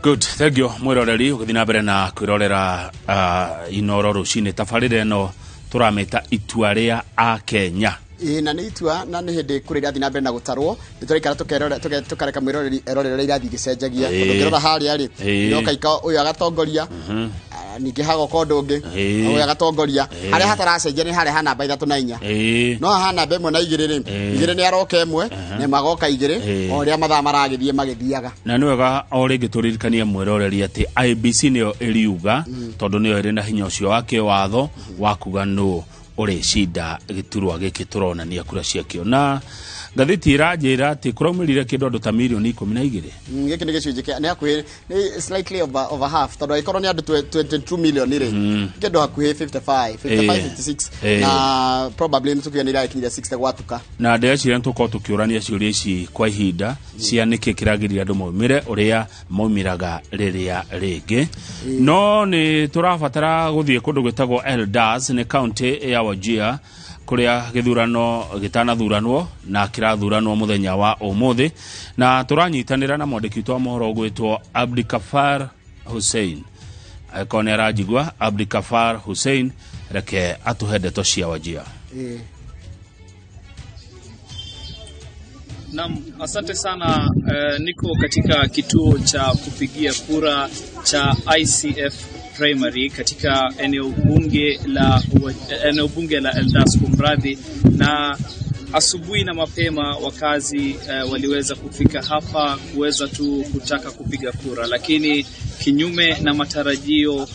Good, thank you mwiroreri ũgĩthiĩ na mbere na kwĩrorera Inoro rũcinĩ. Tabarĩra ĩno tũramĩta Itua rĩa Akenya. Ĩĩ, na nĩ itua na nĩ hĩndĩ kũrĩ irathiĩ na mbere na gũtarwo. Nĩ tũraikara tũkareka mwĩroreri erorere ũrĩa irathiĩ igĩcenjagia, tondũ ũngĩrora harĩa rĩ, iroka ika ũyũ agatongoria, ningĩ hagoka ũndũ ũngĩ, ũyũ agatongoria. Harĩa hataracenjia nĩ harĩa ha namba ithatũ na inya. No haha namba ĩmwe na igĩrĩ rĩ, igĩrĩ nĩ aroka ĩmwe na ĩmwe agoka igĩrĩ, o ũrĩa mathaa maragĩthiĩ magĩthiaga. Na nĩ wega o rĩngĩ tũririkanie mwĩroreri atĩ IBC nĩyo ĩriuga, tondũ nĩyo ĩrĩ na hinya ũcio wa kĩwatho wa kuga nũ ũrĩcinda gĩturwa gĩkĩ tũronania kura ciakĩo. Na ngathĩti ĩranjĩra atĩ kũraumĩrire kĩndũ andũ ta mirioni 12. Gĩkĩ nĩ gĩcunjĩ kĩa nĩ hakuhĩ, nĩ slightly over half, tondũ angĩkorwo nĩ andũ 22 million rĩ, kĩndũ hakuhĩ 55, 55, 56, na probably nĩ tũkiuga nĩ iragĩkinyire 60 gwatuka. Na ndĩreciria nĩ tũkorwo tũkĩũrania ciũria ici kwa ihinda cia nĩkĩ kĩragiririe andũ maumĩre ũrĩa maumĩraga rĩrĩa rĩngĩ. No nĩ tũrabatara gũthiĩ kũndũ gwĩtagwo Eldas, nĩ kaunti ya Wajir, kũrĩa gĩthurano gĩtanathuranwo na kĩrathuranwo mũthenya wa ũmũthĩ, na tũranyitanĩra na mwandĩki witũ wa mohoro ũgwĩtwo Abdikafar Hussein. Angĩkorwo nĩ aranjigua, Abdikafar Hussein, reke atũhe ndeto cia Wajir. Naam, asante sana. Niko katika kituo cha kupigia kura cha ICF Primary katika eneo bunge la Eldas, kumradhi, na asubuhi na mapema wakazi waliweza kufika hapa kuweza tu kutaka kupiga kura, lakini kinyume na matarajio,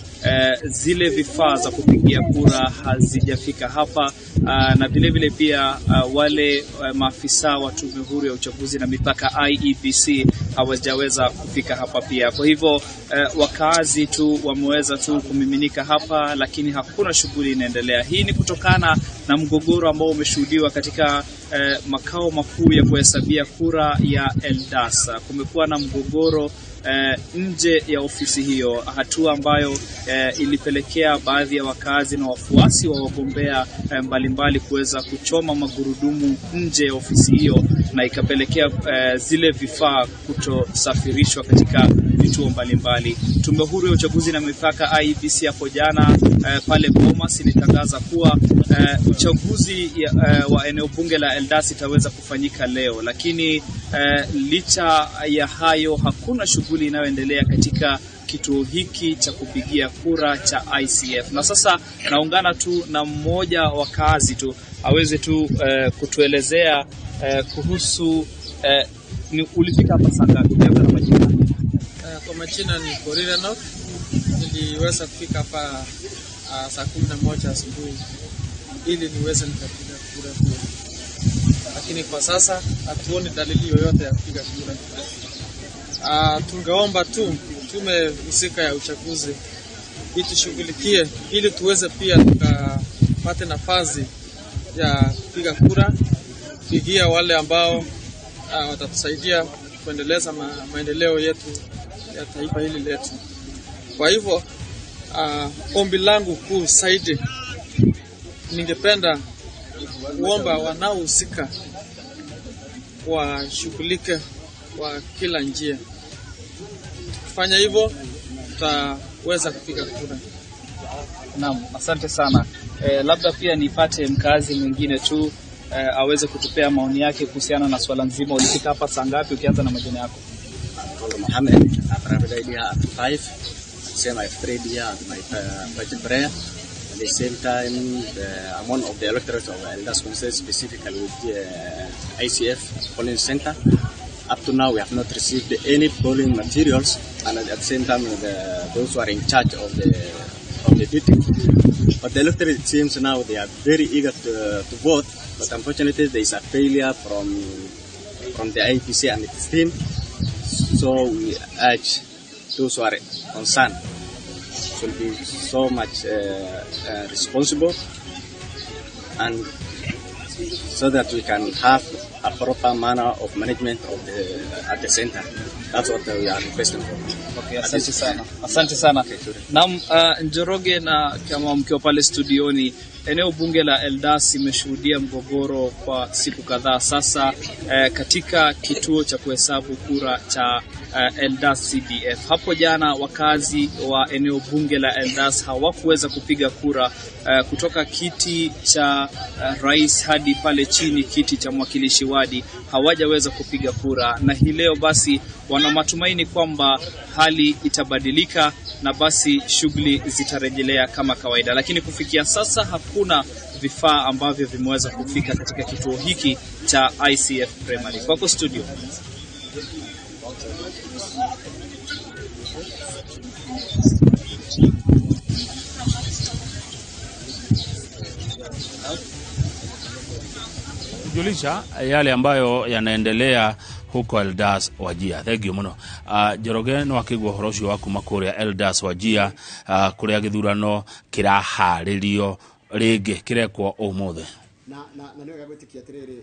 zile vifaa za kupigia kura hazijafika hapa, na vile vile pia wale maafisa wa Tume Huru ya Uchaguzi na Mipaka, IEBC, hawajaweza kufika hapa pia. Kwa hivyo wakazi tu wameweza tu kumiminika hapa, lakini hakuna shughuli inaendelea. Hii ni kutokana na mgogoro ambao umeshuhudiwa katika makao makuu ya kuhesabia kura ya Eldas. Kumekuwa na mgogoro nje ya ofisi hiyo, hatua ambayo ilipelekea baadhi ya wakazi na wafuasi wa wagombea mbalimbali kuweza kuchoma magurudumu nje ya ofisi hiyo, na ikapelekea zile vifaa kutosafirishwa katika vituo mbalimbali. Tume Huru ya Uchaguzi na Mipaka, IEBC, hapo jana pale Bomas ilitangaza kuwa uchaguzi wa eneo bunge la Eldas itaweza kufanyika leo, lakini licha ya hayo hakuna shughuli inayoendelea katika kituo hiki cha kupigia kura cha ICF. Na sasa naungana tu na mmoja wa kazi tu aweze tu kutuelezea kuhusu ni ulifika hapa saa ngapi? Ukianza na majina. Kwa majina ni Korir Enoch. Niliweza kufika hapa saa 11 asubuhi ili niweze nikapiga kura pia, lakini kwa sasa hatuoni dalili yoyote ya kupiga kura. Tungeomba tu tume husika ya uchaguzi itushughulikie ili tuweze pia tukapate nafasi ya kupiga kura, kupigia wale ambao watatusaidia kuendeleza maendeleo yetu ya taifa hili letu. Kwa hivyo ombi langu kuu zaidi, ningependa kuomba wanaohusika washughulike kwa kila njia. Tukifanya hivyo, tutaweza kupiga kura. Naam, asante sana. Labda pia nipate mkazi mwingine tu aweze kutupea maoni yake kuhusiana na swala nzima. Ulifika hapa saa ngapi, ukianza na majina yako? Called Mohammed. I arrived here at 5. Same, I've prayed here at my Fajr prayer. At the same time, I'm one of the electorates of Eldas Constituency, specifically with the ICF polling center. Up to now, we have not received any polling materials, and at the same time, those who are in charge of the duty. But the electorate, it seems now they are very eager to vote, but unfortunately, there is a failure from the IEBC and its team. So we urge those who are concerned should be so much responsible and so that we can have a proper manner of management of the at the center. That's what we are requesting for. Okay, asante sana, asante sana. Naam, Njoroge, na kama mkiwa pale studioni, eneo bunge la Eldas imeshuhudia mgogoro kwa siku kadhaa sasa, katika kituo cha kuhesabu kura cha Eldas CDF. Hapo jana wakazi wa eneo bunge la Eldas hawakuweza kupiga kura kutoka kiti cha rais hadi pale chini kiti cha mwakilishi wadi, hawajaweza kupiga kura, na hii leo basi wana matumaini kwamba hali itabadilika na basi shughuli zitarejelea kama kawaida, lakini kufikia sasa hakuna vifaa ambavyo vimeweza kufika katika kituo hiki cha ICF Primary. Kwako studio. Julisha yale ambayo yanaendelea huko Eldas Wajia. Thank you muno. Njoroge no akigwa horo ucio wa kuma kuria Eldas Wajia, kuria githurano kiraharĩrio rĩngĩ kĩrekwo ũmũthĩ. Na nĩ wega gwĩtĩkia atĩrĩrĩ,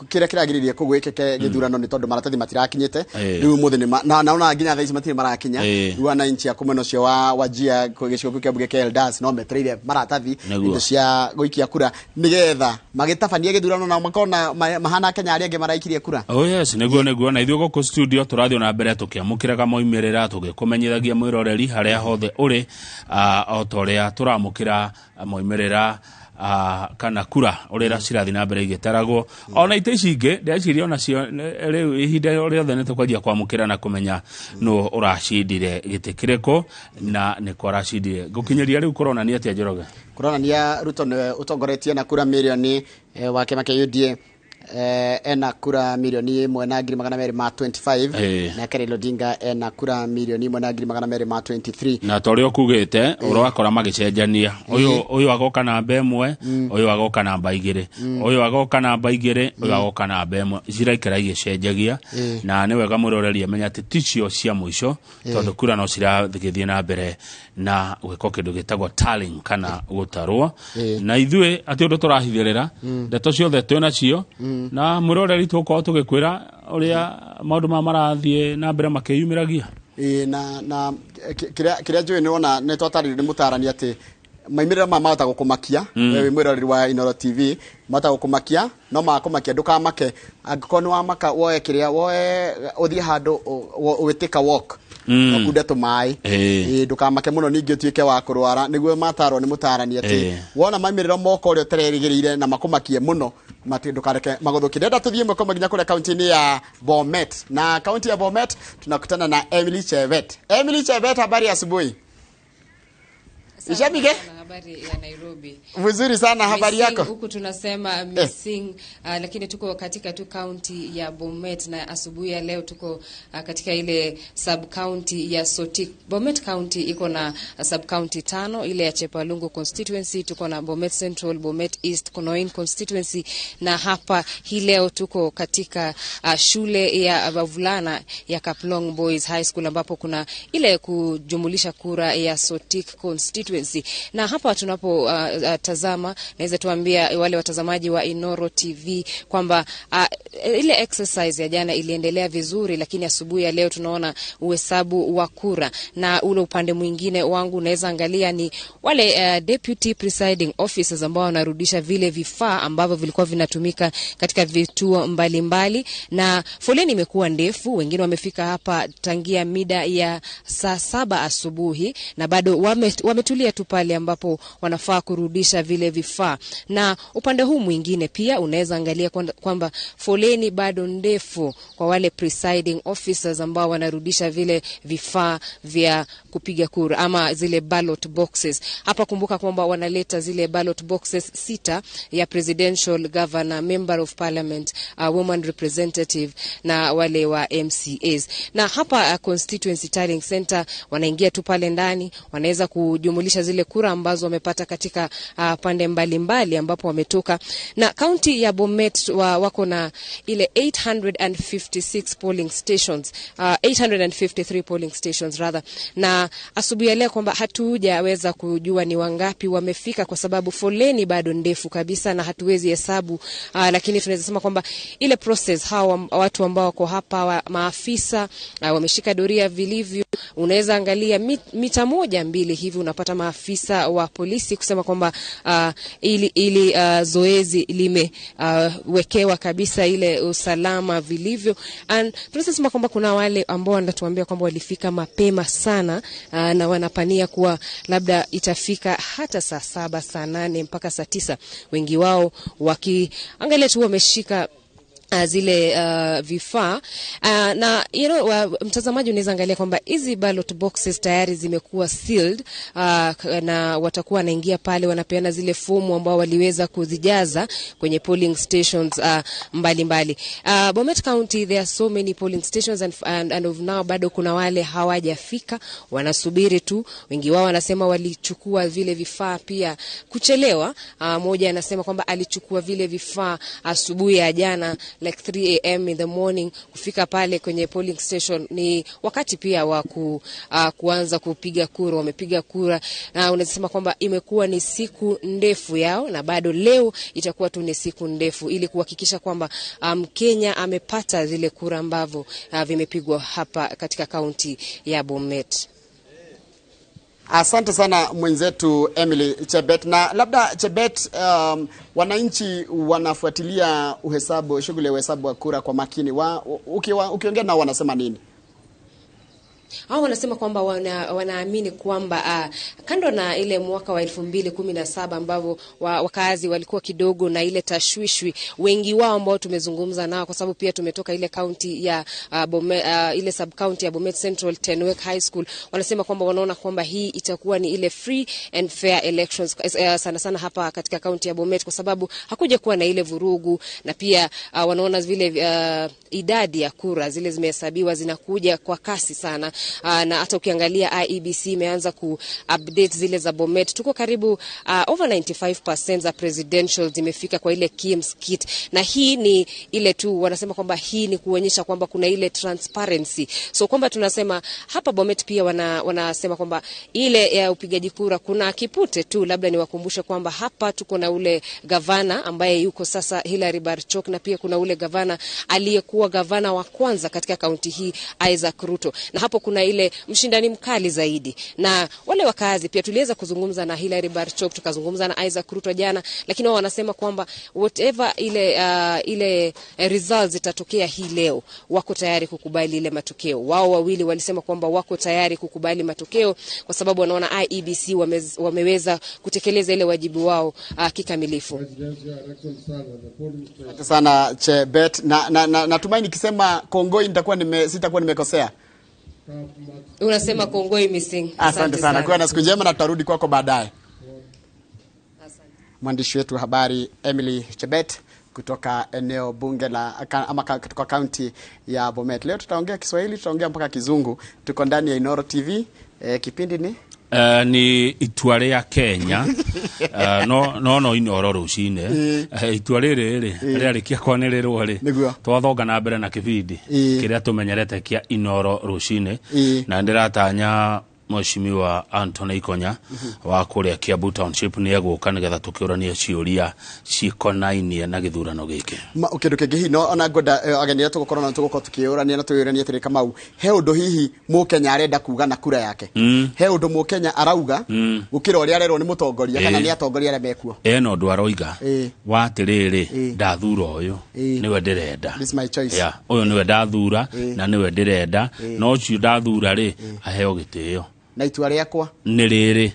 kĩrĩa kĩragiririe kũu gwĩkĩke gĩthurano nĩ tondũ maratathi matirakinyĩte. Rĩu ũmũthĩ nĩ na naona nginya thaa ici matirĩ marakinya. Rĩu wananchi a mwena ũcio wa Wajia gĩcigo kĩu kĩa mbunge kĩa Eldas no metereire maratathi, indo cia gũikia kura, nĩgetha magĩtabania gĩthurano na makona mahana Kenya arĩa angĩ maraikirie kura. Oh yes, nĩguo na ithuĩ gũkũ studio tũrathiĩ na mbere tũkĩamũkĩraga moimĩrĩra, tũgĩkũmenyithagia mwĩroreri harĩa hothe ũrĩ, o ta ũrĩa tũramũkĩra moimĩrĩra, kana kura ũrĩa cirathiĩ na mbere igĩtaragwo. Ona itĩ ici ingĩ ndĩreciria onacio rĩu ihinda rĩothe nĩ tũkwanjia kwamũkĩra na kũmenya nũ ũracindire gĩtĩ kĩrĩkũ na nĩkũ aracindire. Ngũkinyĩria rĩu kũronania atĩa, Njoroge? Kũronania Ruto nĩwe ũtongoretie na kura mirioni, wa kĩama kĩa UDA, ena kura 1,225,000, nake Raila Odinga ena kura 1,200,223. Na ta ũrĩa ũkugĩte, ũrakora magĩcenjania, ũyũ agoka namba 1, ũyũ agoka namba 2, ũyũ agoka namba 2, ũyũ agoka namba 1, ciraikara igĩcenjagia. Na nĩ wega mwĩroreri amenya atĩ ticio cia mũico, tondũ kura no ciragĩthiĩ na mbere na gwĩkwo kĩndũ gĩtagwo tallying kana gũtarwo. Na ithuĩ atĩ ũndũ tũrahithĩrĩra, ndeto ciothe twĩ nacio, na mwĩroreri tũgũkorwo tũgĩkwĩra ũrĩa maũndũ maya marathiĩ na mbere makĩyumĩragia. Na kĩrĩa njũĩ nĩ wona nĩ twatarĩrio nĩ mũtarani atĩ maimĩrĩra maya mahota gũkũmakia, we wĩ mwĩroreri wa Inooro TV, mahota gũkũmakia, no makũmakia ndũkamake. Angĩkorwo nĩ wamaka, woe kĩrĩa, woe ũthiĩ handũ wĩtĩka walk, ũkunde tũmaĩ, ndũkamake mũno ningĩ ũtuĩke wa kũrwara. Nĩguo matarwo nĩ mũtarani atĩ wona maimĩrĩro moka ũrĩa ũterĩgĩrĩire na makũmakie mũno, ndũkareke magũthũkie. Ndĩrenda tũthiĩ ĩmwe kwa ĩmwe nginya kũrĩa kaunti-inĩ ya Bomet, na kaunti ya Bomet tunakutana na Emily Chebet. Emily Chebet, habari ya asubuhi. Ishamige? Habari ya Nairobi. Vizuri sana, habari yako? Huku tunasema missing, lakini tuko katika tu county ya Bomet, na asubuhi ya leo tuko katika ile sub county ya Sotik. Bomet County iko na sub county 5, ile ya Chepalungu constituency, tuko na Bomet Central, Bomet East, Konoin constituency, na hapa hii leo tuko katika shule ya wavulana ya Kaplong Boys High School, ambapo kuna ile kujumulisha kura ya Sotik constituency. Na hapa tunapo tazama, naweza tuambia wale watazamaji wa Inooro TV kwamba ile exercise ya jana iliendelea vizuri, lakini asubuhi ya leo tunaona uhesabu wa kura. Na ule upande mwingine wangu naweza angalia ni wale deputy presiding officers ambao wanarudisha vile vifaa ambavyo vilikuwa vinatumika katika vituo mbalimbali, na foleni imekuwa ndefu, wengine wamefika hapa tangia mida ya saa 7 asubuhi na bado wametulia tu pale ambapo wanafaa kurudisha vile vifaa. Na upande huu mwingine pia unaweza angalia kwamba foleni bado ndefu kwa wale presiding officers ambao wanarudisha vile vifaa vya kupiga kura ama zile ballot boxes. Hapa kumbuka kwamba wanaleta zile ballot boxes 6 ya presidential, governor, member of parliament, woman representative na wale wa MCAs. Na hapa constituency tallying center wanaingia tu pale ndani, wanaweza kujumulisha zile kura ambazo wamepata katika pande mbalimbali ambapo wametoka. Na county ya Bomet wako na ile 856 polling stations, 853 polling stations rather, na Na asubuhi ya leo kwamba hatujaweza kujua ni wangapi wamefika kwa sababu foleni bado ndefu kabisa na hatuwezi hesabu, lakini tunaweza sema kwamba ile process, hawa watu ambao wako hapa maafisa wameshika doria vilivyo. Unaweza angalia mita 1, 2 hivi unapata maafisa wa polisi kusema kwamba ili zoezi limewekewa kabisa ile usalama vilivyo. And tunaweza sema kwamba kuna wale ambao wanatuambia kwamba walifika mapema sana na wanapania kuwa labda itafika hata saa 7, saa 8 mpaka saa 9, wengi wao wakiangalia tu wameshika zile vifaa na mtazamaji unaweza angalia kwamba hizi ballot boxes tayari zimekuwa sealed na watakuwa wanaingia pale wanapeana zile fomu ambao waliweza kuzijaza kwenye polling stations mbalimbali. Bomet County, there are so many polling stations and of now bado kuna wale hawajafika, wanasubiri tu. Wengi wao wanasema walichukua vile vifaa pia kuchelewa. Moja anasema kwamba alichukua vile vifaa asubuhi ya jana, like 3 a.m. in the morning. Kufika pale kwenye polling station ni wakati pia wa kuanza kupiga kura. Wamepiga kura na unaweza sema kwamba imekuwa ni siku ndefu yao, na bado leo itakuwa tu ni siku ndefu ili kuhakikisha kwamba Mkenya amepata zile kura ambavyo vimepigwa hapa katika kaunti ya Bomet. Asante sana mwenzetu Emily Chebet. Na labda Chebet, wananchi wanafuatilia uhesabu, shughuli ya uhesabu wa kura kwa makini. Ukiongea nao wanasema nini? Hao wanasema kwamba wanaamini kwamba kando na ile mwaka wa 2017 ambavyo wakazi walikuwa kidogo na ile tashwishwi, wengi wao ambao tumezungumza nao, kwa sababu pia tumetoka ile kaunti ya ile sub county ya Bomet Central, Tenwek High School, wanasema kwamba wanaona kwamba hii itakuwa ni ile free and fair elections sana sana hapa katika kaunti ya Bomet, kwa sababu hakuja kuwa na ile vurugu, na pia wanaona vile idadi ya kura zile zimehesabiwa zinakuja kwa kasi sana na hata ukiangalia IEBC imeanza ku update zile za Bomet, tuko karibu over 95% za presidential zimefika kwa ile KIEMS kit, na hii ni ile tu wanasema kwamba hii ni kuonyesha kwamba kuna ile transparency, so kwamba tunasema hapa Bomet pia wanasema kwamba ile ya upigaji kura kuna kipute tu, labda niwakumbushe kwamba hapa tuko na ule gavana ambaye yuko sasa, Hilary Barchok, na pia kuna ule gavana aliyekuwa gavana wa kwanza katika kaunti hii, Isaac Ruto, na hapo kuna ile mshindani mkali zaidi. Na wale wakazi pia tuliweza kuzungumza na Hilary Barchok, tukazungumza na Isaac Ruto jana, lakini wao wanasema kwamba whatever ile results zitatokea hii leo, wako tayari kukubali ile matokeo. Wao wawili walisema kwamba wako tayari kukubali matokeo kwa sababu wanaona IEBC wameweza kutekeleza ile wajibu wao kikamilifu. Asante sana Chebet, na natumai nikisema kongoi nitakuwa sitakuwa nimekosea. Unasema kongoi missing. Asante sana, kuwa na siku njema na tutarudi kwako baadaye. Mwandishi wetu wa habari Emily Chebet kutoka eneo bunge la ama kutoka kaunti ya Bomet. Leo tutaongea Kiswahili, tutaongea mpaka Kizungu. Tuko ndani ya Inoro TV. Kipindi ni Ni itua rĩa Kenya, no Inoro rũcinĩ. Itua rĩrĩ rĩ rĩarĩkia kwanĩrĩrwo rĩ, twathonga na mbere na kĩbindi kĩrĩa tũmenyerete kĩa Inoro rũcinĩ, na ndĩratanya Mheshimiwa Anthony Ikonya wa kũrĩa Kiambu Township nĩ egũka nĩgetha tũkĩũranie ciũria cikonainie na gĩthurano gĩkĩ. Kĩndũ kĩngĩ hihi no ona ngwenda ageni arĩa tũgũkorwo nao tũgũkorwo tũkĩũrania na tũyũranie atĩrĩ, Kamau, he ũndũ hihi Mũkenya arenda kuga na kura yake, he ũndũ Mũkenya arauga gũkĩra ũrĩa arerwo nĩ mũtongoria kana nĩ atongoria arĩa mekuo? Ena ũndũ aroiga wa atĩrĩrĩ, ndathura ũyũ, nĩwe ndĩrenda. This is my choice. Yeah, ũyũ nĩwe ndathura na nĩwe ndĩrenda, na ũcio ndathura rĩ, aheo gĩtĩo. Na itua rĩakwa nĩ rĩrĩ.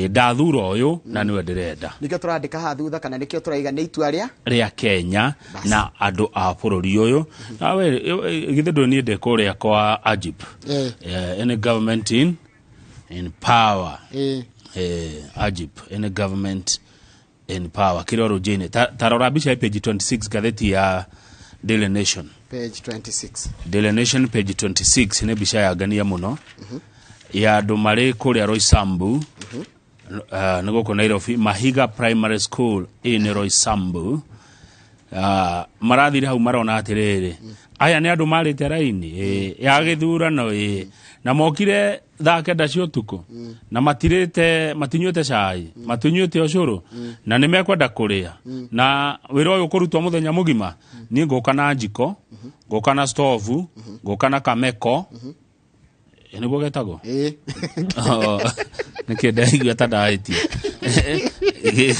Ndathura ũyũ na nĩwe ndĩrenda. Nĩkĩo tũrandĩka haha thutha kana nĩkĩo tũraiga nĩ itua rĩa rĩa Kenya na andũ a bũrũri ũyũ. Nawe githĩ ndũĩ niĩ ndĩ kũrĩa kwa Agip, any government in power. Agip, any government in power, kĩrĩa rũnjĩ-inĩ. Ta rora mbica ya page 26, ngathĩti ya Daily Nation. Page 26. Daily Nation page 26 nĩ mbica ya ngania mũno ya andũ marĩ kũrĩa Roysambu, nĩ gũkũ Nairobi, Mahiga Primary School in Roysambu. Marathire hau marona atĩrĩrĩ, aya nĩ andũ marĩte raini ya gĩthurano na mokire thaa 9 cia ũtukũ na matirĩte, matinyuĩte cai, matinyuĩte ũcũrũ, na nĩ mekwenda kũrĩa, na wĩra ũyũ ũkũrutwo mũthenya mũgima. Niĩ ngũka na njiko, ngũka na stovu, ngũka na kameko. Nĩguo getagwo? Ĩĩ. Oh, nĩkĩ ndaigua ta ndahĩtia?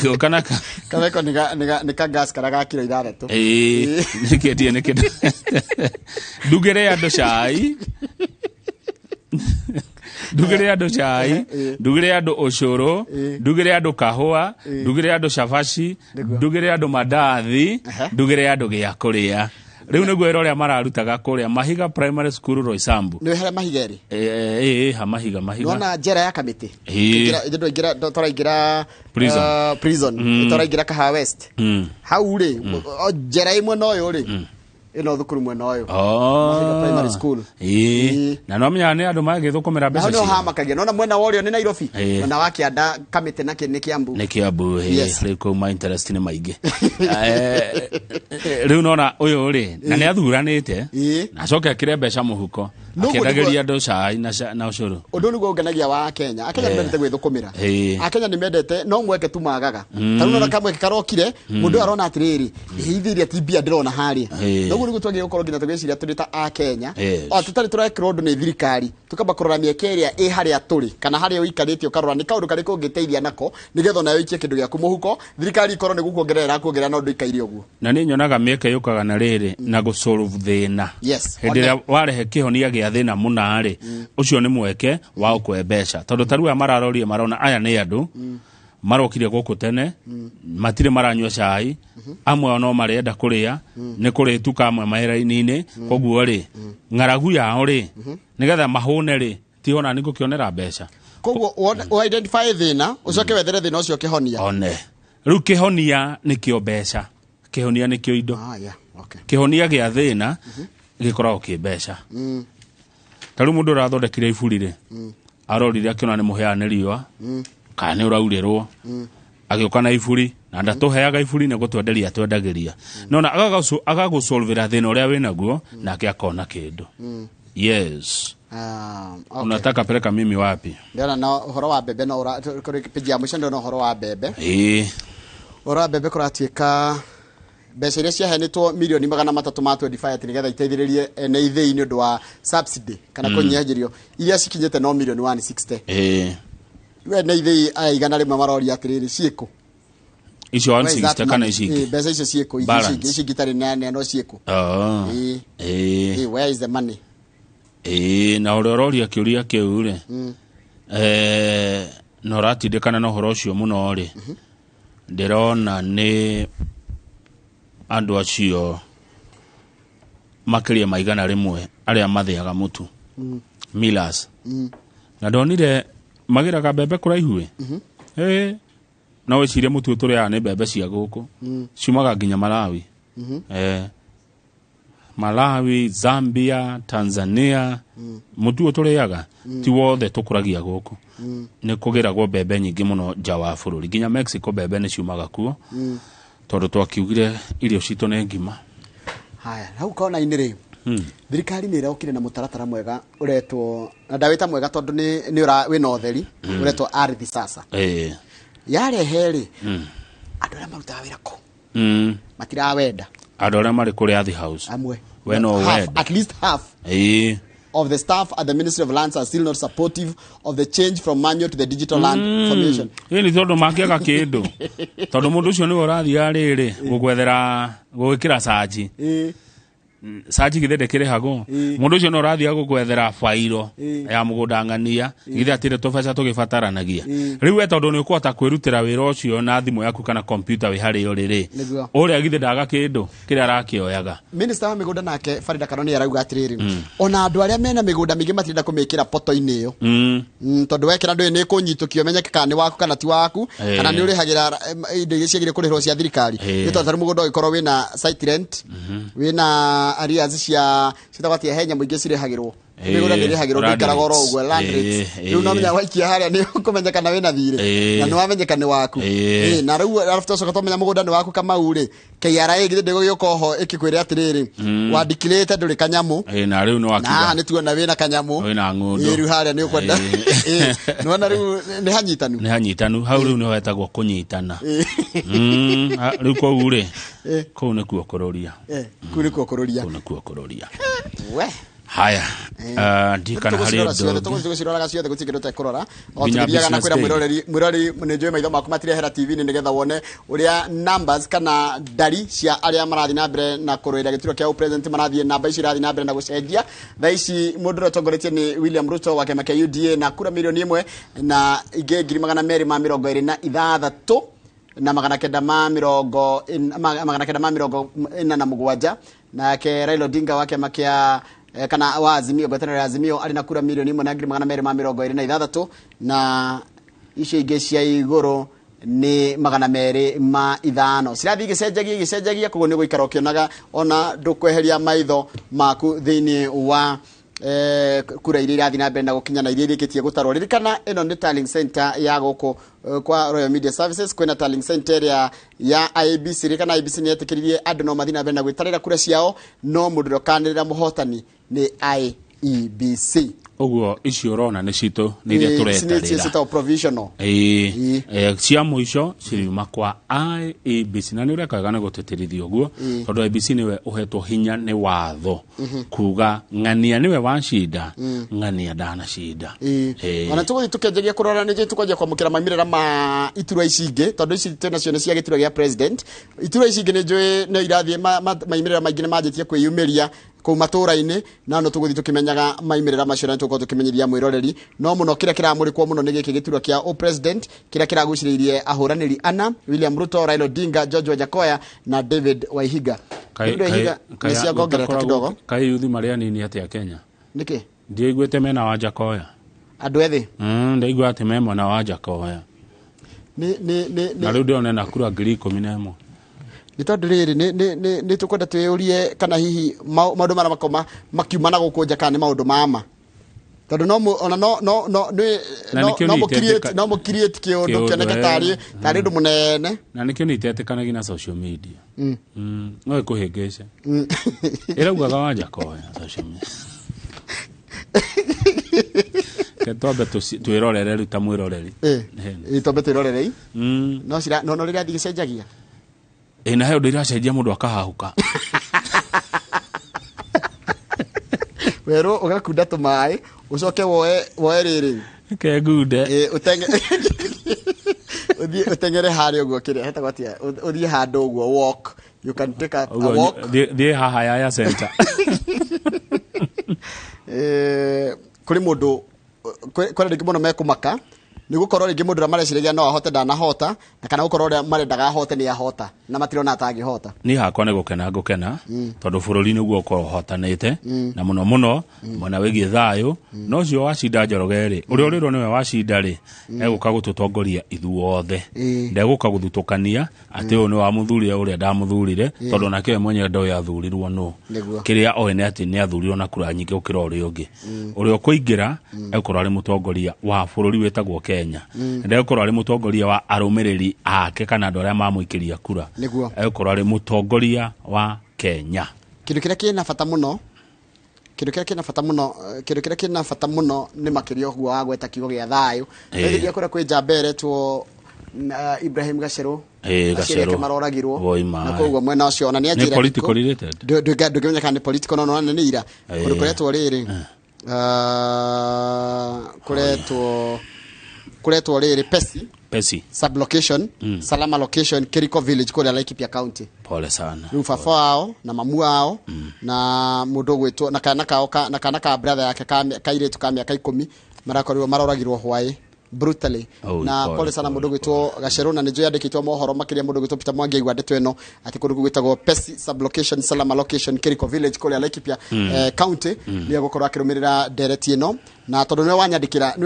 Ngũka na Kameko nĩ ka gas karĩa ga kiro 6. Ĩĩ, nĩkĩ ndiĩ nĩkĩ ndugĩre andũ cai, ndugĩre andũ cai, ndugĩre andũ ũcũrũ, ndugĩre andũ kahũa, ndugĩre andũ cabaci, ndugĩre andũ mandathi, ndugĩre andũ gĩa kũrĩa. Rĩu nĩguo wĩra ũrĩa mararutaga kũrĩa Mahiga Primary School, Roysambu. Nĩ harĩa Mahiga ĩrĩ? Ĩĩ, ha Mahiga, Mahiga. Nona njera ya Kamĩtĩ? Ĩĩ. Ithuĩ tũraingĩra Prison. Prison tũraingĩra Kahawa West. Hau rĩ, o njera ĩ mwena ũyũ rĩ, ĩno thukuru mwena ũyũ. Oh. Mahiga Primary School. Ĩĩ. Ĩĩ. Na no menyaga nĩ andũ magĩthũkũmĩra Na mbeca hau nĩho ciao. hamakagia. Nona mwena wa ũrĩo nĩ Nairobi. Mwena wa kĩanda Kamĩtĩ na nĩ Kiambu. Nĩ Kiambu ĩ. Yes. Rĩu kũu ma interest nĩ maingĩ. Rĩu nona ũyũ rĩ, na nĩ athuranĩte na acoke akĩre mbeca mũhuko Noguo. akĩendagĩria andũ cai na ũcũrũ. Ũndũ nĩguo ũngenagia wa Kenya. Akenya nĩ mendete gwĩthũkũmĩra. Akenya nĩ mendete, no mweke tu magaga. Ta rĩu nona kamweke karokire, mũndũ ũyũ arona atĩrĩrĩ, ithe iria ti mbia ndĩrona harĩa. Noguo nĩguo twagĩrĩirwo gũkorwo nginya tũgĩciria tũrĩ ta Akenya. O tũtarĩ tũrekĩrwo ũndũ nĩ thirikari, tũkamba kũrora mĩeke ĩrĩa ĩ harĩa tũrĩ kana harĩa ũikarĩte, ũkarora nĩ kaũndũ karĩkũ ũngĩteithia nako nĩgetha onawe ũikie kĩndũ gĩaku mũhuko, thirikari ikorwo nĩ gũkuongerera ĩrakuongerera no ndũikaire ũguo. Na nĩ nyonaga mĩeke yũkaga na rĩrĩ na gũsolve thĩna. Hĩndĩ ĩrĩa warehe kĩhonia gĩa thĩna mũna rĩ, ũcio nĩ mweke wa ũkũhe mbeca, tondũ ta rĩu aya mararorie marona aya nĩ andũ marokire gũkũ tene, matirĩ maranyua cai, amwe ao no marenda kũrĩa, nĩ kũrĩtuka amwe mahĩra-inĩ, koguo rĩ ng'aragu yao rĩ, nĩgetha mahũne rĩ, ti ona nĩ ngũkĩonera mbeca. Koguo identify thĩna, ũcoke wethere thĩna ũcio kĩhonia. One rĩu kĩhonia nĩkĩo mbeca, kĩhonia nĩkĩo indo. Ah, yeah. Okay. Kĩhonia gĩa thĩna gĩkoragwo kĩ mbeca. Ta rĩu mũndũ ũrathondekire iburi rĩ, arorire akĩona nĩ mũheaga nĩ riũa kana nĩ ũraurĩrwo, agĩũka na iburi na ndatũheaga iburi, nĩ gũtwenderia twendagĩria, nona agagũsolvĩra thĩna ũrĩa wĩnaguo nake akona kĩndũ. Yes. Ah, okay. Unataka peleka mimi wapi? Ndĩrona na ũhoro wa mbembe no kũrĩ page ya mũico, ndĩrona ũhoro wa mbembe. Ũhoro wa mbembe kũratuĩka mbeca iria ciaheanĩtwo mirioni 325 atĩ nĩgetha iteithĩrĩrie ene ithĩi nĩ ũndũ wa subsidy kana kũnyihanyihĩrio, iria cikinyĩte no mirioni 160. We ene ithĩi aya 100 maroria atĩrĩrĩ, ciĩkũ? Icio Where is that 160 kana money? ici ingĩ? Mbeca icio ciĩkũ? Ici Balance. ici ingĩ itarĩ neanwo ciĩkũ? Oh. Where is the money? Ĩĩ, na ũrĩa ũroria kĩũria kĩu rĩ, na ũratindĩkana na ũhoro ũcio mũno rĩ, ndĩrona nĩ andũ acio makĩria ma 100 arĩa mathĩaga mũtu, millers, na ndonire magĩraga mbembe kũraihu ĩ. No wĩcirie mũtu ũyũ tũrĩaga nĩ mbembe cia gũkũ, ciumaga nginya Malawi, Malawi, Zambia, Tanzania. Mũtu ũyũ tũrĩaga ti wothe tũkũragia gũkũ, nĩ kũgĩragwo mbembe nyingĩ mũno nja wa bũrũri, nginya Mexico mbembe nĩ ciumaga kuo, tondũ twakiugire irio citũ nĩ ngima. Haya, hau kona-inĩ rĩ, thirikari nĩ ĩrokire na mũtaratara mwega ũretwo, na ndawĩta mwega tondũ nĩ wĩna ũtheri, ũretwo Ardhi Sasa. Yarehe rĩ, andũ arĩa marutaga wĩra kũu matirawenda. Andũ arĩa marĩ kũrĩa Ardhi House? Amwe. We no Half, wende. at least half of the staff at the Ministry of Lands are still not supportive of the change from manual to the digital land formation. Ĩ, nĩ tondũ makĩaga kĩndũ, tondũ mũndũ ũcio nĩwe ũrathiaga rĩrĩ gũgwethera gũgĩkĩra search. Search githĩ ndĩkĩrĩhagwo? Mũndũ ũcio nĩ ũrathiaga gũgwethera bairo ya mũgũnda ng'ania, githĩ atirĩ tũbeca tũgĩbataranagia? Rĩu we tondũ nĩ ũkũhota kwĩrutĩra wĩra ũcio na thimũ yaku kana kompiuta wĩ harĩa ũrĩ rĩ, ũrĩa githĩ ndaga kĩndũ kĩrĩa arakĩoyaga? Minister wa mĩgũnda nake Farida Karoni arauga atĩrĩrĩ, ona andũ arĩa mena mĩgũnda mĩingĩ matirenda kũmĩkĩra poto-inĩ ĩyo. Tondũ wekĩra ndũĩ nĩ kũnyitũkio menyeke kana nĩ waku kana ti waku, kana nĩ ũrĩhagĩra indo iria ciagĩrĩire kũrĩhĩrwo cia thirikari. Nĩ tondũ ta rĩu mũgũnda ũngĩkorwo wĩna site rent, wĩna arrears cia ciĩtagwo atĩa, he nyamũ ingĩ cirĩhagĩrwo. Mĩgũnda nĩ ĩrĩhagĩrwo, Land ndũikaraga oro rates. ũguo, land rates. Rĩu no menya waikia harĩa nĩ ũkũmenyeka na wĩna thirĩ na nĩ wamenyeka nĩ waku. Na rĩu arabu twacoka twamenya mũgũnda nĩ waku, Kamau rĩ, KRA githĩ ndĩgũgĩũka oho ĩkĩkwĩre atĩrĩrĩ, wandikirĩte ndũrĩ kanyamũ? Na rĩu nĩ Na haha wakiuga nĩ tuona wĩna kanyamũ. Wĩna ng'ũndũ. Rĩu harĩa nĩ ũkwenda. Nĩwona rĩu nĩ hanyitanu. Nĩ hanyitanu hau, rĩu nĩho hetagwo kũnyitana. Rĩu kũu rĩ, kũu nĩkuo kũrũria. Kũu nĩkuo kũrũria. Kũu nĩkuo kũrũria. We. Haya, ndikana harĩ Tũgũcirora ũndũ ciothe, ũngĩ. tũgũthiĩ tũgũciroraga ciothe, gũtirĩ kĩndũ tũtekũrora o Nginya tũgĩthiaga na business kwĩra day. Mwĩroreri, mwĩroreri, nĩ njũĩ maitho maku matirehera TV-inĩ nĩgetha wone ũrĩa numbers kana ndari cia arĩa marathiĩ na mbere na kũrũĩra gĩturwa kĩa president marathiĩ, namba ici irathiĩ na mbere na gũcenjia. Thaa ici mũndũ ũrĩa ũtongoretie nĩ William Ruto wa kĩama kĩa UDA na kura 1,000,000 na ingĩ 226,947, nake Raila Odinga wa kĩama kĩa kana wa Azimio, ngwatanĩro ya Azimio, arĩ na kura 1,100,226, na icio ingĩ cia igũrũ nĩ 205. Cirathiĩ igĩcenjagia, igĩcenjagia, koguo nĩ ũgũikara ũkĩonaga ona ndũkweheria maitho maku thĩinĩ wa kura iria irathiĩ na mbere na gũkinya na iria irĩkĩtie gũtarwo. Ririkana ĩno nĩ tallying center ya gũkũ kwa Royal Media Services. Kwĩna tallying center ĩrĩa ya IEBC. Ririkana IEBC nĩ yetĩkĩririe andũ no mathiĩ na mbere na gwĩtarĩra kura ciao, no mũndũ ũrĩa ũkanĩrĩra mũhotani nĩ IEBC. Ũguo icio ũrona nĩ citũ, nĩ iria Ici nĩ tũretarĩra. ciĩtagwo provisional. Ĩĩ, cia mũico ciriuma kwa IEBC, na nĩ ũreka wega nĩ gũtĩtĩrithia ũguo, tondũ IEBC nĩwe ũhetwo hinya nĩ watho kuga ng'ania nĩwe wacinda, ng'ania ndanacinda. Ona tũgũthiĩ tũkĩanjagia kũrora, nĩ tũkwanjia kwamũkĩra maumĩrĩra ma iturwa ici ingĩ, tondũ ici twĩnacio nĩ cia gĩturwa gĩa president. Iturwa ici ingĩ nĩ njũĩ no irathiĩ maumĩrĩra maingĩ nĩ manjĩtie kwĩyumĩria kũu matũra-inĩ, na no tũgũthiĩ tũkĩmenyaga maumĩrĩra macio na tũgũkorwo tũkĩmenyithia mwĩroreri. No mũno kĩrĩa kĩramũrĩkwo mũno nĩ gĩkĩ gĩturwa kĩa president, kĩrĩa kĩragucĩrĩirie ahũranĩri ana: William Ruto, Raila Odinga, George Wajackoyah na David Waihiga. David Waihiga nĩ ciongongerereka kidogo. Kaĩ yuthi marĩa nini atĩa Kenya? Nĩkĩ? Ndiaiguĩte mena Wajackoyah. Andũ ethĩ. Ndaigua atĩ me mwena Wajackoyah. Nĩ Na rĩu ndĩrona ena kura 11,000. Nĩ tondũ rĩrĩ nĩ tũkwenda twĩyũrie kana hihi maũndũ marĩa makoma makiuma na gũkũ nja kana nĩ maũndũ ma tondũ no ona no no no nĩ Na no nĩkĩo no nĩ no mũ create kĩũndũ Kĩũndũ, kĩoneke tarĩ ũndũ mũnene. Na nĩkĩo nĩ itetĩkanagia na social media. No ĩkũhĩngĩce, ĩraugaga Wajackoyah social media. Ke twambe twĩrorere rĩu ta mwĩroreri. Twambe twĩrorerei. No cira no no rĩrĩa thiĩ gĩcenjagia. Ĩ, na he ũndũ iracenjia, mũndũ akahahuka. Werwo ũgakunda tũmaĩ, ũcoke woe rĩrĩ. Ke ngunde. Ũtenge ũthiĩ ũteng'ere harĩa ũguo, kĩrĩa hetagwo atĩa, ũthiĩ handũ ũguo, walk, you can take a Ũguo walk. Thiĩ haha Yaya Center. Kũrĩ mũndũ kwĩ rĩngĩ mũno mekũmaka nĩ gũkorwo rĩngĩ mũndũ ũrĩa mareciragia no ahote ndanahota, na kana gũkorwo ũrĩa marendaga ahote nĩ ahota na matirona atangĩhota. Niĩ hakwa nĩ gũkena ngũkena, tondũ bũrũri nĩguo ũkorwo ũhotanĩte, na mũno mũno mwena wĩgiĩ thayũ. No ũcio wacinda Njoroge rĩ, ũrĩa ũrĩrwo nĩwe wacinda rĩ, egũka gũtũtongoria ithuothe, ndegũka gũthutũkania atĩ ũyũ nĩ wamũthurire, ũrĩa ndamũthurire, tondũ onake we mwenyewe ndoĩ athurirwo nũ. Kĩrĩa oĩ nĩ atĩ nĩ athurirwo na kura nyingĩ gũkĩra ũrĩa ũngĩ. Ũrĩa ũkũingĩra egũkorwo arĩ mũtongoria wa bũrũri wĩtagwo Kenya, ndegũkorwo arĩ mũtongoria wa arũmĩrĩri ake kana andũ arĩa mamũikĩria kura. Egũkorwo arĩ mũtongoria wa Kenya. Kĩndũ kĩrĩa kĩna bata mũno, kĩndũ kĩrĩa kĩna bata mũno nĩ makĩria ũguo wa gweta kiugo gĩa thayũ. Ĩĩ kũrĩa kwĩ njamba ĩretwo Ibrahim Gacerũ. Aciari ake Gacerũ. maroragirwo. Woi ma. Na koguo mwena ũcio ona nĩ Nĩ anjĩra political related? Ndũngĩmenya kana nĩ political, no nona nĩ ira kũndũ kũretwo rĩrĩ, kũretwo rĩrĩ Pesi Pesi sublocation, Salama location, Kiriko village, kũrĩa Laikipia County. Pole sana. Rĩu baba wao na mamu wao na mũndũ ũgwĩtwo na kana kao na kana ka brother yake ka kairĩtu ka mĩaka 10 marakorirwo maroragirwo hwaĩ brutally. Oh, na pole, pole sana pole, mũndũ ũgwĩtwo Gacerũ, na nĩ njũĩ yandĩkĩtwo mohoro makĩria mũndũ ũgwĩtwo Peter Mwangi aigua ndeto ĩno atĩ kũndũ kũu gwĩtagwo Pesi sublocation, Salama location, Kiriko village, kũrĩa Laikipia County, nĩ egũkorwo akĩrũmĩrĩra ndereti ĩno, na tondũ nĩwe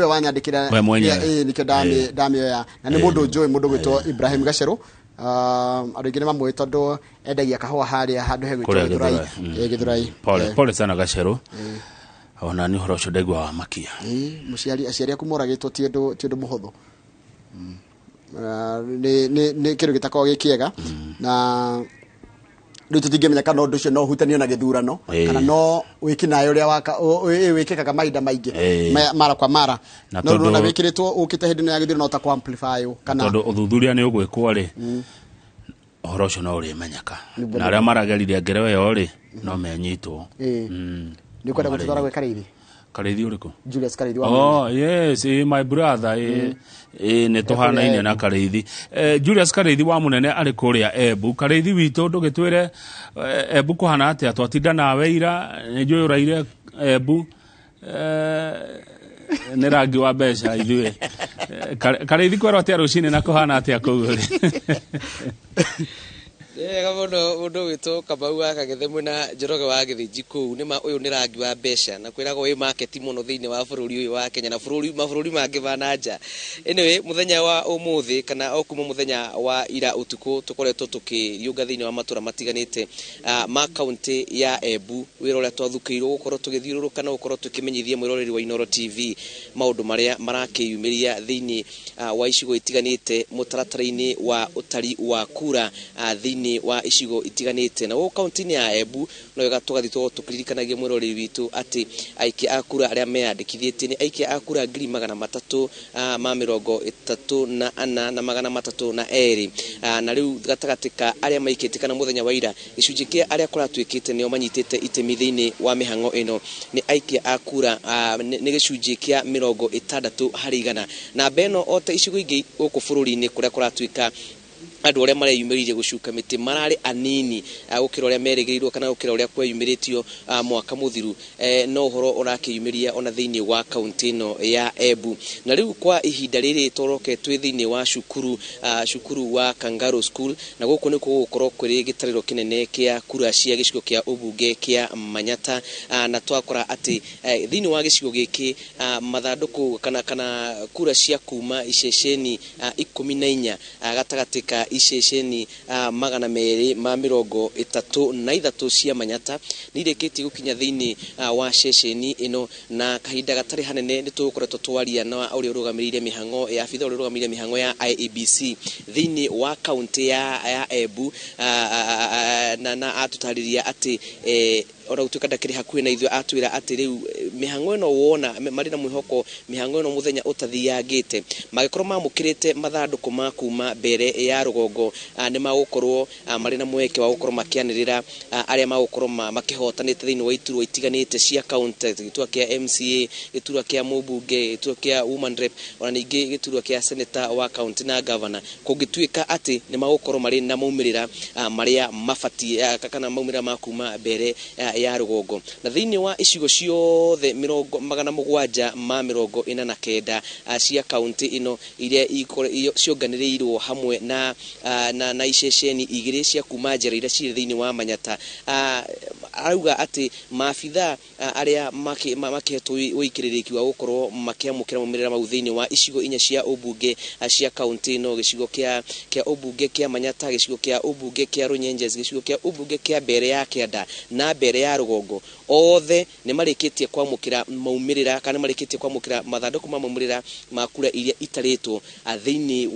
wanyandĩkĩra We mwenyewe. Nĩkĩo ndamĩoya, na nĩ mũndũ njũĩ, mũndũ ũgwĩtwo Ibrahim Gacerũ. Andũ aingĩ nĩ mamũĩ tondũ endagia kahũa harĩa handũ hegwĩtwo Kũrĩa Gĩthũrai. Gĩthũrai. Gĩthũrai. Pole, pole sana Gacerũ. Ona nĩ ũhoro ũcio ndaigua wa makia. Mũciari, aciari aku moragĩtwo ti ũndũ mũhũthũ. Nĩ kĩndũ gĩtakoragwo gĩ kĩega, na rĩu tũtingĩmenya kana ũndũ ũcio no ũhutanio na gĩthurano kana no wĩkinaĩ ũrĩa wĩkĩkaga mahinda maingĩ mara kwa mara, no ũrona wĩkĩrĩtwo ũkĩte hĩndĩ ĩno ya gĩthurano ta amplify kana tondũ ũthuthuria nĩ ũgwĩkwo rĩ, ũhoro ũcio no ũrĩmenyeka, na arĩa marageririe ngero ĩyo rĩ no menyitwo. Nĩ ũkwenda gũtũtwara gwĩ Karĩithi? Karĩithi ũrĩkũ? Julius Karĩithi wa Oh yes, my brother, nĩ tũhanaine na Karĩithi. Julius Karĩithi wa Mũnene arĩ kũrĩa Embu. Karĩithi witũ, ndũgĩtwĩre Embu kũhana atĩa? Twatinda nawe ira, nĩ njũĩ ũraire Embu. Nĩ rangi wa mbeca ithuĩ. Karĩithi kwerwo atĩa rũcinĩ na kũhana atĩa kũu ũrĩ? Wega mũno mũndũ witũ Kamau wa Kagĩthe mwena Njoroge wa Gĩthĩnji kũu. Nĩma ũyũ nĩ rangi wa mbeca, na kwĩragwo wĩ market mũno thĩinĩ wa bũrũri ũyũ wa Kenya na mabũrũri mangĩ ma na nja. Anyway, mũthenya wa ũmũthĩ kana o kuma mũthenya wa ira ũtukũ tũkoretwo tũkĩriũnga thĩinĩ wa matũra matiganĩte ma kaunti ya Embu, wĩra ũrĩa twathukĩirwo gũkorwo tũgĩthiũrũrũka na gũkorwo tũkĩmenyithia mwĩroreri wa Inooro TV maũndũ marĩa marakĩyumĩria thĩinĩ wa icigo itiganĩte mũtaratara-inĩ wa ũtari wa kura thĩinĩ wa icigo itiganĩte. Na gũkũ kaunti-inĩ ya Embu no wega tũgathiĩ tũkĩririkanagia mwĩroreri witũ atĩ aikia a kura arĩa meyandĩkithĩtie nĩ aikia a kura 334,302 na rĩu gatagatĩ ka arĩa maikĩtie kana mũthenya wa ira gĩcunjĩ kĩa arĩa kũratuĩkĩte nĩo manyitĩte itemi thĩinĩ wa mĩhang'o ĩno nĩ aikia a kura nĩ gĩcunjĩ kĩa 60 harĩ igana. Na ĩno o ta icigo ingĩ gũkũ bũrũri-inĩ kũrĩa kũratuĩka andũ arĩa mareyumĩririe gũcuka mĩtĩ mararĩ anini gũkĩra ũrĩa merĩgĩrĩirwo kana gũkĩra ũrĩa kweyumĩrĩtio mwaka mũthiru, no ũhoro ũrakĩyumĩria ona thĩinĩ wa kaunti ĩno ya Embu. Na rĩu kwa ihinda rĩrĩ toroke twĩ thĩinĩ wa cukuru wa Kangaroo School, na gũkũ nĩkuo gũgũkorwo kũrĩ gĩtarĩro kĩnene kĩa kura cia gĩcigo kĩa ũmbunge kĩa Manyata, na twakora atĩ thĩinĩ wa gĩcigo gĩkĩ mathandũkũ kana kura cia kuma iceceni 14 gatagatĩ ka iceceni 233 cia Manyata nĩ irĩkĩtie gũkinya thĩinĩ wa ceceni ĩno, na kahinda gatarĩ hanene nĩ tũgũkoretwo twaria na ũrĩa ũrũgamĩrĩire mĩhang'o ya abitha ũrĩa ũrũgamĩrĩire mĩhang'o ya IEBC thĩinĩ wa kaunti ya Embu, na atũtarĩria atĩ ona gũtuĩka ndakĩrĩ hakuhĩ na ithuĩ atwĩra atĩ rĩu mĩhang'o ĩno wona marĩ na mwĩhoko mĩhang'o ĩno mũthenya ũtathiangĩte magĩkorwo mamũkĩrĩte mathandũkũ ma kuma mbere ya rũgongo nĩ magũkorwo marĩ na mweke wa gũkorwo makĩanĩrĩra arĩa magũkorwo makĩhotanĩte thĩinĩ wa iturwa itiganĩte cia kaunti, gĩturwa kĩa MCA, gĩturwa kĩa mũmbunge, gĩturwa kĩa woman rep, ona ningĩ gĩturwa kĩa senator wa kaunti na governor, kũngĩtuĩka atĩ nĩ magũkorwo marĩ na maumĩrĩra marĩa mabatiĩ kana maumĩrĩra ma kuma mbere ya rũgongo. Na thĩinĩ wa icigo ciothe 749 cia kaunti ĩno iria cionganĩrĩirwo hamwe na iceceni igĩrĩ cia kuma njera iria cirĩ thĩinĩ wa Manyata, arauga atĩ maabitha arĩa makĩhetwo ũikĩrĩrĩki wa gũkorwo makĩamũkĩra maumĩrĩra mau thĩinĩ wa icigo inya cia ũmbunge cia kaunti ĩno, gĩcigo kĩa ũmbunge kĩa Manyata, gĩcigo kĩa ũmbunge kĩa Runyenjes, gĩcigo kĩa ũmbunge kĩa Mbere ya Kĩanda na Mbere ya Rũgongo, othe nĩ marĩkĩtie kwamũkĩra maumĩrĩra kana marĩkĩtie kwamũkĩra mathandũkũ ma maumĩrĩra ma kura iria itarĩtwo thĩinĩ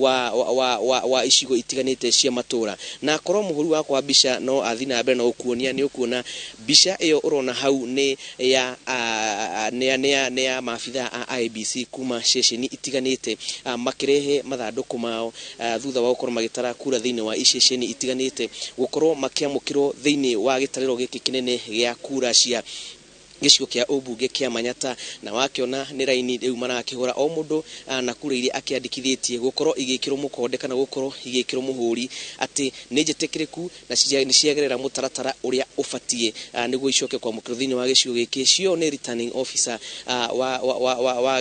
wa icigo itiganĩte cia matũra. Na korwo mũhũri wakwa wa mbica no athi na mbere na gũkuonia, nĩ ũkuona mbica ĩyo ũrona hau nĩ ya maabitha a IEBC kuma ceceni itiganĩte makĩrehe mathandũkũ mao thutha wa gũkorwo magĩtara kura thĩinĩ wa iceceni itiganĩte gũkorwo makĩamũkĩrwo thĩinĩ wa gĩtarĩro gĩkĩ kĩnene gĩa kura cia gĩcigo kĩa ũmbunge kĩa Manyata. Na wakĩona nĩ raini rĩu marakĩhũra o mũndũ na kura iria akĩandĩkithĩtie gũkorwo igĩkĩrwo mũkonde kana gũkorwo igĩkĩrwo mũhũri atĩ nĩ njĩtĩkĩrĩku na nĩ ciagerera mũtaratara ũrĩa ũbatiĩ nĩguo icoke kwamũkĩrwo thĩinĩ wa gĩcigo gĩkĩ. Cio nĩ returning officer wa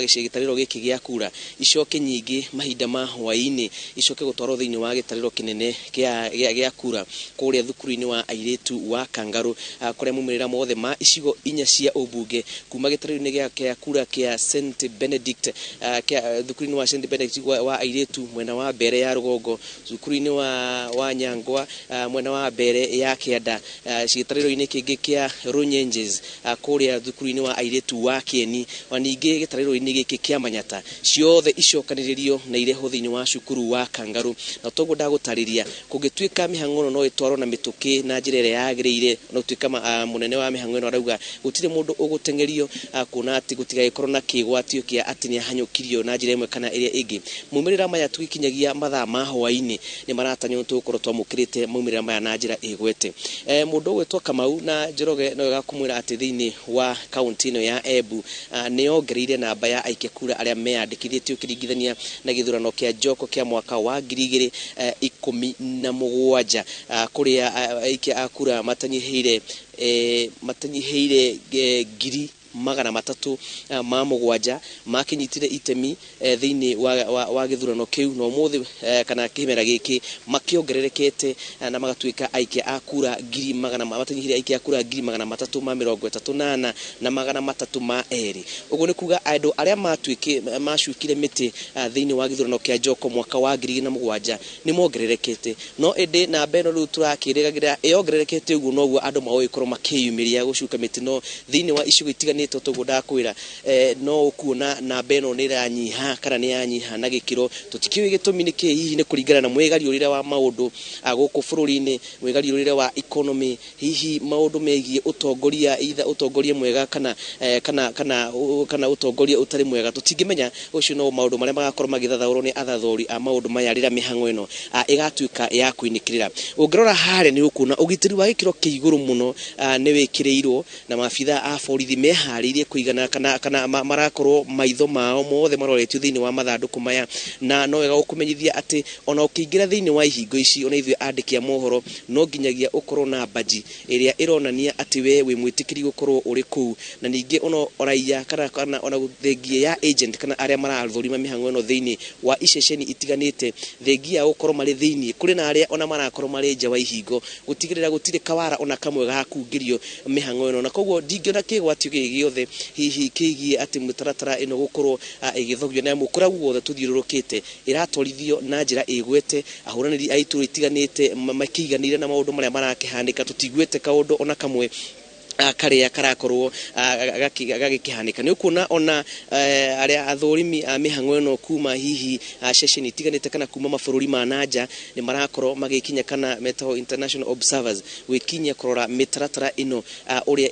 gĩtarĩro gĩkĩ gĩa kura, icoke nyingĩ mahinda ma hwaĩ-inĩ icoke gũtwarwo thĩinĩ wa gĩtarĩro kĩnene gĩa kura kũrĩa thukuru-inĩ wa airĩtu wa Kangaroo, kũrĩa maumĩrĩra mothe ma icigo inya cia cia ũmbunge kuma gĩtarũ-inĩ gĩa kura kĩa St Benedict, kĩa thukuru-inĩ wa St Benedict wa airĩtu mwena wa mbere ya rũgongo, thukuru-inĩ wa Nyangwa mwena wa mbere ya kĩanda, gĩtarĩro-inĩ kĩngĩ kĩa Runyenjes kũrĩa thukuru-inĩ wa airĩtu wa Kieni, na ningĩ gĩtarĩro-inĩ gĩkĩ kĩa Manyata, ciothe icokanĩrĩrio na irehwo thĩinĩ wa cukuru wa Kangaru. Na toguo ndagũtarĩria kũngĩtuĩka mĩhang'o ĩno no ĩtwarwo na mĩtũkĩ na njĩra ĩrĩa yagĩrĩire, no tuĩka mũnene wa mĩhang'o ĩno arauga gũtirĩ mũndũ ũgũteng'erio, kuona atĩ gũtigagĩkorwo na kĩgwatio kĩa atĩ nĩahanyũkirio na njĩra ĩmwe kana ĩrĩa ĩngĩ. Maumĩrĩra maya tũgĩkinyagia mathaa ma hwaĩ-inĩ nĩ maratanywo tũgũkorwo twamũkĩrĩte maumĩrĩra maya na njĩra ĩgwete. Mũndũ ũgwĩtwo Kamau na Njoroge no wega kũmwĩra atĩ thĩinĩ wa kaunti ĩno ya Embu nĩ yongereire namba ya aikia kura arĩa meyandĩkithĩtie ũkĩringithania na gĩthurano kĩa Njoko kĩa mwaka wa 2017, kũrĩa aikia a kura matanyihĩire 307,000 makinyitire itemi thĩinĩ wa gĩthurano kĩu, na ũmũthĩ kana kĩmera gĩkĩ makĩongererekete na magatuĩka aikia a kura matanyihĩire aikia a kura 334 na 302. Ũguo nĩ kuga andũ arĩa macukire mĩtĩ thĩinĩ wa gĩthurano kĩa Njoko mwaka wa 2007 nĩ mongererekete, no ĩndĩ namba ĩno rĩu tũrakĩrĩgagĩrĩra ĩyongererekete ũguo noguo andũ magũgĩkorwo makĩyumĩria gũcuka mĩtĩ, no thĩinĩ wa icigo itiganĩte toguo ndakwĩra no ũkuona namba ĩno nĩ ĩranyiha kana nĩ yanyiha na gĩkĩro. Tũtikĩũĩ gĩtũmi nĩ kĩĩ, hihi nĩ kũringana na mwĩgariũrĩre wa maũndũ gũkũ bũrũri-inĩ, mwĩgariũrĩre wa economy, hihi maũndũ megiĩ ũtongoria, either ũtongoria mwega kana kana kana kana ũtongoria ũtarĩ mwega, tũtingĩmenya. Ũcio no maũndũ marĩa magakorwo magĩthathaũrwo nĩ athathũri a maũndũ maya rĩrĩa mĩhang'o ĩno ĩgatuĩka ya kũinĩkĩrĩra. Ũngĩrora harĩa nĩ ũkuona ũgitĩri wa gĩkĩro kĩa igũrũ mũno nĩ wĩkĩrĩirwo na maabitha a borithi meharĩirie kũigana kana marakorwo maitho mao mothe maroretio thĩinĩ wa mathandũkũ maya, na no wega gũkũmenyithia atĩ ona ũkĩingĩra thĩinĩ wa ihingo ici, ona ithuĩ andĩki a mohoro no nginyagia ũkorwo na baji ĩrĩa ĩronania atĩ we wĩ mwĩtĩkĩri gũkorwo ũrĩ kũu, na ningĩ ona raia kana ona thengia ya agent kana arĩa marathũrima mĩhang'o ĩno thĩinĩ wa iceceni itiganĩte, thengia ya gũkorwo marĩ thĩinĩ, kũrĩ na arĩa ona marakorwo marĩ nja wa ihingo gũtigĩrĩra gũtirĩ kawara ona kamwe gakungĩrio mĩhang'o ĩno. Na koguo ndingĩona kĩgwatio gĩkĩ gĩothe hihi kĩgiĩ atĩ mĩtaratara ĩno gũkorwo ĩgĩthogio, na kũrĩa guothe tũthiũrũrũkĩte ĩratwarithio na njĩra ĩgwete, ahũranĩri a itũũra itiganĩte makĩiganĩire na maũndũ marĩa marakĩhanĩka, tũtiguĩte kaũndũ ona kamwe karĩa karakorwo gagĩkĩhanĩka. Nĩ ũkuona ona arĩa athũrimi a mĩhang'o ĩno kuma hihi ceceni itiganĩte kana kuma mabũrũri ma nanja nĩ marakorwo magĩkinya kana metagwo international observers gwĩkinyia kũrora mĩtaratara ĩno ũrĩa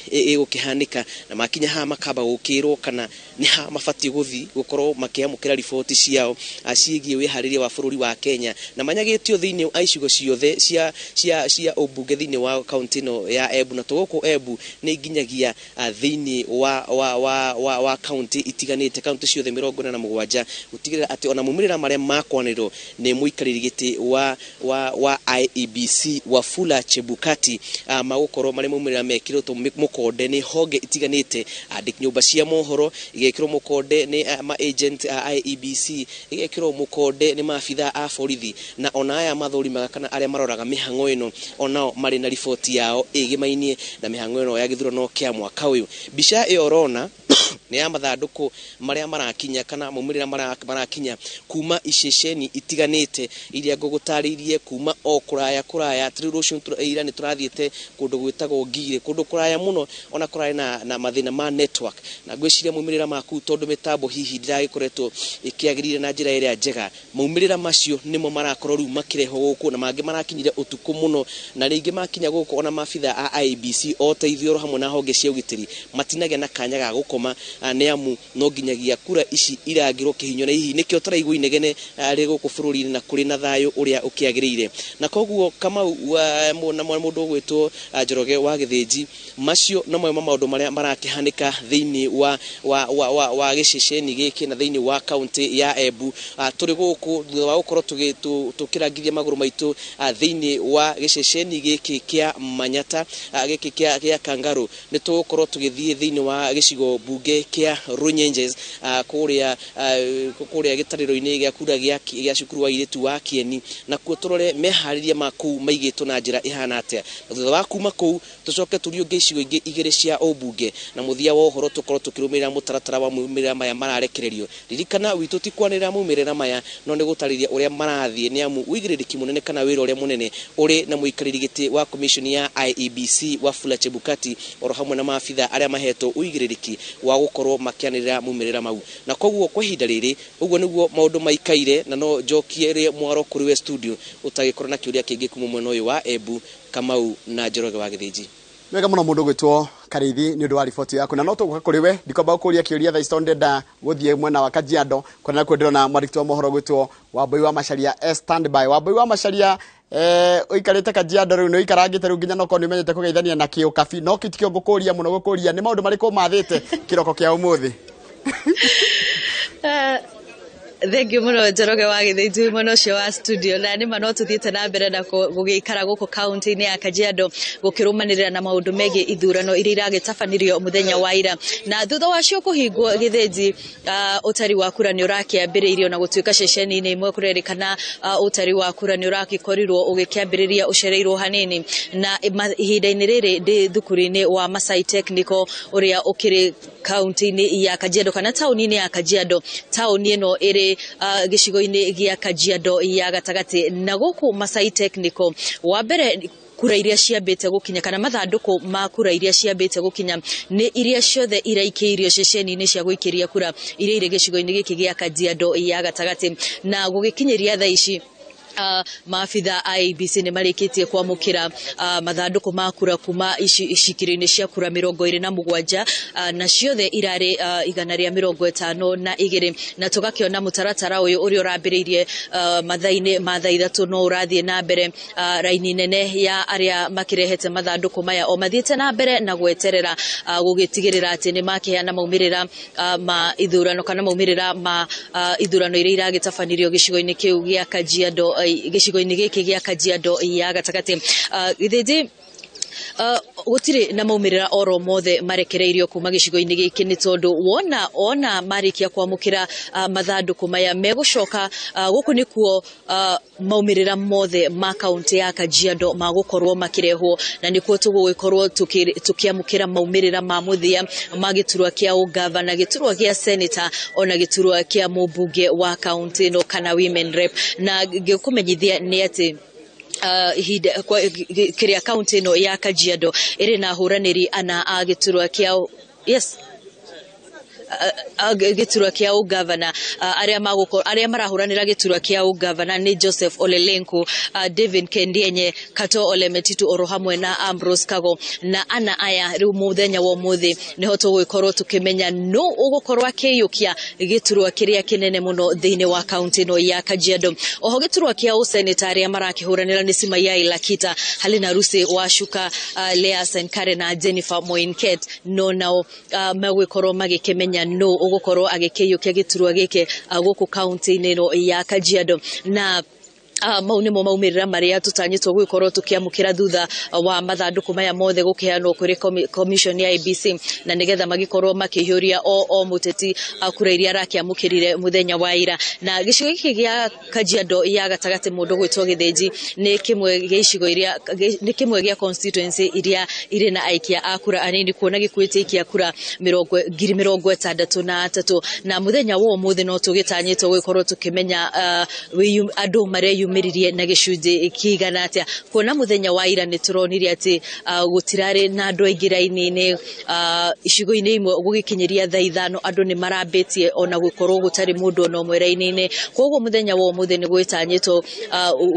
ĩgũkĩhanĩka, na makinya haha makamba gũkĩrwo kana nĩ ha mabatiĩ gũthiĩ gũkorwo makĩamũkĩra riboti ciao ciĩgiĩ wĩharĩria wa bũrũri wa Kenya, na manyagĩtio thĩinĩ wa icigo ciothe cia ũmbunge thĩinĩ wa kaunti ĩno ya Embu. Na tũgũkũ Embu nĩ nginyagia thĩinĩ wa kaunti itiganĩte, kaunti ciothe 47, gũtigĩrĩra atĩ ona maumĩrĩra marĩa makwanĩrwo nĩ mũikarĩri gĩtĩ wa IEBC Wafula Chebukati magũkorwo marĩ maumĩrĩra mekĩrĩtwo mũkonde nĩ honge itiganĩte, nyũmba cia mohoro igekĩrwo mũkonde nĩ ma agent a IEBC, igekĩrwo mũkonde nĩ maabitha a borithi, na ona aya mathũrimaga kana arĩa maroraga mĩhang'o ĩno onao marĩ na riboti yao ĩgĩmainie na mĩhang'o ĩno ya gĩthurano kĩa mwaka ũyũ. Mbica ĩyo ũrona nĩ ya mathandũkũ marĩa marakinya kana maumĩrĩra marakinya kuma iceceni itiganĩte iria ngũgũtarĩirie kuma o kũraya kũraya. Rĩu rũciũ ira nĩ tũrathiĩte kũndũ gwĩtagwo Ngigĩ, kũndũ kũraya mũno ona kũrarĩ na mathĩna ma network, na ngwĩciria maumĩrĩra maku tondũ mĩtambo hihi ndĩragĩkoretwo ĩkĩagĩrĩire na njĩra ĩrĩa njega, maumĩrĩra macio nĩmo marakorwo rĩu makĩrehwo gũkũ, na mangĩ marakinyire ũtukũ mũno, na rĩngĩ makinya gũkũ ona maabitha a IEBC o ta ithuĩ oro hamwe na honge cia ũgitĩri matinagĩa na kanya ga gũkoma, nĩ amu no nginyagia kura ici irangĩrwo kĩhinyo, na hihi nĩkĩo tũraigua inegene rĩ gũkũ bũrũri-inĩ na kũrĩ na thayũ ũrĩa ũkĩagĩrĩire. Na koguo Kamau na mũndũ ũgwĩtwo Njoroge wa Gĩthĩnji, macio no mamwe ma maũndũ marĩa marakĩhanĩka thĩinĩ wa gĩceceni gĩkĩ na thĩinĩ wa kaunti ya Embu. Tũrĩ gũkũ thutha wa gũkorwo tũkĩrangithia magũrũ maitũ thĩinĩ wa gĩceceni gĩkĩ kĩa Manyata, gĩkĩ kĩa Kangaru, nĩ tũgũkorwo tũgĩthiĩ thĩinĩ wa gĩcigo mbunge kĩa Runyenjes kũrĩa kũrĩa gĩtarĩro-inĩ gĩa kura gĩa cukuru wa airĩtu wa Kieni, na kuo tũrore meharĩria ma kũu maigĩtwo na njĩra ĩhana atĩa. Na thutha wa kuma kũu tũcoke tũriũnge icigo ingĩ igĩrĩ cia ũmbunge, na mũthia wa ũhoro tũkorwo tũkĩrũmĩrĩra mũtaratara wa maumĩrĩra maya mararekererio. Ririkana witũ ti kwanĩrĩra maumĩrĩra maya, no nĩ gũtarĩria ũrĩa marathiĩ, nĩ amu ũigĩrĩrĩki mũnene kana wĩra ũrĩa mũnene ũrĩ na mũikarĩri gĩtĩ wa commission ya IEBC Wafula Chebukati oro hamwe na maabitha arĩa mahetwo ũigĩrĩrĩki wa gũkorwo makĩanĩrĩra maumĩrĩra mau. Na koguo kwa ihinda rĩrĩ ũguo nĩguo maũndũ maikaire, na no njokie mwaro kũrĩ we studio ũtagĩkorwo na kĩũria kĩngĩ kuma mwena ũyũ wa Embu. Kamau na Njoroge wa Gĩthĩnji. Wega muno mundu gwitwo Karithi ni undu wa riboti yaku, na no tuguka kuri we ndikwamba gukuria kiuria thaa ici tondu ndenda guthie mwena wa Kajiado kuria nakuo ndirona mwandĩki wa mohoro gwitwo Wambui wa Macharia standby. Wambui wa Macharia, uikarite Kajiado riu ni uikarangite riu nginya nokorwo ni umenyete kugeithania na kĩũkabi, no kĩu tikĩo ngũkũria mũno, gũkũria nĩ maũndũ marĩkũ mathĩte kĩroko kĩa ũmũthĩ? Thank you muno Njoroge wa Gĩthĩnji mwena ũcio wa studio. Na nĩma no tũthiĩte na mbere na gũgĩikara gũkũ kaunti-inĩ ya Kajiado gũkĩrũmanĩrĩra na maũndũ megiĩ ithurano iria iragĩtabanirio mũthenya wa ira, na thutha wacio kũhingwo Gĩthĩnji, ũtari wa kura nĩ ũrakĩambĩrĩirio, na gũtuĩka ceceni-inĩ imwe kũrerĩkana ũtari wa kura nĩ ũragĩkorirwo ũgĩkĩambĩrĩria ũcereirwo hanini. Na ihinda-inĩ rĩrĩ ndĩ thukuru-inĩ wa Masai Technical ũrĩa ũkĩrĩ kaunti-inĩ ya Kajiado kana taũni-inĩ ya Kajiado. Taũni ĩno ĩrĩ gĩcigo-inĩ gĩa Kajiado ya gatagatĩ, na gũkũ Masai Technical wa mbere kura iria ciambĩte gũkinya kana mathandũkũ ma kura iria ciambĩte gũkinya nĩ iria ciothe iraikĩirio ceceni-inĩ cia gũikĩria kura iria irĩ gĩcigo-inĩ gĩkĩ gĩa Kajiado ya gatagatĩ. Na gũgĩkinyĩria thaa ici maabitha a IEBC nĩ marĩkĩtie kwamũkĩra mathandũkũ ma kura kuma icikĩro-inĩ cia kura 27, na ciothe irarĩ 152, na tũgakĩona mũtaratara ũyũ ũrĩa ũrambĩrĩirie mathaa-inĩ ma thaa 3 no ũrathiĩ na mbere. Raini nene ya arĩa makĩrehete mathandũkũ maya o mathiĩte na mbere na gweterera gũgĩtigĩrĩra atĩ nĩ makĩheana maumĩrĩra ma ithurano kana maumĩrĩra ma ithurano iria iragĩtabanirio gĩcigo-inĩ kĩu gĩa Kajiado, gĩcigo-inĩ gĩkĩ gĩa Kajiado ya gatagatĩ. Gĩthĩnji, gũtirĩ na maumĩrĩra oro mothe marekereirio kuma gĩcigo-inĩ gĩkĩ, nĩ tondũ wona ona marĩkia kwamũkĩra mathandũkũ maya megũcoka gũkũ nĩkuo maumĩrĩra mothe ma kaunti ya Kajiado magũkorwo makĩrehwo, na nĩkuo tũgũgĩkorwo tũkĩamũkĩra maumĩrĩra ma mũthia ma gĩturwa kĩa ũgavana, gĩturwa gĩa senator, ona gĩturwa kĩa mũmbunge wa kaunti ĩno kana women rep. Na ngĩkũmenyithia nĩ atĩ ihinda kĩrĩa kaunti ĩno ya Kajiado ĩrĩ na ahũranĩri ana a gĩturwa kĩa yes gĩturwa kĩa ũgavana. Arĩa marahũranĩra gĩturwa kĩa ũgavana nĩ Joseph Olelenku, David Kendienye, Kato Ole Metitu oro hamwe na Ambrose Kago. Na ana aya rĩu mũthenya wa ũmũthĩ nĩho tũgũgĩkorwo tũkĩmenya nũ ũgũkorwo akĩiyũkia gĩturwa kĩrĩa kĩnene mũno thĩinĩ wa kaunti ĩno ya Kajiado. Oho gĩturwa kĩa ũseneta arĩa marakĩhũranĩra nĩ Simayai Lakita, Halina Ruse Washuka, Lea Sankare na Jennifer Moinket, no nao megũgĩkorwo magĩkĩmenya no ũgũkorwo agĩkĩiyũkia gĩturwa gĩkĩ gũkũ kaunti-inĩ ĩno ya Kajiado. Na mau nĩmo maumĩrĩra marĩa tũtanyĩtwo gũgĩkorwo tũkĩamũkĩra thutha wa mathandũkũ maya mothe gũkĩheanwo kũrĩ commission ya IEBC, na nĩgetha magĩkorwo makĩihũria o mũteti kura iria arakĩamũkĩrire mũthenya wa ira. Na gĩcigo gĩkĩ gĩa Kajiado ya gatagatĩ mũndũ gwĩtwo Gĩthĩnji nĩ kĩmwe gĩa icigo iria nĩ kĩmwe gĩa constituency iria irĩ na aikia a kura anini, kuona gĩkuĩte aikia kura 63,000. Na mũthenya wa ũmũthĩ no tũgĩtanyĩtwo gũgĩkorwo tũkĩmenya andũ mareyumĩririe na gĩcunjĩ kĩigana atĩa, kuona mũthenya wa ira nĩ tũronire atĩ gũtirarĩ na andũ aingĩ raini-inĩ icigo-inĩ imwe gũgĩkinyĩria thaa 5 andũ nĩ marambĩtie ona gũkorwo gũtarĩ mũndũ ona ũmwe raini-inĩ. Koguo mũthenya wa ũmũthĩ nĩ gwĩtanyĩtwo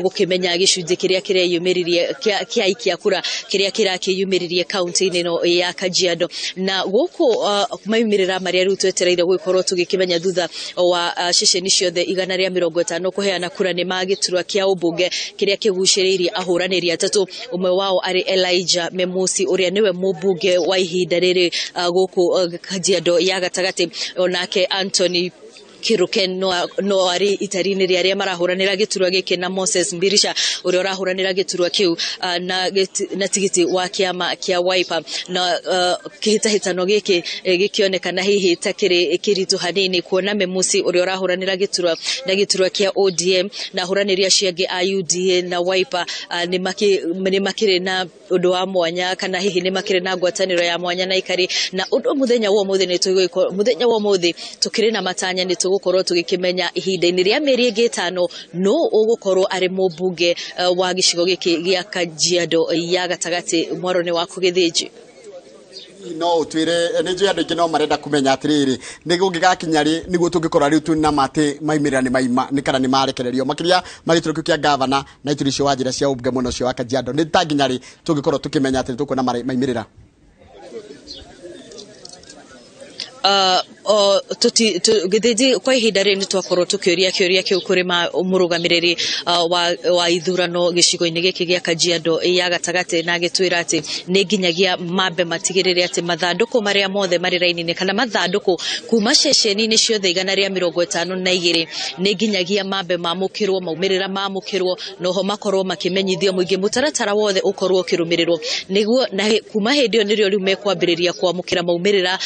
gũkĩmenya gĩcunjĩ kĩrĩa kĩreyumĩririe kĩa aikia kura kĩrĩa kĩrakĩyumĩririe kaunti-inĩ ĩno ya Kajiado. Na gũkũ maumĩrĩra marĩa rĩu twetereire gũgĩkorwo tũgĩkĩmenya thutha wa ceceni ciothe 150 kũheana kura nĩ ma gĩturwa kĩa ũmbunge kĩrĩa kĩgucĩrĩirie ahũranĩri atatũ, ũmwe wao arĩ Elijah Memusi ũrĩa nĩwe mũmbunge wa ihinda rĩrĩ gũkũ Kajiado ya gatagatĩ, onake Anthony Kiruken no arĩ itari-inĩ rĩa arĩa marahũranĩra gĩturwa gĩkĩ, na Moses Mbirisha ũrĩa ũrahũranĩra gĩturwa kĩu na tigiti wa kĩama kĩa Wiper. Na kĩhĩtahĩtano gĩkĩ gĩkĩonekana hihi ta kĩrĩ kĩritũ hanini, kuona Memusi ũrĩa ũrahũranĩra gĩturwa na gĩturwa kĩa ODM na ahũranĩri acio angĩ a UDA na Wiper nĩ makĩrĩ na ũndũ wa mwanya, kana hihi nĩ makĩrĩ na ngwatanĩro ya mwanya na ikari. Na ũndũ mũthenya wa ũmũthĩ nĩ tũgũkorwo, mũthenya wa ũmũthĩ tũkĩrĩ na matanya nĩ tũgũkorwo tũgĩkĩmenya ihinda-inĩ rĩa mĩeri ĩngĩ 5 nũ ũgũkorwo arĩ mũmbunge wa gĩcigo gĩkĩ gĩa Kajiado ya gatagatĩ. Mwaro-inĩ waku Gĩthĩnji. No utwire nĩ njũĩ andũ aingĩ no marenda kũmenya atĩrĩrĩ, nĩ gũngĩgakinya rĩ nĩguo tũngĩkorwo rĩu twĩna matĩ maimĩrĩra nĩ maima nĩ kana nĩ marekererio makĩria ma gĩturwa kĩu kĩa gavana na iturwa icio wa njĩra cia ũmbunge mwena ũcio wa Kajiado, nĩ ta nginya rĩ tũngĩkorwo tũkĩmenya atĩ nĩ tũkuona maimĩrĩra? Gĩthĩnji, kwa ihinda rĩrĩ nĩ twakorwo tũkĩũria kĩũria kĩu kũrĩ mũrũgamĩrĩri wa ithurano gĩcigo-inĩ gĩkĩ gĩa Kajiado ya gatagatĩ, na agĩtwĩra atĩ nĩ nginyagia mambe matigĩrĩre atĩ mathandũkũ marĩa mothe marĩ raini-inĩ, kana mathandũkũ kuma ceceni-inĩ ciothe 152, nĩ nginyagia mambe mamũkĩrwo, maumĩrĩra mamũkĩrwo, noho makorwo makĩmenyithio mũingĩ, mũtaratara wothe ũkorwo ũkĩrũmĩrĩrwo nĩguo, na kuma hĩndĩ ĩyo nĩrĩo rĩu mekwambĩrĩria kwamũkĩra maumĩrĩra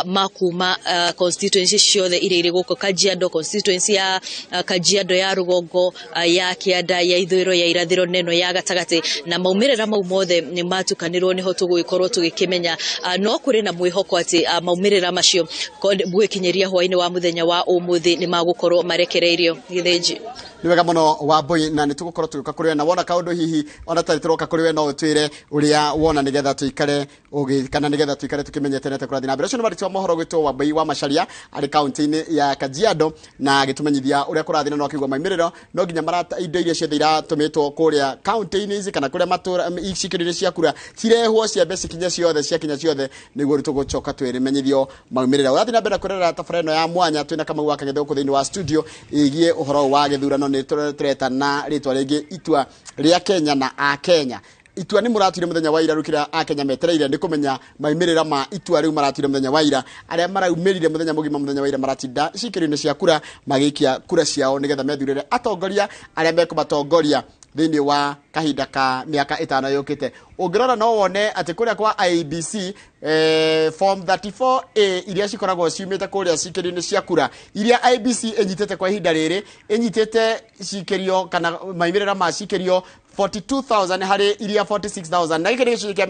ma kuma constituency ciothe iria irĩ gũkũ Kajiado, constituency ya Kajiado ya rũgongo, ya kĩanda, ya ithũĩro, ya irathĩro, na ĩno ya gatagatĩ. Na maumĩrĩra mau mothe nĩ matukanĩrwo nĩho tũgũgĩkorwo tũgĩkĩmenya. No kũrĩ na mwĩhoko atĩ maumĩrĩra macio gwĩkinyĩria hwaĩ-inĩ wa mũthenya wa ũmũthĩ nĩ magũkorwo marekereirio. Gĩthĩnji. Nĩ wega mũno Wambui, na nĩ tũgũkorwo tũgĩũka kũrĩ we, na wona kaũndũ hihi ona tarĩ tũroka kũrĩ we no ũtwĩre ũrĩa wona, nĩgetha tũikare ũgĩ kana nĩgetha tũikare tũkĩmenyete nĩ atĩa kũrathiĩ na mbere. Ũcio nĩ mwandĩki wa mohoro gwĩtwo Wambui wa Macharia arĩ kaunti-inĩ ya Kajiado, na agĩtũmenyithia ũrĩa kũrathiĩ, na no akĩigua maimĩrĩro no nginya marata indo iria ciothe iratũmĩtwo kũrĩa kaunti-inĩ ici kana kũrĩa matũra icikĩro-inĩ cia kura cirehwo ciambe cikinye ciothe, ciakinya ciothe nĩguo rĩu tũgũcoka twĩmenyithio maumĩrĩra. Ũrathiĩ na mbere na kwĩrorera tabarĩra ĩno ya mwanya twĩna Kamau wa Kang'ethe gũkũ thĩinĩ wa studio ĩgiĩ ũhoro wa gĩthurano. Nĩ tũreta na rĩtwa rĩngĩ itua rĩa Kenya na Akenya. Itua nĩ mũratuire mũthenya wa ira, rĩu kĩrĩa Akenya metereire nĩ kũmenya maumĩrĩra ma itua rĩu maratuire mũthenya wa ira. Arĩa maraumĩrire mũthenya mũgima mũthenya wa ira maratinda cikĩro-inĩ cia kura magĩikia kura ciao nĩgetha methurĩre atongoria arĩa mekũmatongoria thĩinĩ wa kahinda ka mĩaka 5 yũkĩte. Ũngĩrora no wone atĩ kũrĩa kwa IEBC form 34A iria cikoragwo ciumĩte kũrĩa cikĩrio-inĩ cia kura iria IEBC ĩnyitĩte kwa ihinda rĩrĩ, ĩnyitĩte cikĩrio kana maumĩrĩra ma cikĩrio 42,000 harĩ iria 46,000, na gĩkĩ nĩ gĩcunjĩ kĩa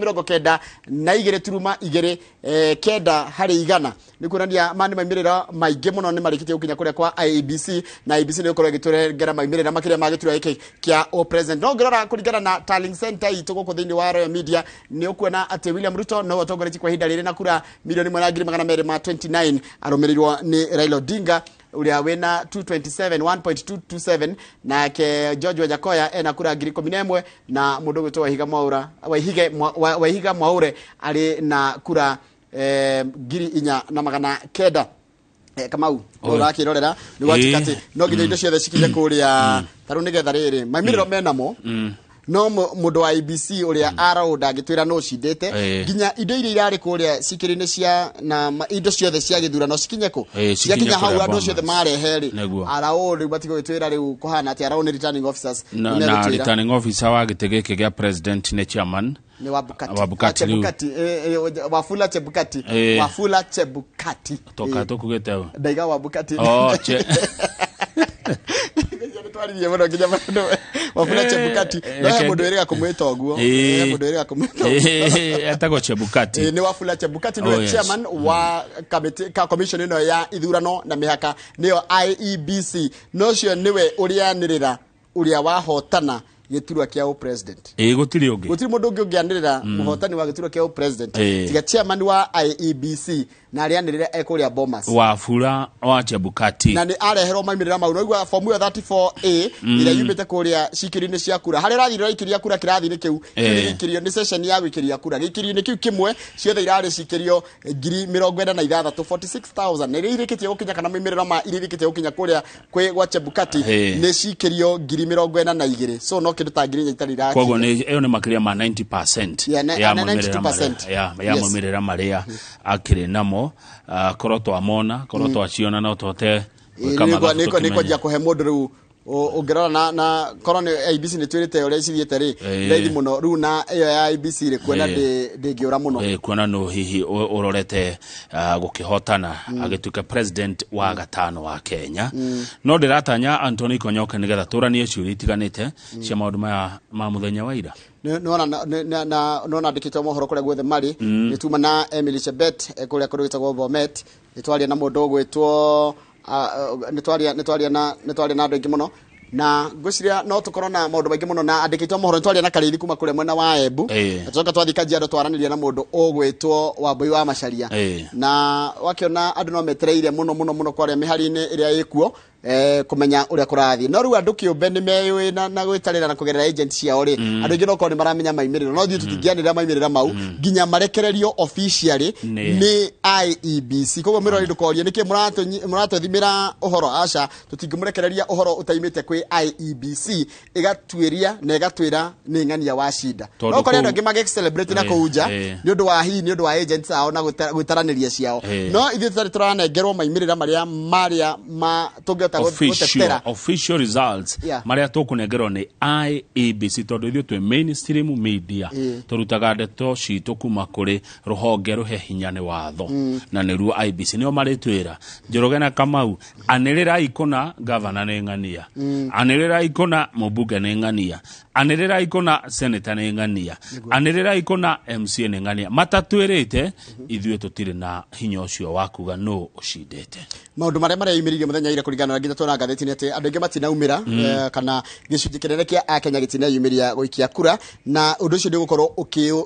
92.29 harĩ igana. Nĩ kuonania ma nĩ maumĩrĩra maingĩ mũno nĩ marĩkĩtie gũkinya kũrĩa kwa IEBC, na IEBC nĩ gũkorwo ĩgĩtũrengera maumĩrĩra makĩria ma gĩturwa gĩkĩ kĩa o president. No ngĩrora kũringana na tallying center itũ gũkũ thĩinĩ wa Royal Media, nĩ ũkuona atĩ William Ruto nowe ũtongoretie kwa ihinda rĩrĩ na kura 1,200,229, arũmĩrĩirwo nĩ Raila Odinga ũrĩa wĩna 227 1.227, nake George Wajackoyah ena kura 11,000, na mũndũ ũgwĩtwo Waihiga Mwaura Waihige Waihiga Mwaure arĩ na kura 4,900. Kamau, ũrakĩrorera nĩ gwatuĩka atĩ no nginya indo ciothe cikinye kũrĩa ta rĩu nĩgetha rĩrĩ maumĩrĩro menamo, no mũndũ wa IEBC ũrĩa arao ndangĩtwĩra no cindĩte nginya indo iria irarĩ kũrĩa cikĩrio-inĩ cia na indo ciothe cia gĩthurano cikinye kũ, ciakinya hau andũ ciothe marehe rĩ, arao rĩu matigũgĩtwĩra rĩu kũhana atĩ arao nĩ returning officers. Na returning officer wa gĩtĩ gĩkĩ gĩa president nĩ chairman ni Wabukati, Wabukati, Wafula Chebukati, Wafula Chebukati toka tũkugĩte ndaiga Wabukati. Oh, che twaririe mũno nginya mũndũ Wafula Chebukati, no he mũndũ wĩrĩga kũmwĩta ũguo, he mũndũ wĩrĩga kũmwĩta ũguo, etagwo Chebukati. Nĩ Wafula Chebukati, nĩwe chairman wa committee ka commission ĩno ya ithurano na mĩhaka, nĩyo IEBC, no ũcio nĩwe ũrĩanĩrĩra ũrĩa wahotana gĩturwa kĩa o president. Gũtirĩ ũngĩ, gũtirĩ mũndũ ũngĩ ũngĩanĩrĩra mũhotani wa gĩturwa kĩa o president tiga chairman wa IEBC, na arĩanĩrĩre ekũrĩa Bomas. Wafula wa Chebukati na nĩ areherwo maumĩrĩra mau. Noigua form ĩyo 34A ĩrĩa yumĩte kũrĩa cikĩrio-inĩ cia kura, harĩa ũrathiĩ ũraikĩria kura kĩrathi-inĩ kĩu, gĩikĩrio nĩ session ya gũikĩria kura gĩikĩrio-inĩ kĩu kĩmwe, ciothe irarĩ cikĩrio 46,000 46,000, na iria irĩkĩtie gũkinya kana maumĩrĩra ma iria irĩkĩtie gũkinya kũrĩa kwĩ gwa Chebukati nĩ cikĩrio 42,000, so no kĩndũ ta 4,000 itarĩ irakinya. Koguo nĩ ĩyo nĩ makĩria ma 90% ya maumĩrĩra marĩa akĩrĩ namo. Korwo twamona, korwo twaciona no tũhote Nĩ kwanjia kũhe mũndũ rĩu ũngĩrora na korwo nĩ IEBC nĩ twĩrĩte ũrĩa icithiĩte rĩ, raithi mũno rĩu na ĩyo ya IEBC rĩ, kuona ndĩngĩũra mũno. Kuona nũ hihi ũrorete gũkĩhotana agĩtuĩka president wa gatano wa Kenya. No ndĩratanya Anthony Konyoke nĩgetha tũranie ciũria itiganĩte cia maũndũ maya ma mũthenya wa ira. Nona andĩkĩtwo mohoro kũrĩa guothe marĩ. Nĩ tuma na Emily Chebet kũrĩa kũndũ gwĩtagwo Bomet, nĩ twaria na mũndũ ũgwĩtwo nĩ twaria na andũ aingĩ mũno, na ngwĩciria no tũkorwo na maũndũ maingĩ mũno na andĩkĩtwo mohoro. Nĩ twaria na Karĩithi kuma kũrĩa mwena wa Embu, na tũcoka twathiĩ Kajiado twaranĩria na mũndũ ũgwĩtwo Wambui wa Macharia, na wakĩona andũ no metereire mũno mũno mũno kwaria mĩhari-inĩ ĩrĩa ĩkuo kũmenya ũrĩa kũrathiĩ. No rĩu andũ kĩũmbe nĩ meyũĩ na gwĩtarĩra na kũgerera agent ciao rĩ, andũ aingĩ no korwo nĩ maramenya maimĩrĩro, no ithuĩ tũtingĩanĩrĩra maimĩrĩra mau nginya marekererio officially nĩ IEBC. Koguo mwĩroreri ndũkorie nĩkĩ mũratũthimĩra ũhoro, aca, tũtingĩmũrekereria ũhoro ũtaimĩte kwĩ IEBC ĩgatuĩria na ĩgatwĩra nĩ ng'ania wacinda. No kũrĩ andũ angĩ magĩ-celebrate na kũu nja nĩ ũndũ wa hihi nĩ ũndũ wa agents ao na gwĩtaranĩria ciao, no ithuĩ tũtarĩ tũranengerwo maimĩrĩra marĩa ma tũngĩhota official results marĩa tũkũnengerwo nĩ IEBC, tondũ ithuĩ twĩ mainstream media, tũrutaga ndeto citũ kuma kũrĩ rũhonge rũhe hinya nĩ watho, na nĩruo IEBC nĩo marĩtwĩra. Njoroge na Kamau, anĩrĩrai kũna gavana nĩ ng'ania, anĩrĩrai kũna mũmbunge nĩ ng'ania, anĩrĩrai kũna senator nĩ ng'ania, anĩrĩrai kũna MCA nĩ ng'ania. Matatwĩrĩte ithuĩ tũtirĩ na hinya ũcio wa kuga nũ ũcindĩte. Maũndũ marĩa mareyumĩririe mũthenya ira kũringana na nginya tuona ngathĩti nĩ atĩ andũ aingĩ matinaumĩra, kana gĩcunjĩ kĩnene kĩa Akenya gĩtineyumĩria gũikia kura, na ũndũ ũcio nĩ ũgũkorwo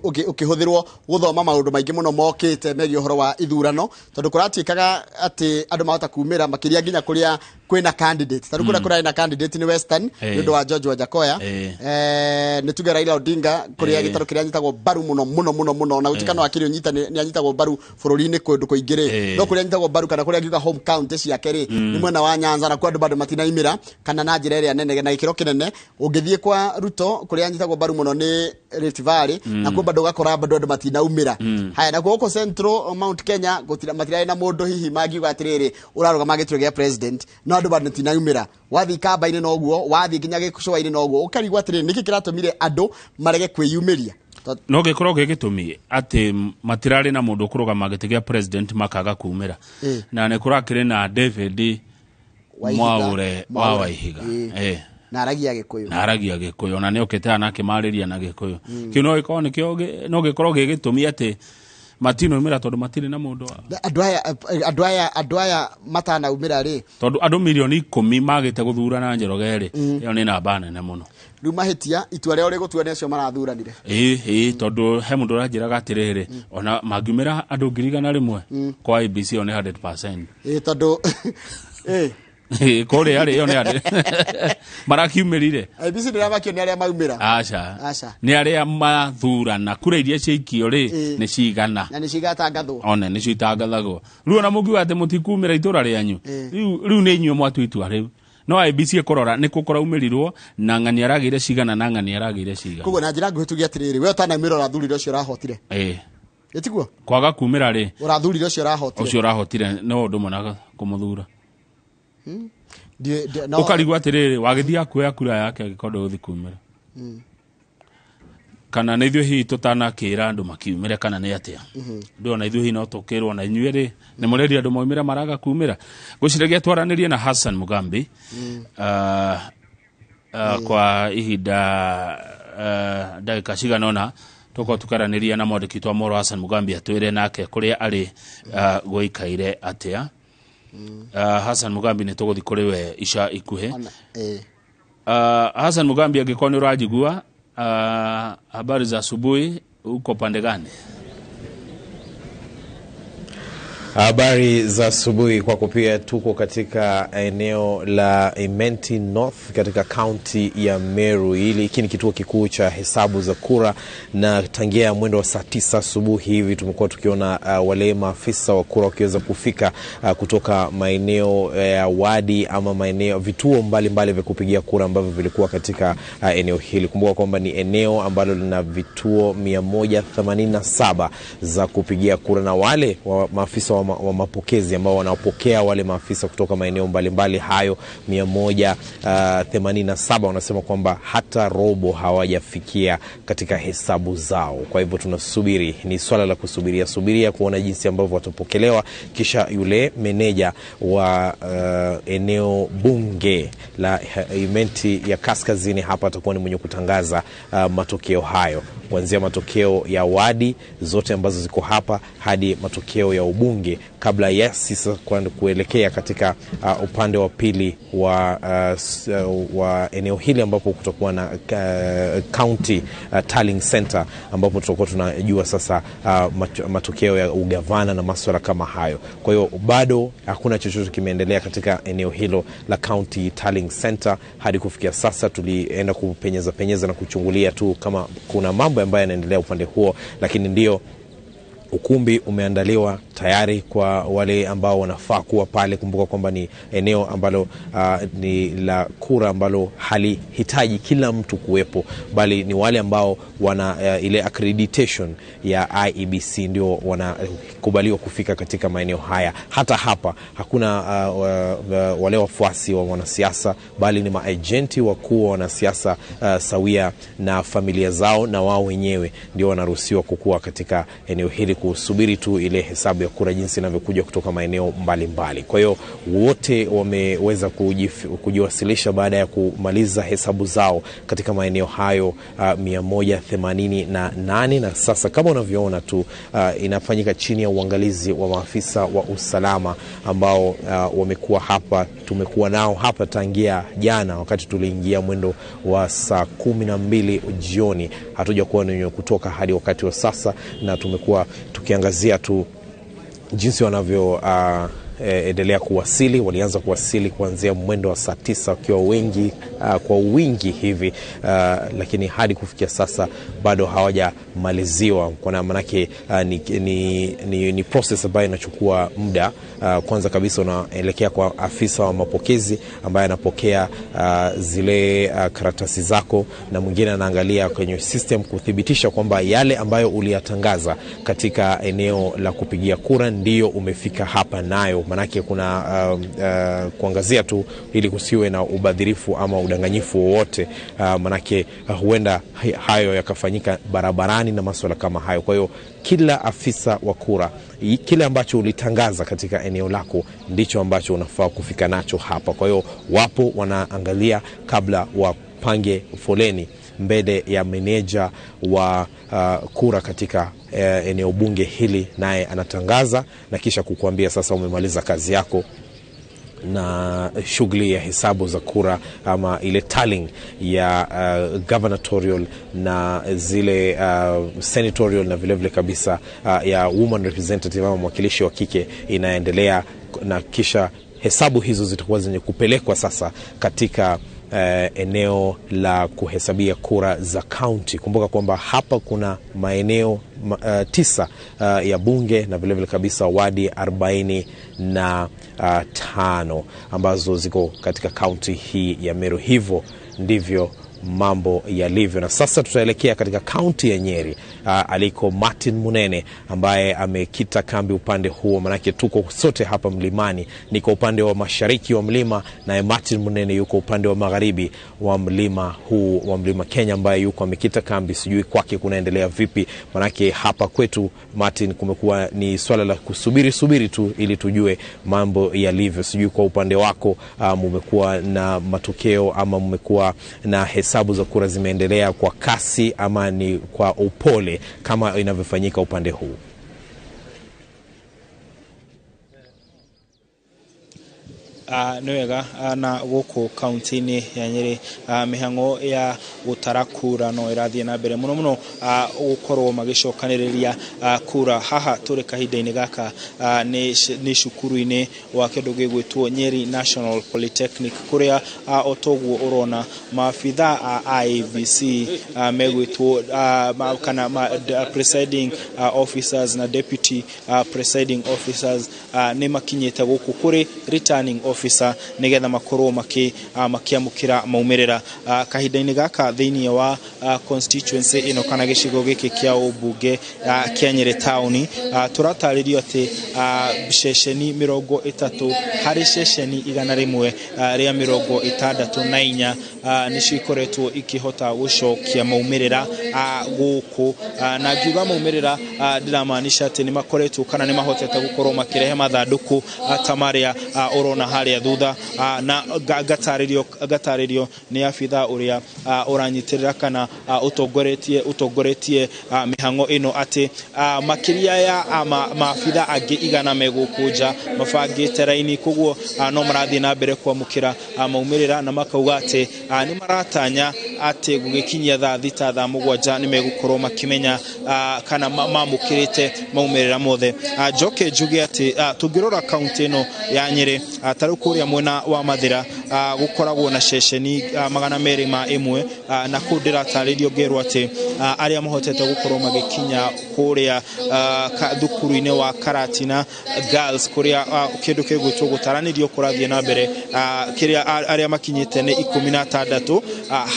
ũkĩhũthĩrwo gũthoma maũndũ maingĩ mũno mokĩte megiĩ ũhoro wa ithurano, tondũ kũratuĩkaga atĩ andũ mahota kumĩra makĩria nginya kũrĩa kwĩna candidate. Ta rĩu kũrĩa kũrarĩ na candidate nĩ Western nĩ ũndũ wa George Wajackoyah, nĩ tuge Raila Odinga kũrĩa gĩtarũ kĩrĩa anyitagwo mbaru mũno mũno mũno mũno, na gũtuĩka no akĩrĩ ũnyita nĩ anyitagwo mbaru bũrũri-inĩ kũndũ kũingĩ rĩ, no kũrĩa anyitagwo mbaru kana kũrĩa angiuga home county ciake rĩ nĩ mwena wa Nyanza, na kwa andũ bado matinaimĩra kana na njĩra ĩrĩa nene na gĩkĩro kĩnene. Ũngĩthiĩ kwa Ruto kũrĩa anyitagwo mbaru mũno nĩ Rift Valley, na kuo bado ũgakora bado andũ matinaumĩra. Haya, na gũkũ Central Mount Kenya matirarĩ na mũndũ hihi mangiuga atĩrĩrĩ ũrarũgama gĩturwa gĩa president, no andũ bado matinaumĩra. Wathiĩ Kamba-inĩ noguo, wathiĩ nginya Gĩcũa-inĩ noguo, ũkarigwo atĩrĩrĩ nĩkĩ kĩratũmire andũ marege kwĩyumĩria. No gĩkorwo gĩ gĩtũmi atĩ matirarĩ na mũndũ ũkũrũgama gĩtĩ gĩa president makaga kumĩra, na nĩ kũrakĩrĩ na David Mwaure wa Waihiga, na aragia Gĩkũyũ, na aragia Gĩkũyũ, na nĩ okĩte na akĩmarĩria na Gĩkũyũ. Kĩu no gĩkorwo nĩkĩo no gĩkorwo gĩ gĩtũmi atĩ matinaumĩra tondũ matirĩ na mũndũ. Andũ aya matanaumĩra rĩ, tondũ andũ mirioni 10 magĩte gũthurana Njoroge rĩ, ĩyo nĩ namba nene mũno. Rĩu mahĩtia itua rĩao rĩgũtua nĩ acio marathuranire. Ĩĩ, tondũ he mũndũ ũranjĩraga atĩrĩrĩ, ona mangiumĩra andũ 100,000 kwa IEBC ĩyo nĩ 100%. Ĩĩ, tondũ kũrĩa rĩ ĩyo nĩ arĩa marakiumĩrire. IEBC ndĩramakio nĩ arĩa maumĩra. Aca, nĩ arĩa mathurana kura iria ciaikio rĩ nĩ cigana, na nĩ cigatangathwo, one nĩcio itangathagwo. Rĩu ona mũngiuga atĩ mũtikumĩra itũra rĩanyu, rĩu nĩ inyuĩ mwatua itua rĩu, no IEBC ĩkũrora nĩ kũ kũraumĩrirwo na ng'ania aragĩire cigana na ng'ania aragĩire cigana. Koguo na njĩra nguhĩ tuge atĩrĩrĩ, we ũtanaumĩra ũrathurire ũcio ũrahotire. Ĩtiguo kwaga kumĩra rĩ, ũrathurire ũcio ũrahotire, ũcio ũrahotire no ũndũ ũmwe na kũmũthura. Ũkarigwo atĩrĩrĩ, wagĩthiĩ akuoya kura yake angĩkorwo ndũgũthiĩ kumĩra, kana nĩ ithuĩ hihi tũtanakĩra andũ makiumĩre kana nĩ atĩa? Ndũ ona ithuĩ hihi no tũkĩrwo na inyuĩ rĩ nĩ mũreria andũ maumĩre maraga kumĩra. Ngwĩciragia twaranĩrie na Hassan Mugambi kwa ihinda ndagĩka cigana ũna, tũkorwo tũkaranĩria na mwandĩki witũ wa mohoro Hassan Mugambi atwĩre nake kũrĩa arĩ gũikaire atĩa. Hassan Mugambi nĩ tũgũthiĩ kũrĩ we ica ikuhĩ. Hassan Mugambi, angĩkorwo nĩ ũranjigua, habari za asubuhi, uko pande gani? Habari za asubuhi kwako pia. Tuko katika eneo la Imenti North katika kaunti ya Meru. Hiki ni kituo kikuu cha hesabu za kura, na tangia mwendo wa saa 9 asubuhi hivi tumekuwa tukiona wale maafisa wa kura wakiweza kufika kutoka maeneo ya wadi ama maeneo vituo mbalimbali vya kupigia kura ambavyo vilikuwa katika eneo hili. Kumbuka kwamba ni eneo ambalo lina vituo 187 za kupigia kura, na wale wa maafisa wa wa mapokezi ambao wanapokea wale maafisa kutoka maeneo mbalimbali hayo 187 wanasema kwamba hata robo hawajafikia katika hesabu zao. Kwa hivyo tunasubiri, ni swala la kusubiria subiria kuona jinsi ambavyo watapokelewa, kisha yule meneja wa eneo bunge la Imenti ya Kaskazini hapa atakuwa ni mwenye kutangaza matokeo hayo, kuanzia matokeo ya wadi zote ambazo ziko hapa hadi matokeo ya ubunge, kabla ya sisi kuelekea katika upande wa pili wa eneo hili ambapo kutakuwa na county tallying center, ambapo tutakuwa tunajua sasa matokeo ya ugavana na masuala kama hayo. Kwa hiyo bado hakuna chochote kimeendelea katika eneo hilo la county tallying center hadi kufikia sasa. Tulienda kupenyeza penyeza na kuchungulia tu kama kuna mambo ambayo yanaendelea upande huo, lakini ndio ukumbi umeandaliwa tayari kwa wale ambao wanafaa kuwa pale. Kumbuka kwamba ni eneo ambalo ni la kura ambalo halihitaji kila mtu kuwepo, bali ni wale ambao wana ile accreditation ya IEBC ndio wanakubaliwa kufika katika maeneo haya. Hata hapa hakuna wale wafuasi wa wanasiasa, bali ni maagenti wakuu wa wanasiasa sawia na familia zao na wao wenyewe ndio wanaruhusiwa kukua katika eneo hili, kusubiri tu ile hesabu ya kura jinsi inavyokuja kutoka maeneo mbalimbali. Kwa hiyo wote wameweza kujiwasilisha baada ya kumaliza hesabu zao katika maeneo hayo 188, na sasa kama unavyoona tu inafanyika chini ya uangalizi wa maafisa wa usalama ambao wamekuwa hapa. Tumekuwa nao hapa tangia jana wakati tuliingia mwendo wa saa 12 jioni, hatujakuwa wenye kutoka hadi wakati wa sasa, na tumekuwa tukiangazia tu jinsi wanavyo endelea kuwasili. Walianza kuwasili kuanzia mwendo wa saa 9 wakiwa wengi kwa wingi hivi, lakini hadi kufikia sasa bado hawajamaliziwa, kwa maanake ni process ambayo inachukua muda. Kwanza kabisa unaelekea kwa afisa wa mapokezi ambaye anapokea zile karatasi zako, na mwingine anaangalia kwenye system kuthibitisha kwamba yale ambayo uliyatangaza katika eneo la kupigia kura ndiyo umefika hapa nayo. Manake kuna kuangazia tu ili kusiwe na ubadhirifu ama udanganyifu wowote, manake huenda hayo yakafanyika barabarani na masuala kama hayo. Kwa hiyo kila afisa wa kura, kile ambacho ulitangaza katika eneo lako ndicho ambacho unafaa kufika nacho hapa. Kwa hiyo wapo wanaangalia kabla wapange foleni mbele ya meneja wa kura katika eneo bunge hili, naye anatangaza na kisha kukuambia sasa umemaliza kazi yako na shughuli ya hesabu za kura ama ile tallying ya gubernatorial na zile senatorial na vilevile kabisa ya woman representative ama mwakilishi wa kike inaendelea, na kisha hesabu hizo zitakuwa zenye kupelekwa sasa katika eneo la kuhesabia kura za county. Kumbuka kwamba hapa kuna maeneo 9 ya bunge na vilevile kabisa wadi 45 ambazo ziko katika county hii ya Meru. Hivyo ndivyo mambo yalivyo. Na sasa tutaelekea katika kaunti ya Nyeri aliko Martin Munene ambaye amekita kambi upande huo, manake tuko sote hapa mlimani, niko upande wa mashariki wa mlima naye Martin Munene yuko upande wa magharibi wa mlima huu wa mlima Kenya, ambaye yuko amekita kambi. Sijui kwake kunaendelea vipi, manake hapa kwetu Martin kumekuwa ni swala la kusubiri subiri tu ili tujue mambo yalivyo. Sijui kwa upande wako mmekuwa na matokeo ama mmekuwa na hesabu za kura zimeendelea kwa kasi ama ni kwa upole kama inavyofanyika upande huu? Nĩ wega na gũkũ kaunti-inĩ ya Nyeri mĩhang'o ya gũtara kura no ĩrathiĩ na mbere mũno mũno, gũkorwo magĩcokanĩrĩria kura. Haha tũrĩ kahinda-inĩ gaka nĩ cukuru-inĩ wa kĩndũ gĩgwĩtwo Nyeri National Polytechnic, kũrĩa o toguo ũrona maabitha a IEBC megwĩtwo kana presiding officers na deputy presiding officers nĩ makinyĩte gũkũ kũrĩ returning officer nigetha makorwo makiamukira maumĩrĩra kahinda-inĩ gaka thĩinĩ wa Constituency ĩno kana gĩcigo gĩkĩ kĩa ũmbunge kĩa Nyĩrĩ taũni, tũratarĩrio atĩ ceceni 30 harĩ ceceni 164 nĩcio ikoretwo ikĩhota gũcokia maumĩrĩra gũkũ. Na ngiuga maumĩrĩra, ndĩramaanisha atĩ nĩ makoretwo kana nĩ mahotete gũkorwo makĩrehe mathandũkũ ta marĩa ũrona harĩa thutha. Na ngatarĩrio nĩ abitha ũrĩa ũranyitĩrĩra kana ũtongoretie mĩhang'o ĩno atĩ makĩria ya maabitha angĩ 100 megũkũ nja mabangĩte raini, koguo no marathiĩ na mbere kwamũkĩra maumĩrĩra, na makauga atĩ nĩ maratanya atĩ gũgĩkinyia thaa 6, thaa 7 nĩ megũkorwo makĩmenya kana mamũkĩrĩte maumĩrĩra mothe. Njoke njuge atĩ tũngĩrora kaunti ĩno ya Nyĩrĩ, ta rĩu kũrĩa mwena wa Mathĩra gũkoragwo na ceceni 201, na kũu ndĩratarĩrio ngerwo atĩ arĩa mahotete gũkorwo magĩkinya kũrĩa thukuru-inĩ wa Karatina Girls, kũrĩa kĩndũ kĩgwĩtwo gũtaranĩrio kũrathiĩ na mbere, kĩrĩa arĩa makinyĩte nĩ 16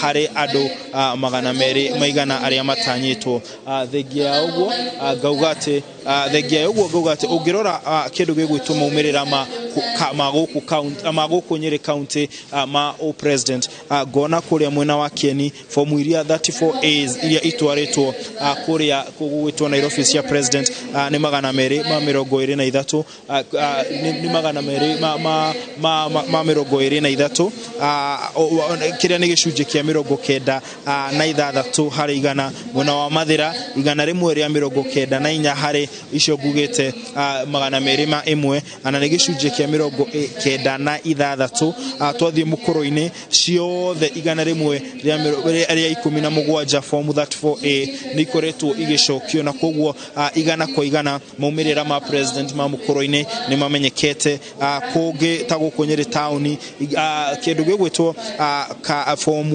harĩ andũ 200 arĩa matanyĩtwo. Thengia ya ũguo ngauga atĩ ũngĩrora kĩndũ gĩgwĩtwo maumĩrĩra ma gũkũ county, ma gũkũ Nyĩrĩ county, ma o president, ngona kũrĩa mwena wa Kieni fomu iria 34 A's iria itwarĩtwo kũrĩa gũgwĩtwo Nairobi cia president nĩ 223, nĩ 223, kĩrĩa nĩ gĩcunjĩ kĩa 96 harĩ 100. Mwena wa Mathĩra 194 harĩ icio ngugĩte 201, na nĩ gĩcunjĩ kĩa 96. Twathiĩ mũkũrũ-inĩ ciothe 117 form 34A nĩ ikoretwo igĩcokio, na koguo 100 kwa 100 maumĩrĩra ma president ma mũkũrũ-inĩ nĩ mamenyekete. Kũngĩ ta gũkũ Nyĩrĩ taũni, kĩndũ gĩgwĩtwo form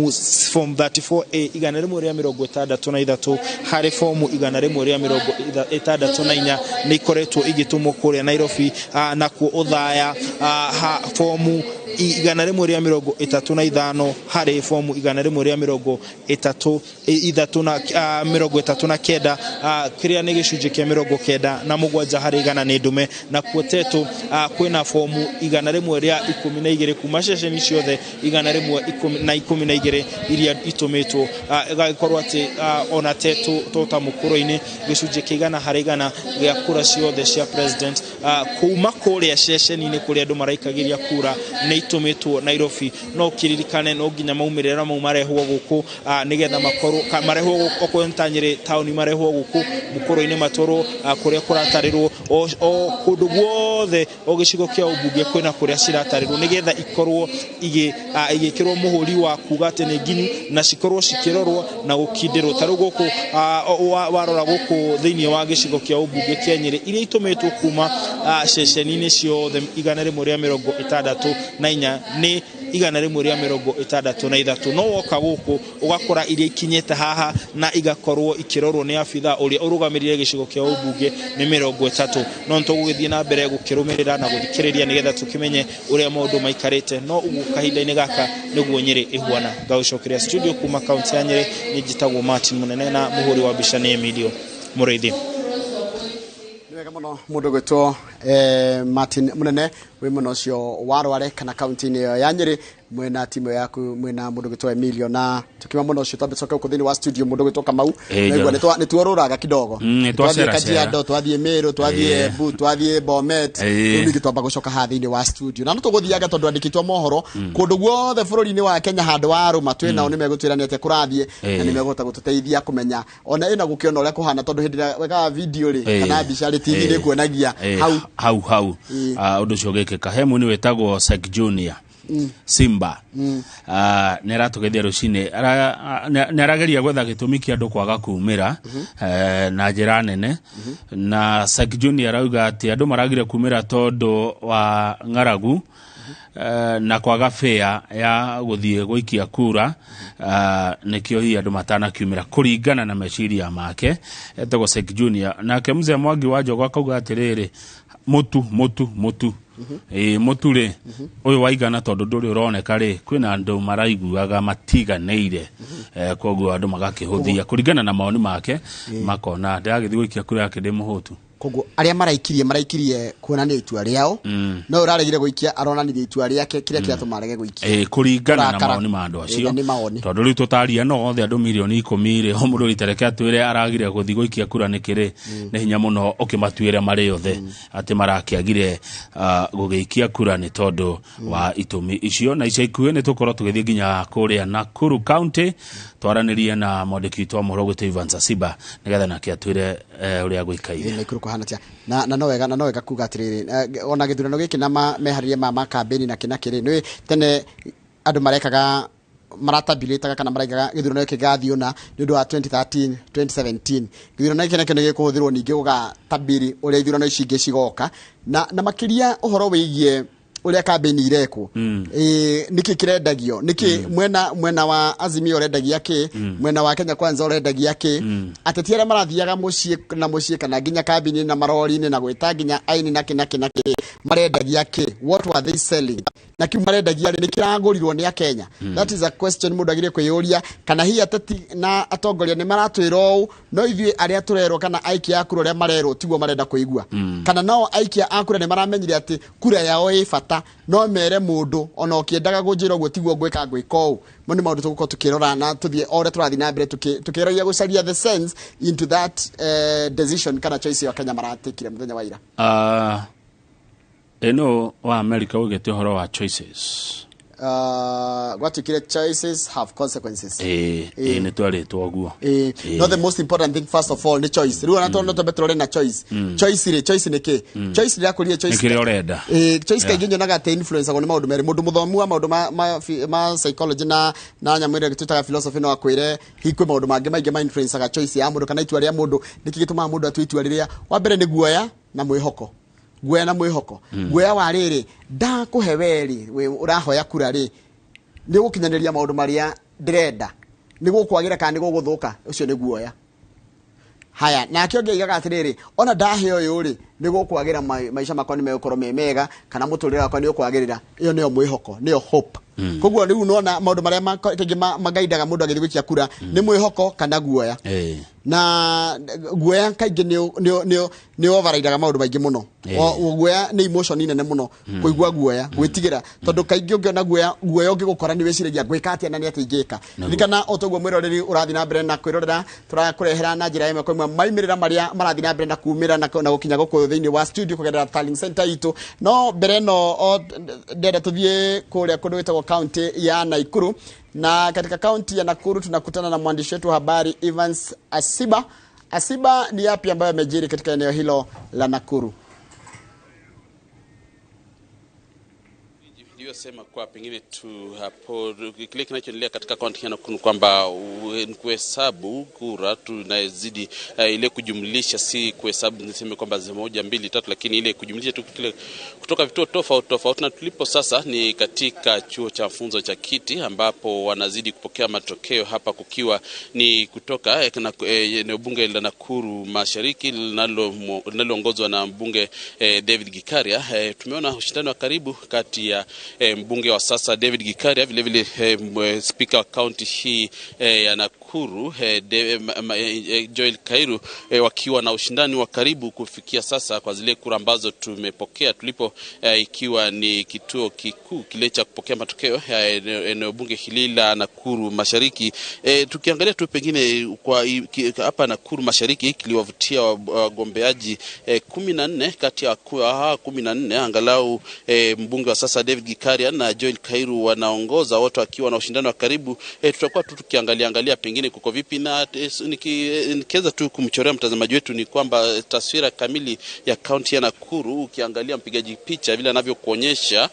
34A 163 harĩ fomu 164 nĩ ikoretwo igĩtũmwo kũrĩa Nairobi. Nakuo Othaya fomu 135 harĩ fomu 139, kĩrĩa nĩ gĩcunjĩ kĩa 97 harĩ 100 nĩ ndume. Nakuo Tetu kwĩna fomu 112 kuma ceceni ciothe 112 iria itũmĩtwo, ĩgagĩkorwo atĩ ona Tetu tota mũkũrũ-inĩ gĩcunjĩ kĩa 100 harĩ 100 gĩa kura ciothe cia president kuma kũrĩa ceceni-inĩ kũrĩa andũ maraikagĩria kura nĩ itũmĩtwo Nairobi. No kĩririkane no nginya maumĩrĩra mau marehwo gũkũ, nĩgetha makorwo marehwo gũkũ okorwo nĩ ta Nyĩrĩ taũni marehwo gũkũ mũkũrũ-inĩ matwarwo kũrĩa kũratarĩrwo o kũndũ guothe o gĩcigo kĩa ũmbunge kwĩna kũrĩa ciratarĩrwo, nĩgetha ikorwo igĩkĩrwo mũhũri wa kuga atĩ nĩ nginyu na cikorwo cikĩrorwo na gũkindĩrwo. Ta rĩu gũkũ warora gũkũ thĩinĩ wa gĩcigo kĩa ũmbunge kĩa Nyĩrĩ iria itũmĩtwo kuma ceceni-inĩ ciothe 164 nĩ 163, no woka gũkũ ũgakora iria ikinyĩte haha na igakorwo ikĩrorwo nĩ abitha ũrĩa ũrũgamĩrĩire gĩcigo kĩa ũmbunge nĩ 30. No nĩtũgũgĩthiĩ na mbere gũkĩrũmĩrĩra na gũthikĩrĩria nĩgetha tũkĩmenye ũrĩa maũndũ maikarĩte. No ũguo kahinda-inĩ gaka nĩguo Nyĩrĩ ĩhuana. Ngagũcokeria studio kuma kaunti ya Nyĩrĩ, nĩ njĩtagwo Martin Mũnene na mũhũri wa mbica nĩ Emilio Mũrĩithi. Wega mũno mũndũ gwĩtwo Martin Mũnene wĩ mwena ũcio wa Rware kana kaunti-inĩ ĩyo ya Nyĩrĩ, mwena timu yaku mwena mũndũ gwĩtwo Emilio. Na tukiuma mũno ũcio twambe coke gũkũ thĩinĩ wa studio mũndũ gwĩtwo Kamau. Naigua nĩ tuorũraga kidogo, twathiĩ Kajiado, twathiĩ Meru, twathiĩ Embu, twathiĩ Bomet, rĩu ningĩ twamba gũcoka haha thĩinĩ wa studio na no tũgũthiaga tondũ andĩkĩtwo mohoro kũndũ guothe bũrũri-inĩ wa Kenya handũ wa rũma twĩ nao nĩ megũtwĩra nĩ atĩa kũrathiĩ na nĩ megũhota gũtũteithia kũmenya ona ĩna gũkĩona ũrĩa kũhana, tondũ hĩndĩ ĩrĩa wekaga video rĩ kana mbica rĩ TV nĩ kuonagia hau hau ũndũ ũcio ũgĩkĩka. He mũini wĩtagwo Sek Junior Simba nĩ aratũgeithia rũcinĩ, nĩ arageria gwetha gĩtũmi kĩa andũ kwaga kumĩra na njĩra nene. Na Sek Junior arauga atĩ andũ maragire kumĩra tondũ wa ng'aragu na kwaga fare ya gũthiĩ gũikia kura, nĩkĩo hihi andũ matanakiumĩra kũringana na meciria make. Etagwo Sek Junior. Nake mzee Mwangi wa Njogu akauga atĩrĩrĩ, mũtu mũtu mũtu Ĩĩ, mũtu rĩ, ũyũ waigana tondũ ndũrĩ ũroneka rĩ, kwĩna andũ maraiguaga matiganĩire. Koguo andũ magakĩhũthia kũringana na mawoni make, makona ndĩragĩthiĩ gũikia kura yake ndĩ mũhũtu. Koguo arĩa maraikirie kuonania itua rĩao, no ũraregire gũikia aronanirie itua rĩake kĩrĩa kĩratũma arege gũikia. Ĩĩ, kũringana na Kũrakara. mawoni ma andũ acio. Ĩĩ, na nĩ mawoni. Tondũ rĩu tũtaria no othe andũ 10,000,000 rĩ, o mũndũ rita reke atwĩre aragire gũthiĩ gũikia kura nĩkĩ rĩ, nĩ hinya mũno ũkĩmatuĩre marĩ othe atĩ marakĩagire gũgĩikia kura nĩ tondũ wa itũmi icio. Na ica ikuhĩ nĩ tũkorwo tũgĩthiĩ nginya kũrĩa Nakuru County twaranĩrie na mwandĩki witũ wa mohoro gwĩtwo Ivan Sasiba nĩgetha nake atwĩre ũrĩa gũikaire. Ĩĩ, Nakuru kũhana atĩa? Na no wega, na no wega kuga atĩrĩrĩ, ona gĩthurano gĩkĩ na meharĩria ma kambĩni na kĩ na kĩrĩ, nĩ tene andũ marekaga maratabulĩtaga kana maraigaga gĩthurano gĩkĩ gĩgathiĩ ũna nĩ ũndũ wa 2013 2017, gĩthurano gĩkĩ nakĩo nĩ gĩkũhũthĩrwo ningĩ gũgatabiri ũrĩa ithurano ici ingĩ cigoka, na makĩria ũhoro wĩgiĩ ũrĩa kambĩni irekwo. Ĩĩ, nĩkĩ kĩrendagio, nĩkĩ mwena wa Azimio ũrendagia kĩ, mwena wa Kenya Kwanza ũrendagia kĩ, ateti arĩa marathiaga mũciĩ na mũciĩ kana nginya kambĩni na marori-inĩ na gwĩta nginya aini na kĩ na kĩ na kĩ, marendagia kĩ? What were they selling? Na kiu marendagia rĩ, nĩ kĩragũrirwo nĩ Akenya? That is a question mũndũ agĩrĩire kwĩyũria, kana hihi ateti na atongoria nĩ maratwĩra ũũ, no ithuĩ arĩa tũrerwo kana aikia a kura ũrĩa marerwo tiguo marenda kũigua, kana nao aikia a kura nĩ maramenyire atĩ kura yao ĩ bata, no mere mũndũ ona ũkĩendaga kũnjĩra ũguo tiguo ngwĩka, ngwĩka ũũ. Mo nĩ maũndũ tũgũkorwo tũkĩrora na tũthiĩ o ũrĩa tũrathiĩ na mbere tũkĩgeragia gũcaria the sense into that decision kana choice ya Kenya maratikire mũthenya wa ira. Ĩno wa America ũgĩte ũhoro wa choices. Gwatuĩkire choices have consequences. Ĩĩ, ĩĩ, nĩ twarĩtwo ũguo. Ĩĩ, no the most important thing first of all nĩ choice. Rĩu ona tondũ no twambe tũrore na choice, choice rĩ, choice nĩ kĩ? Choice ndĩrakũria choice Nĩ kĩrĩa ũrenda. Ĩĩ, choice kaingĩ nyonaga atĩ influence-agwo nĩ maũndũ merĩ. Mũndũ mũthomu wa maũndũ ma psychology na nyamũ ĩrĩa twĩtaga philosophy no akwĩre hihi kwĩ maũndũ mangĩ maingĩ ma influence-aga choice ya mũndũ kana itua rĩa mũndũ. Nĩkĩ gĩtũmaga mũndũ atue itua rĩrĩa? Wa mbere nĩ guoya na mwĩhoko. Guoya na mwĩhoko, guoya wa rĩrĩ, ndakũhe we rĩ, wĩ ũrahoya kura rĩ, nĩ gũkinyanĩria maũndũ marĩa ndĩrenda, nĩ gũkwagĩra kana nĩ gũgũthũka? Ũcio nĩ guoya. Haya, nake ũngĩ aigaga atĩrĩrĩ, ona ndahe ũyũ rĩ, nĩ gũkwagĩra, maica makwa nĩ megũkorwo me mega kana mũtũrĩre wakwa nĩ ũkwagĩrĩra. Ĩyo nĩyo mwĩhoko, nĩyo hope. Koguo rĩu nona maũndũ marĩa kaingĩ magaindaga mũndũ agĩthiĩ gũikia kura nĩ mwĩhoko kana guoya. Na guoya kaingĩ nĩ overridaga maũndũ maingĩ mũno. Guoya nĩ emotion nene mũno, kũigua guoya, gwĩtigĩra, tondũ kaingĩ ũngĩona guoya, guoya ũngĩgũkora nĩ wĩciragia ngwĩka atĩa na nĩ atĩa ingĩka. Ririkana o toguo mwĩroreri ũrathiĩ na mbere na kwĩrorera, tũrakũrehera na njĩra ĩmwe kwa ĩmwe maimĩrĩra marĩa marathiĩ na mbere na kumĩra na gũkinya gũkũ thĩinĩ wa studio kũgerera tallying center itũ. No mbere ĩno o ndĩrenda tũthiĩ kũrĩa kũndũ gwĩtagwo kaunti ya Nakuru, na katika kaunti ya Nakuru tunakutana na mwandishi wetu wa habari Evans Asiba. Asiba, ni yapi ambayo yamejiri katika eneo hilo la Nakuru? Iliyosema kwa pengine tu hapo kile kinachoendelea katika kaunti ya Nakuru kwamba kuhesabu kura tunazidi ile kujumlisha, si kuhesabu niseme kwamba 1 2 3, lakini ile kujumlisha tu kile kutoka vituo tofauti tofauti. Na tulipo sasa ni katika chuo cha mafunzo cha Kiti ambapo wanazidi kupokea matokeo hapa, kukiwa ni kutoka eneo bunge la Nakuru Mashariki linaloongozwa na mbunge David Gikaria. Tumeona ushindani wa karibu kati ya mbunge wa sasa David Gikaria, vile vile spika wa kaunti hii ya Nakuru Joel Kairu, wakiwa na ushindani wa karibu kufikia sasa kwa zile kura ambazo tumepokea tulipo, ikiwa ni kituo kikuu kile cha kupokea matokeo ya eneo bunge hili la Nakuru Mashariki. Tukiangalia tu pengine kwa hapa Nakuru Mashariki kiliwavutia wagombeaji 14, kati ya hawa 14 angalau mbunge wa sasa David Gikaria na Joel Kairu wanaongoza, wote wakiwa na ushindani wa karibu. Tutakuwa tu tukiangalia angalia pengine kuko vipi, na nikiweza tu kumchorea mtazamaji wetu ni kwamba taswira kamili ya kaunti ya Nakuru, ukiangalia mpigaji picha vile anavyokuonyesha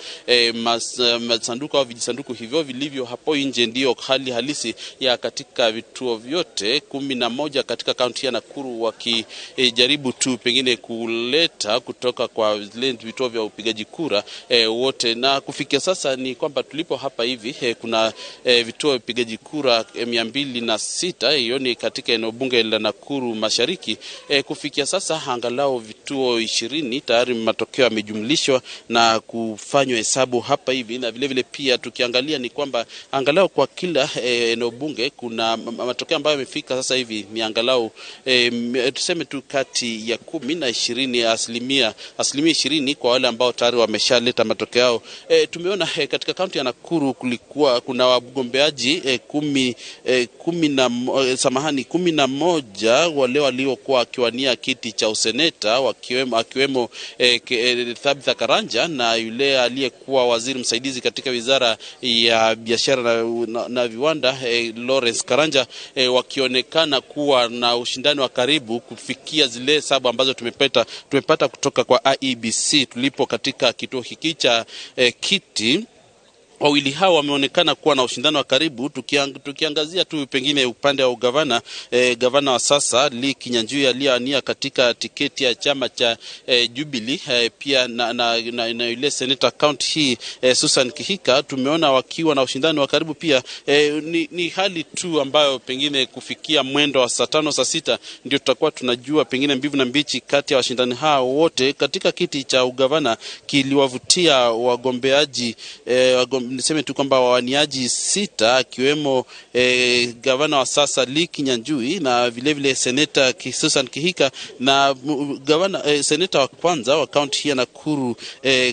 masanduku au vijisanduku hivyo vilivyo hapo nje, ndio hali halisi ya katika vituo vyote 11 katika kaunti ya Nakuru, wakijaribu tu pengine kuleta kutoka kwa zile vituo vya upigaji kura wote. Na kufikia sasa ni kwamba tulipo hapa hivi kuna vituo vya upigaji kura 200 206, hiyo ni katika eneo bunge la Nakuru Mashariki. Kufikia sasa angalau vituo 20 tayari matokeo yamejumlishwa na kufanywa hesabu hapa hivi, na vile vile pia tukiangalia ni kwamba angalau kwa kila eneo bunge kuna matokeo ambayo yamefika sasa hivi ni angalau tuseme tu kati ya 10 na 20, asilimia 20 kwa wale ambao tayari wameshaleta matokeo yao. Tumeona katika kaunti ya Nakuru kulikuwa kuna wagombeaji 11 wale waliokuwa wakiwania kiti cha useneta, akiwemo Thabitha Karanja na yule aliyekuwa waziri msaidizi katika wizara ya biashara na viwanda Lawrence Karanja, wakionekana kuwa na ushindani wa karibu kufikia zile hesabu ambazo tumepata kutoka kwa IEBC. Tulipo katika kituo hiki cha kiti, wawili hao wameonekana kuwa na ushindano wa karibu. Tukiangazia tu pengine upande wa ugavana, gavana wa sasa Lee Kinyanjui aliyeania katika tiketi ya chama cha Jubilee, pia na yule senator county hii Susan Kihika, tumeona wakiwa na ushindani wa karibu pia. Ni hali tu ambayo pengine kufikia mwendo wa saa 5 saa 6 ndio tutakuwa tunajua pengine mbivu na mbichi kati ya washindani hao wote katika kiti cha ugavana. Kiliwavutia wagombeaji niseme tu kwamba wawaniaji 6 akiwemo gavana wa sasa Lee Kinyanjui na vile vile seneta Susan Kihika na gavana seneta wa kwanza wa kaunti hii ya Nakuru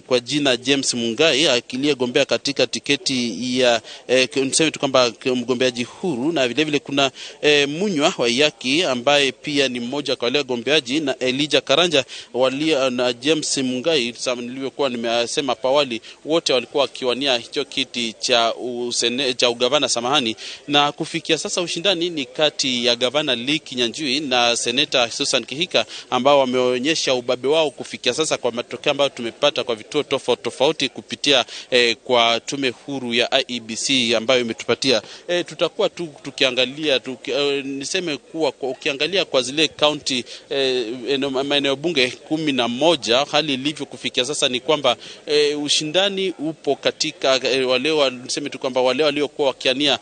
kwa jina James Mungai aliyegombea katika tiketi ya niseme tu kwamba mgombeaji huru, na vile vile kuna Munywa Waiyaki ambaye pia ni mmoja kwa wale wagombeaji na Elijah Karanja walia na James Mungai, nilivyokuwa nimesema pawali, wote walikuwa wakiwania hicho kiti cha ugavana, samahani. Na kufikia sasa ushindani ni kati ya gavana Lee Kinyanjui na seneta Susan Kihika ambao wameonyesha ubabe wao kufikia sasa kwa matokeo ambayo tumepata kwa vituo tofauti tofauti kupitia kwa tume huru ya IEBC ambayo imetupatia. Tutakuwa tu tukiangalia niseme kuwa ukiangalia kwa zile county maeneo bunge 11, hali ilivyo kufikia sasa ni kwamba ushindani upo katika wale niseme tu kwamba wale waliokuwa wakiania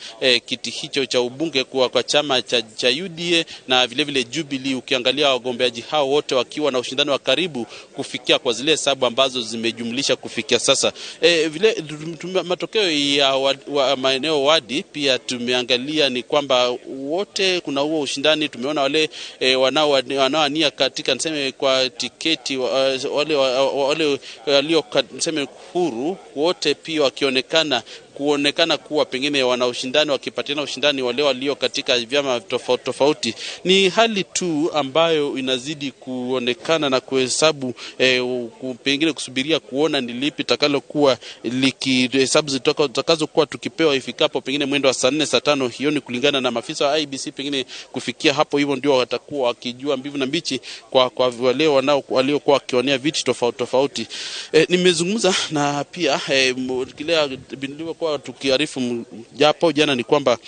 kiti hicho cha ubunge kwa chama cha UDA na vile vile Jubilee. Ukiangalia wagombeaji hao wote wakiwa na ushindani wa karibu kufikia kwa zile hesabu ambazo zimejumlisha kufikia sasa. Vile matokeo ya maeneo wadi pia tumeangalia ni kwamba wote kuna huo ushindani. Tumeona wale wanaoania katika niseme kwa tiketi wale walio niseme huru wote pia wakionekana kuonekana kuwa pengine wana ushindani, wakipatiana ushindani wale walio katika vyama tofauti tofauti. Ni hali tu ambayo inazidi kuonekana na kuhesabu pengine kusubiria kuona ni lipi takalokuwa likihesabu zitakazokuwa tukipewa ifikapo pengine mwendo wa saa 4 saa 5. Hiyo ni kulingana na maafisa wa IEBC, pengine kufikia hapo hivyo ndio watakuwa wakijua mbivu na mbichi kwa wale waliokuwa wakionea viti tofauti tofauti. Nimezungumza na pia kile kwa tukiarifu japo jana ni kwamba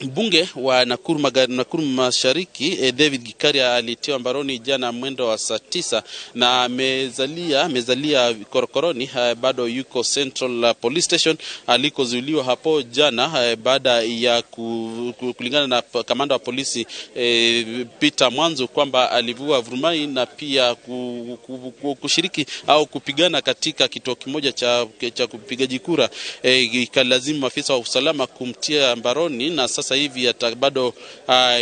mbunge wa Nakuru Mashariki David Gikaria alitiwa mbaroni jana mwendo wa saa 9 na amezalia korokoroni, bado yuko Central Police Station alikozuiliwa hapo jana baada ya kulingana na kamanda wa polisi Peter Mwanzo kwamba alivua vurumai na pia kushiriki au kupigana katika kituo kimoja cha kupigaji kura. Ikalazimu maafisa wa usalama kumtia mbaroni na sasa hivi bado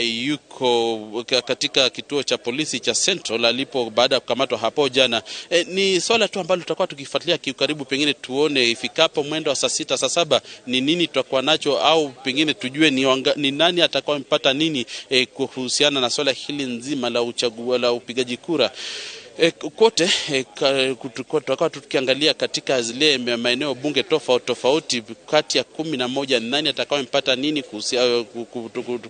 yuko katika kituo cha polisi cha Central alipo baada ya kukamatwa hapo jana. Ni swala tu ambalo tutakuwa tukifuatilia karibu, pengine tuone ifikapo mwendo wa saa 6 saa 7 ni nini tutakuwa nacho, au pengine tujue ni nani atakuwa amepata nini kuhusiana na swala hili nzima la uchaguzi la upigaji kura. Kote tutakuwa tukiangalia katika zile maeneo bunge tofauti tofauti kati ya 11 nani atakayempata nini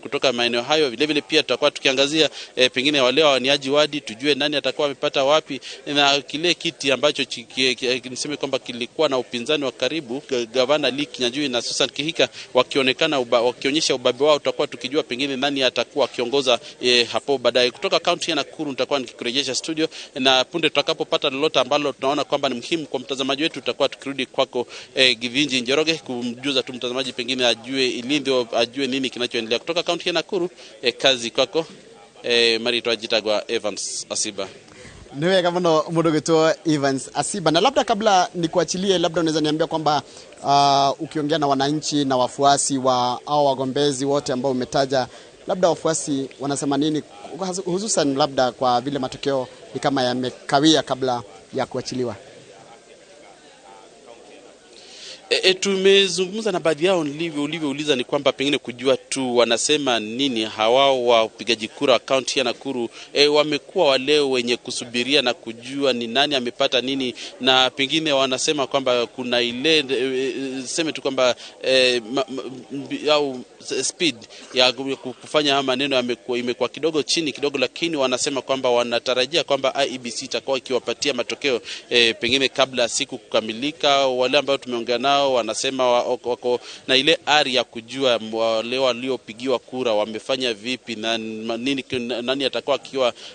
kutoka maeneo hayo. Vile vile pia tutakuwa tukiangazia pengine wale waniaji wadi, tujue nani atakuwa amepata wapi, na kile kiti ambacho niseme kwamba kilikuwa na upinzani wa karibu, gavana Lee Kinyanjui na Susan Kihika wakionekana wakionyesha ubabe wao, tutakuwa tukijua pengine nani atakuwa akiongoza hapo baadaye. Kutoka kaunti ya Nakuru nitakuwa nikikurejesha studio Na punde tutakapopata lolote ambalo tunaona kwamba ni muhimu kwa mtazamaji wetu, tutakuwa tukirudi kwako Githinji Njoroge kumjuza tu mtazamaji pengine ajue ilivyo, ajue nini kinachoendelea kutoka kaunti ya Nakuru. Kazi kwako Marito Jitagwa Evans Asiba. Nĩ wega mũno mũndũ gwĩtwo Evans Asiba, na labda kabla nikuachilie, labda unaweza niambia kwamba ukiongea na wananchi na wafuasi wa au wagombezi wote ambao umetaja, labda wafuasi wanasema nini, hususan labda kwa vile matokeo ni kama yamekawia kabla ya kuachiliwa? Tumezungumza na baadhi yao, ulivyouliza ni kwamba pengine kujua tu wanasema nini hawao wapigaji kura wa kaunti ya Nakuru. Wamekuwa wale wenye kusubiria na kujua ni nani amepata nini, na pengine wanasema kwamba kuna ile seme tu kwamba au speed ya kufanya maneno imekuwa kidogo chini kidogo, lakini wanasema kwamba wanatarajia kwamba IEBC itakuwa ikiwapatia matokeo pengine kabla siku kukamilika. Wale ambao tumeongea nao wanasema wako na ile ari ya kujua wale waliopigiwa kura wamefanya vipi na nini, nani atakuwa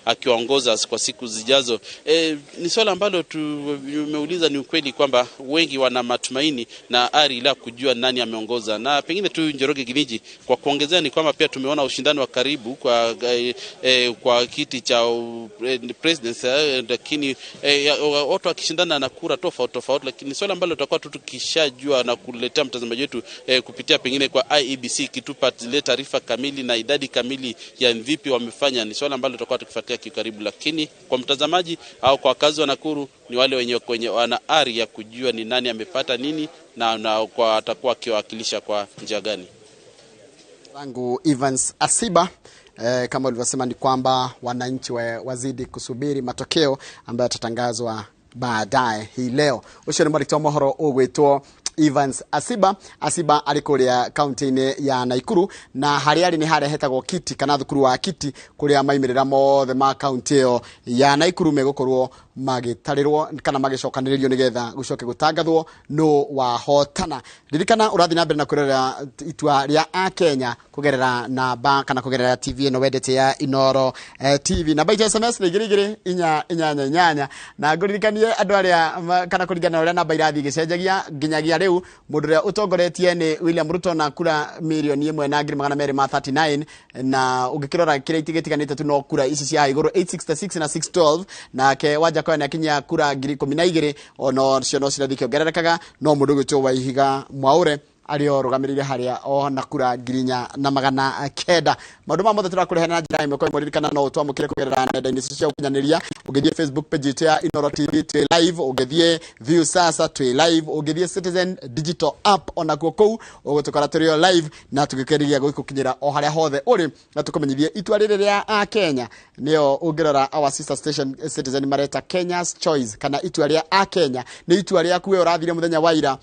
akiwaongoza kwa siku zijazo. Ni swala ambalo tumeuliza, ni ukweli kwamba wengi wana matumaini na ari la kujua nani ameongoza. Na pengine tu Njoroge Githinji, kwa kuongezea ni kwamba pia tumeona ushindani wa karibu kwa kiti cha presidency, lakini watu wakishindana na kura tofauti tofauti, lakini swala ambalo tutakuwa tu tukishajua na kuletea mtazamaji wetu kupitia pengine kwa IEBC kitupa zile taarifa kamili na idadi kamili ya vipi wamefanya, ni swala ambalo tutakuwa tukifuatilia kikaribu. Lakini kwa mtazamaji au kwa wakazi wa Nakuru ni wale wenye kwenye wana ari ya kujua ni nani amepata nini na kwa atakuwa akiwakilisha kwa njia gani. Langu Evans Asiba, kama ulivyosema ni kwamba wananchi wazidi kusubiri matokeo ambayo yatatangazwa baadaye hii leo. Ucio nĩ mwandĩki wa mohoro ũgwĩtwo Evans Asiba. Asiba arĩ kũrĩa kaunti-inĩ ya Nakuru, na harĩa arĩ nĩ harĩa hetagwo Kiti kana thukuru wa Kiti, kũrĩa maimĩrĩra mothe ma kaunti ĩyo ya Nakuru megũkorwo magĩtarĩrwo kana magĩcokanĩrĩrio nĩgetha gũcoke gũtangathwo nũ wahotana. Ririkana ũrathiĩ na mbere na kwĩrorera itua rĩa Akenya kũgerera namba kana kũgerera TV ĩno wendete ya Inooro TV. Namba itũ SMS nĩ 2 2 4 8 8, na ngũririkanie andũ arĩa kana kũringana na ũrĩa namba irathiĩ igĩcenjagia nginyagia rĩu mũndũ ũrĩa ũtongoretie nĩ William Ruto na kura 1,239,000, na ũngĩkĩrora kĩrĩa gĩtiganĩte tu no kura ici cia igũrũ 866 na 612, nake Wajackoyah nĩ akinyia kura 12,000, ono cio no cirathiĩ ikĩongererekaga, no mũndũ ũgwĩtwo Waihiga Mwaure arĩ o rũgamĩrĩire harĩa o na kura 4,900. Maũndũ maya mothe tũrakũrehe na njĩra ĩmwe kwa ĩmwe. Ririkana no ũtwamũkĩre kũgerera nenda-inĩ cia ũkinyanĩria, ũngĩthiĩ Facebook page itũ ya Inooro TV twĩ live, ũngĩthiĩ View Sasa twĩ live, ũngĩthiĩ Citizen Digital App onakuo kũu ũgũtũkora tũrĩ o live, na tũgĩkĩrĩria gũgũkinyĩra o harĩa hothe ũrĩ, na tũkũmenyithie itua rĩrĩ rĩa Akenya nĩyo ũngĩrora our sister station Citizen mareta Kenya's Choice, kana itua rĩa Akenya nĩ itua rĩaku we ũrathire mũthenya wa ira,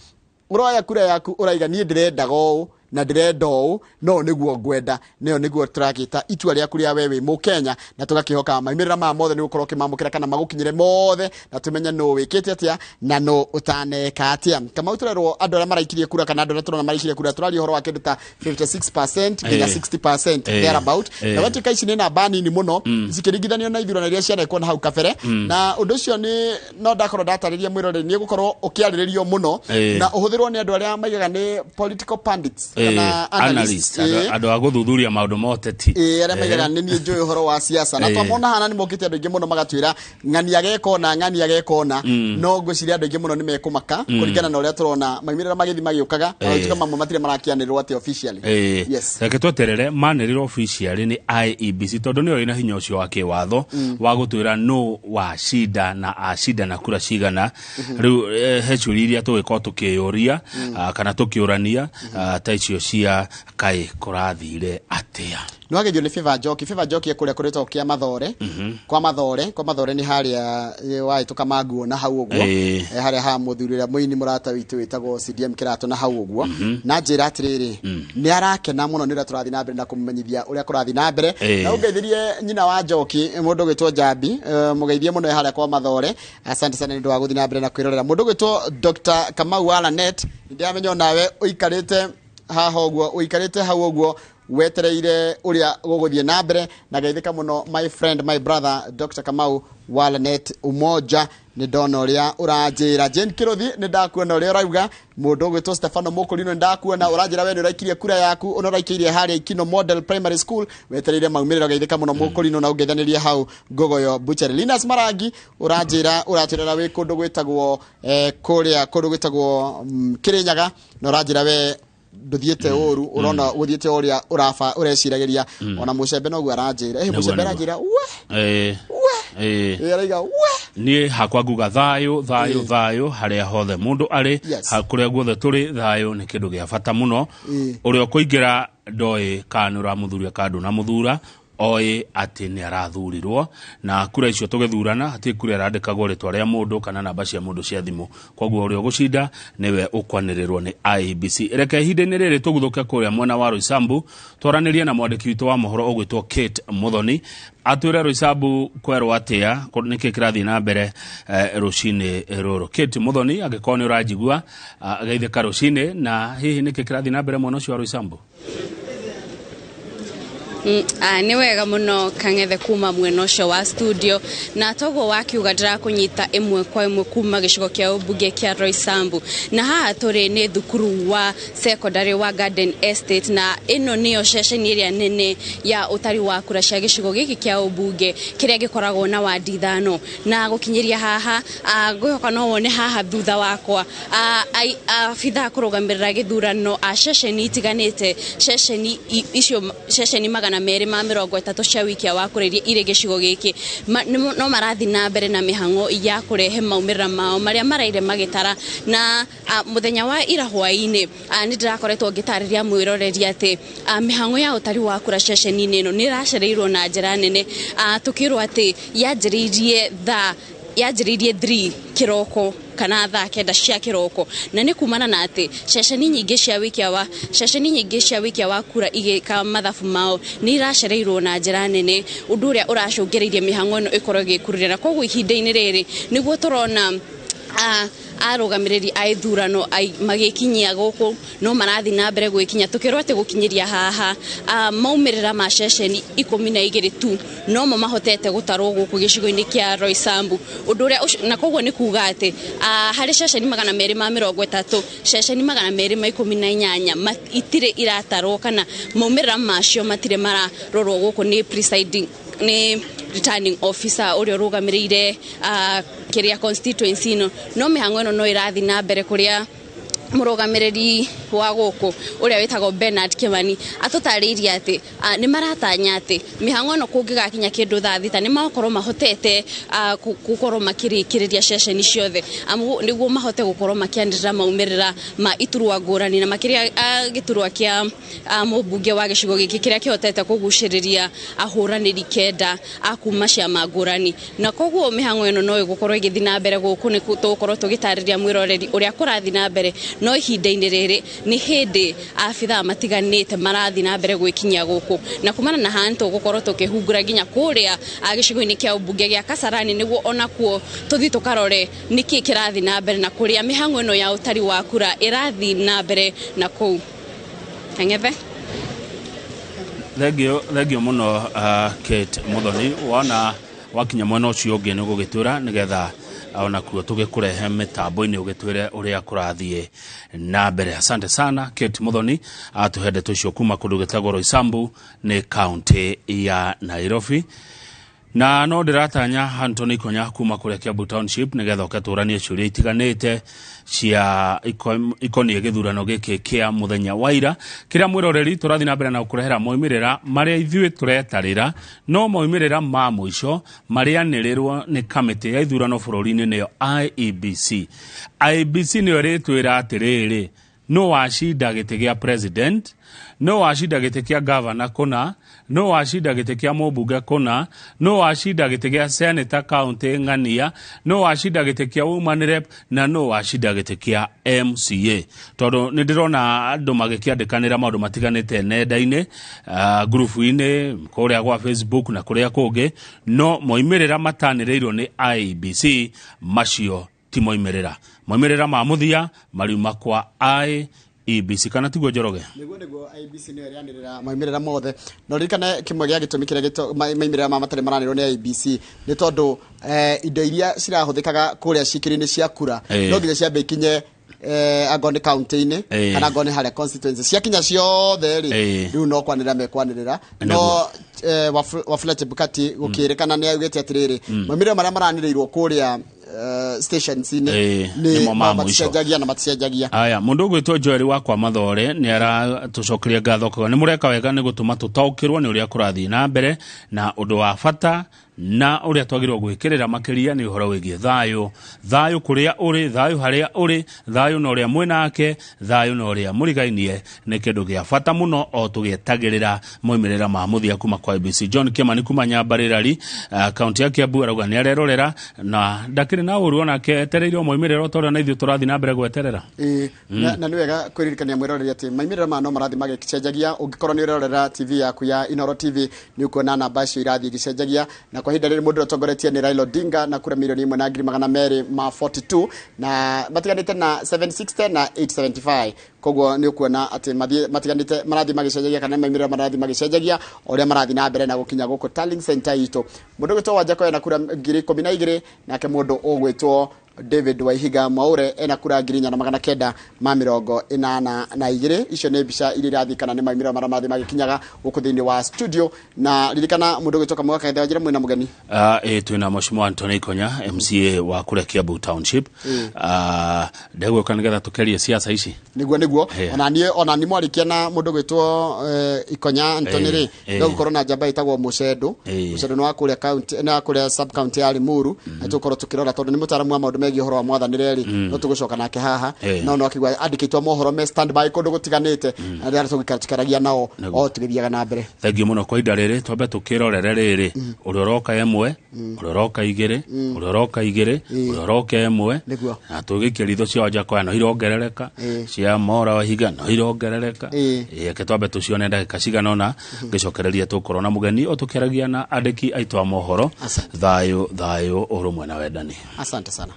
ũroya kura yaku ũraiga niĩ ndĩrendaga ũũ na ndĩrenda ũũ, no nĩguo ngwenda, nĩyo nĩguo tũragĩta itua rĩaku rĩa we wĩ mũkenya, na tũgakĩhoka maimĩrĩra maya mothe nĩ ũgũkorwo ũkĩmamũkĩra kana magũkinyĩre mothe, na tũmenye nũ wĩkĩte atĩa na nũ ũtaneka atĩa. Kamau, tũrerwo andũ arĩa maraikirie kura kana andũ arĩa tũrona maraikirie kura, tũraria ũhoro wa kĩndũ ta 56% nginya 60% thereabout, na watuĩka ici nĩ namba nini mũno cikĩringithanio na ithurano iria cianekwo na hau kabere, na ũndũ ũcio nĩ no ndakorwo ndatarĩria mwĩroreri nĩ ũgũkorwo ũkĩarĩrĩrio mũno na ũhũthĩrwo nĩ andũ arĩa maigaga nĩ political pundits kana analyst, andũ a gũthuthuria maũndũ ma ũteti, arĩa maigaga nĩ niĩ njũĩ ũhoro wa siasa, na twamona hana nĩ mokĩte andũ aingĩ mũno magatwĩra ng'ani ageka ũna, ng'ani ageka ũna, no ngwĩciria andũ aingĩ mũno nĩ mekũmaka kũringana na ũrĩa tũrona maimĩrĩra magĩthiĩ magĩũkaga, na mamwe matirĩ marakĩanĩrĩrwo atĩ officially. Yes, reke tweterere manĩrĩrwo officially nĩ IEBC, tondũ nĩyo ĩna hinya ũcio wa kĩwatho wa gũtwĩra nũ wacinda na acinda na kura cigana. Rĩu he ciũria iria tũgĩkorwo tũkĩyũria kana tũkĩũrania ta icio cia kaĩ kũrathire atĩa. Nĩ wagerio nĩ Favor Njoki. Favor Njoki kũrĩa kũrĩtwo kĩa Mathore, kwa Mathore, kwa Mathore nĩ harĩa wahĩtũka manguo na hau ũguo, harĩa ha mũthuri ũrĩa mũini mũrata witũ wĩtagwo CDM Kĩratũ na hau ũguo, na njĩra atĩrĩrĩ nĩ arakena mũno nĩ ũrĩa tũrathiĩ na mbere na kũmũmenyithia ũrĩa kũrathiĩ na mbere, na ũngeithirie nyina wa Njoki mũndũ ũgwĩtwo Njambi, mũgeithie mũno harĩa kwa Mathore. Asante sana nĩ ũndũ wa gũthiĩ na mbere na kwĩrorera. Mũndũ ũgwĩtwo Dr. Kamau wa Lanet, nĩndĩramenya onawe ũikarĩte haha ũguo, ũikarĩte hau ũguo Wetereire ũrĩa gũgũthiĩ na mbere. Na geithĩka mũno my friend, my brother, Dr. Kamau wa Lanet Umoja. Nĩ ndona ũrĩa ũranjĩra. Jane Kĩrũthi, nĩ ndakuona ũrĩa ũrauga. Mũndũ ũgwĩtwo Stefano Mũkũrino, nĩ ndakuona ũranjĩra we nĩ ũraikirie kura yaku, ũna ũraikĩirie harĩa Ikino Model Primary School, wetereire maumĩrĩro. Geithĩka mũno Mũkũrino, na ũngeithanĩrie hau Ngogoyo Butchery. Linus Marangi, ũranjĩra ũratwĩrera wĩ kũndũ gwĩtagwo kũrĩa kũndũ gwĩtagwo Kĩrĩnyaga, na ũranjĩra we ndũthiĩte ũru, ũrona gũthiĩte ũrĩa ũraba ũreciragĩria. Ona mũcembe noguo aranjĩra. Mũcembe aranjĩra we we araiga we. Niĩ hakwa nguga thayũ, thayũ, thayũ harĩa hothe mũndũ arĩ, kũrĩa guothe tũrĩ, thayũ nĩ kĩndũ gĩa bata mũno. Ũrĩa ũkũingĩra ndoĩ kana nĩ ũramũthuria kana ndũnamũthura, oĩ atĩ nĩ arathurirwo, na kura icio tũgĩthurana hatirĩ kura ĩrandĩkagwo rĩtwa rĩa mũndũ kana namba cia mũndũ cia thimũ. Koguo ũrĩa ũgũcinda nĩwe ũkwanĩrĩrwo nĩ IEBC. Reke ihinda-inĩ rĩrĩ tũguthũke kũrĩa mwena wa Roysambu, twaranĩrie na mwandĩki witũ wa mohoro ũgwĩtwo Kate Muthoni, atwĩre Roysambu kwerwo atĩa, nĩkĩ kĩrathiĩ na mbere rũcinĩ rũrũ. Kate Muthoni, angĩkorwo nĩ ũranjigua, geithĩka rũcinĩ, na hihi nĩkĩ kĩrathiĩ na mbere mwena ũcio wa Roysambu? Nĩ wega mũno Kang'ethe kuma mwena ũcio wa studio, na toguo wakiuga ndĩrakũnyita ĩmwe kwa ĩmwe kuma gĩcigo kĩa ũmbunge kĩa Roysambu, na haha tũrĩ nĩ thukuru wa secondary wa Garden Estate, na ĩno nĩyo ceceni ĩrĩa nene ya ũtari wa kura cia gĩcigo gĩkĩ kĩa ũmbunge kĩrĩa gĩkoragwo na wandi 5. Na gũkinyĩria haha, ngwĩhoka no wone haha thutha wakwa abithaa kũrũgamĩrĩra gĩthurano a ceceni itiganĩte, ceceni icio ceceni 230 cia wikia wa kura iria irĩ gĩcigo gĩkĩ, no marathiĩ na mbere na mĩhang'o ya kũrehe maumĩrĩra mao marĩa maraire magĩtara. Na mũthenya wa ira hwaĩ-inĩ, nĩ ndĩrakoretwo ngĩtarĩria mwĩroreri atĩ mĩhang'o ya ũtari wa kura ceceni-inĩ ĩno nĩ ĩracereirwo na njĩra nene, tũkĩrwo atĩ yanjĩrĩirie thaa yanjĩrĩirie 3 kĩroko kana thaa 9 cia kĩroko, na nĩ kumana na atĩ ceceni nyingĩ cia wikia wa ceceni nyingĩ cia wikia wa kura igĩka mathabu mao nĩ iracereirwo na njĩra nene, ũndũ ũrĩa ũracũngĩrĩirie mĩhang'o ĩno ĩkorwo ĩgĩkururĩra. Na koguo ihinda-inĩ rĩrĩ nĩguo tũrona arũgamĩrĩri a ithurano magĩkinyia gũkũ, no marathiĩ na mbere gwĩkinya, tũkĩrwo atĩ gũkinyĩria haha maumĩrĩra ma ceceni 12 tu nomo mahotete gũtarwo gũkũ gĩcigo-inĩ kĩa Roysambu, ũndũ ũrĩa na koguo nĩ kuga atĩ harĩ ceceni 230, ceceni 218 itirĩ iratarwo kana maumĩrĩra macio matirĩ mararorwo gũkũ nĩ presiding, nĩ returning officer ũrĩa ũrũgamĩrĩire kĩrĩa constituency ĩno. No mĩhang'o ĩno no ĩrathiĩ na mbere kũrĩa mũrũgamĩrĩri wa gũkũ ũrĩa wĩtagwo Bernard Kimani atũtarĩirie atĩ nĩ maratanya atĩ mĩhang'o ĩno kũngĩgakinya kĩndũ thaa 6 nĩ magokorwo mahotete gũkorwo makĩrĩkĩrĩria ceceni ciothe, nĩguo mahote gũkorwo makĩanĩrĩra maumĩrĩra ma iturwa ngũrani, na makĩria gĩturwa kĩa mũmbunge wa gĩcigo gĩkĩ kĩrĩa kĩhotete kũgucĩrĩria ahũranĩri 9 a kuma ciama ngũrani. Na koguo mĩhang'o ĩno no ĩgũkorwo ĩgĩthiĩ na mbere gũkũ, nĩ tũgũkorwo tũgĩtarĩria mwĩroreri ũrĩa kũrathiĩ na mbere. No ihinda-inĩ rĩrĩ nĩ hĩndĩ abithaa matiganĩte marathiĩ na mbere gwĩkinyia gũkũ, na kumana na haha nĩtũgũkorwo tũkĩhungura nginya kũrĩa gĩcigo-inĩ kĩa ũmbunge gĩa Kasarani, nĩguo onakuo tũthiĩ tũkarore nĩkĩ kĩrathiĩ na mbere na kũrĩa mĩhang'o ĩno ya ũtari wa kura ĩrathiĩ na mbere na kũu. Kang'ethe. Thengio mũno Kate Muthoni, wona wakinya mwena ũcio ũngĩ nĩ ũgũgĩtwĩra nĩgetha onakuo tũgĩkũrehe mĩtambo-inĩ ũgĩtwĩre ũrĩa kũrathiĩ na mbere. Asante sana Kate Muthoni, atũhe ndeto icio kuma kũndũ gwĩtagwo Roysambu nĩ kaunti ya Nairobi. Na no ndĩratanya Anthony Konya kuma kũrĩa Kiambu Township nĩgetha oke tũranie ciũria itiganĩte cia ikoniĩ gĩthurano gĩkĩ kĩa mũthenya wa ira, kĩrĩa mwĩroreri tũrathiĩ na mbere na gũkũrehera moimĩrĩra marĩa ithuĩ tũretarĩra, no moimĩrĩra ma mũico marĩanĩrĩrwo nĩ kamĩtĩ ya ithurano bũrũri-inĩ nĩyo IEBC. IEBC nĩyo ĩrĩtwĩra atĩrĩrĩ, no wacinda gĩtĩ gĩa president, no wacinda gĩtĩ kĩa governor kũna, no wacinda gĩtĩ kĩa mũmbunge kũna, no wacinda gĩtĩ gĩa senator county ng'ania, no wacinda gĩtĩ kĩa woman rep, na no wacinda gĩtĩ kĩa MCA. Tondũ nĩ ndĩrona andũ magĩkĩandĩkanĩra maũndũ matiganĩte nenda-inĩ, ngurubu-inĩ, kũrĩa gwa Facebook na kũrĩa kũngĩ, no moimĩrĩra matanĩrĩirwo nĩ IEBC macio ti moimĩrĩra. Moimĩrĩra ma mũthia mariuma kwa IEBC kana tiguo Njoroge? Niguo IEBC nĩyo ĩrĩanĩrĩra maumĩrĩra mothe, na ũririkane kĩmwe gĩa gĩtũmi kĩrĩa maumĩrĩra ma matarĩ maranĩrwo nĩ IEBC nĩ tondũ indo iria cirahũthĩkaga kũrĩa cikĩro-inĩ cia kura no nginya ciambe ikinye angorwo nĩ county-inĩ kana angorwo nĩ harĩa constituency, ciakinya ciothe rĩ rĩu no kwanĩrĩra mekwanĩrĩra. No Wafula Chebukati gũkĩrĩkana nĩ augĩte atĩrĩrĩ, maumĩrĩra marĩa maranĩrĩirwo kũrĩa stations-inĩ nĩ maticenjagia na maticenjagia. Aya, mũndũ ũgwĩtwo Joel wa kwa Mathore nĩ aratũcokeria ngatho akauga nĩ mũreka wega nĩ gũtũma tũtaũkĩrwo nĩ ũrĩa kũrathiĩ na mbere, na ũndũ wa bata na ũrĩa twagĩrĩirwo gwĩkĩrĩra makĩria nĩ ũhoro wĩgiĩ thayũ, thayũ kũrĩa ũrĩ, thayũ harĩa ũrĩ, thayũ na ũrĩa mwĩnake, thayũ na ũrĩa mũrigainie nĩ kĩndũ gĩa bata mũno o tũgĩetagĩrĩra moimĩrĩra ma mũthia kuma kwa IEBC. John Kimani kuma Nyambarĩrari, kaunti ya Kiambu arauga nĩ arerorera na ndakĩrĩ na ũru onake etereire moimĩrĩra ta ũrĩa na ithuĩ tũrathiĩ na mbere gweterera. Na nĩ wega kwĩririkania mwĩroreri atĩ maimĩrĩra maya no marathiĩ magĩcenjagia. Ũngĩkorwo nĩ ũrerorera TV yaku ya Inooro TV nĩ ũkuona namba icio irathiĩ igĩcenjagia, na kwa ihinda rĩrĩ mũndũ ũrĩa ũtongoretie nĩ Raila Odinga na kura 1,200,242 na matiganĩte na 760 na 875. Koguo nĩ ũkuona atĩ matiganĩte marathiĩ magĩcenjagia kana maimĩrĩra marathiĩ magĩcenjagia o ũrĩa marathiĩ na mbere na gũkinya gũkũ tallying center itũ. Mũndũ ũgwĩtwo Wanjakoya na kura 12,000, nake mũndũ ũgwĩtwo David Waihiga Mwaure ena kura 4,982. Icio nĩ mbica iria irathiĩ kana nĩ maumĩrĩra marĩa marathiĩ magĩkinyaga gũkũ thĩinĩ wa studio. Na ririkana mũndũ ũgwĩtwo Kamau Kang'ethe Wanjĩra mwĩna mũgeni. Twĩna Mheshimiwa Anthony Ikonya, MCA wa kũrĩa Kiambu Township. Ndegũka nĩgetha tũkerie siasa ici. Niguo ona niĩ mwarikia na mũndũ ũgwĩtwo Ikonya Anthony rĩ, no gũkorwo na njamba ĩtagwo Mũcendo. Mũcendo nĩ wa kũrĩa county, nĩ wa kũrĩa sub county ya Limuru, na tũgũkorwo tũkĩrora tondũ nĩ mũtaaramu wa maũndũ megiĩ ũhoro wa mwathanĩre rĩ, no tũgũcoka nake haha. No akigua andĩkĩtwo mohoro me stand by kũndũ gũtiganĩte, na rĩrĩa tũgũikara tũkĩaragia nao o tũgĩthiaga na mbere. Thengiũ mũno kwa ihinda rĩrĩ, twambe tũkĩrorere rĩrĩ ũrĩa ũroka ĩmwe, ũrĩa ũroka igĩrĩ, ũrĩa ũroka igĩrĩ, ũrĩa ũroka ĩmwe, na tũgĩikia ritho cia Wanjakoya no irongerereka, cia Mora Wahiga no irongerereka. Reke twambe tũcione ndagĩka cigana ũna, ngĩcokereria tũkorwo na mũgeni o tũkĩaragia na andĩki aitũ a mohoro. Thayũ thayũ, ũrũmwe na wendani. Asante sana.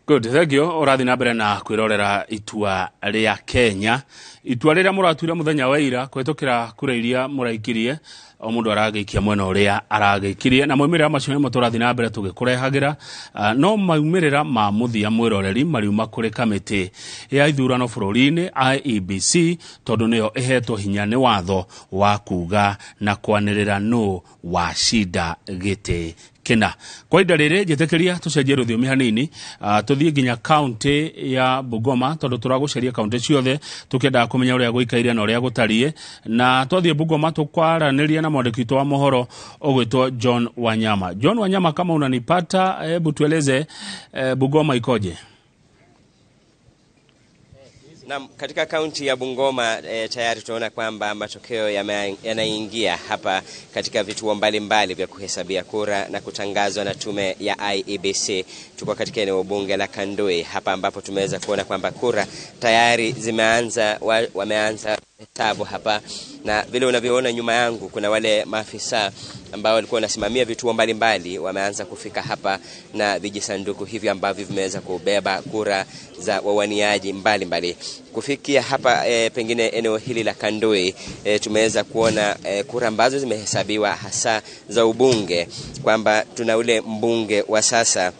Good, thank you. Ũrathiĩ na mbere na kwĩrorera Itua rĩa Kenya. Itua rĩrĩa mũratuire mũthenya wa ira kũhetũkĩra kura iria mũraikirie, o mũndũ aragĩikia mwena ũrĩa aragĩikirie, na maumĩrĩra macio nĩmo tũrathiĩ na mbere tũgĩkũrehagĩra. No maumĩrĩra ma mũthia mwĩroreri mariuma kũrĩ kamĩtĩ ya ithurano bũrũri-inĩ IEBC, tondũ nĩyo ĩhetwo hinya nĩ watho wa kuga na kwanĩrĩra nũ wacinda gĩtĩ kĩna. Kwa ihinda rĩrĩ njĩtĩkĩria tũcenjie rũthiomi hanini, tũthiĩ nginya kaunti ya Bungoma, tondũ tũragũcaria kaunti ciothe tũkĩendaga kũmenya ũrĩa gũikaire na ũrĩa gũtariĩ. Na twathiĩ Bungoma tũkwaranĩria na mwandĩki witũ wa mohoro ũgwĩtwo John Wanyama. John Wanyama, kama unanipata, hebu tueleze Bungoma ikoje? Na katika kaunti ya Bungoma tayari tunaona kwamba matokeo yanaingia hapa katika vituo mbalimbali vya kuhesabia kura na kutangazwa na tume ya IEBC. Tuko katika eneo bunge la Kandui hapa ambapo tumeweza kuona kwamba kura tayari zimeanza, wameanza hesabu hapa, na vile unavyoona nyuma yangu kuna wale maafisa ambao walikuwa wanasimamia vituo mbalimbali wameanza kufika hapa na vijisanduku hivi ambavyo vimeweza kubeba kura za wawaniaji mbalimbali. Kufikia hapa pengine eneo hili la Kandui tumeweza kuona kura ambazo zimehesabiwa hasa za ubunge, kwamba tuna ule mbunge wa sasa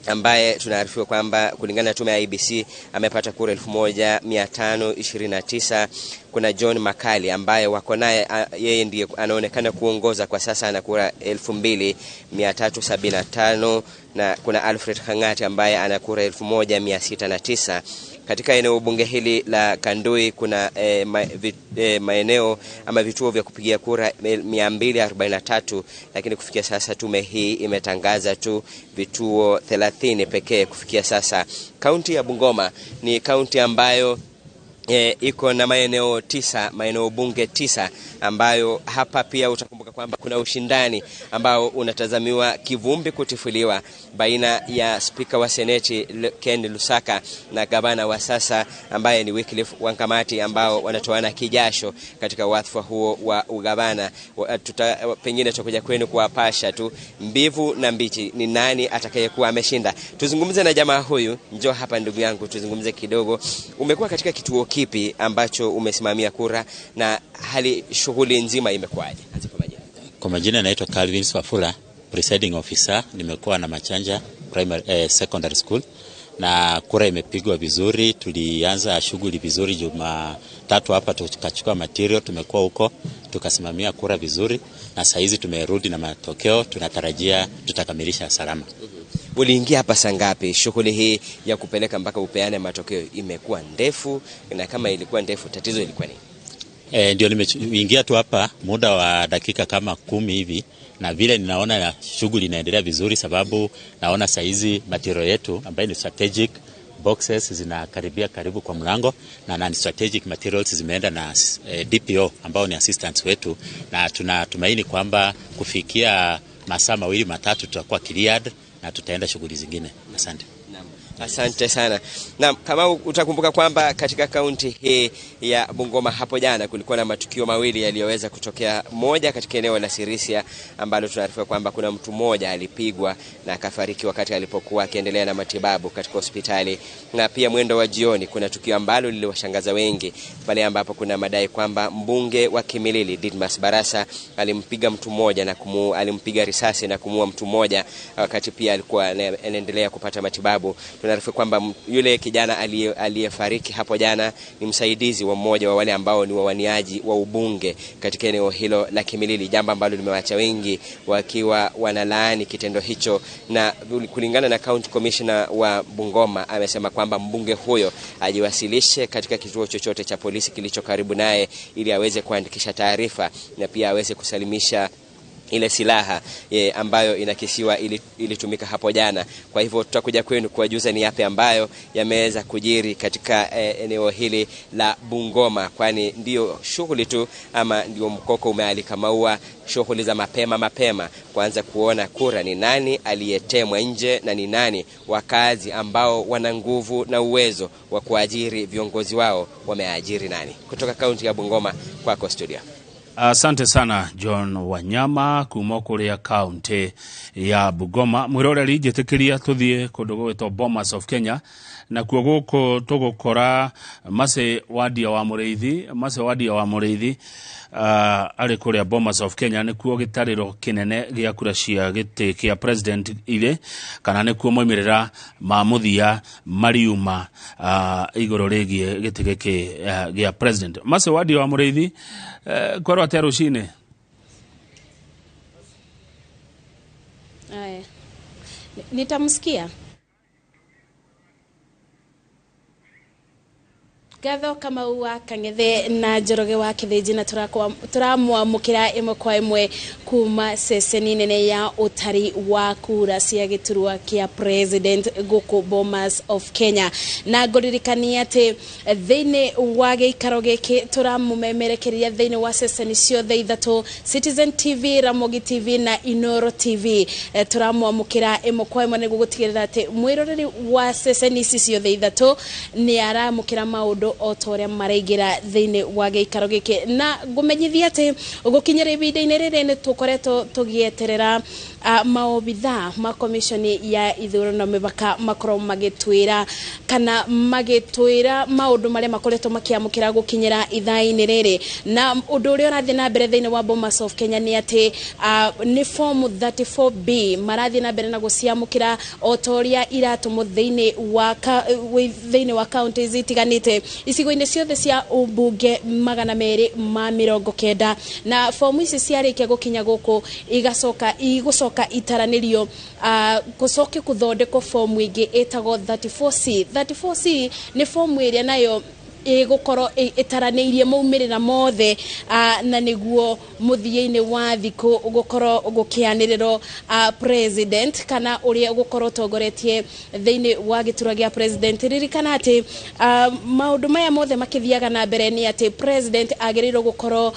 ambaye tunaarifiwa kwamba kulingana na tume ya IEBC amepata kura 1529. Kuna John Makali ambaye wako naye, yeye ndiye anaonekana kuongoza kwa sasa, ana kura 2375, na kuna Alfred Khangati ambaye ana kura 1609. Katika eneo bunge hili la Kandui kuna maeneo ama vituo vya kupigia kura 243, lakini kufikia sasa tume hii imetangaza tu vituo 30 pekee kufikia sasa. Kaunti ya Bungoma ni kaunti ambayo iko na maeneo 9, maeneo bunge 9, ambayo hapa pia utakumbuka kwamba kuna ushindani ambao unatazamiwa kivumbi kutifuliwa baina ya spika wa seneti Ken Lusaka na gavana wa sasa ambaye ni Wycliffe Wangamati, ambao wanatoana kijasho katika wadhifa huo wa ugavana. Pengine tutakuja kwenu kuwapasha tu mbivu na mbichi ni nani atakayekuwa ameshinda. Tuzungumze na jamaa huyu, njoo hapa ndugu yangu tuzungumze kidogo. Umekuwa katika kituo kipi ambacho umesimamia kura na hali shughuli nzima imekuwaje? Kwa majina naitwa Calvin Swafula, presiding officer. Nimekuwa na Machanja Primary Secondary School na kura imepigwa vizuri. Tulianza shughuli vizuri Jumatatu hapa, tukachukua material, tumekuwa huko tukasimamia kura vizuri, na saa hizi tumerudi na matokeo, tunatarajia tutakamilisha salama. Uliingia hapa saa ngapi? Shughuli hii ya kupeleka mpaka upeane matokeo imekuwa ndefu, na kama ilikuwa ndefu tatizo ilikuwa nini? Ndio nimeingia tu hapa muda wa dakika kama 10 hivi, na vile ninaona shughuli inaendelea vizuri, sababu naona saizi material yetu ambayo ni strategic boxes zinakaribia karibu kwa mlango, na non strategic materials zimeenda na DPO ambao ni assistants wetu, na tunatumaini kwamba kufikia masaa 2-3 tutakuwa cleared na tutaenda shughuli zingine. Asante. Asante sana. Na kama utakumbuka kwamba katika kaunti hii ya Bungoma hapo jana kulikuwa na matukio mawili yaliyoweza kutokea. Moja katika eneo la Sirisia ambalo tunaarifiwa kwamba kuna mtu mmoja alipigwa na akafariki wakati alipokuwa akiendelea na matibabu katika hospitali. Na pia mwendo wa jioni kuna tukio ambalo liliwashangaza wengi pale ambapo kuna madai kwamba mbunge wa Kimilili Didmas Barasa alimpiga mtu mmoja na alimpiga risasi na kumuua mtu mmoja wakati pia alikuwa anaendelea kupata matibabu. Tunaarifu kwamba yule kijana aliyefariki hapo jana ni msaidizi wa mmoja wa wale ambao ni wawaniaji wa ubunge katika eneo hilo la Kimilili, jambo ambalo limewaacha wengi wakiwa wanalaani kitendo hicho. Na kulingana na County Commissioner wa Bungoma amesema kwamba mbunge huyo ajiwasilishe katika kituo chochote cha polisi kilicho karibu naye ili aweze kuandikisha taarifa na pia aweze kusalimisha ile silaha ambayo inakisiwa ilitumika hapo jana. Kwa hivyo tutakuja kwenu kuwajuza ni yapi ambayo yameweza kujiri katika eneo hili la Bungoma, kwani ndio shughuli tu ama ndio mkoko umealika maua, shughuli za mapema kuanza kuona kura ni nani aliyetemwa nje na ni nani wakazi ambao wana nguvu na uwezo wa kuajiri viongozi wao wameajiri nani. Kutoka kaunti ya Bungoma, kwako studio. Asante sana John Wanyama kuma kuria kaunti ya Bungoma. Mwiroreri, njitikiria tuthie kundu gwitwo Bomas of Kenya, nakuo guku tugukora Mace Wadia wa Muriithi. Mace Wadia wa Muriithi ari kuria Bomas of Kenya, nikuo gitariro kinene gia kura cia giti kia president ire kana nikuo moimirira ma muthia mariuma iguru rigie giti giki gia president. Mace Wadia wa Muriithi, kwerwo atia rucini? Aya, nitamsikia Gatho Kamau wa Kang'ethe na Njoroge wa Kĩthĩnji, na tũramwamũkĩra ĩmwe kwa ĩmwe kuma ceceni nene ya ũtari wa kura cia gĩturwa kĩa president gũkũ Bomas of Kenya. Na ngũririkania atĩ thĩinĩ wa gĩikaro gĩkĩ tũramũmemerekeria thĩinĩ wa ceceni ciothe ithatũ, Citizen TV, Ramogi TV na Inoro TV. Tũramwamũkĩra ĩmwe kwa ĩmwe nĩguo gũtigĩrĩra atĩ mwĩroreri wa ceceni ici ciothe ithatũ nĩ aramũkĩra maũndũ o ta ũrĩa maraingĩra thĩinĩ wa gĩikaro gĩkĩ. Na ngũmenyithia atĩ gũkinyĩra ihinda-inĩ rĩrĩ nĩ tũkoretwo tũgĩeterera maobithaa ma komishoni ya ithurano na mĩhaka makorwo magĩtwĩra kana magĩtwĩra maũndũ marĩa makoretwo makĩamũkĩra gũkinyĩra ithaa-inĩ rĩrĩ. Na ũndũ ũrĩa ũrathiĩ na mbere thĩinĩ wa Bomas of Kenya nĩ atĩ nĩ form 34B marathiĩ na mbere na gũciamũkĩra o ta ũrĩa iratũmwo thĩinĩ wa counties itiganĩte icigo-inĩ ciothe cia ũmbunge 290. Na fomu ici ciarĩkia gũkinya gũkũ igacoka igũcoka itaranĩrio, gũcoke kũthondekwo fomu ĩngĩ ĩtagwo 34C. 34C nĩ fomu ĩrĩa nayo ĩgũkorwo ĩtaranĩirie maumĩrĩra mothe, na nĩguo mũthia-inĩ wa thikũ gũkorwo gũkĩanĩrĩrwo president kana ũrĩa ũgũkorwo ũtongoretie thĩinĩ wa gĩturwa gĩa president. Ririkana atĩ maũndũ maya mothe makĩthiaga na mbere nĩ atĩ president agĩrĩirwo gũkorwo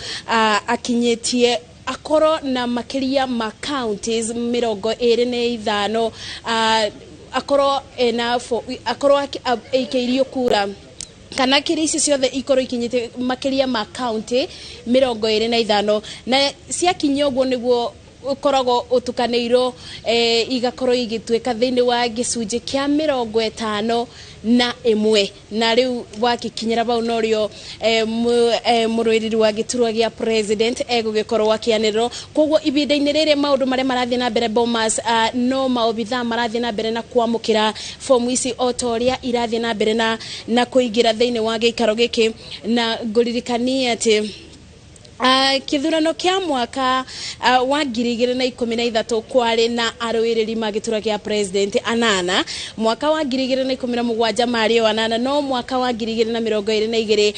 akinyĩtie akorwo na makĩria ma counties 25, akorwo ena akorwo aikĩirio kura kana kĩrĩa ici ciothe ikorwo ikinyĩte makĩria ma county 25, na ciakinyia ũguo nĩguo ũkoragwo ũtukanĩirwo, igakorwo igĩtuĩka thĩinĩ wa gĩcunjĩ kĩa 51. Na rĩu wakikinyĩra bau norĩo mũrũĩrĩri wa gĩturwa gĩa president egũgĩkorwo akĩanĩrĩrwo. Koguo ihinda-inĩ rĩrĩ maũndũ marĩa marathiĩ na mbere Bomas, no maobithaa marathiĩ na mbere na kwamũkĩra fomu ici o ta ũrĩa irathiĩ na mbere na kũingĩra thĩinĩ wa gĩikaro gĩkĩ. Na ngũririkanie atĩ kĩthurano kĩa mwaka wa 2013 kwarĩ na arũĩrĩri ma gĩturwa kĩa president 8, mwaka wa 2017 marĩ o 8, no mwaka wa 2022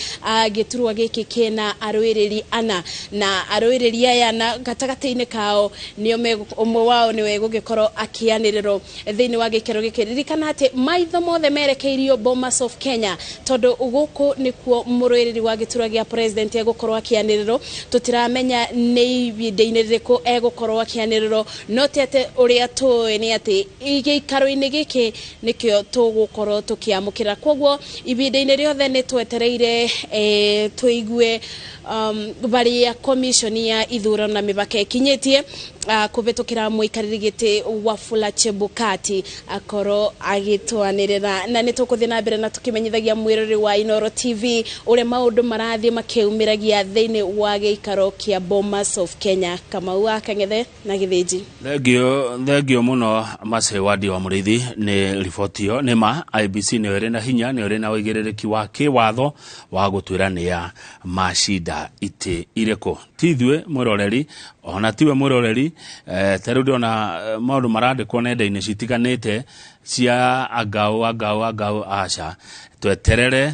gĩturwa gĩkĩ kĩna arũĩrĩri 4, na arũĩrĩri aya na gatagatĩ-inĩ kao nĩo ũmwe wao nĩwe gũgĩkorwo akĩanĩrĩrwo thĩinĩ wa gĩikaro gĩkĩ. Ririkana atĩ maitho mothe merekeirio Bomas of Kenya tondũ gũkũ nĩkuo mũrũĩrĩri wa gĩturwa gĩa president egũkorwo akĩanĩrĩrwo. Tũtiramenya nĩ ihinda-inĩ rĩrĩkũ egũkorwo akĩanĩrĩrwo, no ti atĩ ũrĩa tũĩ nĩ atĩ gĩikaro-inĩ gĩkĩ nĩkĩo tũgũkorwo tũkĩamũkĩra. Koguo ihinda-inĩ rĩothe nĩ twetereire tũigue barĩa komishoni ya ithurano na mĩhaka ĩkinyĩtie kũhĩtũkĩra mũikarĩri gĩtĩ Wafula Chebukati akorwo agĩtwanĩrĩra. Na nĩ tũkũthiĩ na mbere na tũkĩmenyithagia mwĩroreri wa Inoro TV ũrĩa maũndũ marathiĩ makĩumĩragia thĩinĩ wa gĩikaro kĩa Bomas of Kenya. Kamau wa Kang'ethe na Gĩthĩnji. Thengio mũno Mace Wadi wa Mũrĩithi nĩ riboti ĩyo. Nĩ ma IBC nĩyo ĩrĩ na hinya, nĩyo ĩrĩ na ũigĩrĩrĩki wa kĩwatho wa gũtuĩra nĩa macinda itĩ irĩkũ. Ti ithuĩ mwĩroreri, ona tiwe mwĩroreri, ta rĩu ndĩrona maũndũ marandĩkwo nenda-inĩ citiganĩte cia angau angau angau, aca tweterere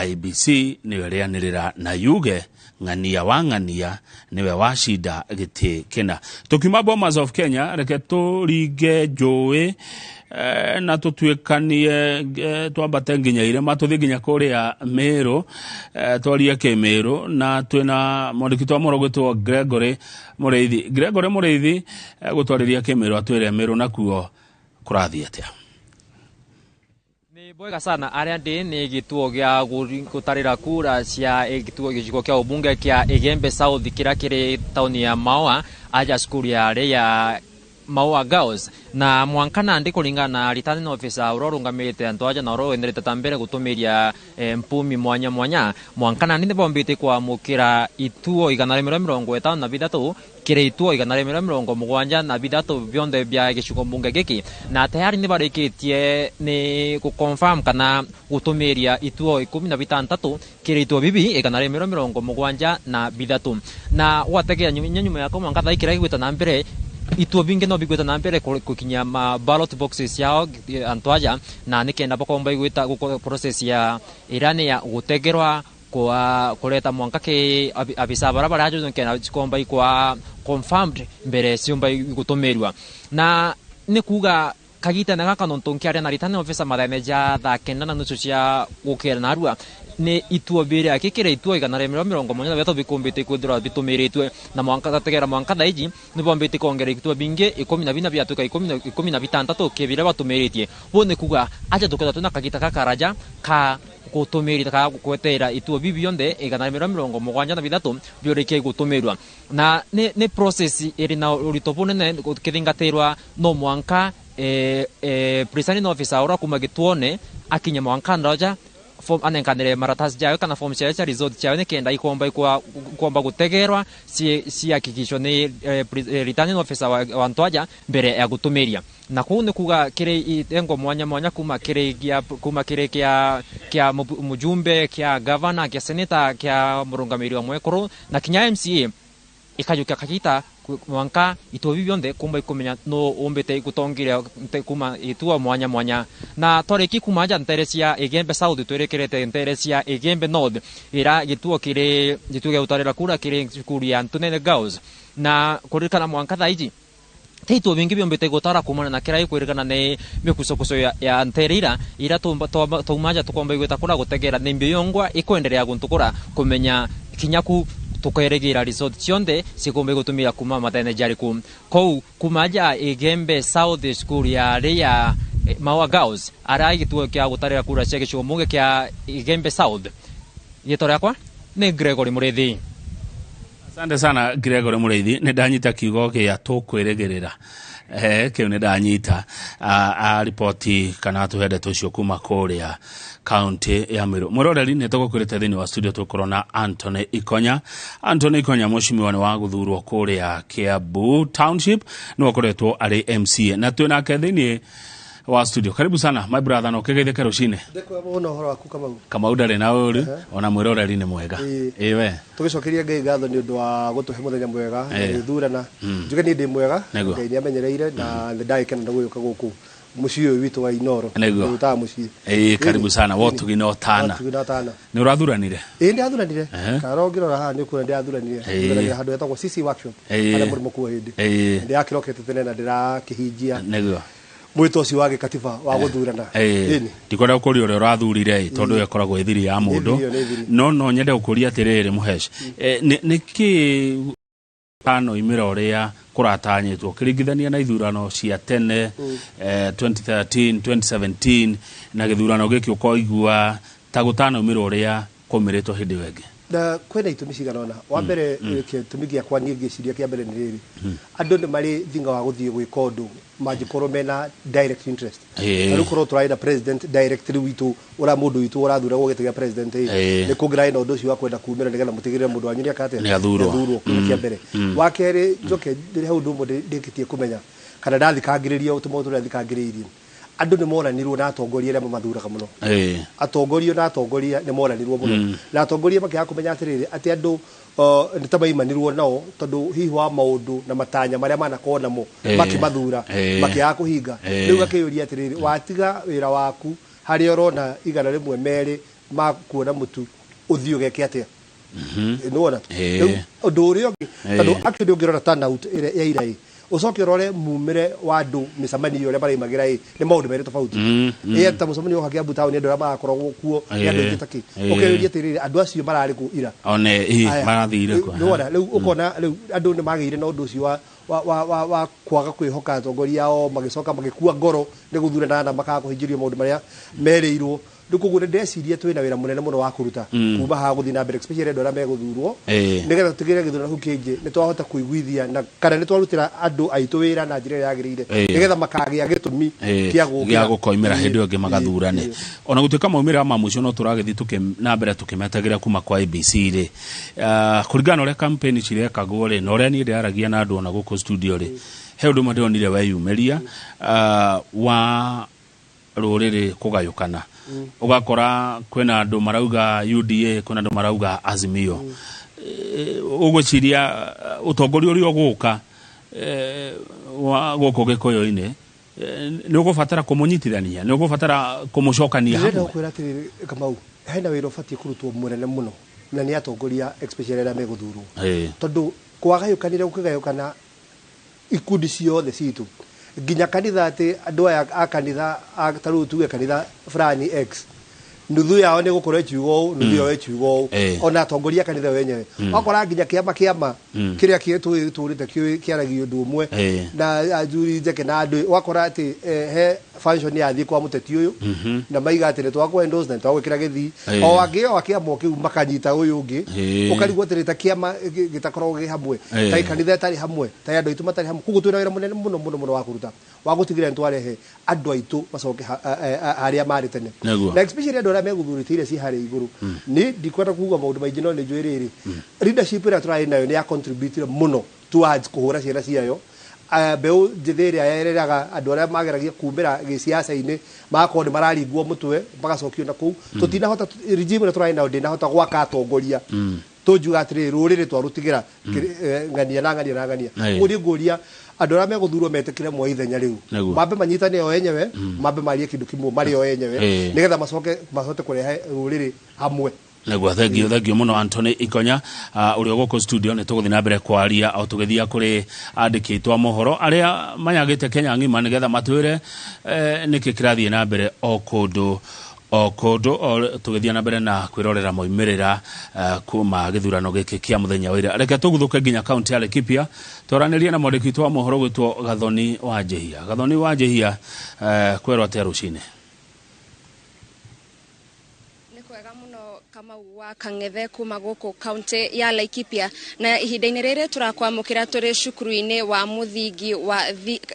IBC nĩyo ĩrĩanĩrĩra na yuge ng'ania wa ng'ania niwe wacinda gĩtĩ kĩna. Tũkiuma Bomas of Kenya, reke tũringe njũĩ na tũtuĩkanie, twambate nginya irĩma, tũthiĩ nginya kũrĩa Meru, twarie kĩmĩrũ, na twĩna mwandĩki twa mũro gwĩtwo Gregory Mũrĩithi. Gregory Mũrĩithi gũtwarĩria kĩmĩrũ, atwĩre Meru nakuo kũrathiĩ atĩa. Nĩ Bwega sana aria ndi ni gituo gia gutarira kura cia gituo gicigo kia ubunge kia Igembe South kiria kiri tauni ya Maua aja cukuru ya Maua Girls na mwankana ndi kulingana na returning officer uria urungamirite antu aja na uria wenderete ta mbere gutumiria mpumi mwanya mwanya mwankana ndi nibombite kwamukira ituo 153 kiri ituo 173 bionthe bia gicigo mbunge giki na tayari ni barikitie ni guconfirm kana gutumiria ituo 16 kiri ituo bibi 173 na gwategea nyuma yako mwanka thaa ikira igwita na mbere ituo bingi no bigwita na mbere kukinya ma ballot boxes yao antu aja na nikenda bakomba igwita process ya irani ya gutegerwa kwa kuleta mwanka ke abisa barabara ajo nkena cikomba ikwa confirmed mbere ciumba igutumirwa na ni kuga kagita na gaka nontu nkiaria na returning officer mathene ja thaa 9:30 cia gukira narua ni ituo bire akikire ituo 183 bikumbite kwithirwa bitumiritwe na mwanka gategera mwanka thaiji ni bombite kongera ituo bingi 14 biatuka 16 kibira batumiritie bo ni kuga aja tuketha tuna kagita kakaraja ka gutumirita ka gwetera ituo bibi yonthe 173 biurikie gutumirwa na ni process iri na urito bunene kithingatirwa no mwanka presiding officer ura kuma gituone akinya mwanka ndoja form anenkanire maratathi jayo kana form cia cia result ciao nikenda ikomba ikomba gutegerwa ciakikishwo ni returning officer wa ntwaja mbere ya gutumiria na kuu ni kuga kiri itengo mwanya mwanya kuma kiri gia kuma kiri kia mujumbe kia governor kia senator kia murungamiri wa mwekuru na kinya MCA ikajukia kagita mwanka ituo bionthe kumba ikumenya no umbite igutongiria kuma ituo mwanya mwanya na twariki kuma nja ntere cia Igembe South twerekerete ntere cia Igembe North ira gituo kiri gituo gia gutarira kura kiri cukuru ya Ntunene Girls na kuririkana mwanka thaa iji te ituo bingi biombite gutara kumana na kira ikwirikana ni mikucokuco ya ntere ira ira tumaja tukomba igwita kura gutegera ni mbio yongwa ikwenderea guntukura kumenya kinyaku tukeregira result cionthe cikumbe gutumira kuma mathene jariku kou kumaja Igembe South School ya ria Maua Girls aria gituo kia gutarira kura cia gicigo mbunge kia Igembe South. Gitoro yakwa ni Gregory Murithi. Asante sana Gregory Murithi, ni ndanyita kiugo gia tukwiregerera kiu ni ndanyita a ripoti kana tuhende tucio kuma kuria county ya Meru. Mwiroreri ni tugukwirite thiini wa studio tukorwo na Anthony Ikonya. Anthony Ikonya mucimiwa ni wa guthurwo kuria Kiambu Township ni wakoretwo ari MCA na twi nake thiini wa studio. Karibu sana my brother, no kigeithike rucini. Ndekwa muno horo waku Kamau. Kamau ndari na uru ona mwiroreri ni mwega. Iwe tugicokeria Ngai ngatho ni undu wa gutuhe muthenya mwega githurana. Njuge ni ndi mwega, Ngai ni amenyereire na ndagikena na guka guku mucii uyu witu wa Inoro. Utaga mucii. Karibu sana wotugi no tana. Ni urathuranire? Ndiathuranire. Karo ngirora haha ni ukuona ndiathuranire. Thuranire handu hetagwo CC workshop haria murimo kuo hindi. Ndiakirokete tene na ndirakihinjia. Niguo mwito ucio wa gikatiba wa guthurana. Ndikwenda gukuria uria urathurire tondu ikoragwo ithiri ya mundu, no nyende gukuria atiriri Muhesh, niki tano imira uria kuratanyitwo kiringithania na ithurano cia tene 2013 2017 na githurano giki ukoigua ta gutano imira uria kumiritwo hindi wengi? Na kwina itumi cigana ona. Wa mbere gĩtũmi gĩakwa niĩ ngĩciria kĩa mbere nĩ rĩrĩ, andũ nĩ marĩ thinga wa gũthiĩ gwĩka ũndũ mangĩkorwo mena direct interest. Rĩu korwo tũrarĩ na president directly witũ ũrĩa mũndũ witũ ũrathuragwo gĩtĩ gĩa president ĩ, nĩ kũngĩrarĩ na ũndũ ũcio wa kwenda kumĩra nĩgetha mũtigĩrĩre mũndũ wanyu nĩeka atĩa, nĩathurwo. Kĩu kĩa mbere. Wa kerĩ njoke ndĩrĩ hau ũndũ ũmwe ndĩkĩtie kũmenya kana ndathikangĩrĩria tũmaũndũ tũrĩa thikangĩrĩirie, andũ nĩ monanirwo na atongoria arĩa mamathuraga mũno. Atongoria na atongoria nĩ monanirwo mũno na atongoria makĩaga kũmenya atĩrĩrĩ atĩ andũ nĩ ta maimanirwo nao tondũ hihi wa maũndũ na matanya marĩa manakorwo namo makĩmathura makĩaga kũhinga. Rĩu gakĩyũria atĩrĩrĩ, watiga wĩra waku harĩa ũrona 100 merĩ ma kuona mũtu ũthiĩ ũgeke atĩa? Nĩwona rĩu ũndũ ũrĩa ũngĩ, tondũ actually ũngĩrora turnout ĩrĩa ya ira ĩ, ucoke urore mumire wa andu micemanio uria maraimagira i ni maundu meri tofauti. Ta mucemanio wa Kiambu town andu aria marakoragwo kuo ni andu aingi taki ukeyuria atiriri andu acio marari ku ira one marathire ku nĩwona rĩu ũkona rĩu andũ nĩ magĩire na ũndũ ũcio wa wa kwaga kwĩhoka atongoria ao, magĩcoka magĩkua ngoro nĩ gũthurana na makaga kũhingĩrio maũndũ marĩa merĩirwo. Rĩu koguo nĩ ndeciria twĩna wĩra mũnene mũno wa kũruta kuma haha gũthiĩ na mbere, especially andũ arĩa megũthurwo, nĩgetha tũtigĩrĩre gĩthurano kĩu kĩngĩ nĩ twahota kũiguithia na kana nĩ twarutĩra andũ aitũ wĩra na njĩra ĩrĩa yagĩrĩire, nĩgetha makagĩa gĩtũmi kĩa gũkĩra, gĩa gũkoimĩra hĩndĩ ĩyo ĩngĩ magathurane. Ona gũtuĩka maumĩrĩra ma mũico no tũragĩthiĩ na mbere tũkĩmetagĩra kuma kwa ABC rĩ, kũringana na ũrĩa campaign cirekagwo rĩ, na ũrĩa niĩ ndĩraragia na andũ ona gũkũ studio rĩ, he ũndũ ũmwe ndĩronire weyumĩria wa rũrĩrĩ kũgayũkana. Ũgakora kwĩna andũ marauga UDA, kwĩna andũ marauga Azimio. Ũgwĩciria ũtongoria ũrĩa ũgũka wa gũkũ Gĩkũyũ-inĩ nĩ ũgũbatara kũmũnyitithania, nĩ ũgũbatara kũmũcokania hamwe? Ndĩrenda gũkwĩra atĩrĩrĩ Kamau, hena wĩra ũbatiĩ kũrutwo mũnene mũno na nĩ atongoria especially arĩa megũthurwo, tondũ kwagayũkanire gũkĩgayũkana ikundi ciothe citũ nginya kanitha, atĩ andũ aya a kanitha ta rĩu tuge kanitha fulani X, nuthu yao nĩ gũkorwo ĩkiuga ũũ, nuthu yao ĩkiuga ũũ, ona atongoria a kanitha wenyewe. Wakora nginya kĩama kĩrĩa gĩtũrĩte kĩaragia ũndũ ũmwe na athuri njeke na andũ, wakora atĩ he function yathiĩ kwa mũteti ũyũ na maiga atĩ nĩ twakũ endorse na nĩ twagwĩkĩra gĩthii, o angĩ o akĩamwo kĩu makanyita ũyũ ũngĩ, ũkarigwo atĩrĩ ta kĩama gĩtakoragwo gĩ hamwe, ta kanitha ĩtarĩ hamwe, ta andũ aitũ matarĩ hamwe. Koguo twĩna wĩra mũnene mũno mũno mũno wa kũruta wa gũtigĩrĩra nĩ twarehe andũ aitũ macoke harĩa marĩ tene, na especially andũ arĩa megũthurĩte iria ci harĩa igũrũ. Nĩ ndikwenda kuga maũndũ maingĩ, no nĩ njũĩ rĩrĩ, leadership ĩrĩa tũrarĩ nayo nĩ ya contribute mũno towards kũhũra ciana ciayo. Mbeũ njĩthĩ ĩrĩa yereraga andũ arĩa mageragia kumĩra gĩciaca-inĩ magakorwo nĩ mararingwo mũtwe magacokio na kũu. Tũtinahota, regime ĩrĩa tũrarĩ nayo ndĩnahota gwaka atongoria tũngiuga atĩrĩrĩ rũrĩrĩ twarũtigĩra ng'ania na ng'ania na ng'ania. Ũguo niĩ ngũria andũ arĩa megũthurwo metĩkĩre moe ithenya rĩu, mambe manyitane o enyewe, mambe marie kĩndũ kĩmwe marĩ o enyewe, nĩgetha macoke mahote kũrehe rũrĩrĩ hamwe. Nĩguo, thengio mũno Anthony Ikonya ũrĩa gũkũ studio. Nĩ tũgũthiĩ na mbere kwaria o tũgĩthiĩ kũrĩ andĩki aitũ a mohoro arĩa manyagĩte Kenya ng'ima, nĩgetha matwĩre nĩkĩ kĩrathiĩ na mbere o kũndũ o kũndũ, o tũgĩthiĩ na mbere na kwĩrorera moimĩrĩra kuma gĩthurano gĩkĩ kĩa mũthenya wa ira. Reke tũguthũke nginya kaunti ya Laikipia twaranĩrie na mwandĩki witũ wa mohoro gwĩtwo Gathoni wa Njĩhia. Gathoni wa Njĩhia, kwerwo atĩa rũcinĩ? Kamau wa Kang'ethe kuma gũkũ kaunti ya Laikipia, na ihinda-inĩ rĩrĩ tũrakwamũkĩra tũrĩ cukuru-inĩ wa mũthingi wa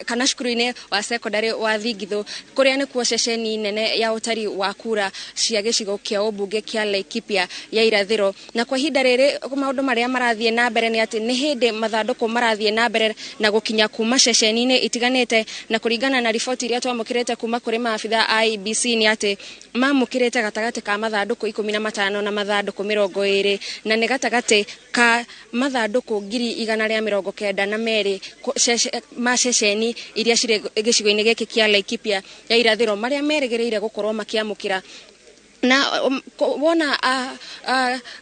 kana cukuru-inĩ wa secondary wa Thingithũ, kũrĩa nĩkuo ceceni nene ya ũtari wa kura cia gĩcigo kĩa ũmbunge kĩa Laikipia ya irathĩro. Na kwa ihinda rĩrĩ maũndũ marĩa marathiĩ na mbere nĩ atĩ nĩ hĩndĩ mathandũkũ marathiĩ na mbere na gũkinya kuma ceceni-inĩ itiganĩte, na kũringana na riboti iria twamũkĩrĩte kuma kũrĩ maabitha a IEBC nĩ atĩ mamũkĩrĩte gatagatĩ ka mathandũkũ 15 na mathandũkũ 20, na nĩ gatagatĩ ka mathandũkũ 192 ma ceceni iria cirĩ gĩcigo-inĩ gĩkĩ kĩa Laikipia ya irathĩro marĩa merĩgĩrĩire gũkorwo makĩamũkĩra. Na wona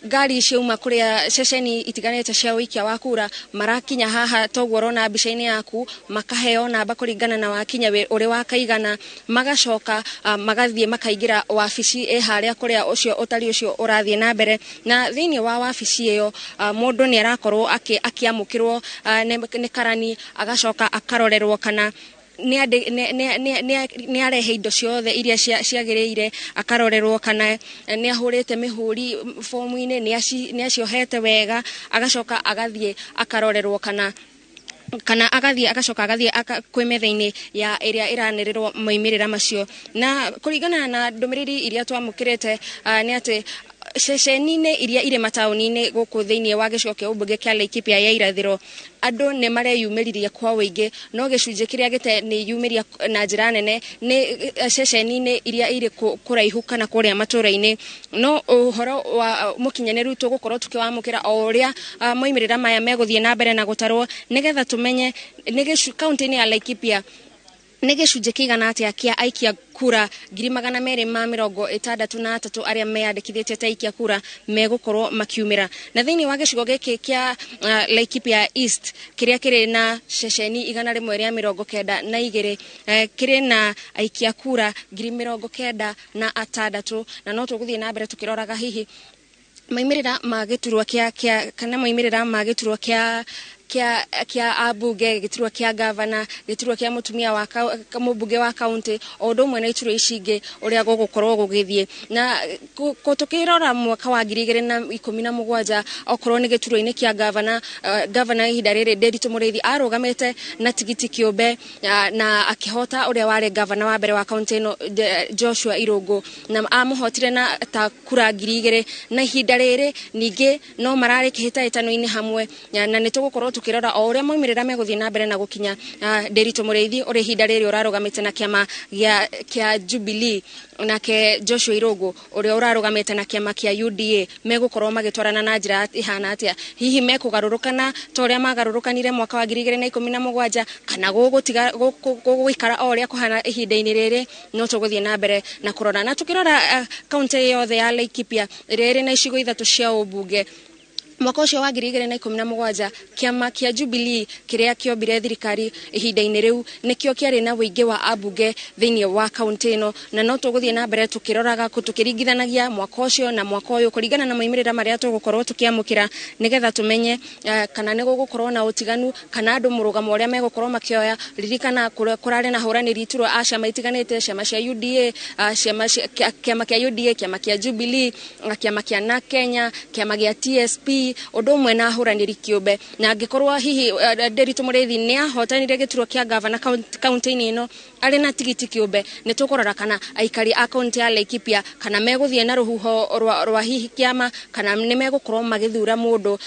ngari ciauma kũrĩa ceceni itiganĩte cia ũikia wa kura marakinya haha toguo ũrona mbica-inĩ yaku, makaheo namba kũringana na wakinya ũrĩ wa kaigana, magacoka magathiĩ makaingĩra wabici ĩ harĩa kũrĩa ũcio ũtari ũcio ũrathiĩ na mbere. Na thĩinĩ wa wabici ĩyo mũndũ nĩ arakorwo akĩamũkĩrwo nĩ karani, agacoka akarorerwo kana nĩ arehe indo ciothe iria ciagĩrĩire, akarorerwo kana nĩ ahũrĩte mĩhũri bomu-inĩ, nĩ aciohete wega, agacoka agathiĩ akarorerwo kana agathiĩ agacoka agathiĩ kwĩ metha-inĩ ya ĩrĩa ĩranĩrĩrwo moimĩrĩra macio. Na kũringana na ndũmĩrĩri iria twamũkĩrĩte nĩ atĩ ceceni-inĩ iria irĩ mataũni-inĩ gũkũ thĩinĩ wa gĩcigo kĩa ũmbunge kĩa Laikipia ya irathĩro andũ nĩ mareyumĩririe kwa ũingĩ, no gĩcunjĩ kĩrĩa gĩtenĩyumĩria na njĩra nene nĩ ceceni-inĩ iria irĩ kũraihu kana kũrĩa matũra-inĩ. No ũhoro wa mũkinyanĩru tũgũkorwo tũkĩwamũkĩra o ũrĩa moimĩrĩra maya megũthiĩ na mbere na gũtarwo, nĩgetha tũmenye nĩ kaunti-inĩ ya Laikipia nĩ gĩcunjĩ kĩigana atĩa kĩa aikia kura 263,000 arĩa meyandĩkithĩtie ta aikia kura megũkorwo makiumĩra. Na thĩinĩ wa gĩcigo gĩkĩ kĩa Laikipia East kĩrĩa kĩrĩ na ceceni 192 kĩrĩ na aikia kura 96,000, na no tũgũthiĩ na mbere tũkĩroraga hihi maimĩrĩra ma gĩturwa kĩa kana maimĩrĩra ma gĩturwa kĩa kia abunge, gĩturwa kĩa gavana, gĩturwa kĩa mũtumia wa mũmbunge wa kaunti, o ũndũ ũmwe na iturwa ici ingĩ ũrĩa gũgũkorwo gũgĩthiĩ. Na tũkĩrora mwaka wa 2017, okorwo nĩ gĩturwa-inĩ kĩa gavana, gavana ihinda rĩrĩ Ndiritu Mũrĩithi arũgamĩte na tigiti kĩũmbe na akĩhota ũrĩa warĩ gavana wa mbere wa kaunti ĩno Joshua Irũngũ, na amũhotire na ta kura 2000. Na ihinda rĩrĩ ningĩ no mararĩ kĩhĩtahĩtano-inĩ hamwe, na nĩ tũgũkorwo tũkĩrora o ũrĩa maumĩrĩra megũthiĩ na mbere na gũkinya. Ndiritu Mũrĩithi ũrĩa ihinda rĩrĩ ũrarũgamĩte na kĩama kĩa Jubilee, nake Joshua Irũngũ ũrĩa ũrarũgamĩte na kĩama kĩa UDA, megũkorwo magĩtwarana na njĩra ĩhana atĩa? Hihi mekũgarũrũkana ta ũrĩa magarũrũkanire mwaka wa 2017, kana gũgũikara o ũrĩa kũhana ihinda-inĩ rĩrĩ? No tũgũthiĩ na mbere na kũrora. Na tũkĩrora kaunti yothe ya Laikipia ĩrĩa ĩrĩ na icigo 3 cia ũmbunge, mwaka ũcio wa 2017 kĩama kĩa Jubilee kĩrĩa kĩombire thirikari ihinda-inĩ rĩu nĩkĩo kĩarĩ na ũingĩ wa ambunge thĩinĩ wa kaunti ĩno. Na no tũgũthiĩ na mbere tũkĩroraga, tũkĩringithanagia mwaka ũcio na mwaka ũyũ kũringana na moimĩrĩra marĩa tũgũkorwo tũkĩamũkĩra, nĩgetha tũmenye kana nĩ gũgũkorwo na ũtiganu, kana andũ mũrũgamo ũrĩa megũkorwo makĩoya. Ririkana kũrarĩ na hũranĩri iturwa a ciama itiganĩte, ciama cia UDA, kĩama kĩa UDA, kĩama kĩa Jubilee, kĩama kĩa NARC Kenya, kĩama gĩa TSP, ũndũ ũmwe na ahũranĩri kĩũmbe. Na angĩkorwo hihi Ndiritu Mũrĩithi nĩ ahotanire gĩturwa kĩa gavana kaunti-inĩ ĩno arĩ na tigiti kĩũmbe, nĩ tũkũrora kana aikari a kaunti ya Laikipia kana megũthiĩ na rũhuho rwa hihi kĩama, kana nĩ megũkorwo magĩthura mũndũ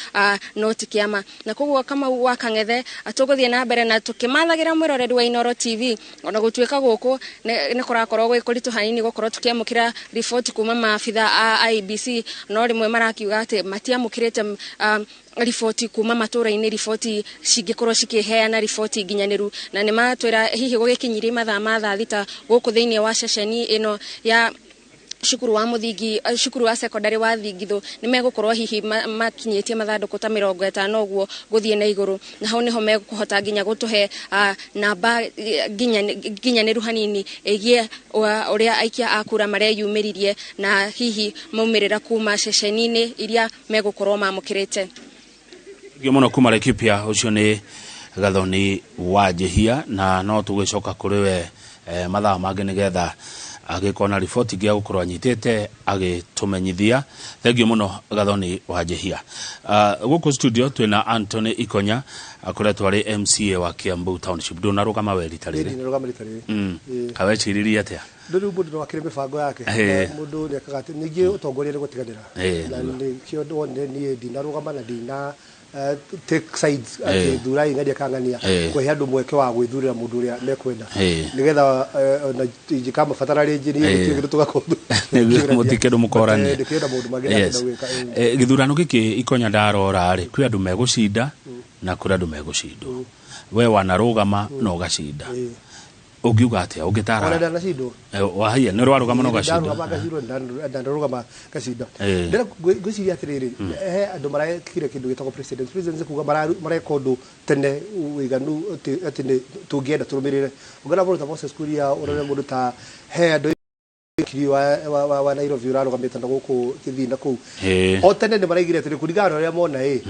no ti kĩama. Na koguo Kamau wa Kang'ethe, tũgũthiĩ na mbere na tũkĩmathagĩra mwĩroreri wa Inooro TV, ona gũtuĩka gũkũ nĩ kũrakorwo gwĩ kũritũ hanini gũkorwo tũkĩamũkĩra riboti kuma maabitha a IEBC, no rĩmwe marakiuga atĩ matiamũkĩrĩte riboti kuma matũra-inĩ, riboti cingĩkorwo cikĩheana riboti nginyanĩru. Na nĩ matwĩra hihi gũgĩkinyirie mathaa ma thaa 6 gũkũ thĩinĩ wa ceceni ĩno ya cukuru wa mũthingi, cukuru wa secondary wa Thingithũ, nĩ megũkorwo hihi makinyĩtie mathandũkũ ta 50 ũguo gũthiĩ na igũrũ, na hau nĩho megũhota nginya gũtũhe namba nginyanĩru hanini ĩgiĩ ũrĩa aikia a kura mareyumĩririe na hihi maumĩrĩra kuma ceceni-inĩ iria megũkorwo mamũkĩrĩte. Ngio mũno kuma Laikipia, ũcio nĩ Gathoni wa Njihia, na no tũgĩcoka kũrĩ we mathaa mangĩ nĩgetha agĩkorwo na riboti ingĩ agũkorwo anyitĩte agĩtũmenyithia. Thengiũ mũno Gathoni wa Njihia. Gũkũ studio twĩna Anthony Ikonya, akoretwo arĩ MCA wa Kiambu Township. Ndũnarũgama we rita rĩrĩ? Ndinarũgama rita rĩrĩ. Kaweciririe atĩa? Rĩu mũndũ no akĩrĩ mĩbango yake, mũndũ nĩekaga atĩ ningĩ ũtongoria nĩ gũtiganĩra, na nĩkĩo ndonire niĩ ndinarũgama na ndina take sides atĩ thurai ng'ania kana ng'ania, kũhe andũ mweke wa gwĩthurĩra mũndũ ũrĩa mekwenda, nĩgetha ona ingĩkamabatara rĩngĩ niĩ gũtirĩ kĩndũ tũgakorwo mũtirĩ kĩndũ mũkorania. Ndĩkĩenda maũndũ mangĩ ndakĩenda gwĩka. Gĩthurano gĩkĩ Ikonya ndarora rĩ, kwĩ andũ megũcinda na kũrĩ andũ megũcindwo. We wanarũgama na ũgacinda, ũngiuga atĩa ũngĩtara? Ona ndanacindwo. Wahia nĩ ũrarũgama na ũgacinda. Ndarũgama ngacindwo, ndanarũgama ngacinda. Ndĩra ngwĩciria atĩrĩrĩ, he andũ marekire kĩndũ gĩtagwo precedence. Precedence kuga mareka ũndũ tene ũiganu atĩ nĩ tũngĩenda tũrũmĩrĩre. Ũngĩona mũndũ ta Moses Kuria, ũrore mũndũ ta he andũ kiri wa Nairobi ũrarũgamĩte na gũkũ Kisii na kũu. O tene nĩ maraigire atĩrĩ, kũringana na ũrĩa mona ĩ,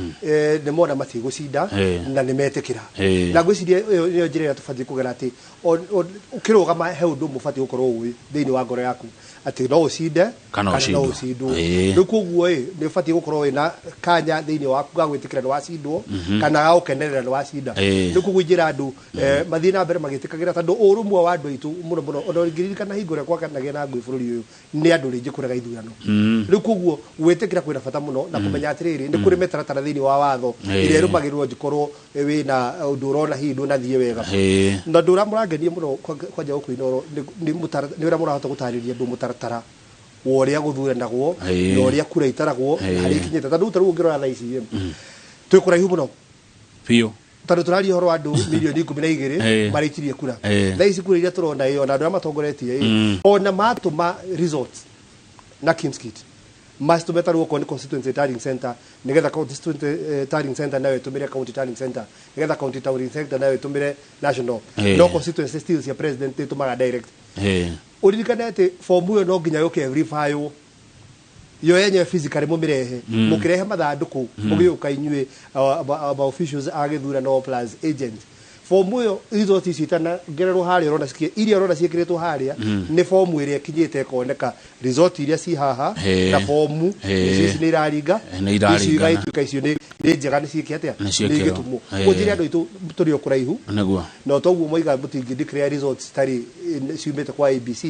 nĩ mona matigũcinda na nĩ metĩkĩra. Na ngwĩciria ĩyo nĩyo njĩra ĩrĩa tũbatiĩ kũgera, atĩ ũkĩrũgama he ũndũ ũmwe ũbatiĩ gũkorwo ũĩ thĩinĩ wa ngoro yaku, atĩ no ũcinde kana no ũcindwo. ũcindwo. Rĩu koguo ĩ, nĩ ũbatiĩ gũkorwo wĩna kanya thĩinĩ waku ga gwĩtĩkĩra nĩ wacindwo kana ga gũkenerera nĩ wacinda. Rĩu koguo ingĩra andũ mathiĩ na mbere magĩtĩkagĩra, tondũ ũrũmwe wa andũ aitũ mũno mũno, ona ũngĩririkana hingo ĩrĩa kwakanagĩa na ngũĩ bũrũri ũyũ, nĩ andũ rĩngĩ kũrega ithurano. Rĩu koguo gwĩtĩkĩra kwĩna bata mũno, na kũmenya atĩrĩrĩ, nĩ kũrĩ mĩtaratara thĩinĩ wa watho ĩrĩa ĩrũmagĩrĩrwo angĩkorwo wĩna ũndũ ũrona hihi ndũnathiĩ wega. Na ũndũ ũrĩa mũrangenia mũno kwanja gũkũ Inooro nĩ ũrĩa mũrahota gũtarĩria andũ mũtaratara wa ũrĩa gũthuranagwo na ũrĩa kura itaragwo na harĩa ikinyĩte. Tondũ ta rĩu ũngĩrora thaa ici twĩ kũraihu mũno biũ, tondũ tũraria ũhoro wa andũ milioni 12 marĩkirie kura. Thaa ici kura iria tũrona ĩ, ona andũ arĩa matongoretie ĩ, ona matũma results na KIEMS kit macitũme, ta rĩu okorwo nĩ constituency tallying center, nĩgetha constituency tallying center nayo ĩtũmĩre county tallying center, nĩgetha county tallying center nayo ĩtũmĩre national, no constituency still cia president ĩtũmaga direct. Ũririkane atĩ fomu ĩyo no nginya yũke verifywo. Yo yenyewe physically mũmĩrehe, mũkĩrehe mathandũkũ, mũgĩũka inyuĩ ma officials a gĩthurano plus agent, fomu ĩyo, result icio itanaongererwo harĩa ũrona iria ũrona ciĩkĩrĩtwo harĩa, nĩ fomu ĩrĩa ĩkinyĩte ĩkoneka result iria ci haha na fomu ici nĩ iraringa. Nĩ iraringana. Ici igagĩtuĩka icio nĩ njega, nĩ ciĩke atĩa? Nĩ ciĩkĩrwo. Nĩ igĩtũmwo. Kũnjĩre andũ aitũ tũrĩ o kũraihu na toguo moiga mũtingĩ declare results citarĩ ciumĩte kwa ABC.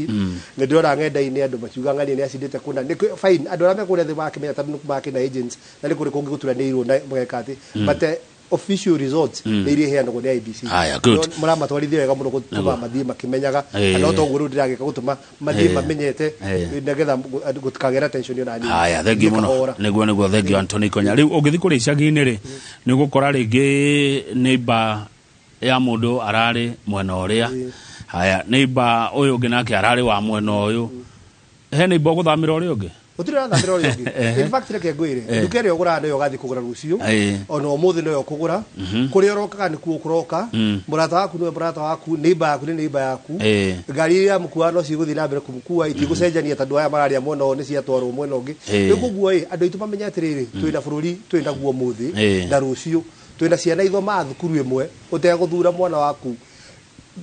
Nĩ ndĩrona ng'enda-inĩ andũ makiuga ng'ania nĩ acindĩte kũna. Nĩ fine, andũ arĩa me kũrĩa thĩ makĩmenya tondũ nĩ makĩna agents na nĩ kũrĩ kũngĩ gũturanĩirwo na mageka atĩ, but official results nĩ iria iheanagwo nĩ IEBC. Aya, good. No, mũramatwarithia wega mũno gũtũma mathiĩ makĩmenyaga, kana no toguo rĩu ndĩragĩka gũtũma mathiĩ mamenyete, nĩgetha gũtikagĩe na tension ona nini. Haya, thengiũ Thiĩ mũno. kahora. Nĩguo, thengiũ Anthony Konya. Rĩu ũngĩthiĩ kũrĩa icagi-inĩ rĩ, nĩ ũgũkora rĩngĩ neighbor ya mũndũ ararĩ mwena ũrĩa, haya, neighbor ũyũ ũngĩ nake ararĩ wa mwena ũyũ, he neighbor ũgũthamĩra ũrĩa ũngĩ. Gũtirĩ ũrathamĩra ũrĩa ũngĩ. In fact, reke ngwĩre, nduka ĩrĩa ũgũraga nĩyo ũgathiĩ kũgũra rũciũ, ona ũmũthĩ nĩyo ũkũgũra. Kũrĩa ũrokaga nĩkuo ũkũroka. Mũrata waku nĩwe mũrata waku, neighbor yaku nĩ neighbor yaku. Ngari iria mũkuaga no cigũthiĩ na mbere kũmũkua, itigũcenjania tondũ aya mararĩa mwena ũyũ nĩ ciatwarwo mwena ũngĩ. Rĩu koguo ĩ, andũ aitũ mamenye atĩrĩrĩ, twĩna bũrũri twĩ naguo ũmũthĩ na rũciũ twĩna ciana ithomaga thukuru ĩmwe, ũtegũthura mwana waku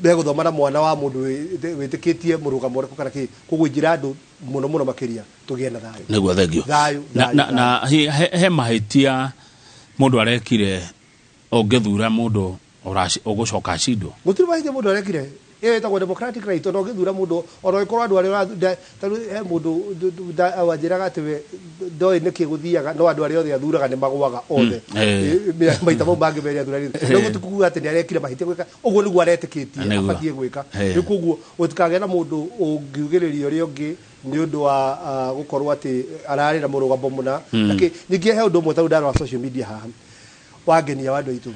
begũthoma na mwana wa mũndũ wĩtĩkĩtie mũrũgamo ũrĩkũ kana kĩ. Koguo njĩra andũ mũno mũno makĩria tũgĩe na thayũ. Nĩguo, thengiũ. Thayũ, na, thayũ, na, thayũ. Na he mahĩtia mũndũ arekire ũngĩthura mũndũ ũgũcoka acindwo? Gũtirĩ mahĩtia mũndũ arekire. Ĩyo ĩtagwo democratic right. Ona ũngĩthura mũndũ, ona ũngĩkorwo andũ arĩa tarĩu he mũndũ wanjĩraga atĩ we ndoĩ nĩkĩ gũthiaga, no andũ arĩa othe athuraga nĩ magũaga othe. Maita mau mangĩ merĩ athuranĩte. Rĩu gũti kuga atĩ nĩ arekire mahĩtia gwĩka ũguo, nĩguo aretĩkĩtie abatiĩ gwĩka. Rĩu koguo gũtikagĩe na mũndũ ũngiugĩrĩria ũrĩa ũngĩ nĩ ũndũ wa gũkorwo atĩ ararĩ na mũrũgamo mũna. Ningĩ he ũndũ ũmwe tarĩu ndarora social media haha wangenia wa andũ aitũ,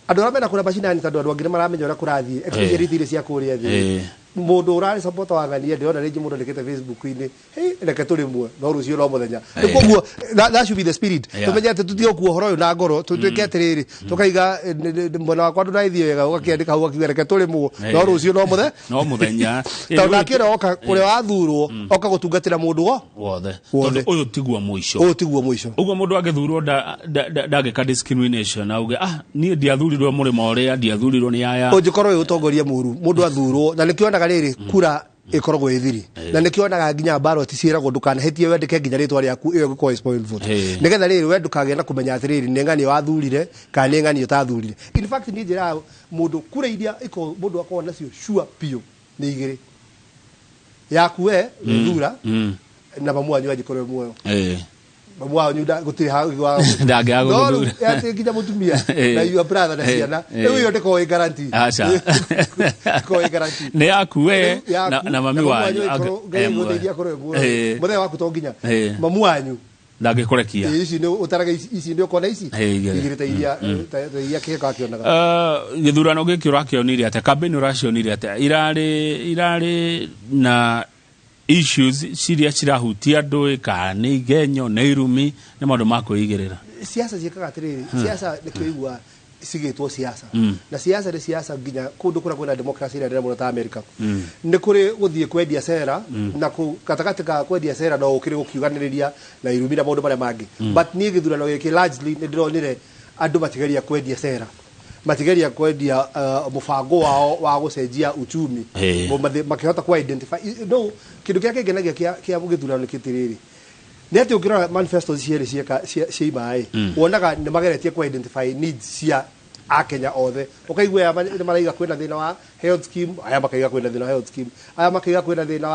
andũ arĩa mena kũrĩa macinani, tondũ andũ angĩ nĩ maramenya ũrĩa kũrathiĩ, especially itĩ iria cia kũrĩa thĩ. Mũndũ ũrarĩ supporter wa ng'ania, ndĩrona rĩngĩ mũndũ andĩkĩte Facebook-inĩ, "Hey, reke tũrĩmwe, no rũciũ no mũthenya." Rĩu koguo that should be the spirit. Tũmenye atĩ tũtige gũkua ũhoro ũyũ na ngoro, tũtuĩke atĩrĩrĩ, tũkaiga mwena wakwa ndũragĩthiĩ wega, ũgakĩandĩka hau ũgakiuga reke tũrĩmwo, no rũciũ no mũthenya. No mũthenya. Tondũ nake ũrĩa oka, ũrĩa wathurwo oka gũtungatĩra mũndũ wo wothe. Wothe. Tondũ ũyũ tiguo mũico. Ũyũ tiguo mũico. Ũguo mũndũ angĩthurwo ndangĩka discrimination auge, "Ah, niĩ ndiathurirwo mũrĩmo ũrĩa, ndiathurirwo nĩ aya." Ũngĩkorwo wĩ ũtongoria mũru, mũndũ athurwo, na nĩkĩo onaga rĩrĩ kura ĩkoragwo ĩ thiri, na nĩkĩo onaga nginya ballot ciĩragwo ndũkanahĩtie wandĩke nginya rĩtwa rĩaku, ĩyo ĩgũkorwo ĩ spoiled vote, nĩgetha rĩrĩ we ndũkagĩe na kũmenya atĩrĩrĩ nĩ ng'ani wathurire kana nĩ ng'ani ũtathurire. In fact, niĩ njĩraga mũndũ kura iria mũndũ akoragwo nacio sure biũ nĩ igĩrĩ: yaku we wĩthura, na mamu wanyu angĩkorwo e muoyo. Mamu wanyu gũtirĩ Ndangĩaga No rĩu gũgũthura. atĩ nginya mũtumia na your brother na ciana, rĩu ĩyo ndĩkoragwo ĩ guarantee. Aca. Ndĩkoragwo ĩ guarantee. Nĩ yaku we Yaku, na mami wanyu angĩkorwo Ngai eh, muoyo. agũteithia akorwo e muoyo. Mũthenya waku to nginya mamu wanyu. Ndangĩkũrekia. Ici nĩ ũtaraga ici nĩ ũkona ici Igĩrĩ. igĩrĩ ta iria ta iria kĩheko akĩonaga. Gĩthurano gĩkĩ ũrakĩonire atĩa? Kambĩni ũracionire atĩa? Irarĩ na issues ciria cirahutia andũ, kana nĩ igenyo, nĩ irumi, nĩ maũndũ ma kwĩigĩrĩra? Siasa ciĩkaga atĩrĩrĩ, siasa nĩkĩo igua cigĩtwo siasa, na siasa nĩ siasa nginya kũndũ kũrĩa kwĩna democracy ĩrĩa nene mũno ta America. Nĩ kũrĩ gũthiĩ kwendia cera, na gatagatĩ ka kwendia cera no ũkĩrĩ gũkiuganĩrĩria na irumi na maũndũ marĩa mangĩ. But niĩ gĩthurano gĩkĩ largely nĩ ndĩronire andũ matigeria kwendia cera, matigeria kwendia mũbango wao wa gũcenjia uchumi. Makĩhota ku identify no kĩndũ kĩrĩa kĩngenagia kĩa gĩthurano kĩtĩrĩrĩ nĩ atĩ ũngĩrora manifestos cierĩ cia imaĩ, wonaga nĩ mageretie ku identify needs cia akenya othe. Ũkaigua aya nĩ maraiga kwĩna thĩna wa health scheme, aya makaiga kwĩna thĩna wa health scheme, aya makaiga kwĩna thĩna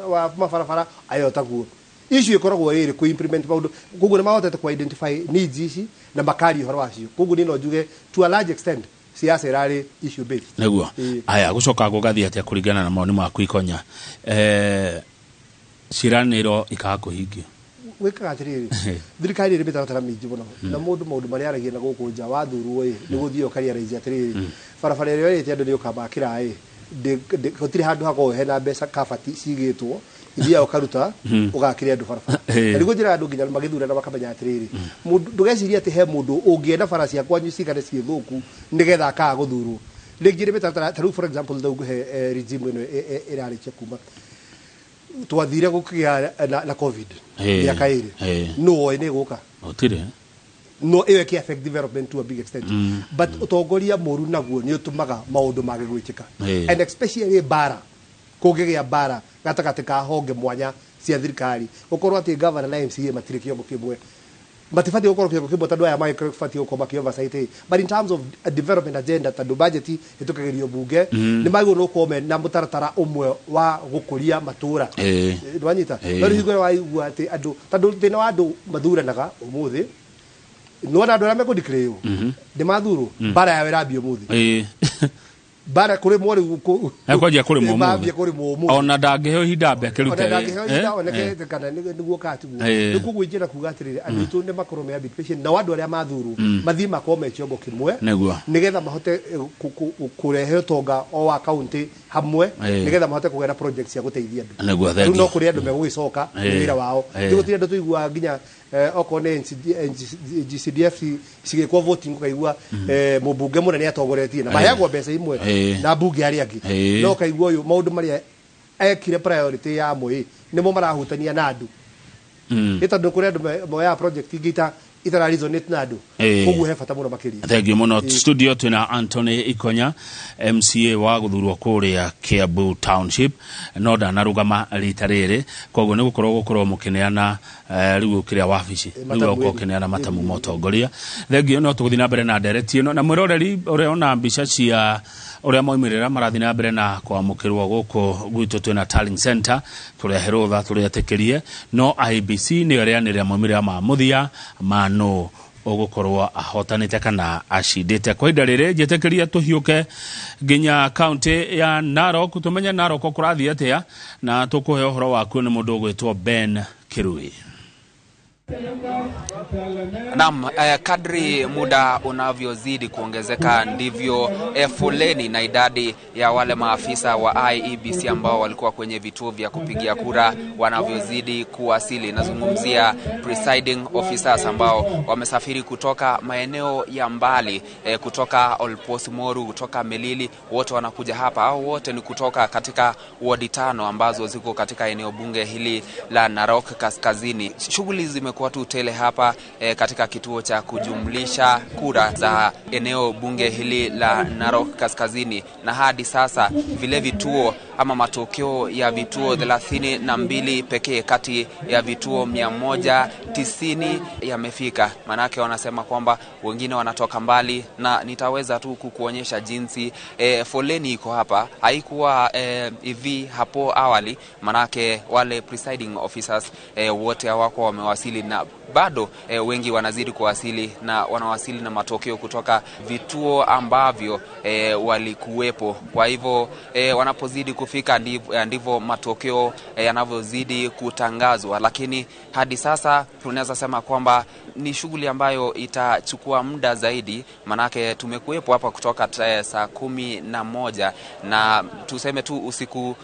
wa mabarabara, aya taguo. Issue ĩkoragwo ĩrĩ ku implement maũndũ. Koguo nĩ mahotete ku identify needs ici na makaria ũhoro wacio. Koguo niĩ no njuge to a large extent siasa ĩrarĩ issue based. Nĩguo. Aya, gũcoka gũgathiĩ atĩa kũringana na mawoni maku, Ikonya, ciĩranĩro ikaga kũhingio? Gwĩkaga atĩrĩrĩ, thirikari ĩrĩ mĩtaratara mĩingĩ mũno, na mũndũ maũndũ marĩa aragia na gũkũ nja wathurwo ĩ nĩ gũthiĩ ũkarealize atĩrĩrĩ, barabara ĩrĩa ĩrĩte andũ nĩ ũkamakĩra ĩ gũtirĩ handũ hakoragwo hena mbeca kabati cigĩtwo ithiaga ũkaruta ũgakĩre andũ barabara. Na nĩguo njĩra andũ nginya magĩthurana makamenya atĩrĩrĩ, mũndũ ndũgecirie atĩ he mũndũ ũngĩenda bara cia kwanyu cigane ciĩ thũku nĩgetha akaga gũthurwo. Rĩngĩ nĩ mĩtaratara. Ta rĩu, for example, rĩu ngũhe regime ĩno ĩrarĩkia kuma. Twathire gũkĩgĩa na COVID mĩaka 2 no oĩ nĩ gũka gũtirĩ no ĩyo ĩkĩ affect development to a big extent. But ũtongoria mũru naguo nĩ ũtũmaga maũndũ mage gwĩkĩka, and especially bara kũngĩgĩa bara gatagatĩ ka honge mwanya cia thirikari, ũkorwo atĩ governor na MCA matirĩ kĩongo kĩmwe, matibatiĩ gũkorwo kĩongo kĩmwe tondũ aya magĩbatiĩ gũkorwo makĩ oversight, but in terms of development agenda, tondũ budget ĩtũkagĩrio bunge, nĩ magĩrĩirwo nĩ gũkorwo mena mũtaratara ũmwe wa gũkũria matũra. Nĩwanyita? No rĩu hingo ĩrĩa waigua atĩ andũ, tondũ thĩna wa andũ mathuranaga ũmũthĩ, nĩwona andũ arĩa mekũdeclare nĩ mathurwo, bara yao ĩrambia ũmũthĩ. Bara kũrĩmwo rĩu Ekwanjia kũrĩmwo ũmũthĩ. Mambia kũrĩmwo ũmũthĩ. Ona ndangĩheo ihinda ambe akĩrute. Ona ndangĩheo ihinda oneke kana nĩguo kana tiguo. Rĩu koguo ingĩenda kuga atĩrĩrĩ, andũ aitũ nĩ makorwo me a bit patient, nao andũ arĩa mathurwo mathiĩ makorwo me kĩongo kĩmwe, Nĩguo. nĩgetha mahote kũrehe ũtonga o wa kaunti hamwe, nĩgetha mahote kũgĩa na project cia gũteithia andũ. Nĩguo, Rĩu thank no you. kũrĩ andũ megũgĩcoka nĩ wĩra wao. Rĩu gũtirĩ andũ tũiguaga nginya okorwo nĩ GCDF cigĩkwo voting ũkaigua mũmbunge mũnene nĩ atongoretie na maheagwo mbeca imwe na mbunge arĩa angĩ, no ũkaigua ũyũ maũndũ marĩa ekire priority ya mwĩ nĩmo marahutania na andũ. Nĩ tondũ kũrĩ andũ moyaga project ingĩ itara resonate na andũ, koguo he bata mũno makĩria. Thank you mũno. Studio twĩna Anthony Ikonya, MCA wa gũthurwo kũrĩa Kiambu Township, no ndanarũgama rita rĩrĩ, koguo nĩ gũkorwo mũkĩneana rĩu kĩrĩa wabici rĩu gũkorwo ũkĩneana matamu ma ũtongoria. Thank you. No tũgũthiĩ na mbere na ndereti ĩno na mwĩroreri ũrĩa ona mbica cia ũrĩa maumĩrĩra marathiĩ na mbere na kwamũkĩrwo gũkũ gwitũ. Twĩna Tallying Center, tũrehe rũtha tũrĩetĩkĩrie, no IEBC nĩyo ĩrĩanĩrĩra maumĩrĩra ma mũthia ma nũ ũgũkorwo ahotanĩte kana acindĩte. Kwa ihinda rĩrĩ njĩtĩkĩrie tũhiũke nginya kaunti ya Narok, tũmenye Narok kũrathiĩ atĩa, na tũkũhe ũhoro wakuo nĩ mũndũ ũgwĩtwo Ben Kirui. Naam, kadri muda unavyozidi kuongezeka ndivyo foleni na idadi ya wale maafisa wa IEBC ambao walikuwa kwenye vituo vya kupigia kura wanavyozidi kuwasili. Nazungumzia presiding officers ambao wamesafiri kutoka maeneo ya mbali, kutoka Olpos Moru, kutoka Melili, wote wanakuja hapa. Hao wote ni kutoka katika wadi 5 ambazo ziko katika eneo bunge hili la Narok Kaskazini. Shughuli zimekuwa tu tele hapa katika kituo cha kujumlisha kura za eneo bunge hili la Narok Kaskazini, na hadi sasa vile vituo ama matokeo ya vituo 32 pekee kati ya vituo 190 yamefika. Manake wanasema kwamba wengine wanatoka mbali, na nitaweza tu kukuonyesha jinsi foleni iko hapa. Haikuwa hivi hapo awali, manake wale presiding officers wote hawako wamewasili, na bado wengi wanazidi kuwasili na wanawasili na matokeo kutoka vituo ambavyo walikuwepo. Kwa hivyo wanapozidi kufika ndivyo matokeo yanavyozidi kutangazwa, lakini hadi sasa tunaweza sema kwamba ni shughuli ambayo itachukua muda zaidi, manake tumekuwepo hapa kutoka saa 11 na tuseme tu usiku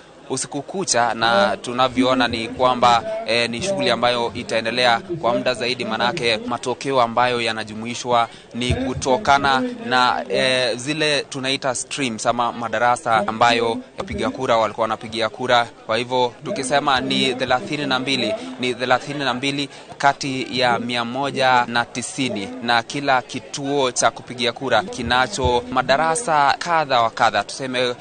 kucha, na tunavyoona ni kwamba ni shughuli ambayo itaendelea kwa muda zaidi, manake matokeo ambayo yanajumuishwa ni kutokana na zile tunaita streams ama madarasa ambayo wapiga kura walikuwa wanapigia kura. Kwa hivyo tukisema ni 32, ni 32 kati ya 190, na kila kituo cha kupigia kura kinacho madarasa kadha wa kadha, tuseme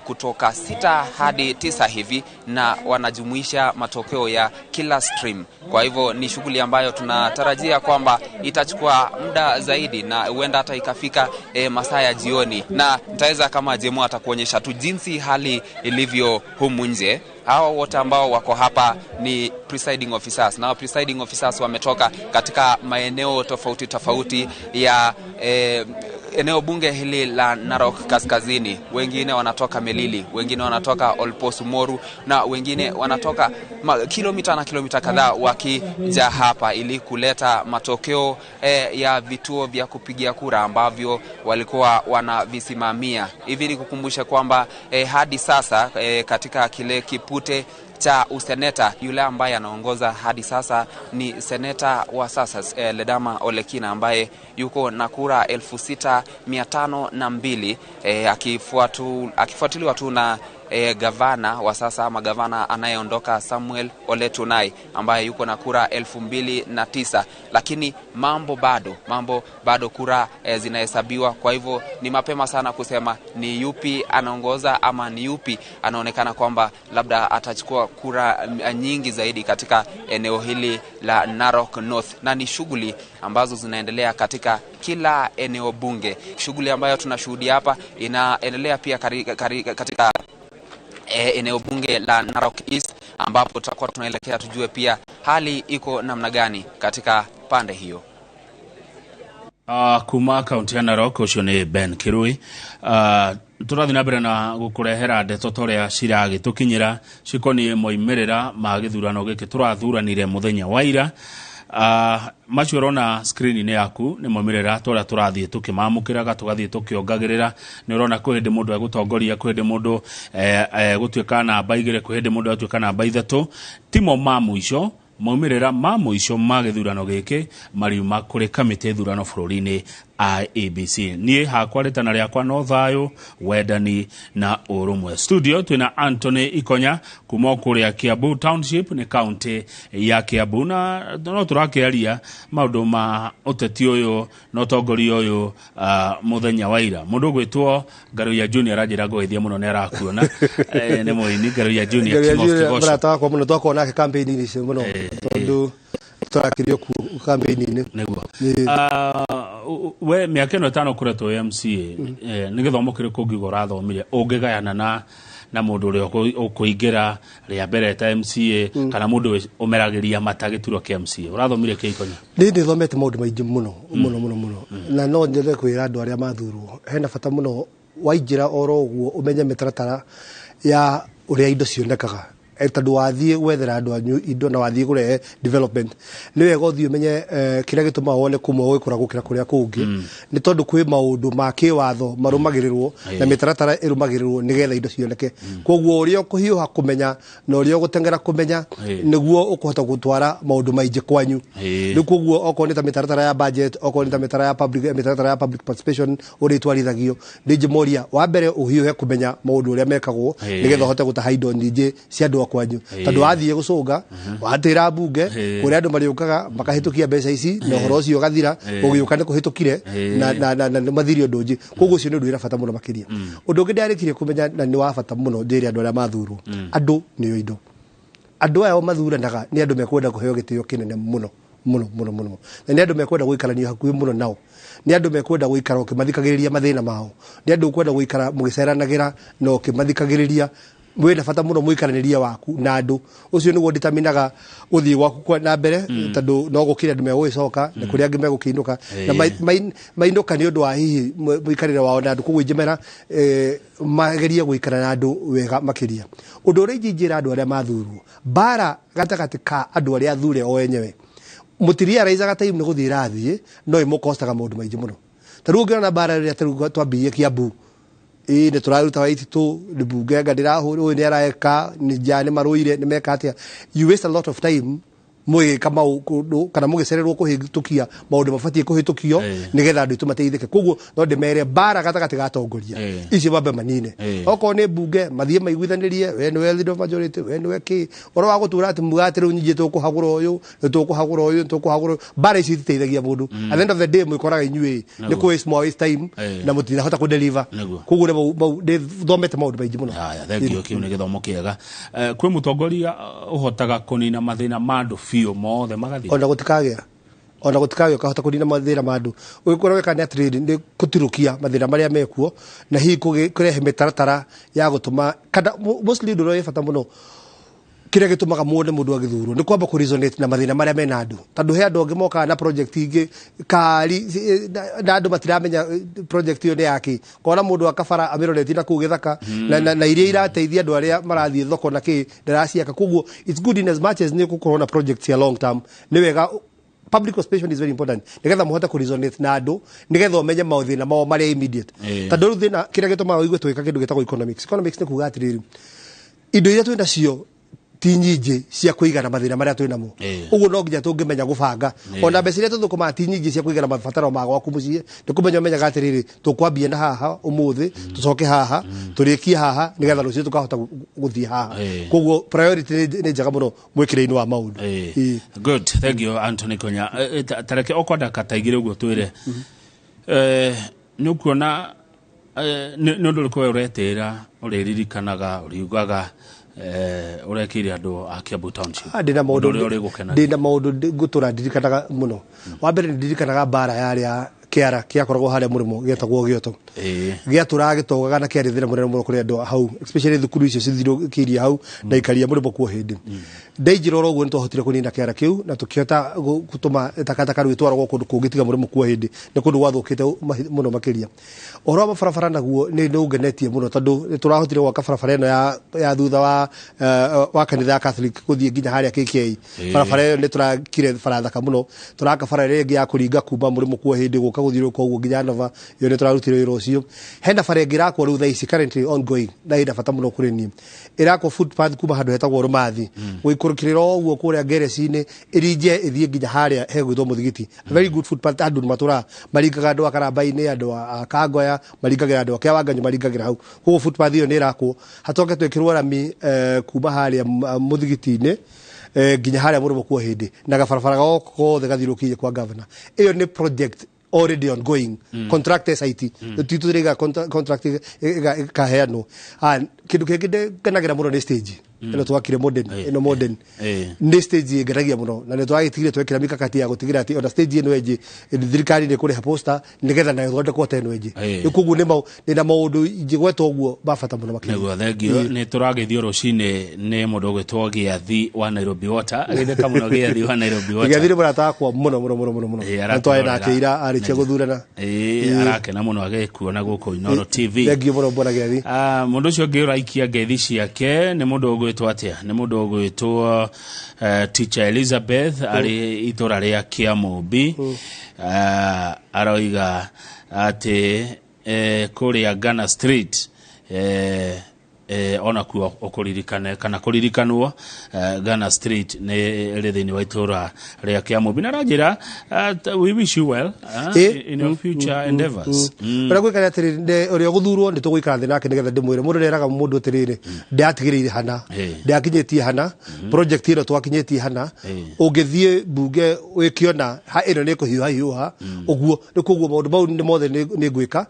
kutoka 6 hadi 9 hivi, na wanajumuisha matokeo ya kila stream. Kwa hivyo ni shughuli ambayo tunatarajia kwamba itachukua muda zaidi na huenda hata ikafika masaa ya jioni, na nitaweza kama Jemo atakuonyesha tu jinsi hali ilivyo humu nje. Hawa wote ambao wako hapa ni presiding officers, na presiding officers wametoka katika maeneo tofauti tofauti ya eneo bunge hili la Narok Kaskazini. Wengine wanatoka Melili, wengine wanatoka Olpos Moru, na wengine wanatoka kilomita na kilomita kadhaa wakija hapa ili kuleta matokeo ya vituo vya kupigia kura ambavyo walikuwa wanavisimamia. Hivi ni kukumbusha kwamba hadi sasa katika kile kipute cha useneta, yule ambaye anaongoza hadi sasa ni seneta wa sasa Ledama Olekina, ambaye yuko na kura 6502, akifuatiliwa tu na gavana wa sasa ama gavana anayeondoka Samuel Ole Tunai ambaye yuko na kura 2009, lakini mambo bado kura zinahesabiwa. Kwa hivyo ni mapema sana kusema ni yupi anaongoza ama ni yupi anaonekana kwamba labda atachukua kura nyingi zaidi katika eneo hili la Narok North, na ni shughuli ambazo zinaendelea katika kila eneo bunge. Shughuli ambayo tunashuhudia hapa inaendelea pia katika eneo bunge la Narok East, ambapo tutakuwa tunaelekea tujue pia hali iko namna gani katika pande hiyo. Kuma kaunti ya Narok ucio ni Ben Kirui. Turathi na mbere na gukurehera ndeto toria ciragitukinyira cikoniĩ moimĩrĩra ma gĩthurano gĩkĩ tũrathuranire mũthenya wa ira. Macio ũrona screen-inĩ yaku nĩ moimĩrĩra tũrĩa tũrathiĩ tũkĩmamũkĩraga tũgathiĩ tũkĩongagĩrĩra. Nĩ ũrona kwĩ hĩndĩ mũndũ egũtongoria, kwĩ hĩndĩ mũndũ egũtuĩka namba 2, kwĩ hĩndĩ mũndũ egũtuĩka namba 3. Timo ma mũico maumĩrĩra ma mũico ma gĩthurano gĩkĩ mariuma kũrĩ kamĩtĩ ithurano bũrũri-inĩ IEBC. Niĩ hakwa rĩtana rĩakwa no thayũ, wendani na ũrũmwe. Studio twĩna Anthony Ikonya kuma kũrĩa Kiambu Township nĩ kaunti ya Kiambu, na no tũrakĩaria maũndũ ma ũteti ũyũ na ũtongoria ũyũ mũthenya wa ira. Mũndũ ũgwĩtwo Ngaruiya Junior aranjĩra ngũgeithie mũno nĩ arakuona. Nĩ mũini Ngaruiya Junior King of Kĩgoco. Mũrata wakwa mũno, twakorwo nake campaign-inĩ icio mũno tondũ tũrakĩrio kuo campaign-inĩ. Nĩguo. We mĩaka ĩno 5 ũkoretwo MCA, nĩ gĩthomo kĩrĩkũ ũngiuga ũrathomire ũngĩgayana na mũndũ ũrĩa ũkũingĩra rĩa mbere ta MCA kana mũndũ ũmeragĩria mata gĩturwa kĩa MCA? Ũrathomire kĩ Ikonya? Niĩ ndĩthomete maũndũ maingĩ mũno mũno mũno mũno, na no nyende kwĩra andũ arĩa mathurwo hena bata mũno waingĩra oro ũguo ũmenye mĩtaratara ya ũrĩa indo cionekaga, tondũ wathiĩ gwethera andũ anyu indo na wathiĩ kũrehe development nĩ wega ũthiĩ ũmenye kĩrĩa gĩtũmaga wone kũmwe gũgĩkũra gũkĩra kũrĩa kũngĩ, nĩ tondũ kwĩ maũndũ ma kĩwatho marũmagĩrĩrwo na mĩtaratara ĩrũmagĩrĩrwo nĩgetha indo cioneke. Koguo ũrĩa ũkũhiũha kũmenya na ũrĩa ũgũteng'era kũmenya nĩguo ũkũhota gũtwara maũndũ maingĩ kwanyu. Rĩu koguo okorwo nĩ ta mĩtaratara ya budget, okorwo nĩ ta mĩtaratara ya public participation ũrĩa ĩtwarithagio, ndĩnjĩmoria wa mbere ũhiũhe kũmenya maũndũ ũrĩa mekagwo nĩgetha ũhote gũtaha indo nyingĩ cia andũ akwanyu, tondũ wathiĩ gũcũnga watĩra mbunge kũrĩa andũ marĩũkaga makahĩtũkia mbeca ici na ũhoro ũcio ũgathira, ũgĩũka nĩ kũhĩtũkire na mathirie ũndũ ũngĩ. Koguo ũcio nĩ ũndũ wĩna bata mũno makĩria. Ũndũ ũngĩ ndarĩkirie kũmenya na nĩ wa bata mũno njĩre andũ arĩa mathurwo, andũ nĩo indo. Andũ aya o mathuranaga nĩ andũ mekwenda kũheo gĩtĩo kĩnene mũno mũno mũno mũno, na nĩ andũ mekwenda gũikarania hakuhĩ mũno nao, nĩ andũ mekwenda gũikara ũkĩmathikagĩrĩria mathĩna mao, nĩ andũ ũkwenda gũikara mũgĩceranagĩra na ũkĩmathikagĩrĩria. Wĩna bata mũno mũikaranĩria waku na andũ ũcio nĩguo nditaminaga ũthiĩ gwaku na mbere, tondũ no gũkĩrĩ andũ megũgĩcoka na kũrĩa angĩ megũkĩinũka na mainũka nĩ ũndũ wa hihi mũikarĩre wao na andũ. Koguo ingĩmera magerie gũikara na andũ wega makĩria. Ũndũ ũrĩa ingĩnjĩra andũ arĩa mathurwo, mbara gatagatĩ ka andũ arĩa athure o enyewe, mũtiriaraicaga time nĩ gũthiĩ ĩrathiĩ no ĩmũkostaga maũndũ maingĩ mũno. Ta rĩu ũngĩona mbara rĩrĩa ta rĩu twambĩrĩirie Kiambu, nĩ tũraruta waititũ nĩ mbunge anga ndĩrahũrwo ũyũ nĩ areka nĩ nja nĩ marũire nĩ meka atĩa, you waste a lot of time mũgĩka maũndũ kana mũgĩcererwo kũhĩtũkia maũndũ mabatiĩ kũhĩtũkio nĩgetha andũ aitũ mateithĩke. Koguo no ndĩmere mbara gatagatĩ ga atongoria icio mambe manine, okorwo nĩ mbunge mathiĩ maiguithanĩrie, we nĩwe leader of majority, we nĩwe kĩ, ũhoro wa gũtura atĩ muga atĩ rĩu nyingĩ tũkũhagũra ũyũ nĩ tũkũhagũra ũyũ nĩ tũkũhagũra ũyũ, mbara ici ititeithagia mũndũ. At the end of the day mwĩkoraga inyuĩ nĩ kũ waste more waste time na mũtinahota kũ deliver. Koguo nĩ thomete maũndũ maingĩ mũno. Haya, thank you, kĩu nĩ gĩthomo kĩega. Kwĩ mũtongoria ũhotaga kũnina mathĩna ma andũ biũ mothe magathiĩ? Ona gũtikagĩa ũkahota kũnina mathĩna ma andũ. Ũgĩkorwo weka nĩ atĩrĩrĩ, nĩ gũtirũkia mathĩna marĩa mekuo na hihi kũrehe mĩtaratara ya gũtũma kana mostly ũndũ ũrĩa wĩ bata mũno kĩrĩa gĩtũmaga muone mũndũ agĩthurwo nĩ kwamba kũ-resonate na mathĩna marĩa mena andũ, tondũ he andũ angĩ mokaga na project ingĩ kari na andũ matiramenya project ĩyo nĩ yakĩ, kona mũndũ akabara amĩroretie na kũu gĩthaka na iria irateithia andũ arĩa marathiĩ thoko na kĩ ndaraciaka. Koguo it's good in as much as nĩ gũkorwo na project cia long term, nĩ wega public participation is very important nĩgetha mũhote kũ-resonate na andũ nĩgetha ũmenye maũthĩna mao marĩa immediate. Tondũ rĩu thĩna kĩrĩa gĩtũmaga ũigue tũgĩka kĩndũ gĩtagwo economics. Economics nĩ kuga atĩrĩrĩ, indo iria twĩ nacio Ti nyingĩ cia kũigana mathĩna marĩa twĩ namo. Ũguo no nginya tũngĩmenya gũbanga. Ona mbeca iria tũthũkũmaga ti nyingĩ cia kũigana mabataro ma gwaku mũciĩ. Nĩ kũmenya ũmenyaga atĩrĩrĩ, tũkwambia na haha ũmũthĩ, tũcoke haha, tũrĩkie haha, nĩgetha rũciũ tũkahota gũthiĩ haha. Koguo priority nĩ njega mũno mwĩkĩre-inĩ wa maũndũ. Good, thank you, Anthony Konya. Tareke okorwo ndakata igĩrĩ ũguo twĩre, nĩ ũkuona nĩ ũndũ ũrĩkũ we ũretĩĩra, ũrĩririkanaga, ũriugaga ũrekĩire andũ a Kiambu Township? Ndĩna Ũndũ maũndũ ũrĩa ũrĩgũkenagia. Ndĩna maũndũ ngũtũra ndirikanaga mũno. Wa mbere, nĩ ndirikanaga mbara yarĩa kĩara kĩakoragwo harĩa mũrĩmo gĩetagwo gĩoto. Gĩatũraga gĩtogaga na kĩarĩ thĩna mũnene mũno kũrĩ andũ a hau, especially thukuru icio cithiũrũrũkĩirie hau na ikaria mũrĩmo kuo. Hĩndĩ ndaingĩra oro ũguo, nĩ twahotire kũnina kĩara kĩu na tũkĩhota gũtũma takataka rĩu ĩtwaragwo kũndũ kũngĩ tiga mũrĩmo kuo. Hĩndĩ nĩ kũndũ gwathũkĩte mũno makĩria. Ũhoro wa mabarabara naguo nĩ ũngenetie mũno, tondũ nĩ tũrahotire gwaka barabara ĩno ya thutha wa kanitha ya Catholic gũthiĩ nginya harĩa KK. Barabara ĩyo nĩ tũrakire bara thaka mũno. Tũraka bara ĩrĩa ĩngĩ ya kũringa kuma mũrĩmo kuo hĩndĩ gũka gũthiũrũrũka ũguo nginya Nova. Ĩyo nĩ tũrarutire wĩra ũcio. Hena bara ĩngĩ ĩrakwo rĩu thaa ici, currently ongoing, na ĩna bata mũno kũrĩ niĩ. Ĩrakwo footpath kuma handũ hetagwo Rũmathi gũikũrũkĩrĩra ũguo kũrĩa ngereci-inĩ, ĩrinje ĩthiĩ nginya harĩa hegwĩtwo mũthigiti. A very good footpath. Andũ nĩ matũraga maringaga, andũ a Karamba-inĩ, andũ a Kangoya maringagĩra, andũ a Kĩawanganyo maringagĩra hau. Koguo footpath ĩyo nĩ ĩrakwo, hatoke twĩkĩrwo rami kuma harĩa mũthigiti-inĩ nginya harĩa mũrĩmo kuo hĩndĩ, na gabarabara goko gothe gathiũrũrũkĩirie kwa governor. Ĩyo nĩ project already ongoing, contract site titũrĩga contract ĩkaheanwo. Ah, kĩndũ kĩngĩ ngenagĩra mũno nĩ stage ĩno twakire modern, ĩno modern. Nĩ stage ĩngenagia mũno, na nĩ twagĩtigire twekĩra mikakati ya gũtigĩra atĩ ona stage ĩno ĩngĩ thirikari nĩ ĩkũrĩha poster nĩgetha nayo ĩthondekwo ta ĩno ĩngĩ. Koguo nĩ na maũndũ ingĩgweta ũguo ma bata mũno makĩria. Nĩguo, thengio. Nĩ tũrageithio rũcinĩ nĩ mũndũ ũgwĩtwo Gĩathi wa Nairobi Water, agĩtheka mũno Gĩathi wa Nairobi Water. Gĩathi nĩ mũrata wakwa mũno mũno mũno mũno mũno. Na twarĩ nake ira arĩkia gũthurana. Arakena mũno agĩkuona gũkũ Inooro TV. Thengio mũno, mbona Gĩathi. Ah, mũndũ ũcio ũngĩ ũraikia ngeithi ciake nĩ mũndũ ũgwĩtwo atĩa? Nĩ mũndũ ũgwĩtwo Teacher Elizabeth arĩ itũra rĩa Kĩamũmbi. Aroiga atĩ kũrĩa Ghana Street onakuo ũkũririkane kana kũririkanwo. Ghana Street nĩ ĩrĩ thĩinĩ wa itũra rĩa Kĩamũmbi, na aranjĩra we wish you well in your future endeavors. Ũrĩa gwĩka nĩ atĩrĩrĩ, ũrĩa ũgũthurwo nĩ tũgũikara thĩ nake nĩgetha ndĩmwĩre. Mũndũ nĩeraga mũndũ atĩrĩrĩ, ndĩratigĩrĩire hana, ndĩrakinyĩtie hana, project ĩno twakinyĩtie hana. Ũngĩthiĩ mbunge wĩkĩona ha ĩno nĩ ĩkũhiũha hiũha ũguo. Nĩ koguo maũndũ mau nĩ mothe nĩ ngwĩka.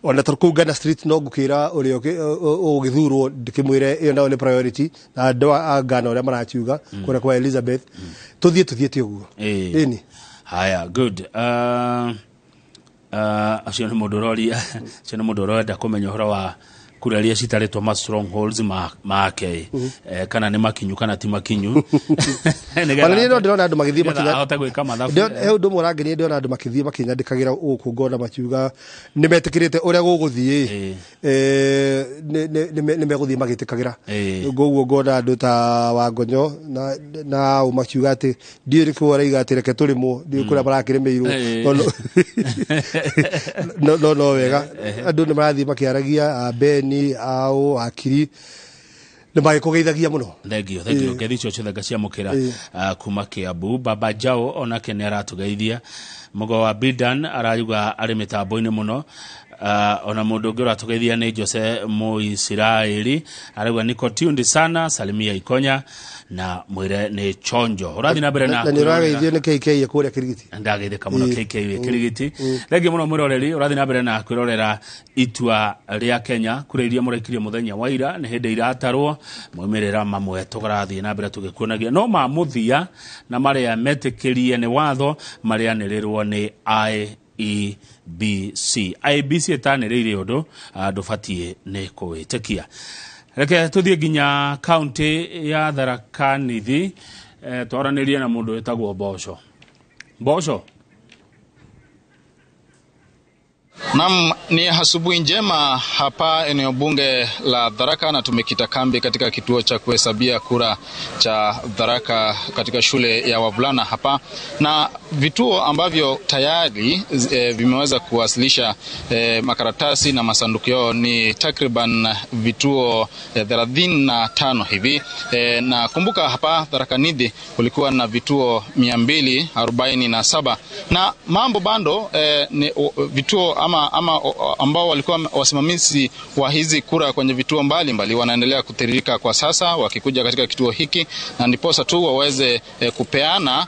Ona ta kũu Ghana Street no ngũkĩra ũrĩa ũgũgĩthurwo ndĩkĩmwĩre ĩyo nayo nĩ priority, na andũ a Ghana ũrĩa marakiuga kũrĩa kwa Elizabeth tũthiĩ tũthiĩte ũguo. Ĩni. Haya, good. Acio nĩ mũndũ ũroria, acio nĩ mũndũ ũrenda kũmenya ũhoro wa kura iria citarĩtwo ma strongholds make, kana nĩ makinyu kana ti makinyu. Ona niĩ no ndĩrona andũ magĩthiĩ Nĩgetha ahote gwĩka mathabu. He ũndũ ũmwe ũrangenia. Ndĩrona andũ makĩthiĩ makĩnyandĩkagĩra gũkũ, ngona makiuga nĩ metĩkĩrĩte ũrĩa gũgũthiĩ, nĩ megũthiĩ magĩtĩkagĩra. Koguo ngona andũ ta Wangonyo na ũ makiuga atĩ ndiũĩ nĩkĩ araiga atĩ reke tũrĩmwo, ndiũĩ kũrĩa marakĩrĩmĩirwo. No wega andũ nĩ marathiĩ makĩaragia, a Beni ao akiri nĩ magĩkũgeithagia mũno. Thengio, thengio. Ngeithi icio ciothe ngaciamũkĩra kuma Kiambu. Baba Jao onake nĩ aratũgeithia. Mũgo wa Bidan arauga arĩ mĩtambo-inĩ mũno. Ona mũndũ ũngĩ ũratũgeithia nĩ Jose Mũisiraeli, arauga niko tuned sana, salimia Ikonya na mwĩre nĩ chonjo ũrathiĩ na mbere na Na nĩ ũrageithio nĩ KK kũrĩa Kĩrigiti. Ndageithĩka mũno. KK wĩ Kĩrigiti, thengiũ mũno. Mwĩroreri, ũrathiĩ na mbere na kwĩrorera Itua rĩa Kenya. Kura iria mũraikirie mũthenya wa ira nĩ hĩndĩ iratarwo maumĩrĩra mamwe, tũrathiĩ na mbere tũgĩkuonagia no ma mũthia na marĩa metĩkĩrie nĩ watho marĩanĩrĩrwo nĩ IEBC. IEBC ĩtanĩrĩire ũndũ, ndũbatiĩ nĩ kũwĩtĩkia. Reke tũthiĩ nginya kaunti ya Tharaka Nithi, twaranĩrie na mũndũ wĩtagwo Mboco. Mboco. Naam, ni asubuhi njema hapa eneo bunge la Tharaka, na tumekita kambi katika kituo cha kuhesabia kura cha Tharaka katika shule ya wavulana hapa, na vituo ambavyo tayari vimeweza kuwasilisha makaratasi na masanduku yao ni takriban vituo 35 hivi. Na kumbuka hapa Tharaka Nithi kulikuwa na vituo 247, na mambo bando ni vituo ama ambao walikuwa wasimamizi wa hizi kura kwenye vituo mbalimbali wanaendelea kutiririka kwa sasa wakikuja katika kituo hiki, na ndiposa tu waweze kupeana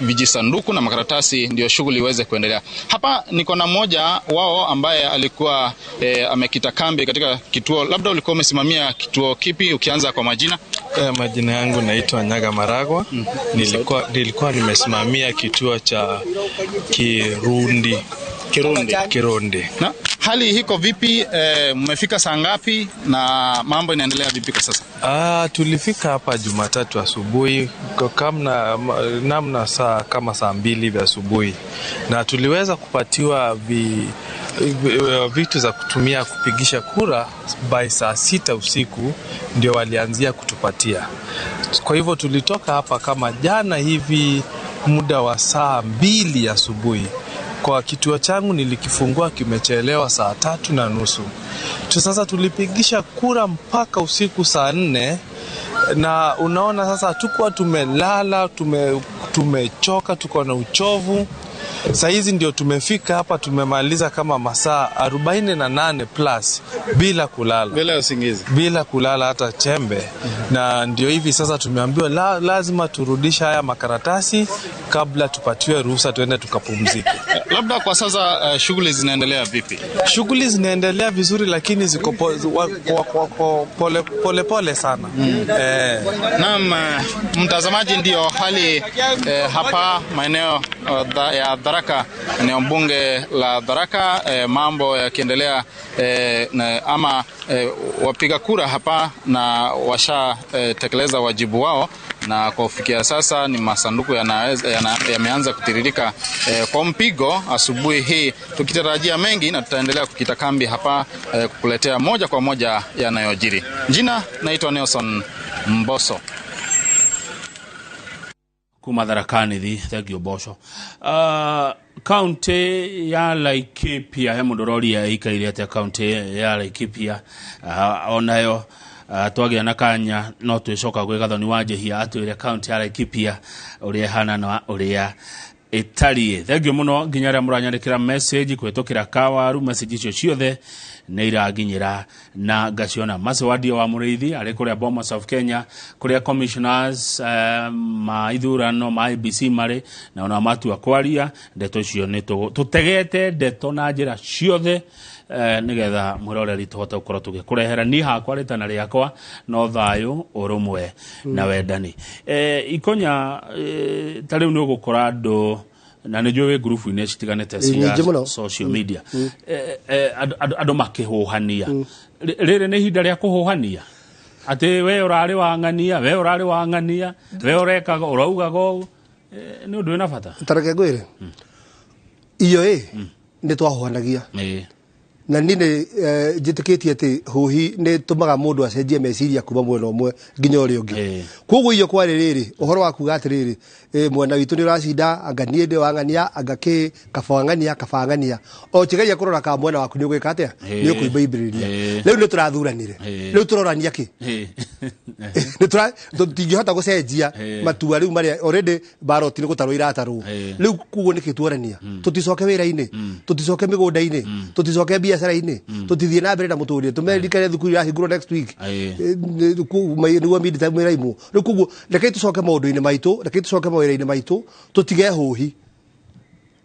vijisanduku na makaratasi ndio shughuli iweze kuendelea. Hapa niko na mmoja wao ambaye alikuwa amekita kambi katika kituo. Labda ulikuwa umesimamia kituo kipi, ukianza kwa majina? Majina yangu naitwa Nyaga Maragwa. Nilikuwa nimesimamia kituo cha Kirundi. Kirundi. Na hali hiko vipi? Mmefika saa ngapi na mambo inaendelea vipi kwa sasa? Tulifika hapa Jumatatu asubuhi namna saa kama saa 2 vya asubuhi, na tuliweza kupatiwa vitu za kutumia kupigisha kura by saa 6 usiku ndio walianzia kutupatia. Kwa hivyo tulitoka hapa kama jana hivi muda wa saa 2 asubuhi. Kwa kituo changu nilikifungua kimechelewa saa 3:30. Sasa tulipigisha kura mpaka usiku saa 4, na unaona sasa tukuwa tumelala, tumechoka, tuko na uchovu. Saa hizi ndio tumefika hapa, tumemaliza kama masaa 48 plus bila kulala. Bila usingizi. Bila kulala hata chembe. Na ndio hivi sasa tumeambiwa lazima turudisha haya makaratasi kabla tupatiwe ruhusa tuende tukapumzike. Labda kwa sasa shughuli zinaendelea vipi? Shughuli zinaendelea vizuri, lakini ziko pole pole sana. Naam, mtazamaji, ndio hali hapa maeneo ya Tharaka, eneo bunge la Tharaka, mambo yakiendelea, ama wapiga kura hapa na washa tekeleza wajibu wao, na kwa kufikia sasa ni masanduku yameanza kutiririka kwa mpigo asubuhi hii, tukitarajia mengi, na tutaendelea kukita kambi hapa kukuletea moja kwa moja yanayojiri. Jina naitwa Nelson Mboso. Kuma Tharaka Nithi, thank you Mboco. Kaunti ya Laikipia, he mundu roria ikaire atia kaunti ya Laikipia, onayo twagia na kanya no twicoka gwi Gathoni wa Njihia atwire kaunti ya Laikipia uria ihana na uria ĩtariĩ. Thank you muno nginya arĩa mũranyandĩkĩra message kũhĩtũkĩra kawaru, message icio ciothe nĩ iranginyĩra na ngaciona. Macewadio wa Mũrĩithi arĩ kũrĩa Bomas of Kenya, kũrĩa commissioners ma ithurano ma IEBC marĩ na ona matua kwaria ndeto icio nĩ tũtegete ndeto na njĩra ciothe nigetha mwiroreri tuhote gukorwo tugĩkũrehera. Niĩ hakwa rĩtana rĩakwa no thayũ, ũrũmwe na wendani. Ikonya ta rĩu nĩ ũgũkora andũ, na nĩ njũĩ wĩ ngurubu-inĩ citiganĩte cia social media, andũ makĩhũhania. Rĩrĩ nĩ ihinda rĩa kũhũhania atĩ we ũrarĩ wa ng'ania, we ũrarĩ wa ng'ania, we ũrekaga ũraugaga ũũ, nĩ ũndũ wĩna bata. Ta reke ngwĩre, iyo ĩ nĩ twahũhanagia, na niĩ nĩ njĩtĩkĩtie atĩ hũhi nĩ tũmaga mũndũ acenjie meciria kuma mwena ũmwe nginya ũrĩa ũngĩ. Koguo iyo kwarĩ rĩrĩ ũhoro wa kuga atĩrĩrĩ, mwena witũ nĩ ũracinda, anga niĩ ndĩ wa ng'ania, anga kĩ, kaba ng'ania, kaba ng'ania, o ũkĩgeria kũrora kana mwena waku nĩ ũgwĩka atĩa, nĩ ũkũimba-imbĩrĩria. Rĩu nĩ tũrathuranire, rĩu tũrorania kĩ, tũtingĩhota gũcenjia matua rĩu marĩa already ballot nĩ gũtarwo iratarwo. Rĩu koguo nĩkĩ tuorania, tũticoke wĩra-inĩ, tũticoke mĩgũnda-inĩ, tũticoke biacara-inĩ, tũtithiĩ na mbere na mũtũrĩre, tũmeririkane thukuru irahingũrwo next week nĩguo mid-term ĩraimwo. Rĩu koguo rekei tũcoke maũndũ-inĩ maitũ, rekei tũcoke mawĩra-inĩ maitũ, tũtige hũhi.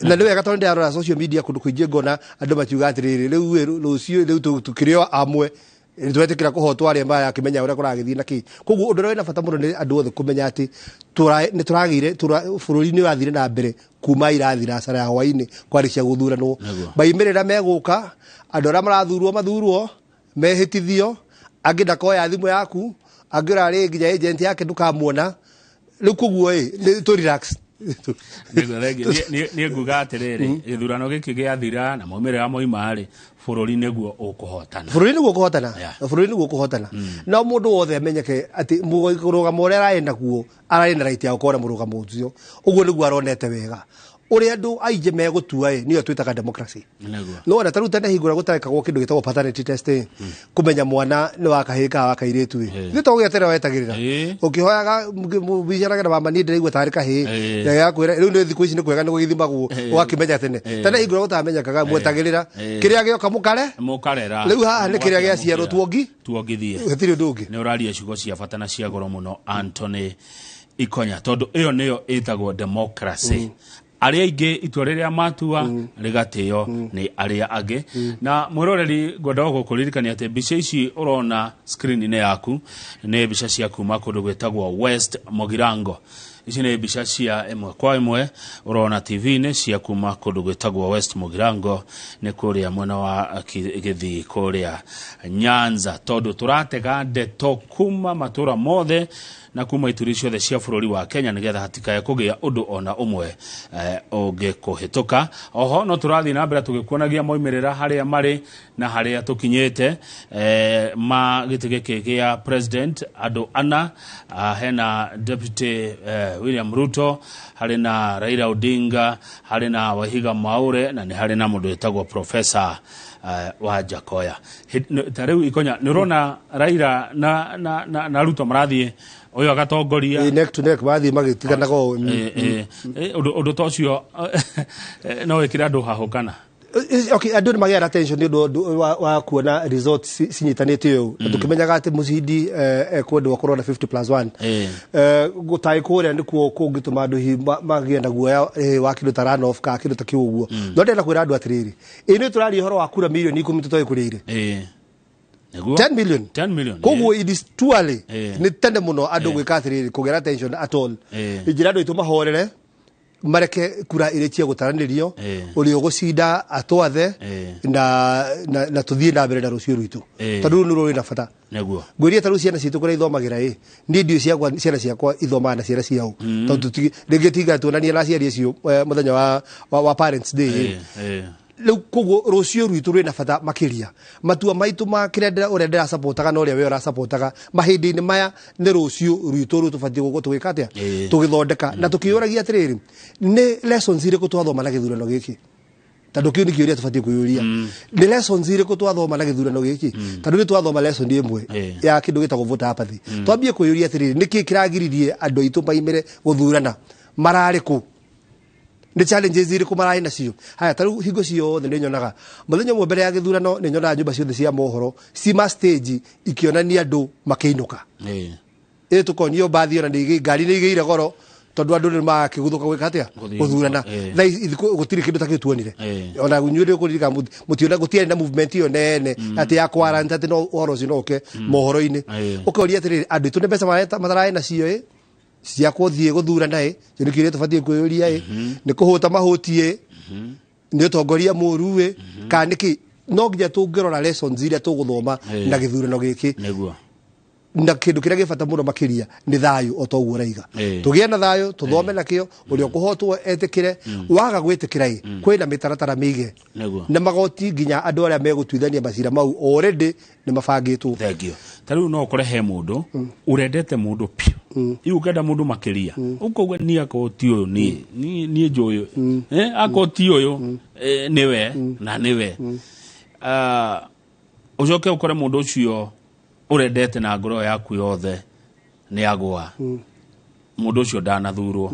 Na nĩ wega tondũ ndĩrarora social media kũndũ kũingĩ ngona andũ makiuga atĩrĩrĩ, rĩu rũciũ rĩu tũkĩrĩ o amwe nĩtwetĩkĩra kũhotwo arĩa marakĩmenya ũrĩa kũragĩthiĩ na kĩ. Koguo ũndũ ũrĩa wĩna bata mũno nĩ andũ othe kũmenya atĩ nĩ tũragĩire, bũrũri nĩ ũrathire na mbere kuma irathira cara ya hwaĩ-inĩ kwarĩ cia gũthuranwo. Maimĩrĩra megũka, andũ arĩa marathurwo mathurwo, mehĩtithio, angĩ ndakoya thimũ yaku, angĩ ũrarĩ nginya agent yake ndũkamuona. Rĩu koguo ĩ, tũ relax. Nĩguo, thengiũ. Niĩ nguga atĩrĩrĩ, gĩthurano gĩkĩ gĩathira na maumĩrĩra moima rĩ, bũrũri nĩguo ũkũhotana. Bũrũri nĩguo ũkũhotana. Bũrũri nĩguo ũkũhotana, no mũndũ wothe amenyeke atĩ mũrũgamo ũrĩa ararĩ naguo, ararĩ na right ya gũkorwo na mũrũgamo ũcio. Ũguo nĩguo aronete wega. Ũrĩa andũ aingĩ megũtua ĩ, nĩyo twĩtaga democracy. No ona ta rĩu tene hingo ĩrĩa gũtarekagwo kĩndũ gĩtagwo paternity test ĩ, kũmenya mwana nĩ wa kahĩĩ kana wa kairĩtu ĩ, nĩ to gũgĩeterera wetagĩrĩra ũkĩhoyaga mũbicarage na mama, niĩ ndĩraigua tarĩ kahĩĩ. Na gĩgakwĩra rĩu nĩ thikũ ici nĩ kwega nĩ gũgĩthimagwo ũgakĩmenya tene. Tene hingo ĩrĩa gũtamenyekaga, mwetagĩrĩra kĩrĩa gĩoka mũkare. Mũkarera. Rĩu haha nĩ kĩrĩa gĩaciarwo tuongi. Tuongithie. Gũtirĩ ũndũ ũngĩ. Nĩ ũraria ciugo cia bata na cia goro mũno, Anthony Ikonya, tondũ ĩyo nĩyo ĩtagwo democracy. Arĩa aingĩ itua rĩrĩa matua rĩgatĩo nĩ arĩa angĩ. Na mwĩroreri, ngwenda gũkũririkania atĩ mbica ici ũrona screen-inĩ yaku nĩ mbica cia kuma kũndũ gwĩtagwo West Mogirango. Ici nĩ mbica cia ĩmwe kwa ĩmwe ũrona TV-inĩ cia kuma kũndũ gwĩtagwo West Mogirango, nĩ kũrĩa mwena wa Gĩthii kũrĩa Nyanza, tondũ tũratega ndeto kuma matũra mothe na kuma ituri ciothe cia bũrũri wa Kenya, nĩgetha hatikae kũgĩa ũndũ ona ũmwe ũngĩkũhĩtũka. Oho no tũrathiĩ na mbere tũgĩkuonagia moimĩrĩra harĩa marĩ na harĩa tũkinyĩte ma gĩtĩ gĩkĩ gĩa president. Andũ ana, hena Deputy William Ruto, harĩ na Raila Odinga, harĩ na Waihiga Mwaure, na nĩ harĩ na mũndũ wĩtagwo Professor Wajackoyah. Ta rĩu Ikonya, nĩ ũrona Raila na Ruto marathiĩ, ũyũ agatongoria. Neck to neck mathiĩ magĩtiganaga ũũ. Ũndũ ta ũcio no wĩkĩre andũ hahũ kana? Okay, andũ nĩ magĩaga na tension nĩ ũndũ wa kuona results cinyitanĩte ũũ, na tũkĩmenyaga atĩ mũcindi ekwendwo akorwo na 50 plus 1. Gũtaĩ kũrĩa nĩkuo kũngĩtũma andũ hihi magĩe na guoya wa kĩndũ ta runoff kana kĩndũ ta kĩu ũguo. No ndĩrenda kwĩra andũ atĩrĩrĩ, ĩ nĩ tũraria ũhoro wa kura mirioni 10 tũtoĩ kũrĩa irĩ. Nĩguo. 10 million. 10 million. Koguo it is too early, nĩ tene mũno andũ gwĩka atĩrĩrĩ, kũgĩa na tension at all. Njĩra andũ aitũ mahorere, mareke kura irĩkie gũtaranĩrio, ũrĩa ũgũcinda atwathe na tũthiĩ na mbere na rũciũ rwitũ, tondũ rũu nĩ rũrĩ na bata. Ngwĩrie ta rĩu ciana citũ kũrĩa ithomagĩra ĩ, niĩ ndiũĩ ciakwa, ciana ciakwa ithomaga na ciana ciao, tondũ rĩngĩ tinga tuonanie na aciari acio mũthenya wa Parents Day ĩ. Rĩu koguo rũciũ rwitũ rwĩna bata makĩria. Matua maitũ ma kĩrĩa ũrĩa ndĩracapotaga na ũrĩa we ũracapotaga mahĩndĩ-inĩ maya, nĩ rũciũ rwitũ rũu tũbatiĩ gũkorwo tũgĩka atĩa, tũgĩthondeka na tũkĩũragia atĩrĩrĩ, nĩ lessons irĩkũ twathoma na gĩthurano gĩkĩ? Tondũ kĩu nĩ kĩũria tũbatiĩ kwĩyũria, nĩ lessons irĩkũ twathoma na gĩthurano gĩkĩ? Tondũ nĩ twathoma lesson ĩmwe ya kĩndũ gĩtagwo voter apathy. Twambie kwĩyũria atĩrĩrĩ, nĩkĩ kĩragiririe andũ aitũ maimĩre gũthurana? Mararĩ kũ? Nĩ challenges irĩkũ mararĩ nacio? Haya, ta rĩu hingo ciothe nĩ nyonaga mũthenya ũmwe mbere ya gĩthurano, nĩ nyonaga nyũmba ciothe cia mohoro cima stage ikĩonania andũ makĩinũka. Ĩ tũkonio mbathi ona nĩ ngari nĩ igĩire goro, tondũ andũ nĩ makĩguthũka gwĩka atĩa? Gũthiĩ. Gũthurana. Thaa ici gũtirĩ kĩndũ ta kĩu tuonire. Ona inyuĩ nĩ ũkũririkana mũtiona gũtiarĩ na movement ĩyo nene atĩ ya kwaranta atĩ no ũhoro ũcio no ũke mohoro-inĩ. Ũkoria atĩrĩrĩ, andũ aitũ nĩ mbeca matararĩ nacio ĩ cia gũthiĩ gũthurana ĩ? Kĩo nĩ kĩũria tũbatiĩ kwĩyũria ĩ. Nĩ kũhũta mahũti ĩ? Nĩ ũtongoria mũũru ĩ, kana nĩkĩ? No nginya tũngĩrora lessons iria tũgũthoma na gĩthurano gĩkĩ. Na kĩndũ kĩrĩa gĩ bata mũno makĩria nĩ thayũ, o ta ũguo ũraiga. Tũgĩe na thayũ, tũthome nakĩo, ũrĩa ũkũhotwo etĩkĩre, waga gwĩtĩkĩra ĩ, kwĩna mĩtaratara mĩige na magoti, nginya andũ arĩa megũtuithania macira mau already nĩ mabangĩtwo. Thengiũ. Ta rĩu no ũkore he mũndũ ũrendete mũndũ piũ, iu ũkenda mũndũ makĩria, ũkauga niĩ akorwo ti ũyũ, niĩ njũyũ. Akorwo ti ũyũ, nĩwe na nĩwe. Ah, ũcoke ũkore mũndũ ũcio ũrendete na ngoro yaku yothe nĩ agũa, mũndũ ũcio ndanathurwo,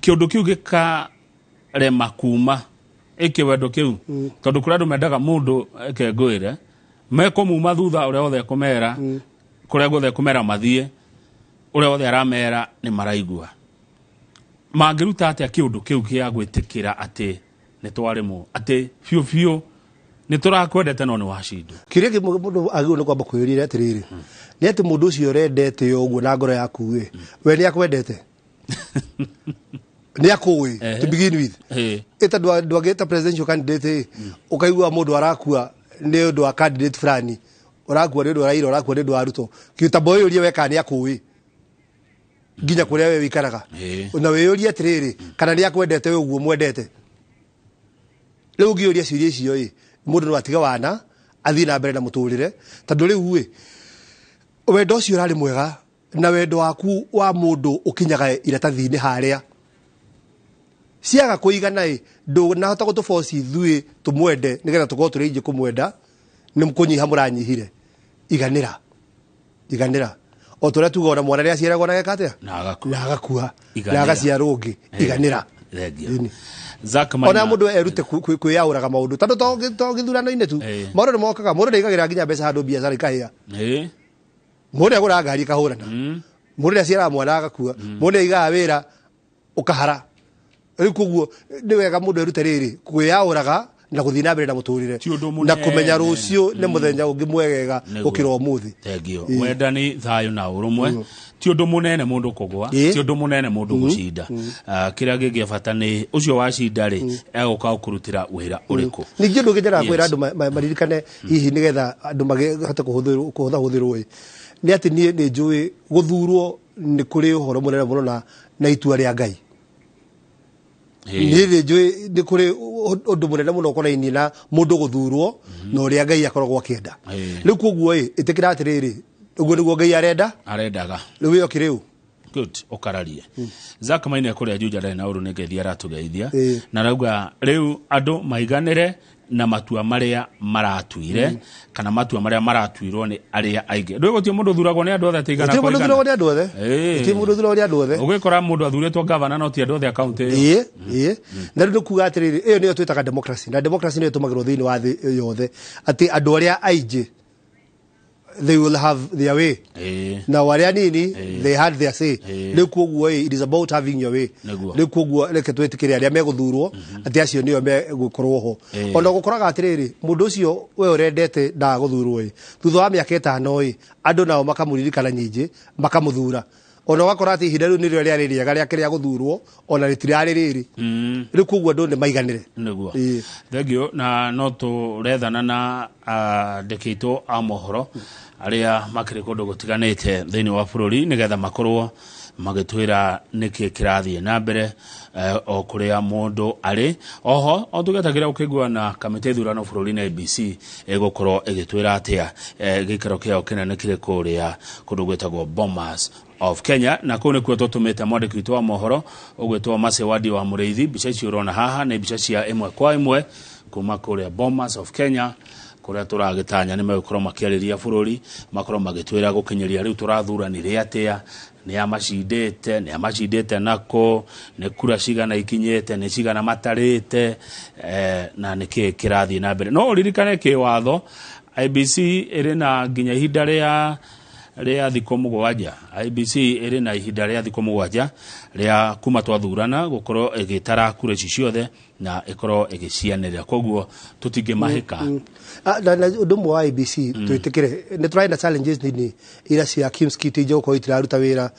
kĩũndũ kĩu gĩkarema kuma ĩkĩ wendo kĩu, tondũ kũrĩ andũ mendaga mũndũ eke ngwĩre mekũmuma thutha, ũrĩa wothe ekũmera, kũrĩa guothe ekũmera mathiĩ, ũrĩa wothe aramera nĩ maraigua. Mangĩruta atĩa kĩũndũ kĩu kĩa gwĩtĩkĩra atĩ nĩ twarĩmwo, atĩ biũ biũ nĩ tũrakwendete no nĩ wacindwo? Kĩũria kĩmwe mũndũ agĩrĩirwo nĩ kwamba kwĩyũria atĩrĩrĩ, nĩ atĩ mũndũ ũcio ũrendete ũguo na ngoro yaku ĩ, we nĩ akwendete? Nĩ akũĩ to begin with? Ĩta ndwangĩta presidential candidate ĩ, ũkaigua mũndũ arakua nĩ ũndũ wa candidate fulani, ũrakua nĩ ũndũ wa Raila, ũrakua nĩ ũndũ wa Ruto, kĩũtambo ũyũrie we kana nĩ akũĩ. Nginya kũrĩa we wĩikaraga, na wĩyũrie atĩrĩrĩ, kana nĩ akwendete we ũguo mwendete. Rĩu ũngĩyũria ciũria icio ĩ, mũndũ no atige wana athiĩ na mbere na mũtũrĩre, tondũ rĩu ĩ, wendo ũcio ũrarĩ mwega na wendo waku wa mũndũ ũkinyaga iratathi-inĩ harĩa ciaga kũigana ĩ, ndũnahota gũtũboci ithuĩ tũmwende nĩgetha tũkorwo tũrĩ aingĩ kũmwenda. Nĩ kũnyiha mũranyihire. Iganĩra, iganĩra, o tũrĩa tuga ona mwana rĩrĩa aciaragwo na geka atĩa? Na agakua. Na agakua. Iganĩra. Na agaciarwo ũngĩ. Iganĩra. Thengio. Zack Ona Maina. mũndũ erute kwĩyaũraga maũndũ, tondũ to gĩthurano-inĩ tu, maũndũ nĩ mokaga. Mũndũ nĩ aigagĩra nginya mbeca handũ, biacara ikahĩa. Mũndũ nĩ agũraga ngari ĩkahũrana. Mũndũ nĩ aciaraga mwana agakua. Mũndũ nĩ aigaga wĩra ũkahara. Rĩu koguo nĩ wega mũndũ erute rĩrĩ kwĩyaũraga na gũthiĩ na mbere na mũtũrĩre na kũmenya rũciũ nĩ mũthenya ũngĩ mwegega gũkĩra ũmũthĩ. Thengio. Wendani, thayũ na ũrũmwe. Ti ũndũ mũnene mũndũ kũgwa, ti ũndũ mũnene mũndũ gũcinda. Ah, kĩrĩa gĩgĩa bata nĩ ũcio wacinda rĩ, egũka gũkũrutĩra wĩra ũrĩkũ. Ningĩ ũndũ ũngĩ nyendaga kwĩra andũ maririkane hihi nĩgetha andũ mahote kũhũthahũthĩrwo ĩ, nĩ atĩ niĩ nĩ njũĩ gũthurwo nĩ kũrĩ ũhoro mũnene mũno na itua rĩa Ngai. Niĩ nĩ njũĩ nĩ kũrĩ ũndũ mũnene mũno ũkonainie na mũndũ gũthurwo na ũrĩa Ngai akoragwo akĩenda. Rĩu koguo ĩ, ĩtĩkĩra atĩrĩrĩ, ũguo nĩguo Ngai arenda. Arendaga. Rĩu ĩyo kĩrĩu. Good, ũkararie. Zack Maina kũrĩa Juja ndarĩ na ũru, nĩ ngeithi aratũgeithia na arauga rĩu andũ maiganĩre na matua marĩa maratuire kana matua marĩa maratuirwo nĩ arĩa aingĩ. Ndũĩ gũtirĩ mũndũ ũthuragwo nĩ andũ othe atĩ igana Gũtirĩ kwa mũndũ igana. ũthuragwo nĩ andũ othe. Gũtirĩ mũndũ ũthuragwo nĩ andũ othe. Ũgĩkora mũndũ athurĩtwo gavana no ti andũ othe a kaunti ĩyo. Ĩĩ, na rĩu nĩ kuga atĩrĩrĩ, ĩyo nĩyo twĩtaga democracy, na democracy nĩyo ĩtũmagĩrwo thĩinĩ wa thĩ yothe, atĩ andũ arĩa aingĩ, they will have their way, na arĩa anini, they had their say. Rĩu koguo ĩ, it is about having your way. Rĩu koguo reke twĩtĩkĩre arĩa megũthurwo atĩ acio nĩo megũkorwo ho. Ona gũkoraga atĩrĩrĩ, mũndũ ũcio we ũrendete ndagũthurwo ĩ, thutha wa mĩaka 5 ĩ, andũ nao makamũririkana nyingĩ, makamũthura. Ona ũgakora atĩ ihinda rĩu nĩrĩo rĩarĩ rĩega rĩake rĩa gũthurwo, ona rĩtirarĩ rĩrĩ. Rĩu koguo andũ nĩ maiganĩre. Nĩguo, thengio. Na no tũrethana na andĩki aitũ a mohoro arĩa makĩrĩ kũndũ gũtiganĩte thĩinĩ wa bũrũri nĩgetha makorwo magĩtwĩra nĩkĩ kĩrathiĩ na mbere o kũrĩa mũndũ arĩ. Oho o tũgĩetagĩra gũkĩigua na kamĩtĩ ya ithurano bũrũri-inĩ IEBC ĩgũkorwo ĩgĩtwĩra atĩa. Gĩikaro kĩao kĩnene kĩrĩ kũrĩa kũndũ gwĩtagwo Bomas of Kenya, na kũu nĩkuo tũtũmĩte mwandĩki witũ wa mohoro ũgwĩtwo Masewadi wa Mũrĩithi. Mbica icio ũrona haha nĩ mbica cia ĩmwe kwa ĩmwe kuma kũrĩa Bomas of Kenya, kũrĩa tũragĩtanya nĩ megũkorwo makĩarĩria bũrũri, makorwo magĩtwĩra gũkinyĩria rĩu tũrathuranire atĩa, nĩ amacindĩte, nĩ amacindĩte nako, nĩ kura cigana ikinyĩte, nĩ cigana matarĩte, na nĩkĩ kĩrathiĩ na mbere. No ũririkane kĩwatho IEBC ĩrĩ na nginya ihinda rĩa thikũ 7. IEBC ĩrĩ na ihinda rĩa thikũ 7 rĩa kuma twathurana gũkorwo ĩgĩtara kura ici ciothe na ĩkorwo ĩgĩcianĩrĩra, koguo tũtingĩmahĩka. Ah, na ũndũ ũmwe wa IEBC, twĩtĩkĩre nĩ tũrarĩ na challenges nini ira cia KIEMS kit ija gũkorwo itiraruta wĩra,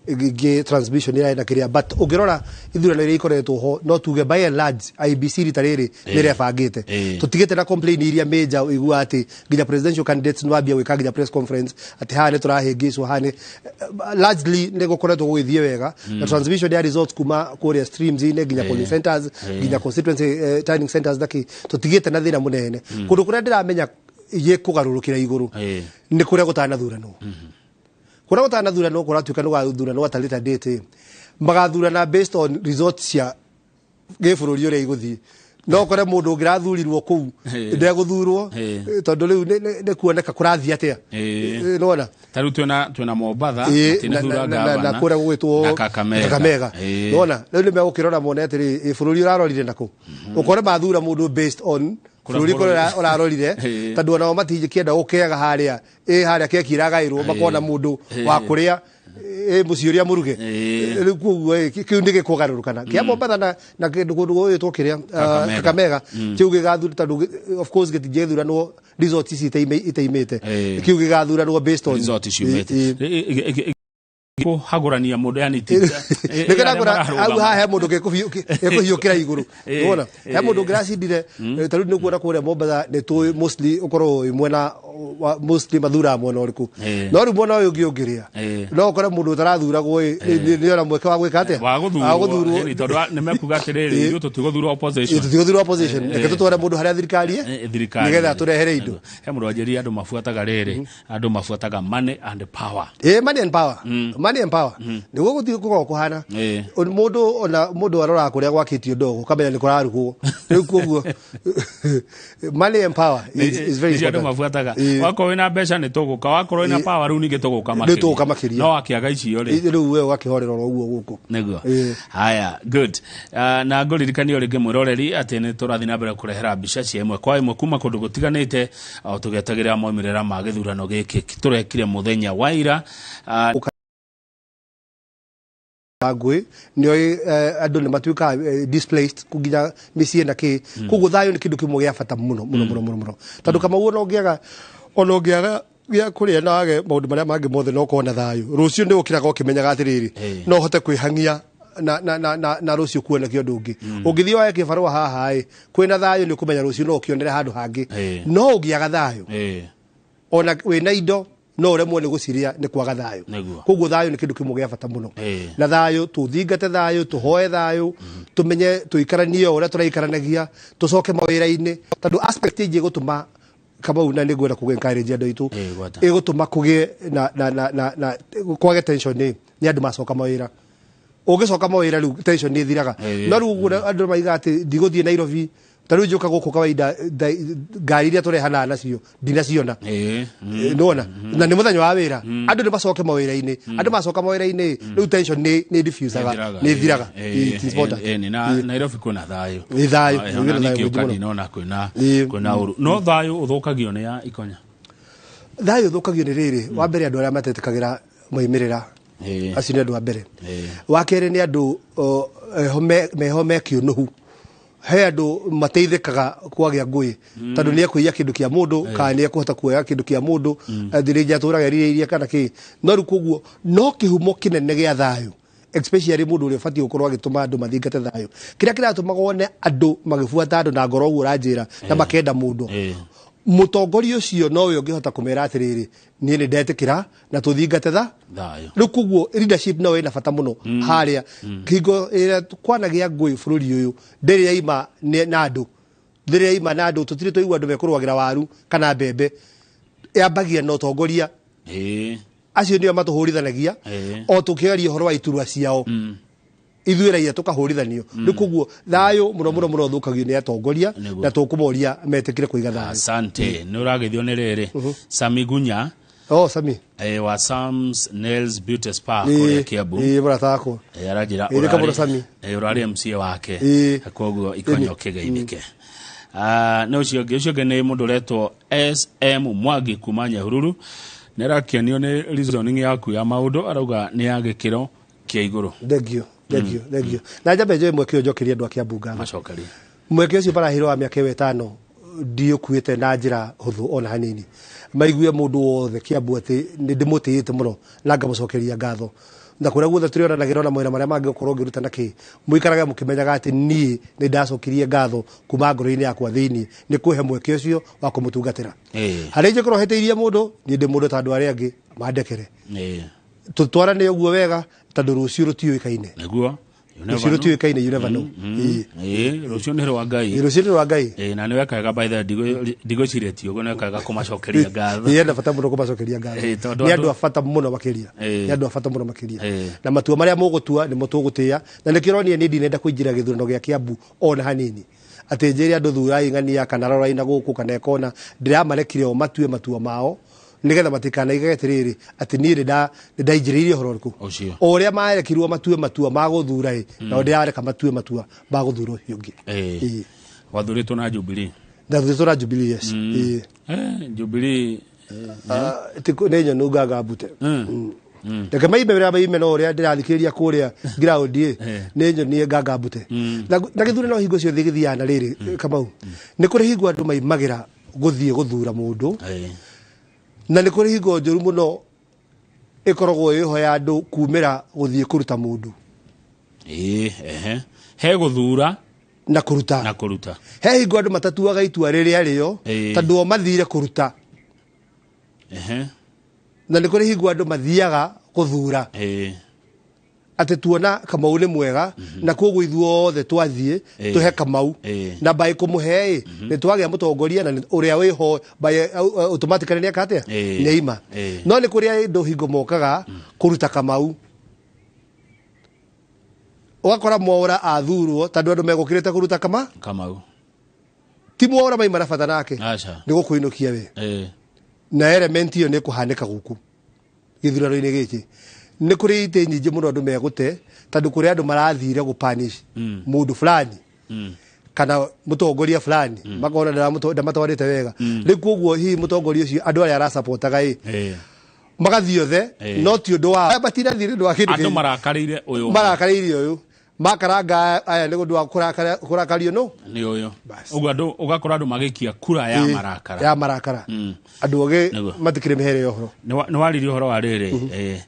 ingĩ transmission ĩrarĩ na kĩrĩa, but ũngĩrora ithurano iria ikoretwo ho, no tuge by and large IEBC rita rĩrĩ nĩ rebangĩte. Tũtigĩte na complain iria major ũiguaga atĩ nginya presidential candidates nĩ wambia gwĩka nginya press conference atĩ haha nĩ tũrahĩngĩcwo, haha nĩ largely nĩ gũkoretwo gũgĩthiĩ wega na transmission ya results kuma kũrĩa streams-inĩ nginya polling centers, nginya constituency turning centers naki tũtigĩte na thĩna mũnene. Kũndũ kũrĩa ndĩramenya gĩkũgarũrũkĩra igũrũ nĩ kũrĩa gũtanathuranwo. Kũrĩa gũtanathuranwo, kũratuĩka nĩ gũgathuranwo at a later date, magathurana based on results cia gĩbũrũri ũrĩa igũthiĩ. No ũkore mũndũ ũngĩrathurirwo kũu ndegũthurwo, tondũ rĩu nĩ kuoneka kũrathiĩ atĩa. Nĩwona? Ta rĩu twĩna Mombatha, matinathura Na gavana, kũrĩa gũgwĩtwo na Kakamega. Kakamega. Nĩwona rĩu nĩ megũkĩrora mone atĩrĩ, ĩ, bũrũri ũrarorire nakũ, ũkore mathura mũndũ based on Kũrĩa bũrũri kũrĩa ũrarorire, tondũ onao matingĩkĩenda gũkĩaga harĩa ĩ harĩa keki ĩragaĩrwo, makona mũndũ wa kũrĩa ĩ mũciĩ ũrĩa mũruge. Rĩu koguo ĩ, kĩu nĩ gĩkũgarũrũkana kĩa Mombatha na kĩndũ kũndũ gũgwĩtwo kĩrĩa, ah, Kakamega. Kakamega. Kĩu gĩgathura tondũ of course gĩtingĩthuranwo results ici itaimĩte. Kĩu gĩgathuranwo based on result ciumĩte kũhagũrania mũndũ, yani ti nĩkĩragũra hau haha he mũndũ gĩkũhiũkĩra igũrũ. Nĩwona he mũndũ ũngĩracindire. Ta rĩu nĩ kuona kũrĩa Mombatha nĩ tũĩ mostly ũkorwo wĩ mwena Mostly mathuraga mwena ũrĩkũ? No rĩu mwena ũyũ ũngĩ ũngĩrĩa, no ũkore mũndũ ũtarathuragwo ĩ nĩ ona mweke wa gwĩka atĩa? Wa gũthurwo. Tondũ nĩ mekuga atĩrĩrĩ, ithuĩ tũtigũthurwo opposition. Tũtigũthurwo opposition, reke tũtware mũndũ harĩa thirikari thirikari nĩgetha tũrehere indo. He mũndũ wanjĩrire andũ mabuataga rĩrĩ, andũ mabuataga money and power. Money and power. Money and power nĩguo gũthiĩ gũkoragwo kũhana. Mũndũ ona mũndũ aroraga kũrĩa gwakĩtio ndogo ũkamenya nĩ kũrarugwo rĩu. Koguo money and power is very Nĩcio andũ important. Mabuataga. Wakorwo wĩna mbeca nĩ tũgũka, wakorwo wĩna power rĩu ningĩ tũgũka. Nĩ tũgũka makĩria. No akĩaga icio rĩ, rĩu we ũgakĩhorera oro ũguo gũkũ. Nĩguo. Haya, good. Na ngũririkania rĩngĩ mwĩroreri atĩ nĩ tũrathiĩ na mbere kũrehera mbica cia ĩmwe kwa ĩmwe kuma kũndũ gũtiganĩte o tũgĩetagĩrĩra maumĩrĩra ma gĩthurano gĩkĩ tũrekire mũthenya wa ira. Ngũĩ nĩoĩ andũ nĩ matuĩkaga displaced nginya mĩciĩ na kĩ. Koguo thayũ nĩ kĩndũ kĩmwe gĩa bata mũno mũno mũno mũno mũno, tondũ Kamau ona ũngĩaga gĩa kũrĩa na wage maũndũ marĩa mangĩ mothe, no ũkorwo na thayũ, rũciũ nĩ ũkĩraga ũkĩmenyaga atĩrĩrĩ, no ũhote kwĩhang'ia na rũciũ kuoneke ũndũ ũngĩ. Ũngĩthiĩ wae kĩbarũa haha ĩ kwĩna thayũ, nĩ ũkũmenya rũciũ no ũkĩonere handũ hangĩ. No ũngĩaga thayũ, ona wĩna indo no ũremwo nĩ gũciria nĩ kwaga thayũ. Koguo thayũ nĩ kĩndũ kĩmwe gĩa bata mũno. Na thayũ, tũthingate thayũ, tũhoe thayũ, tũmenye tũikaranie o ũrĩa tũraikaranagia, tũcoke mawĩra-inĩ, tondũ aspect ĩngĩ ĩgũtũma, Kamau, na nĩ ngwenda kũgĩ encourage andũ aitũ, Gwata. Ĩgũtũma kũgĩe na kwage tension nĩ andũ macoka mawĩra. Ũngĩcoka mawĩra rĩu tension nĩ ĩthiraga. No rĩu ũguo andũ maiga atĩ ndigũthiĩ Nairobi, ta rĩu njũka gũkũ kawaida, ngari iria tũrehanaga nacio ndinaciona. Nĩwona na nĩ mũthenya wa wĩra, andũ nĩ macoke mawĩra-inĩ. Andũ macoka mawĩra-inĩ rĩu tension nĩ diffusaga, nĩ ĩthiraga. It is important. Na Nairobi kwĩna thayũ. Nĩ thayũ, Ah, nĩ ona thayũ ningĩ mũingĩ ũka mũno. ndinona kwĩna ũru, no thayũ ũthũkagio nĩ ya ikonya. Thayũ ũthũkagio nĩ rĩrĩ: wa mbere, andũ arĩa matetĩkagĩra moimĩrĩra, acio nĩ andũ a mbere. Wa kerĩ nĩ andũ meho me kĩũnũhu. He andũ mateithĩkaga kwagĩa ngũĩ, tondũ nĩ ekũiya kĩndũ kĩa mũndũ kana nĩ ekũhota kuoya kĩndũ kĩa mũndũ thĩrĩnja atũraga erirĩirie kana kĩ. No rĩu koguo no kĩhumo kĩnene gĩa thayũ, especially mũndũ ũrĩa ũbatiĩ gũkorwo agĩtũma andũ mathingate thayũ, kĩrĩa kĩratũmaga wone andũ magĩbuata andũ na ngoro ũguo ũranjĩra na makenda mũndũ, mũtongoria ũcio nowe ũngĩhota kũmera atĩrĩrĩ, niĩ nĩ ndetĩkĩra na tũthingate tha thayũ. Rĩu koguo leadership no ĩna bata mũno harĩa. Hingo ĩrĩa kwanagĩa ngũĩ bũrũri ũyũ ndĩrĩ yaima na andũ, ndĩrĩ yaima na andũ, tũtirĩ twaigua andũ mekũrũagĩra waru kana mbembe. Yambagia na ũtongoria. Acio nĩo matũhũrithanagia o tũkĩaria ũhoro wa iturwa ciao, ithuĩ raia tũkahũrithanio. Rĩu koguo thayũ mũno mũno mũno ũthũkagio nĩ atongoria. Na tũkũmoria metĩkĩre kũiga thayũ. Asante. Nĩ ũragĩthio nĩ rĩrĩ, Sami Gunya. Oh, Sami. Wa Sam's Nails Beauty Spa kũrĩa Kiambu. Ĩĩ, mũrata wakwa. Aranjĩra Ĩĩ, nĩ kamũra Sami. Ũrarĩ MCA wake. Koguo ikonyo kĩgeithĩke. Ah, nĩ ũcio ũngĩ nĩ mũndũ ũretwo SM Mwangi kuma Nyahururu, nĩ arakenio nĩ reasoning yaku ya maũndũ, arauga nĩ ya gĩkĩro kĩa igũrũ. Thengio, thengio, thengio. Na njambe njoe mweke ũyũ njokerie andũ a Kiambu ngatho. Macokerie. Mweke ũcio maraheirwo wa mĩaka ĩyo 5 ndiũkuĩte na njĩra hũthũ ona hanini. Maigue mũndũ wothe Kiambu atĩ nĩ ndĩmũtĩĩte mũno na ngamũcokeria ngatho, na kũrĩa guothe tũrĩonanagĩra ona mawĩra marĩa mangĩ gũkorwo ngĩruta na kĩ, mũikarage mũkĩmenyaga atĩ niĩ nĩ ndacokirie ngatho kuma ngoro-inĩ yakwa thĩiniĩ nĩ kũhe mweke ũcio wa kũmũtungatĩra. Harĩa ingĩkorwo hĩtĩirie mũndũ, niĩ ndĩ mũndũ ta andũ arĩa angĩ, mandekere. Tũtwarane ũguo wega, tondũ rũciũ rũtiũĩkaine. Nĩguo. You never Rũciũ know. rũtiũĩkaine, you never know. Ĩĩ, rũciũ nĩ rwa Ngai. Ĩĩ, rũciũ nĩ rwa Ngai. Ĩĩ, na nĩ wekaga by the way, ndigwĩcirĩtie ũguo, nĩ wekaga kũmacokeria ngatho. Ĩĩ, ena bata mũno kũmacokeria ngatho. Ĩĩ, tondũ nĩ andũ a bata mũno makĩria. Nĩ andũ a bata mũno makĩria. Na matua marĩa mũgũtua nĩmo tũgũtĩĩa, na nĩkĩo ũronire niĩ ndinenda kũingĩra gĩthurano gĩa Kiambu ona hanini, atĩ njĩre andũ thurai ng'ania kana rorai na gũkũ kana ĩkona. Ndĩramarekire o matue matua mao nĩgetha matikanaigage atĩrĩrĩ atĩ niĩ nĩndaingĩrĩirie ũhoro ũrĩkũ. Ũcio. O ũrĩa marekirwo matue matua ma gũthura ĩ, nao ndĩrareka matue matua ma gũthura ũcio ũngĩ. Ĩĩ. Wathurĩtwo na Jubilee? Ndathurĩtwo na Jubilee, yes. Ĩĩ. Jubilee. Ah, nĩ nyonu nganga mbute. Reke maime ũrĩa maime, no ũrĩa ndĩrathikĩrĩria kũrĩa ground ĩ, nĩ nyonie nganga mbute. Na gĩthurano hingo ciothe gĩthiaga na rĩrĩ, Kamau, nĩ kũrĩ hingo andũ maimagĩra gũthiĩ gũthura mũndũ, na nĩ kũrĩ hingo njũru mũno ĩkoragwo ĩho ya andũ kumĩra gũthiĩ kũruta mũndũ. Ĩĩ, ehe, he gũthura na kũruta. Na kũruta. He hingo andũ matatuaga itua rĩrĩa rĩo, tondũ o mathire kũruta. Na nĩ kũrĩ hingo andũ mathiaga gũthura atĩ tuona Kamau nĩ mwega, na koguo ithuothe twathiĩ tũhe Kamau, na by kũmũhe ĩ, nĩ twagĩa mũtongoria na ũrĩa wĩho by automatically nĩ eka atĩa, nĩ aima. No nĩ kũrĩ andũ hingo mokaga kũruta Kamau, ũgakora Mwaũra athurwo tondũ andũ megũkĩrĩte kũruta Kamau. Ti Mwaũra maima na bata nake Aca. nĩ gũkũinũkia we. Na element ĩyo nĩ ĩkũhanĩka gũkũ gĩthurano-inĩ gĩkĩ. Nĩ kũrĩ itĩ nyingĩ mũno andũ megũte tondũ kũrĩ andũ marathire gũpanish mũndũ fulani kana mũtongoria fulani, makona ndamatwarĩte wega. Rĩu koguo hihi mũtongoria ũcio andũ arĩa arasapotaga ĩ magathiĩ othe, no ti ũndũ wa matinathiĩ nĩ ũndũ wa kĩndũ Andũ kĩngĩ. marakarĩire ũyũ. Marakarĩire ũyũ, makaranga aya nĩ ũndũ wa kũrakario no Nĩ ũyũ. Ũguo andũ ũgakora andũ magĩikia kura ya marakara. Ya marakara. Andũ ogĩ Nĩguo. matikĩrĩ mĩhere ya ũhoro. Nĩ waririe ũhoro wa rĩrĩ,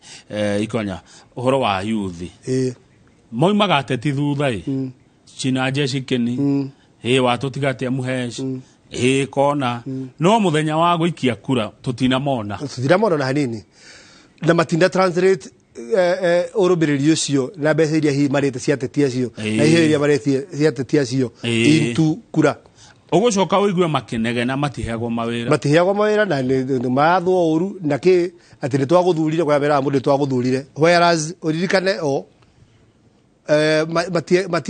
Ikonya, ũhoro wa yuthi moimaga ateti thutha ĩ cina jeshi kĩni ĩ watũtiga atĩa mũhesh ĩ kona, no mũthenya wa gũikia kura tũtinamona. Tũtinamona na hanini, na matinda translate ũrũmĩrĩri ũcio na mbeca iria hihi marĩte cia ateti acio na iheo iria marĩtie cia ateti acio into kura. Ũgũcoka ũigue makĩnegena matiheagwo mawĩra. Matiheagwo mawĩra na nĩ marathwo ũru na kĩ atĩ nĩ twagũthurire, kũrĩa meraga mũndũ nĩ twagũthurire, whereas ũririkane o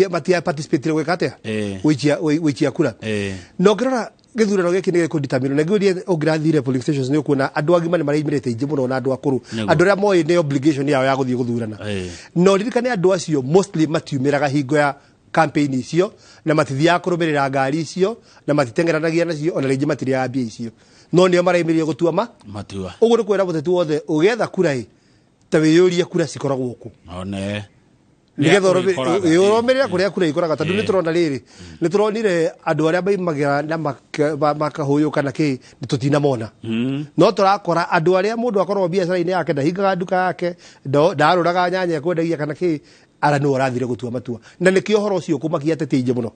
matia participate gwĩka atĩa, gũikia kura. Na ũngĩrora gĩthurano gĩkĩ nĩ gĩkũdetermine, na ngwĩrie ũngĩrathire polling stations nĩ ũkuona andũ agima nĩ maraimĩrĩte aingĩ mũno na andũ akũrũ, andũ arĩa moĩ nĩ obligation yao ya gũthiĩ gũthurana. Na ũririkane andũ acio mostly matiumĩraga hingo ya campaign icio, na matithiaga kũrũmĩrĩra ngari icio, na matitengeranagia nacio, ona rĩngĩ matirĩaga mbia icio, no nĩo maraimĩrire gũtua ma matua. Ũguo nĩ kwĩra mũteti wothe ũgĩetha kura ĩ, ta wĩyũrie kura cikoragwo kũ, one nĩgetha Nĩ ũrũmĩrĩre kũrĩa kura ikoraga, tondũ nĩ tũrona rĩrĩ, nĩ tũronire andũ arĩa maimagĩra na makahũyũka na kĩ nĩ tũtinamona, no tũrakora andũ arĩa mũndũ akoragwo biacara-inĩ yake, ndahingaga nduka yake, ndarũraga nyanya ekwendagia kana kĩ, ara nĩwe ũrathire gũtua matua, na nĩkĩo ũhoro ũcio ũkũmakia ateti aingĩ mũno.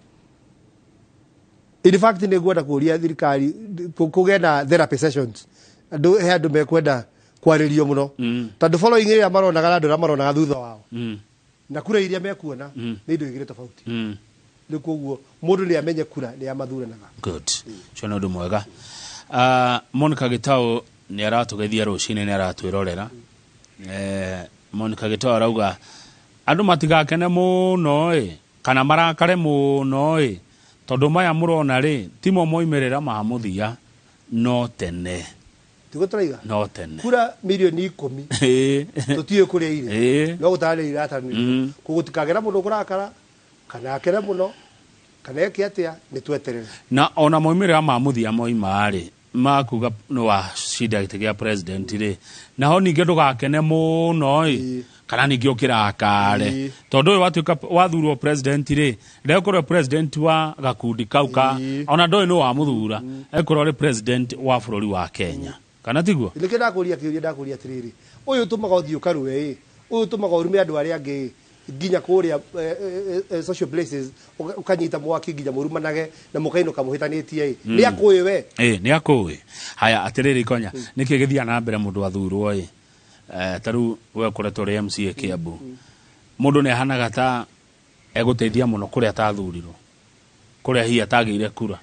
In fact, nĩ ngwenda kũria thirikari kũgĩe na therapy sessions, andũ he andũ mekwenda kwarĩrio mũno, tondũ following ĩrĩa maronaga na andũ arĩa maronaga thutha wao na kura iria mekuona nĩ indo igĩrĩ tofauti. Rĩu koguo mũndũ nĩ amenye kura nĩ amathuranaga. Good, ũcio nĩ ũndũ mwega. Monica Gĩtaũ nĩ aratũgeithia rũcinĩ, nĩ aratwĩrorera. Monica Gĩtaũ arauga andũ matigakene mũno ĩ kana marakare mũno ĩ, tondũ maya mũrona rĩ timo moimĩrĩra ma mũthia, no tene. Tiguo tũraiga? No tene. Kura mirioni 10 tũtiũĩ kũrĩa irĩ, no gũtaranĩria irataranĩrio. Koguo gũtikagĩra mũndũ kũrakara kana akene mũno kana eke atĩa, nĩ tweterere. Na ona moimĩrĩra ma mũthia moima rĩ, makuga nĩ wacinda gĩtĩ gĩa president rĩ, naho ningĩ ndũgakene mũno ĩ kana ningĩ ũkĩrakare, tondũ ũyũ watuĩka wathurwo president rĩ, ndegũkorwo president wa gakundi kau ka ona ndoĩ nĩ wamũthura, ekorwo arĩ president wa bũrũri wa Kenya, kana tiguo? Nĩkĩo ndakũria kĩũria, ndakũria atĩrĩrĩ, ũyũ ũtũmaga ũthiĩ ũkarũe ĩ, ũyũ ũtũmaga ũrume andũ arĩa angĩ ĩ, nginya kũrĩa social places ũkanyita mwaki nginya mũrumanage na mũkainũka mũhĩtanĩtie ĩ, nĩ akũĩ we? Ĩ, nĩ akũĩ. Haya, atĩrĩrĩ Ikonya, nĩkĩ gĩthiaga na mbere mũndũ athurwo ĩ? Ta rĩu we ũkoretwo ũrĩ MCA Kiambu, mũndũ nĩ ahanaga ta egũteithia mũno kũrĩa atathurirwo, kũrĩa hihi atagĩire kura?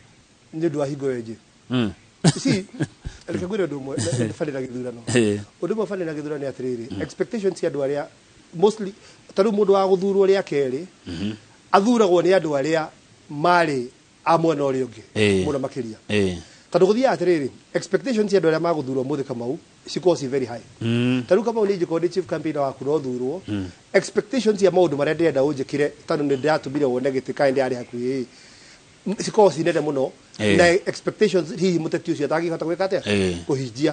Nĩ ũndũ wa hingo ĩyo ĩngĩ. Si reke ngwĩre ũndũ ũmwe bani na gĩthurano. Ũndũ ũmwe bani na gĩthurano nĩ atĩrĩrĩ, expectations cia andũ arĩa mostly, ta rĩu mũndũ wa gũthurwo rĩa kerĩ athuragwo nĩ andũ arĩa marĩ a mwena ũrĩa ũngĩ mũno makĩria, tondũ gũthiaga atĩrĩrĩ, expectations cia andũ arĩa magũthurwo mũthĩ Kamau cikorwo ci very high. Ta rĩu Kamau, nĩ ingĩkorwo ndĩ chief campaigner waku no thurwo, expectations cia maũndũ marĩa ndĩrenda ũnjĩkĩre tondũ nĩ ndĩratũmire wone gĩtĩ kana ndĩrarĩ hakuhĩ cikorwo ci nene mũno, na expectations hihi mũteti ũcio atangĩhota gwĩka atĩa, kũhingia.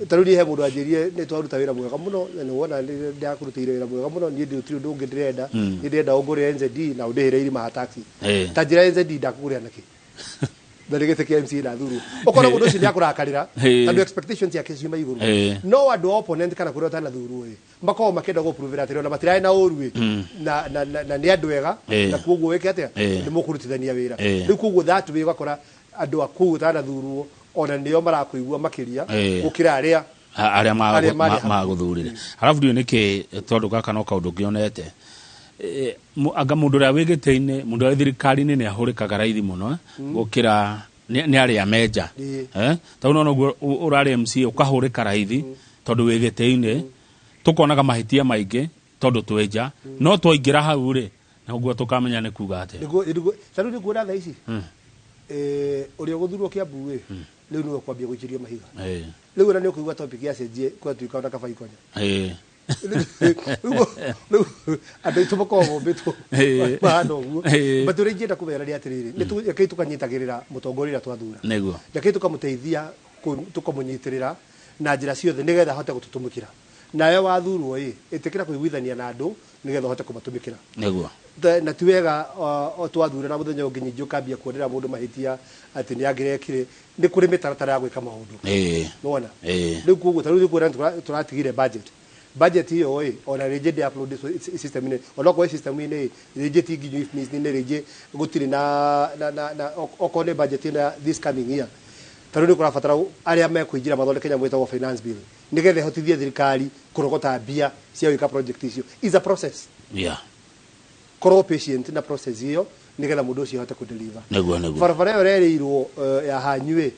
Ta rĩu niĩ he mũndũ anjĩrie nĩ twaruta wĩra mwega mũno, na nĩ wona nĩ ndakũrutĩire wĩra mwega mũno, niĩ gũtirĩ ũndũ ũngĩ ndĩrenda, niĩ ndĩrenda ũngũrĩre NZD na ũndĩhĩre irima ha taxi. Ta njĩra NZD ndakũgũrĩra nakĩ na nĩ gĩtĩ kĩa MCA ndathurwo? Ũkona mũndũ ũcio nĩ akũrakarĩra tondũ expectations ciake ciuma igũrũ. No andũ a opponent kana kũrĩa ũtanathurwo ĩ, makoragwo makĩenda gũpruvĩra atĩrĩ ona matirarĩ na ũru ĩ, na nĩ andũ ega, na koguo wĩke atĩa, nĩ mũkũrutithania wĩra. Rĩu koguo that way ũgakora andũ a kũu ũtanathurwo Ona nĩo marakũigua makĩria gũkĩra arĩa arĩa arĩa marĩ hakuhĩ. Magũthurire arabu ndiũĩ nĩkĩ, tondũ gaka no kaũndũ ngĩonete. Anga mũndũ ũrĩa wĩ gĩtĩ-inĩ, mũndũ ũrĩa wĩ thirikari-inĩ, nĩ ahũrĩkaga raithi mũno gũkĩra nĩ arĩa menja. Tondũ no noguo ũrarĩ MCA ũkahũrĩka raithi tondũ wĩ gĩtĩ-inĩ, tũkonaga mahĩtia maingĩ tondũ twĩ nja, no twaingĩra hau rĩ, noguo tũkamenya nĩ kuga atĩa. Nĩguo ta rĩu nĩnguona thaa ici ũrĩa ũgũthurwo Kĩambu ĩ, rĩu nĩwe ũkwambia gũikĩrio mahiga. Rĩu ona nĩ ũkũigua topic yacenjie, gwatuĩka ona kaba ikonya. Rĩu andũ aitũ makoragwo mombĩtwo mahana ũguo. But ũrĩa ingĩenda kũmera nĩ atĩrĩrĩ, rekei tũkanyitagĩrĩra mũtongoria ũrĩa twathura. Rekei tũkamũteithia, tũkamũnyitĩrĩra na njĩra ciothe nĩgetha ahote gũtũtũmĩkĩra. Nawe wathurwo ĩ, ĩtĩkĩra kũiguithania na andũ nĩgetha ũhote kũmatũmĩkĩra. Na ti wega twathura na mũthenya ũngĩ nyingĩ ũkambia kuonera mũndũ mahĩtia atĩ nĩ angĩrekire. Nĩ kũrĩ mĩtaratara ya gwĩka maũndũ. Nĩwona? Rĩu koguo ta rĩu nĩkuona tũratigire budget ĩyo ĩ, ona rĩngĩ ndĩ upload system-inĩ, onokorwo ĩ system-inĩ ĩ, rĩngĩ ti nginyu IFMIS-inĩ, rĩngĩ gũtirĩ na okorwo nĩ budget ĩno ya this coming year, ta rĩu nĩ kũrabatara arĩa mekũingĩra mathondeke nyamũ ĩtagwo finance bill nĩgetha ĩhotithie thirikari kũrogota mbia cia gwĩka project icio. Is a process. Korwo patient na process ĩyo nĩgetha mũndũ ũcio ahote kũdeliver. Nĩguo nĩguo. Barabara ĩyo ĩrerĩirwo ya hanyu ĩ,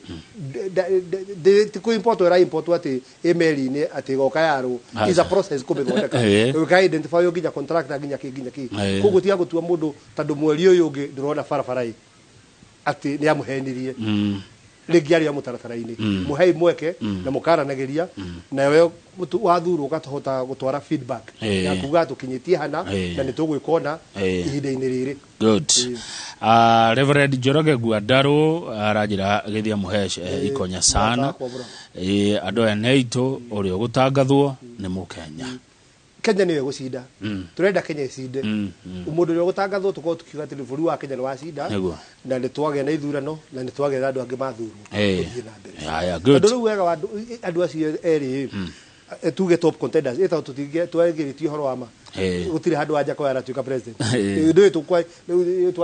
ti kũ import ĩra import atĩ ĩ meri-inĩ atĩ ĩgoka yarwo. Is a process kũmĩthondeka. Ũka identify ũyũ nginya contractor, nginya kĩ, nginya kĩ. Koguo tiga gũtua mũndũ tondũ mweri ũyũ ũngĩ ndũrona barabara ĩ atĩ nĩ amũhenirie. Rĩngĩ arĩ o mũtaratara-inĩ. Mũhei mweke na mũkaranagĩria, nawe wathurwo ũkahota gũtwara feedback ya kuga tũkinyĩtie hana na nĩ tũgwĩka ũna ihinda-inĩ rĩrĩ. Good. Reverend Njoroge Guandaru aranjĩra gĩthia mũhesh ikonya sana. Mũrata wakwa mũno. Andũ aya nĩ aitũ, ũrĩa ũgũtangathwo nĩ mũkenya. Kenya nĩyo ĩgũcinda. Tũrenda Kenya ĩcinde. Mũndũ ũrĩa ũgũtangathwo tũkorwo tukiuga atĩ bũrũri wa Kenya nĩ wacinda na nĩ twagĩa na ithurano na nĩ twagĩa na andũ angĩ mathurwo, tũthiĩ na mbere. Haya, good. Tondũ rĩu wega wa andũ acio erĩ, tuge top contenders, ĩtagwo tũtingĩ twagĩrĩtie ũhoro wa ma, gũtirĩ handũ anja kwa aratuĩka president. Ndũĩ rĩu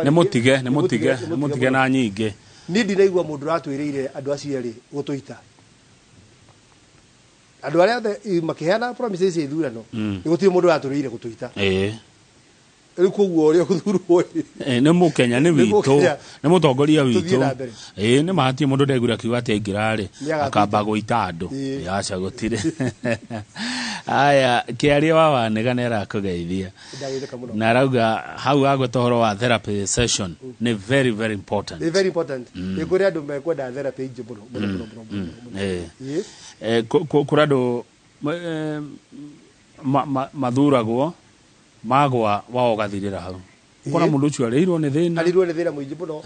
Nĩ mũtige, nĩ mũtige, nĩ mũtige na nyingĩ. Niĩ ndinaigua mũndũ ũratwĩrĩire andũ acio erĩ gũtũita andũ arĩa othe makĩheana promises cia ithurano. Nĩ gũtirĩ mũndũ ũratwĩrĩire gũtũita. Rĩu koguo ũrĩa ũgũthurwo ĩ, Nĩ mũkenya, nĩ Nĩ witũ, mũkenya. Nĩ mũtongoria Tũthiĩ witũ. na mbere. Nĩ mahatie mũndũ ndaiguire akiuga atĩ aingĩra rĩ Nĩ agatũita. Akamba gũita andũ. Aca, gũtirĩ. Aya, kĩaria wa Wanĩga nĩ arakũgeithia. Ndageithĩka mũno. Na arauga hau agweta ũhoro wa therapy session nĩ very very important. Nĩ very important. Nĩ kũrĩ andũ mekwenda therapy ingĩ mũno mũno mũno mũno mũno. Kũrĩ andũ mathuragwo magwa wao ũgathirĩra hau, ũkona mũndũ ũcio arĩirwo nĩ thĩna. Arĩirwo nĩ thĩna mũingĩ mũno,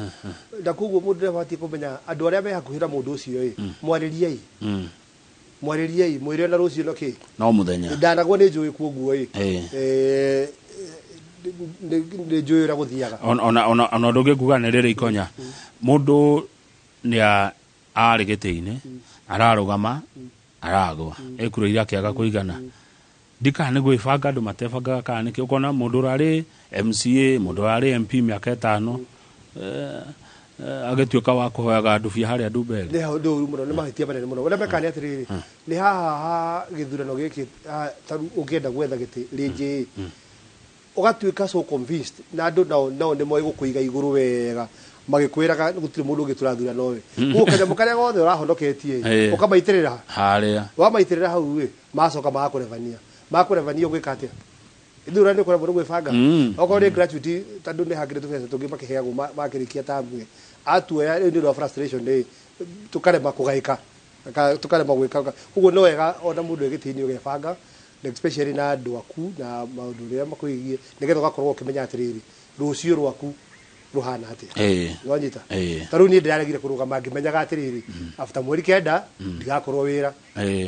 na koguo mũndũ nĩabatiĩ kũmenya andũ arĩa me hakuhĩ na mũndũ ũcio ĩ, mwarĩriei. Mwarĩriei, mwĩre ona rũciũ no kĩ No mũthenya. Ndanagwo nĩ njũĩ, kuoguo ĩ, nĩ njũĩ ũrĩa gũthiaga. Ona ũndũ ũngĩ nguga nĩ rĩrĩ, ikonya mũndũ nĩ arĩ gĩtĩ-inĩ, ararũgama, aragwa, ĩkura iria akĩaga kũigana, ndikana nĩ gwĩbanga andũ matebangaga kana nĩkĩ, ũkona mũndũ ũrarĩ MCA, mũndũ ũrarĩ MP mĩaka 5, agĩtuĩka wa kũhoyaga ndubia harĩa Ndumberi. Nĩ hau nĩ ũru mũno, nĩ mahĩtia manene mũno. Ũrĩa mekaga nĩ atĩrĩrĩ, nĩ haha ha gĩthurano gĩkĩ, ta rĩu ũngĩenda gwetha gĩtĩ rĩngĩ, ũgatuĩka so convinced na andũ nao nĩ moĩ gũkũiga igũrũ wega magĩkwĩraga gũtirĩ mũndũ ũngĩ tũrathura nowe. Koguo kanyamũ karĩa gothe ũrahonoketie ũkamaitĩrĩra harĩa. Wamaitĩrĩra hau ĩ, macoka magakũrebania, makũrebania, ũgwĩka atĩa? Ithurano nĩ ũkoragwo nĩ gwĩbanga. Okorwo nĩ gratuity, tondũ nĩ hakĩrĩ tũbeca tũngĩ makĩheagwo makĩrĩkia tamu ĩ, atuoya rĩu nĩ ũndũ wa frustration ĩ, tũkarema kũgaĩka, tũkarema gwĩka. Koguo nĩ wega ona mũndũ e gĩtĩ-inĩ ũgebanga, na especially na andũ aku na maũndũ ũrĩa makwĩgiĩ, nĩgetha ũgakorwo ũkĩmenya atĩrĩrĩ, rũciũ rwaku rũhana atĩa. Nĩwanyita? Ta rĩu niĩ ndĩraregire kũrũgama ngĩmenyaga atĩrĩrĩ, after mweri 9 ndigakorwo wĩra.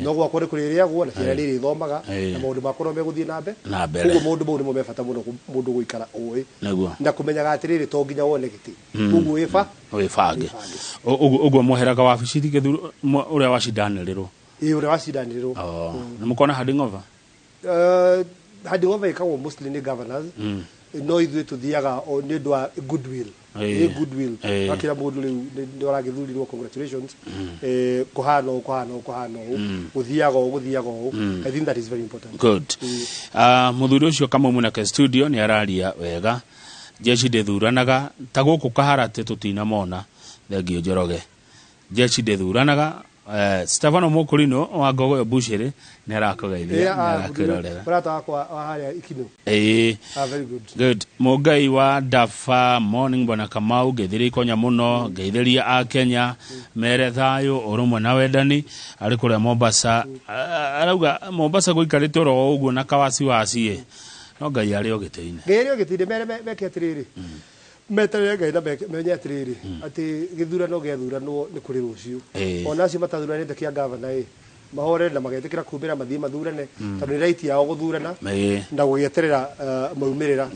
No gwakwa nĩ kũrĩrĩagwo na ciana nĩ irĩthomaga na maũndũ makwa no megũthiĩ na mbere. Na mbere. Koguo maũndũ mau nĩmo me bata mũno mũndũ gũikara ũĩ na kũmenyaga atĩrĩrĩ, to nginya wone gĩtĩ. Koguo wĩba Wĩbange. Ũguo mweheraga wabici gĩthuru ũrĩa wacindanĩrĩrwo. Ĩ, ũrĩa wacindanĩrĩrwo. Nĩ mũkona handing over? Handing over ĩkagwo mostly nĩ governors. No ithuĩ tũthiaga o nĩ ũndũ wa goodwill. Nĩ goodwill. Wakĩra mũndũ rĩu nĩ ũragĩthurirwo, congratulations, kũhana ũũ, kũhana ũũ, kũhana ũũ, gũthiaga ũũ, gũthiaga ũũ. I think that is very important. Good. Muthuri ũcio Kamau Mũnake studio nĩ araria wega. Jeshi ndĩthuranaga ta gũkũ Kaharatĩ tũtinamona. Thengio Njoroge, jeshi ndĩthuranaga. Stefano Mũkũrinũ wa Ngogoyo Bushĩrĩ nĩ arakũgeithia, nĩ arakwĩrorera. Mũrata wakwa wa harĩa Ikinũ. Ah, very good. Good. Mũngai wa Dafa morning, bwana Kamau, ngeithĩria Ikonya mũno, ngeithĩria a Kenya mere thayũ, ũrũmwe na wendani. Arĩ kũrĩa Mombasa. Arauga Mombasa gũikarĩte oro ũguo na kawasiwasi ĩ, no Ngai arĩ o gĩtĩ-inĩ. Ngai arĩ o gĩtĩ-inĩ. Mere meke atĩrĩrĩ, meterere Ngai na menye atĩrĩrĩ, atĩ gĩthurano gĩathuranwo nĩ kũrĩ rũciũ. Ona acio matathuranĩte kĩa gavana ĩ, mahorere na magetĩkĩra kumĩra mathiĩ mathurane, tondũ nĩ right yao gũthurana na gũgĩeterera maumĩrĩra.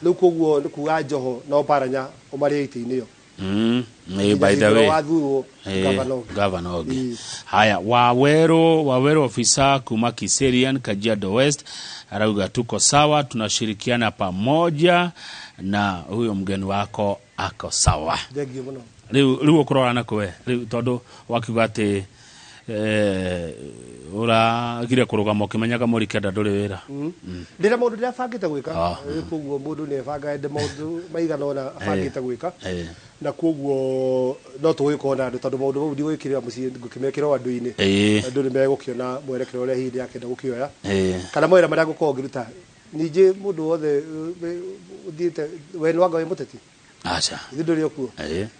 Rĩu koguo nĩ kuga Joho na Oparanya ũmarĩe itĩ-inĩ ĩyo. By the way, wathurwo gavana ũngĩ. Gavana ũngĩ. Haya, Waweru ofisa kuma Kiserian, Kajiado West, arauga tuko sawa, tunashirikiana pamoja na huyo mgeni wako ako sawa. Thengio mũno. Rĩu ũkũrora na kwe rĩu, tondũ wakiuga atĩ ũragire kũrũgama ũkĩmenyaga mweri 9 ndũrĩ wĩra. Ndĩna maũndũ ndĩrabangĩte gwĩka. Koguo mũndũ nĩ ebangaga, ende maũndũ maigana ũna abangĩte gwĩka, na koguo no tũgũgĩkorwo na andũ, tondũ maũndũ mau ndigũgĩkĩrĩra mũciĩ, ngũkĩmekĩra o andũ-inĩ. Andũ nĩ megũkĩona mwerekero ũrĩa hihi ndĩrakĩenda gũkĩoya kana mawĩra marĩa ngũkorwo ngĩruta. Ningĩ mũndũ wothe ũthiĩte we nĩ wanga wĩ mũteti. Aca. Ithuĩ ndũrĩ o kuo.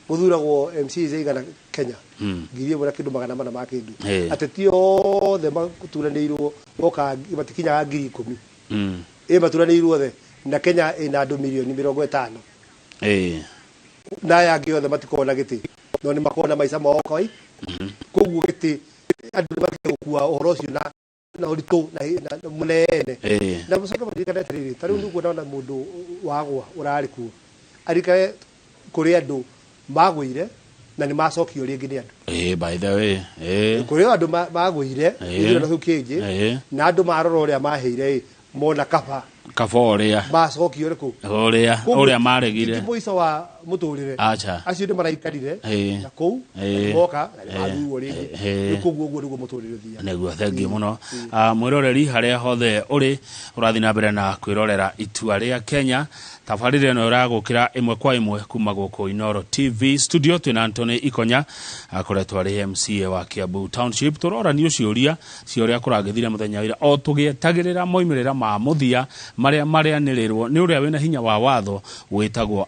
Gũthuragwo MCAs aigana Kenya? 1,400 ma kĩndũ. Ateti othe maturanĩirwo moka matikinyaga 10,000. Ĩ maturanĩirwo othe, na Kenya ĩna andũ mirioni 50. Na aya angĩ othe matikoragwo na gĩtĩ, no nĩ makoragwo na maica mao kawai. Koguo gĩtĩ andũ nĩ matige gũkua ũhoro ũcio na ũritũ na mũnene. Na mũcoke mũririkane atĩrĩrĩ, ta rĩu nĩguo ndona mũndũ wagwa ũrarĩ kuo, arikane kũrĩ andũ magũire na nĩ macokio rĩngĩ nĩ andũ. By the way. Kũrĩ andũ magũire gĩthurano kĩu kĩngĩ, na andũ marora ũrĩa maheire ĩ, mona kaba Kaba ũrĩa macokio rĩkũ ũrĩa Koguo ũrĩa maregire. Ti mũico wa mũtũrĩre. Aca. Acio nĩ maraikarire na kũu moka na nĩ mathurwo rĩngĩ. Rĩu koguo ũguo nĩguo mũtũrĩre ũthiaga. Nĩguo, thengio mũno. Mwĩroreri harĩa hothe ũrĩ ũrathiĩ na mbere na kwĩrorera Itua rĩa Kenya, tabarĩra ĩno ĩragũkĩra ĩmwe kwa ĩmwe kuma gũkũ Inoro TV studio. Twĩna Anthony Ikonya, akoretwo arĩ MCA wa Kiambu Township. Tũroranio ciũria cia ũrĩa kũragĩthire mũthenya wa ira, o tũgĩetagĩrĩra moimĩrĩra ma mũthia marĩa marĩanĩrĩrwo nĩ ũrĩa wĩna hinya wa watho wĩtagwo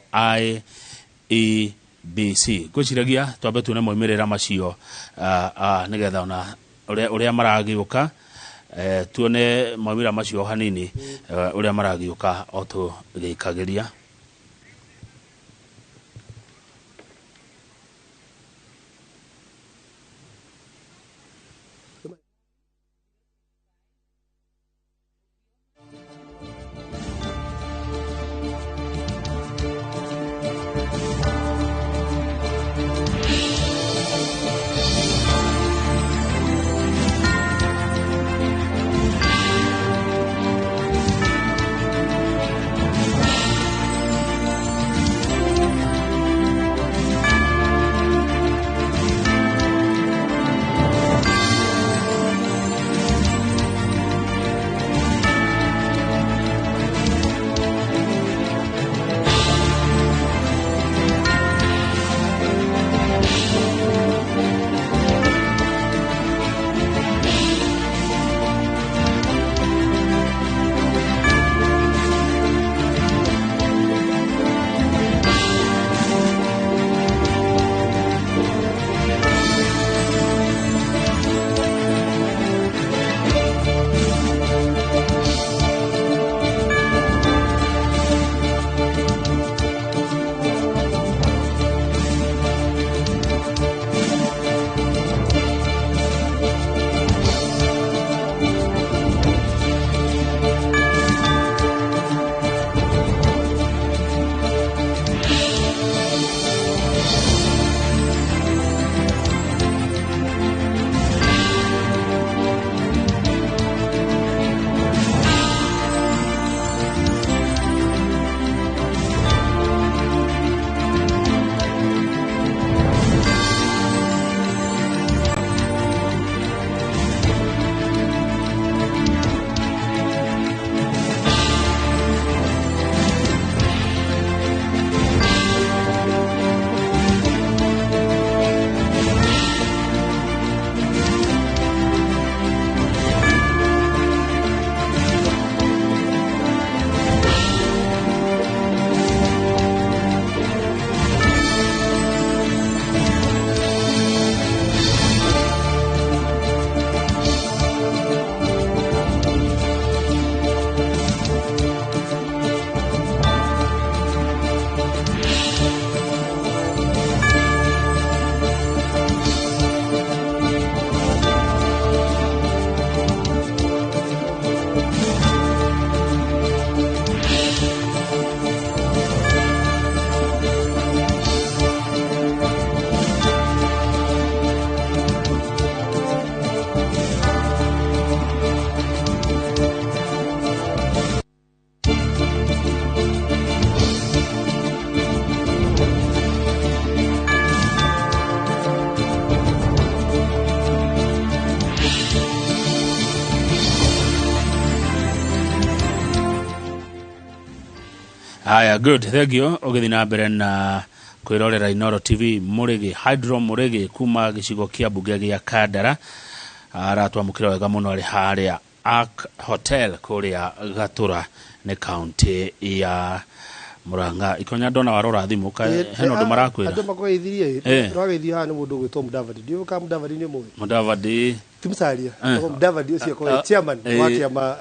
IEBC. Ngwĩciragia twambe tuone moimĩrĩra macio, nĩgetha ona ũrĩa maragĩũka, tuone maumĩrĩra macio hanini, ũrĩa maragĩũka o tũgĩikagĩria. Haya, good, thank you. Ũgĩthiĩ na mbere na kwĩrorera Inoro TV. Mũrĩgĩ Hydro Mũrĩgĩ kuma gĩcigo kĩa mbunge gĩa Kandara aratwamũkĩra wega mũno arĩ harĩa Ark Hotel kũrĩa Gatura nĩ kaunti ya Murang'a. Ikonya ndona warora thimũ ka hena ũndũ marakwĩra. Andũ makũgeithirie. Tũrageithio haha nĩ mũndũ ũgwĩtwo Mudavadi. Ndiũĩ kana Mudavadi nĩ mũĩ. Mudavadi. Ti Musalia. Mudavadi ũcio akorwo chairman wa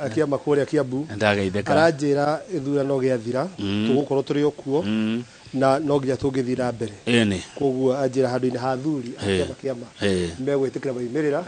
kĩama kũrĩa Kiambu. Ndageithĩka. Aranjĩra gĩthurano gĩathira tũgũkorwo tũrĩ o kuo na no nginya tũngĩthiĩ na mbere. Koguo anjĩra handũ-inĩ ha athuri a kĩama megwĩtĩkĩra maumĩrĩra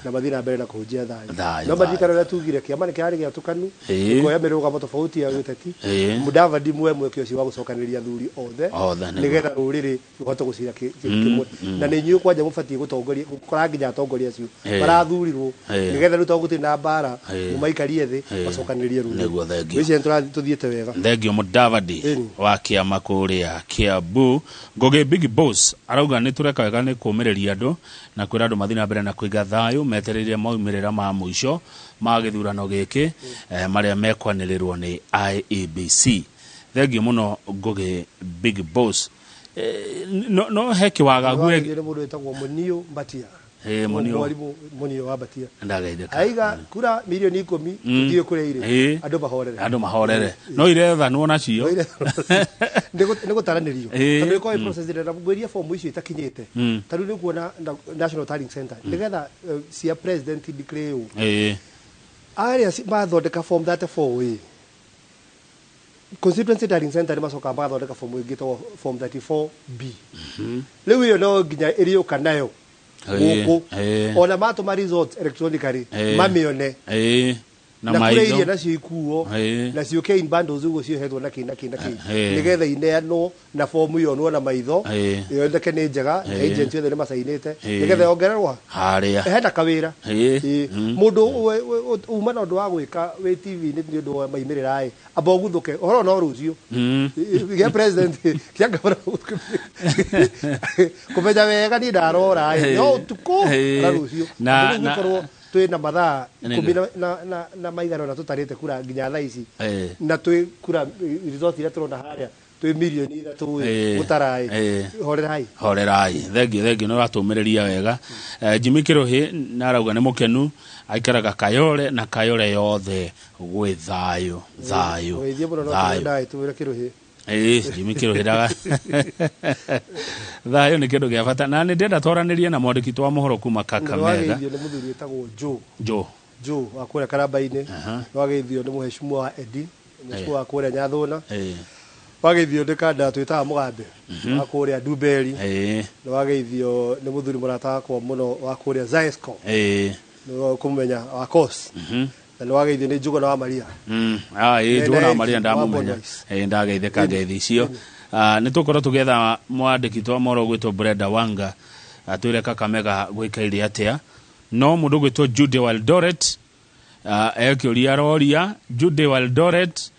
na mathiĩ na mbere na kũhunjia thayũ. No maririkana ũrĩa tugire kĩama nĩ kĩrarĩ gĩatũkanu, gĩkoya mĩrũgamo tofauti ya gĩũteti. Mudavadi muoe mweke ũcio wa gũcokanĩrĩria athuri othe nĩgetha rũrĩrĩ rũhote gũcira kĩmwe. Na nĩ inyuĩ kwanja mũbatiĩ gũtongoria, gũkora nginya atongoria acio marathurirwo nĩgetha rĩu tondũ gũtirĩ na mbara mũmaikarie thĩ macokanĩrĩrie rũrĩrĩ. Nĩguo, thengio. Ngwĩciria nĩtũrathiĩ tũthiĩte wega. Thengio Mudavadi wa kĩama kũrĩa Kiambu. Ngũgĩ Big Boss arauga nĩ tũreka wega nĩ kũmĩrĩria andũ na kwĩra andũ mathiĩ na mbere na kũiga thayũ metereire maumĩrĩra ma mũico ma gĩthurano gĩkĩ marĩa mekwanĩrĩrwo nĩ IEBC. Thengio mũno Ngũgĩ Big Boss. No he kĩwagagu Nĩ mũndũ wĩtagwo Munio Mbatia. Munio. Mwalimu Munio wa Mbatia. Ndageithĩka. Aiga kura milioni 10 tũthiĩ kũrĩa irĩ. Andũ mahorere. Andũ mahorere. No irethanwo nacio. Nĩ gũtaranĩrio. Tondũ ĩkorwo process ĩrĩa na ngwĩria form icio itakinyĩte. Ta rĩu nĩ kuona National Tallying Center nĩgetha cia president declare ũũ. Arĩa mathondeka form 34 ĩ. Constituency Tallying Center nĩ macokaga magathondeka form ĩngĩ ĩtagwo form 34B. Rĩu ĩyo no nginya ĩrĩũka nayo gũkũ. Ona matũma results electronically mamĩone. Na kũrĩa maitho. iria nacio ikuo na ciũke in bundles ũguo ciohetwo na kĩ na kĩ na kĩ. Nĩgetha ineanwo na fomu yonwo na maitho yoneke nĩ njega, agent othe nĩ macainĩte nĩgetha yongererwo harĩa hena kawĩra. Mũndũ uma na ũndũ wa gwĩka wĩ TV-inĩ nĩ ũndũ wa maumĩrĩra ĩ amba ũguthũke ũhoro no rũciũ gĩa president kĩa gavana kũmenya wega niĩ ndarora ĩ no ũtukũ na rũciũ gũkorwo twĩ na mathaa 10 na maigana na tũtarĩte kura nginya thaa ici na twĩ kura result iria tũrona harĩa twĩ milioni 3 gũtarai. Horerai. Horerai. Thengio, thengio nĩ ũratũmĩrĩria wega. Jimmy Kĩrũhĩ na arauga nĩ mũkenu aikaraga Kayore na Kayore yothe gwĩ thayũ thayũ. Ũgeithie mũno no tũrenda Kĩrũhĩ. Jimmy Kĩrũhĩ ndaga thayũ nĩ kĩndũ gĩa bata na nĩ ndĩrenda twaranĩrie na mwandĩki wa mohoro kuma Kakamega. Nĩwageithio nĩ mũthuri wĩtagwo Joe. Joe. Joe wa kũrĩa Karamba-inĩ. Nĩwageithio nĩ mũheshimiwa wa Eddie, mũheshimiwa wa kũrĩa Nyathũna. Wageithio nĩ kanda twĩtaga Mũgambe wa kũrĩa Ndumberi. Nĩwageithio nĩ mũthuri mũrata wakwa mũno wa kũrĩa Zaesco. Nĩ kũmenya wa Kos. Na nĩwageithio nĩ Njuguna wa Maria. Njuguna wa Maria ndamũmenya. Ndageithĩka ngeithi icio. Nĩ tũkorwo tũgĩetha mwandĩki wa mohoro gwĩtwo Brenda Wanga atwĩre Kakamega gwĩkaire atĩa. No mũndũ gwĩtwo Jude Waldoret ekĩũria aroria Jude Waldoret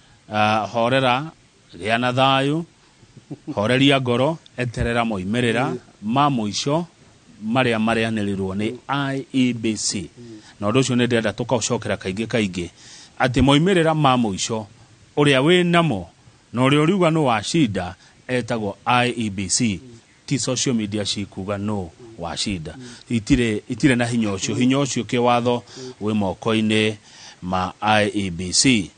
horera gĩa na thayũ horeria ngoro eterera moimĩrĩra ma mũico marĩa marĩanĩrĩrwo nĩ IEBC. Na ũndũ ũcio nĩ ndĩrenda tũkaũcokera kaingĩ kaingĩ atĩ moimĩrĩra ma mũico ũrĩa wĩ namo na ũrĩa ũriuga nũ wacinda etagwo IEBC ti social media cikuga nũ wacinda. Itirĩ na hinya ũcio, hinya ũcio kĩwatho wĩ moko-inĩ ma IEBC.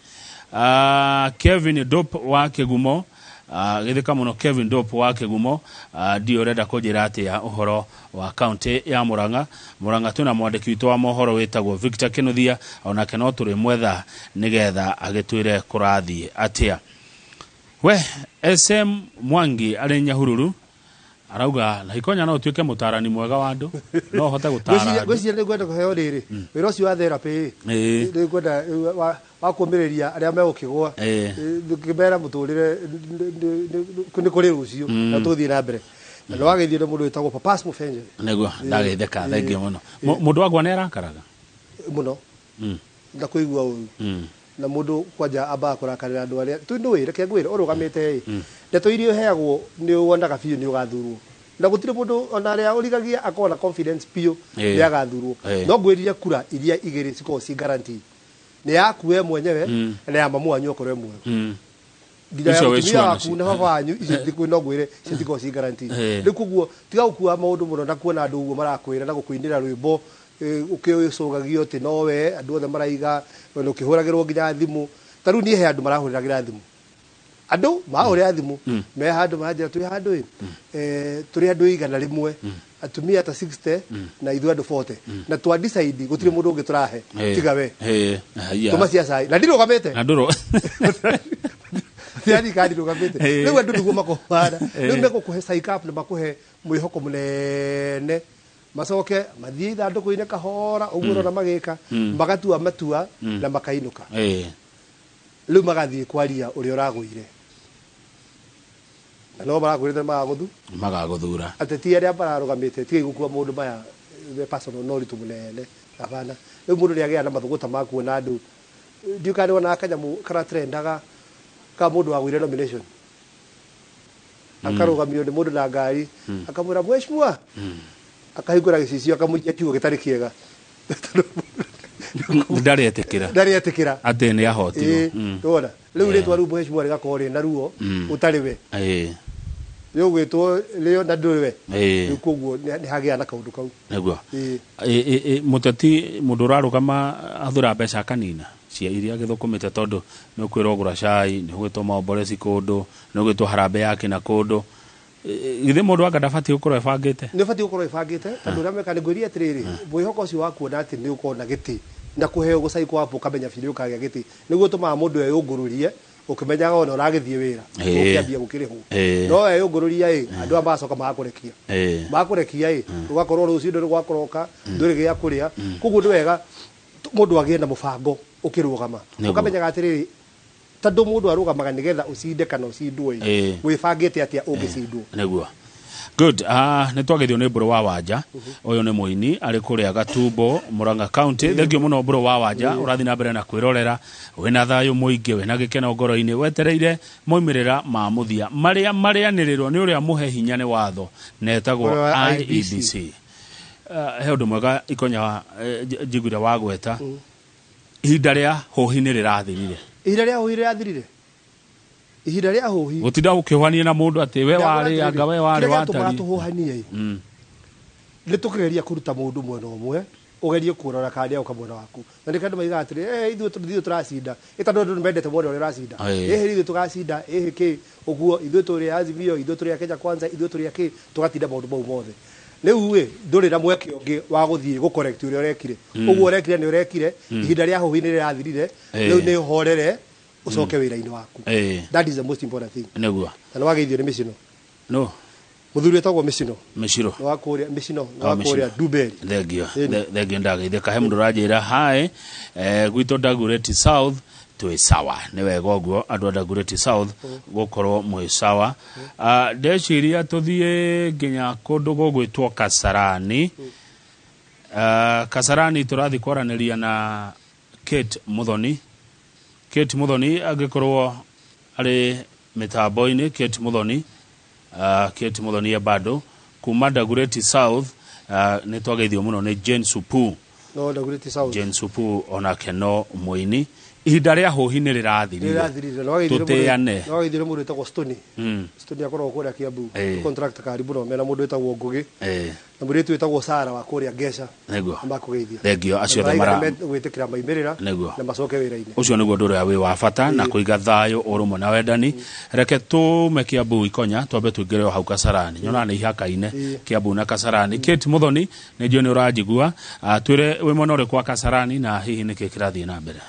Kevin Dop wa Kĩgumo, gĩthĩka mũno Kevin Dop wa Kĩgumo, ndiũ ũrenda kũnjĩra atĩa ũhoro wa kaunti ya Murang'a. Murang'a twĩna mwandĩki witũ wa mohoro wĩtagwo Victor Kinuthia, onake no tũrĩmwetha nĩgetha agĩtwĩre kũrathiĩ atĩa. We SM Mwangi arĩ Nyahururu arauga na ikonya no ũtuĩke mũtarani mwega wa andũ, no ũhote gũtara andũ. Ngwĩciria nĩ ngwenda kũheo rĩrĩ wĩra ũcio wa therapy nĩ ngwenda wa kũũmĩrĩria arĩa megũkĩgũa ngĩmera mũtũrĩre nĩ kũrĩ rũciũ na tũthiĩ na mbere. Na nĩwageithio nĩ mũndũ wĩtagwo Papas Mũbenje. Nĩguo ndageithĩka, thengio mũno. Mũndũ wakwa nĩ arakaraga mũno na kũigua ũru na mũndũ kwanja ambaga kũrakarĩra andũ arĩa tu nĩũĩ, reke ngwĩre ũrũgamĩte ĩ ndeto iria ũheagwo nĩ wonaga biũ nĩ ũgathurwo na gũtirĩ mũndũ ona arĩa ũrigagia akorwo na confidence biũ nĩ agathurwo. No ngwĩrire kura iria igĩrĩ cikoragwo ci guarantee nĩ yaku we mwenyewe na ya mamu wanyu okorwo e muoyo. Nginya ya Icio wĩ mũtumia sure waku nacio. na baba wanyu, icio thikũ no ngwĩre icio tikoragwo ci guarantee. Rĩu koguo tiga gũkua maũndũ mũno na kuona andũ ũguo marakwĩra na gũkũinĩra rwĩmbo, ũkĩcũgagio atĩ nowe andũ othe maraiga na ũkĩhũragĩrwo nginya thimũ. Ta rĩu niĩ he andũ marahũragĩra thimũ, andũ mahũrĩra thimũ me handũ maranjĩra twĩ handũ ĩ, tũrĩ andũ 100, atumia ta 60 na ithuĩ andũ 40, na twa decide gũtirĩ mũndũ ũngĩ tũrahe tiga we. Haya. Tũma cia cai na ndirũgamĩte. Na ndũrũ. Yani kandi ndirũgamĩte. Rĩu andũ nĩguo makũhana. Rĩu megũkũhe psych up na makũhe mwĩhoko mũnene, macoke mathiĩ ithandũkũ-inĩ kahora ũguo ũrona magĩka, magatua matua na makainũka. Rĩu magathiĩ kwaria ũrĩa ũragũire na no marakwĩrĩte nĩ magagũthu Magagũthura. Ateti arĩa mararũgamĩte, tigai gũkua maũndũ maya me personal na ũritũ mũnene, hapana. Rĩu mũndũ nĩ agĩaga na mathũgũta ma kuona andũ. Ndiũ kana nĩwonaga kanyamũ karatrendaga ka mũndũ wagũire nomination, akarũgamio nĩ mũndũ na ngari, akamwĩra mheshimiwa, akahingũra gĩcicio, akamũikia kiugo gĩtarĩ kĩega. Ndarĩ etĩkĩra. Ndarĩ etĩkĩra. Atĩ nĩ ahotirwo. Nĩwona rĩu rĩtwa rĩu mheshimiwa rĩgakorwo rĩna ruo ũtarĩ we, rĩũgwĩtwo rĩo na ndũrĩ we. Rĩu koguo nĩ hagĩa na kaũndũ kau. Nĩguo. Mũteti, mũndũ ũrarũgama athura mbeca akanina cia iria agĩthũkũmĩte, tondũ nĩ ũkwĩrwo gũra cai, nĩ ũgwĩtwo maomboreci kũndũ, nĩ ũgwĩtwo harambee ya kĩna kũndũ. Githĩ mũndũ anga ndabatiĩ gũkorwo ebangĩte? Nĩ ũbatiĩ gũkorwo ĩbangĩte, tondũ ũrĩa meka nĩ ngwĩria atĩrĩrĩ, mwĩhoko ũcio wa kuona atĩ nĩ ũkorwo na gĩtĩ na kũheo gũcaikwo wapo ũkamenya biũ nĩ ũkagĩa gĩtĩ, nĩguo ũtũmaga mũndũ eyũngũrũrie ũkĩmenyaga ona ũragĩthiĩ wĩra ũkĩambia gũkĩrĩhwo. No weyũngũrũria ĩ, andũ aya magacoka magakũrekia. Makũrekia ĩ, ũgakorwo rũciũ ndũrĩ gwakũroka, ndũrĩ gĩa kũrĩa. Koguo nĩ wega mũndũ agĩe na mũbango ũkĩrũgama. Ũkamenyaga atĩrĩrĩ, tondũ mũndũ arũgamaga nĩgetha ũcinde kana ũcindwo ĩ, wĩbangĩte atĩa ũngĩcindwo? Nĩguo. Good. Nĩ twageithio nĩ Mbũrũ wa Wanja. Ũyũ nĩ mũini arĩ kũrĩa Gatumbo, Murang'a County. Thank you mũno, Mbũrũ wa Wanja. Ũrathiĩ na mbere na kwĩrorera wĩna thayũ mũingĩ, wĩna gĩkeno ngoro-inĩ, wetereire moimĩrĩra ma mũthia marĩa marĩanĩrĩrwo nĩ ũrĩa mũhe hinya nĩ watho na etagwo Ũrĩa wa IEBC. He ũndũ mwega ikonya, njiguire wagweta ihinda rĩa hũhi nĩ rĩrathirire. Ihinda rĩa hũhi rĩrathirire, ihinda rĩa hũhi. Gũtinda ũkĩhũhania na mũndũ atĩ we warĩ anga we warĩ Kĩrĩa gĩatũmaga watari. tũhũhanie ĩ, nĩ tũkĩgeria kũruta mũndũ mwena ũmwe, ũgerie kuorora kana nĩagoka mwena waku, na nĩkĩo andũ maigaga atĩrĩ, ithuĩ ithuĩ tũracinda ĩ, tondũ andũ nĩmendete mwena ũrĩa ũracinda. Ĩhĩ, ithuĩ tũgacinda ĩhĩ kĩ ũguo, ithuĩ tũrĩ Azimio, ithuĩ tũrĩ a Kenya Kwanza, ithuĩ tũrĩ a kĩ, tũgatinda maũndũ mau mothe. Rĩu ĩ, ndũrĩ na mweke ũngĩ wa gũthiĩ gũ correct ũrĩa ũrekire. Ũguo ũrekire nĩ ũrekire. Ihinda rĩa hũhi nĩ rĩrathirire. Rĩu nĩ ũhorere, ũcoke wĩra-inĩ waku. That is the most important thing. Na nĩ wageithio nĩ mĩcino. No. Mũthuri wĩtagwo mĩcino. Mĩciro. Nĩ wa kũrĩa mĩcino, nĩ Oh, wa Mĩcino. kũrĩa Nduberi. Thengio. Ĩni. Thengio, ndageithĩka. He mũndũ ũranjĩra hi, gwitũ Dagoretti South twĩ sawa. Nĩ wega ũguo andũ a Dagoretti South gũkorwo mwĩ sawa. Ndeciria tũthiĩ nginya kũndũ gũgwĩtwo Kasarani. Kasarani tũrathiĩ kwaranĩria na Kate Muthoni. Kate Muthoni angĩkorwo arĩ mĩtambo-inĩ. Kate Muthoni, Kate Muthoni e bado kuma Dagoretti South. Nĩ twageithio mũno nĩ Jane Supu. No Dagoretti South. Jane Supu onake no mũini. Ihinda rĩa hũhi nĩ rĩrathirire. Rĩrathirire. Na wageithio nĩ mũndũ- Tũtĩane. na wageithio nĩ mũndũ wĩtagwo Stony. Stony akoragwo kũrĩa Kiambu. Contractor karibu no mena mũndũ wĩtagwo Ngugi na mũirĩtu wĩtagwo Sara wa kũrĩa Ngeca. Nĩmakũgeithia. Thengio acio othe. Maraiga nĩmegwĩtĩkĩra maumĩrĩra na macoke wĩra-inĩ. Ũcio nĩguo ũndũ ũrĩa wĩ wa bata na kũiga thayũ, ũrũmwe na wendani. Reke tume Kiambu, ikonya twambe tũingĩre o hau Kasarani, nyonaga nĩ ihakaine. Kiambu na Kasarani. Kate Muthoni, nĩ njũĩ nĩ ũranjigua. Twĩre wĩ mwena ũrĩkũ wa Kasarani na hihi nĩkĩ kĩrathiĩ na mbere?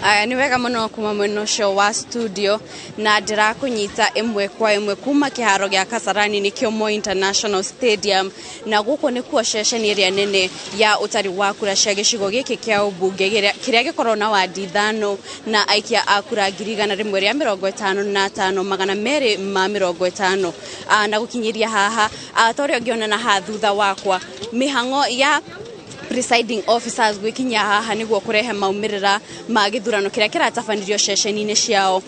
Aya, nĩ wega mũno kuma mwena ũcio wa studio, na ndĩrakũnyita ĩmwe kwa ĩmwe kuma kĩharo gĩa Kasarani, nĩkĩo Moi International Stadium, na gũkũ nĩkuo ceceni ĩrĩa nene ya ũtari wa kura cia gĩcigo gĩkĩ kĩa ũmbunge kĩrĩa gĩkoragwo na wandi 5 na aikia a kura 155,250. Na gũkinyĩria haha, ta ũrĩa ũngĩona na haha thutha wakwa, mĩhang'o ya Presiding officers gwĩkinyia haha nĩguo kũrehe maumĩrĩra ma gĩthurano kĩrĩa kĩratabanirio ceceni-inĩ ciao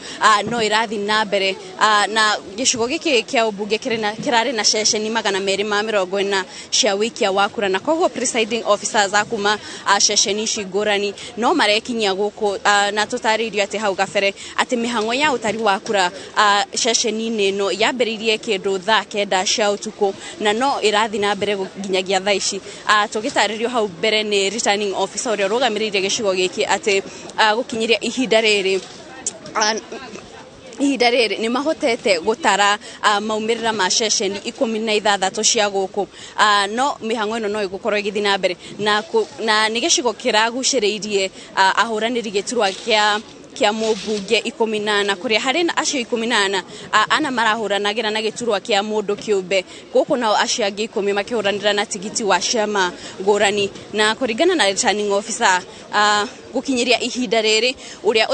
no ĩrathiĩ na mbere na gĩcigo gĩkĩ kĩa ũmbunge kĩrarĩ na ceceni 240 cia wĩikia wa kura, na koguo presiding officers a kuma ceceni ici ngũrani no marekinyia gũkũ na tũtarĩirio atĩ hau gabere atĩ mĩhang'o ya ũtari wa kura ceceni-inĩ ĩno yambĩrĩirie kĩndũ thaa 9 cia ũtukũ na no ĩrathiĩ na mbere nginyagia thaa ici. Tũgĩtarĩrio hau mbere nĩ returning officer ũrĩa ũrũgamĩrĩire gĩcigo gĩkĩ atĩ gũkinyĩria ihinda rĩrĩ nĩ mahotete gũtara maumĩrĩra ma ceceni 16 cia gũkũ, no mĩhang'o ĩno no ĩgũkorwo ĩgĩthiĩ na mbere na nĩ gĩcigo kĩragucĩrĩirie ahũranĩri gĩturwa kĩa mũmbunge 14 kũrĩa harĩ na acio 14 ana marahũranagĩra na gĩturwa kĩa mũndũ kĩũmbe gũkũ, nao acio angĩ 10 makĩhũranĩra na tigiti wa ciama ngũrani. Na kũringana na returning officer gũkinyĩria ihinda rĩrĩ ũrĩa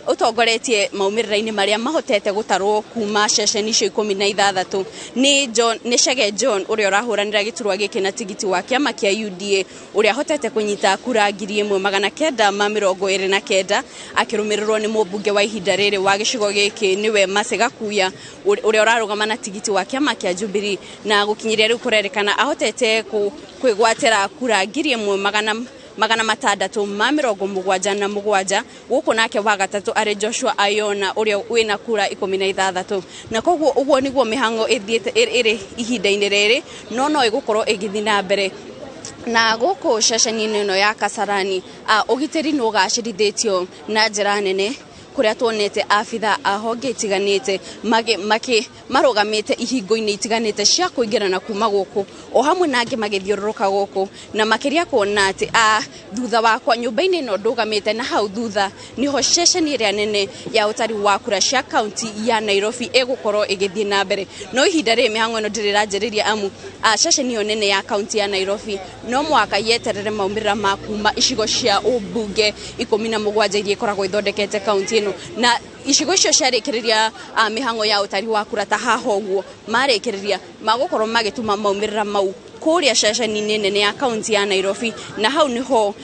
ũtongoretie maumĩrĩra-inĩ marĩa mahotete gũtarwo kuma ceceni icio 16 nĩ Chege John ũrĩa ũrahũranĩra gĩturwa gĩkĩ na tigiti wa kĩama kĩa UDA ũrĩa ahotete kũnyita kura 1929 akĩrũmĩrĩrwo nĩ mũmbunge wa ihinda rĩrĩ wa gĩcigo gĩkĩ nĩwe Mercy Gakuya ũrĩa ũrarũgama na tigiti wa kĩama kĩa Jubilee, na gũkinyĩria rĩu kũrerĩkana ahotete kwĩgwatĩra kura 1677 gũkũ, nake wa gatatũ arĩ Joshua Ayona ũrĩa wĩna kura 16. Na koguo ũguo nĩguo mĩhang'o ĩthiĩte ĩrĩ ihinda-inĩ rĩrĩ, no ĩgũkorwo ĩgĩthiĩ na mbere. Na gũkũ ceceni-inĩ ĩno ya Kasarani ũgitĩri nĩ ũgacĩrithĩtio na njĩra nene kũrĩa tuonete abitha a honge itiganĩte marũgamĩte ihingo-inĩ itiganĩte cia kũingĩra na kuma gũkũ, o hamwe na angĩ magĩthiũrũrũka gũkũ, na makĩria kuona atĩ thutha wakwa nyũmba-inĩ ĩno ndũgamĩte na hau thutha nĩho ceceni ĩrĩa nene ya ũtari wa kura cia kaunti ya Nairobi ĩgũkorwo ĩgĩthiĩ na mbere. No ihinda rĩrĩ mĩhang'o ĩno ndĩrĩ ĩranjĩrĩria amu ceceni ĩyo nene ya kaunti ya Nairobi no mũhaka yeterere maumĩrĩra ma kuma icigo cia ũmbunge 17 iria ikoragwo ithondekete kaunti ĩno, na icigo icio ciarĩkĩrĩria mĩhang'o ya ũtari wa kura ta haha ũguo marĩkĩrĩria magũkorwo magĩtũma maumĩrĩra mau kũrĩa ceceni-inĩ nene ya kaunti ya Nairobi, na hau nĩho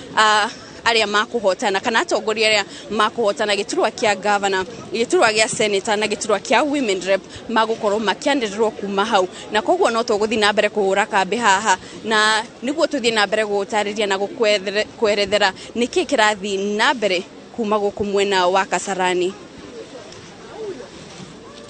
arĩa makũhotana kana atongoria arĩa makũhotana gĩturwa kĩa governor, gĩturwa gĩa senator na gĩturwa kĩa women rep magũkorwo makĩanĩrĩrwo kuma hau. Na koguo no tũgũthiĩ na mbere kũhũra kambĩ haha na nĩguo tũthiĩ na mbere gũtarĩria na gũkwerethera nĩkĩ kĩrathiĩ na mbere kuma gũkũ mwena wa Kasarani.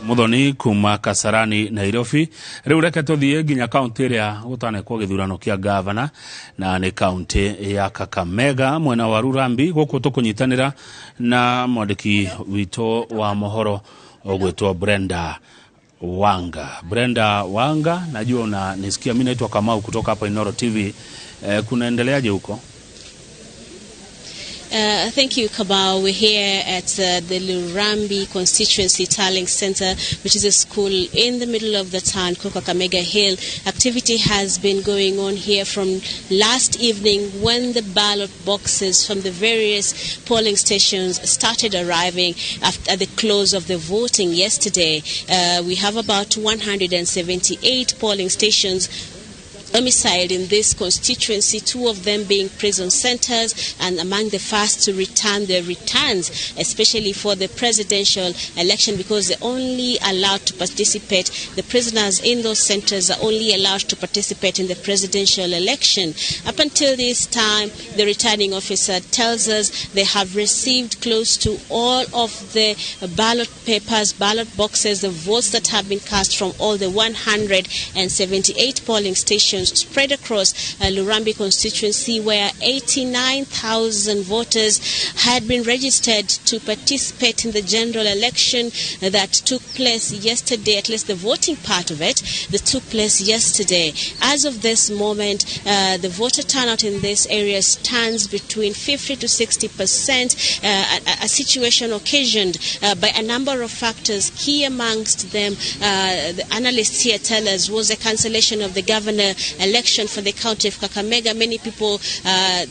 Muthoni kuma Kasarani Nairobi. Rĩu reke tũthiĩ nginya kaunti ĩrĩa gũtanekwo gĩthurano kĩa gavana, na nĩ kaunti ya Kakamega mwena wa Rurambi. Gũkũ tũkũnyitanĩra na mwandĩki witũ wa mohoro ũgwĩtwo Brenda Wanga. Brenda Wanga, najua unanisikia, mimi naitwa Kamau kutoka hapa Inoro TV. Kunaendeleaje huko? Thank you, Kabao. We're here at the Lurambi Constituency Tallying Center, which is a school in the middle of the town, Kakamega Hill. Activity has been going on here from last evening when the ballot boxes from the various polling stations started arriving at the close of the voting yesterday. We have about 178 polling stations domiciled in this constituency, 2 of them being prison centers, and among the first to return their returns, especially for the presidential election, because they're only allowed to participate, the prisoners in those centers are only allowed to participate in the presidential election. Up until this time, the returning officer tells us they have received close to all of the ballot papers, ballot boxes, the votes that have been cast from all the 178 polling stations spread across Lurambi constituency, where 89,000 voters had been registered to participate in the general election that took place yesterday, at least the voting part of it that took place yesterday. As of this moment, the voter turnout in this area stands between 50 to 60%, a situation occasioned by a number of factors. Key amongst them, the analysts here tell us, was the cancellation of the governor election for the county of Kakamega. Many people,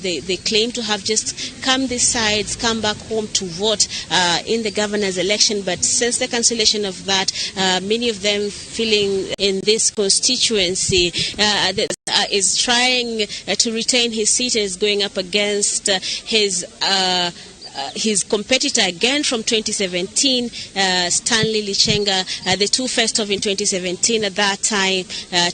they claim to have just come this side, come back home to vote in the governor's election, but since the cancellation of that, many of them feeling in this constituency, is trying to retain his seat and is going up against his competitor again from 2017, Stanley Lichenga. The two first off in 2017. At that time,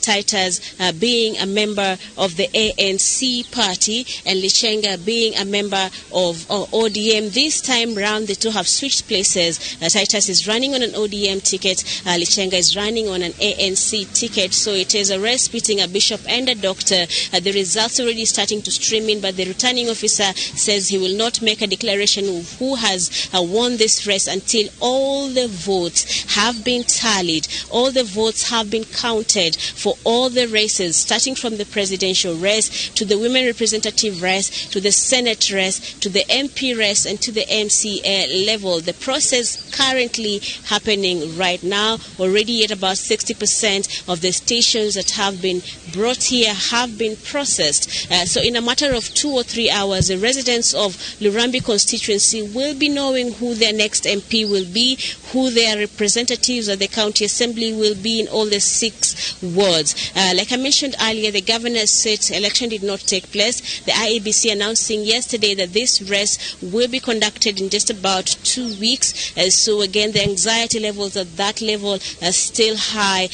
Titus being a member of the ANC party and Lichenga being a member of ODM. This time round, the two have switched places. Titus is running on an ODM ticket. Lichenga is running on an ANC ticket. So it is a race pitting a bishop and a doctor. The results already starting to stream in, but the returning officer says he will not make a declaration of who has won this race until all the votes have been tallied, all the votes have been counted for all the races, starting from the presidential race to the women representative race, to the Senate race, to the MP race, and to the MCA level. The process currently happening right now, already at about 60% of the stations that have been brought here have been processed. So in a matter of 2 or 3 hours, the residents of Lurambi constituency will be knowing who their next MP will be, who their representatives at the county assembly will be in all the 6 wards. Like I mentioned earlier, the governor's seat election did not take place. The IEBC announcing yesterday that this race will be conducted in just about 2 weeks. So again, the anxiety levels at that level are still high.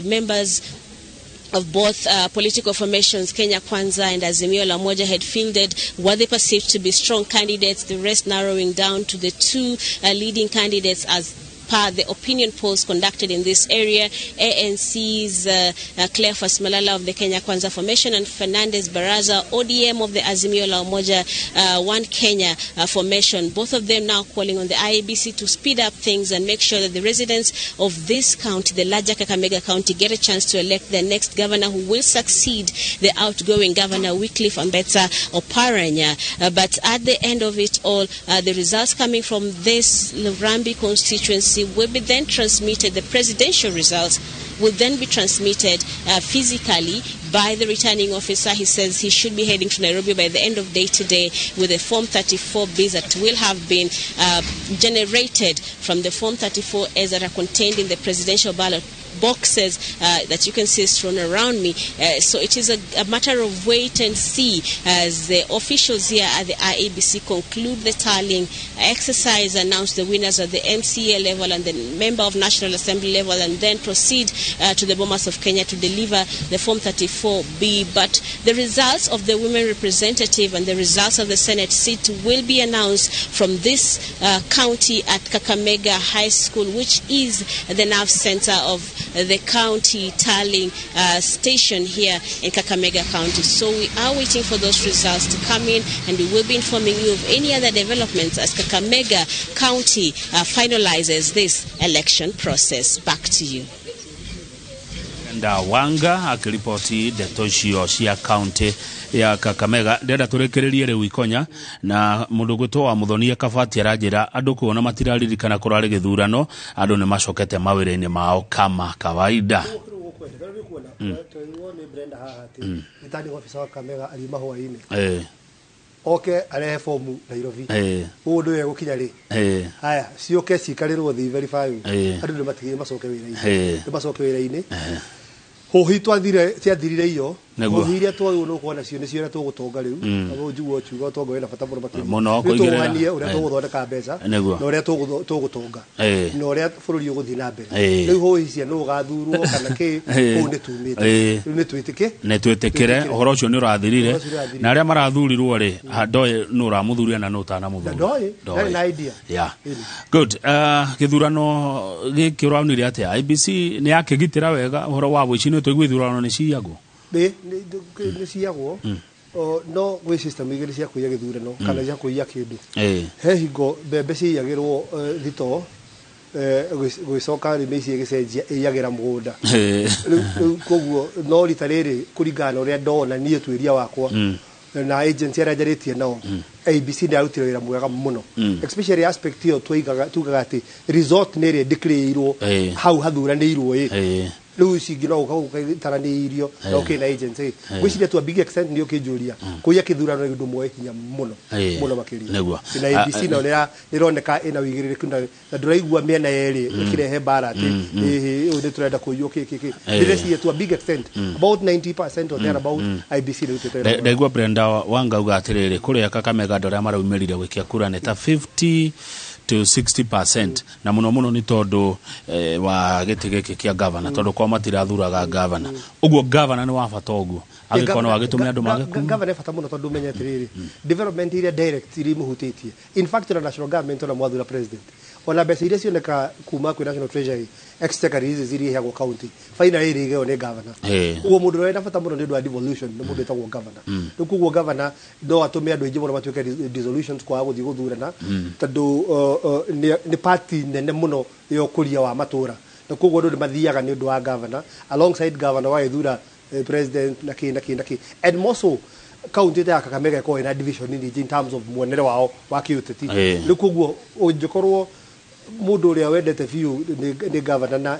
Members of both political formations, Kenya Kwanza and Azimio La Umoja, had fielded what they perceived to be strong candidates, the rest narrowing down to the 2 leading candidates as per the opinion polls conducted in this area. ANC's Cleophas Malala of the Kenya Kwanza formation and Fernandez Baraza, ODM of the Azimio La Umoja One Kenya formation. Both of them now calling on the IEBC to speed up things and make sure that the residents of this county, the larger Kakamega County, get a chance to elect their next governor who will succeed the outgoing governor, Wycliffe Ambetsa Oparanya. But at the end of it all, the results coming from this Lurambi constituency will be then transmitted, the presidential results will then be transmitted physically by the returning officer. He says he should be heading to Nairobi by the end of day today with the Form 34Bs that will have been generated from the Form 34As that are contained in the presidential ballot boxes that you can see strewn around me. So it is a matter of wait and see as the officials here at the IEBC conclude the tallying exercise, announce the winners at the MCA level and the member of National Assembly level, and then proceed to the Bomas of Kenya to deliver the Form 34B. But the results of the women representative and the results of the Senate seat will be announced from this county at Kakamega High School, which is the nerve center of the county tallying station here in Kakamega County. So we are waiting for those results to come in, and we will be informing you of any other developments as Kakamega County finalizes this election process. Back to you. Wanga akiripoti ndeto icio cia county ya Kakamega. Ndenda turekererie riu ikonya na mundu gwitwo wa Muthonia Kabati aranjira andu kuona matiraririkana kurari githurano, andu ni macokete mawira-ini mao kama kawaida. Oke arehe fomu Nairobi ũũ ndũ egũkinya rĩ haya ciũke cikarĩrwo thĩ verify andũ nĩ matigire macoke wĩra-inĩ nĩ macoke wĩra-inĩ hũhi twathire ciathirire iyo hũhi iria twagĩrĩirwo nĩ gũkorwo nacio nĩcio iria tũgũtonga rĩu abo njiguo ũkiuga ũtonga wĩna bata mũno makĩria mũno kũigĩrĩra tũganie ũrĩa tũgũthondeka mbeca na ũrĩa tũgũtonga na ũrĩa bũrũri ũgũthiĩ na mbere rĩu hũhi cia nũ ũgathurwo kana kĩ kũu nĩ tumĩte rĩu nĩ twĩtĩke nĩ twĩtĩkĩre ũhoro ũcio nĩ ũrathirire na arĩa marathurirwo rĩ ndoĩ nũ ũramũthuria na nũ ũtanamũthuria ndoĩ ndarĩ na idea. Yeah. Good. Gĩthurano gĩkĩ ũraonire atĩa? IEBC nĩ yakĩgitĩra wega ũhoro wa wũici nĩ tũigua ithurano nĩ ciyagwo? Nĩ ciyagwo no gwĩ system igĩrĩ cia kũiya gĩthurano kana cia kũiya kĩndũ. He hingo mbembe ciyagĩrwo thitoo gwicoka rĩ mĩciĩ ĩgĩcenjia ĩiyagĩra mũgũnda rĩu koguo no rita rĩrĩ kũringana na ũrĩa ndona niĩ tuĩria wakwa na agency arĩa njarĩtie nao ABC nĩ yarutire wĩra mwega mũno especially aspect ĩyo tugaga atĩ result nĩ ĩrĩa declareirwo hau hathuranĩirwo ĩ Rĩu ici ingĩ no ũka ũgĩtaranĩirio na ũkĩ na agency. Ngwĩciria to a big extent nĩ ũkĩnjũria kũiya kĩthurano nĩ ũndũ muoe hinya mũno mũno makĩria. Na IEBC nayo nĩroneka ĩna ũigĩrĩrĩku na ndũraigua mĩena yerĩ ĩkĩrehe mbara atĩ ĩhĩ ũyũ nĩ tũrenda kũiywo kĩ kĩ kĩ. Ndĩreciria to a big extent about 90% or thereabout IEBC nĩ ĩrutĩte wĩra mwega. Ndaigua Brenda Wanga auga atĩrĩrĩ, kũrĩa Kakamega andũ arĩa maraumĩrire gũikia kura nĩ ta 50 to 60%, na mũno mũno nĩ tondũ wa gĩtĩ gĩkĩ kĩa gavana, tondũ kwao matirathuraga gavana. Ũguo gavana nĩ wa bata, ũguo angĩkorwo no agĩtũme andũ mage kuma. Gavana bata mũno, tondũ ũmenye atĩrĩrĩ, development iria direct iria imũhutĩtie, in fact ona national government, ona mwathura president, ona mbeca iria cioneka kuma kwĩ national treasury, exchequer ici iria iheagwo county, finally irĩgeo nĩ governor. Ũguo mũndũ ũrĩa wĩna bata mũno nĩ ũndũ wa devolution nĩ mũndũ wĩtagwo governor. Rĩu koguo governor no atũme andũ aingĩ mũno matuĩke dissolutions kwaga gũthiĩ gũthurana, tondũ nĩ party nene mũno ya ũkũria wa matũra, na koguo andũ nĩ mathiaga nĩ ũndũ wa governor, alongside governor wagĩthura president na kĩ na kĩ na kĩ. And more so kaunti ta ya Kakamega ĩkoragwo ĩna division nini in terms of muonere wao wa kĩũteti. Rĩu koguo ũngĩkorwo mũndũ ũrĩa wendete biũ nĩ governor na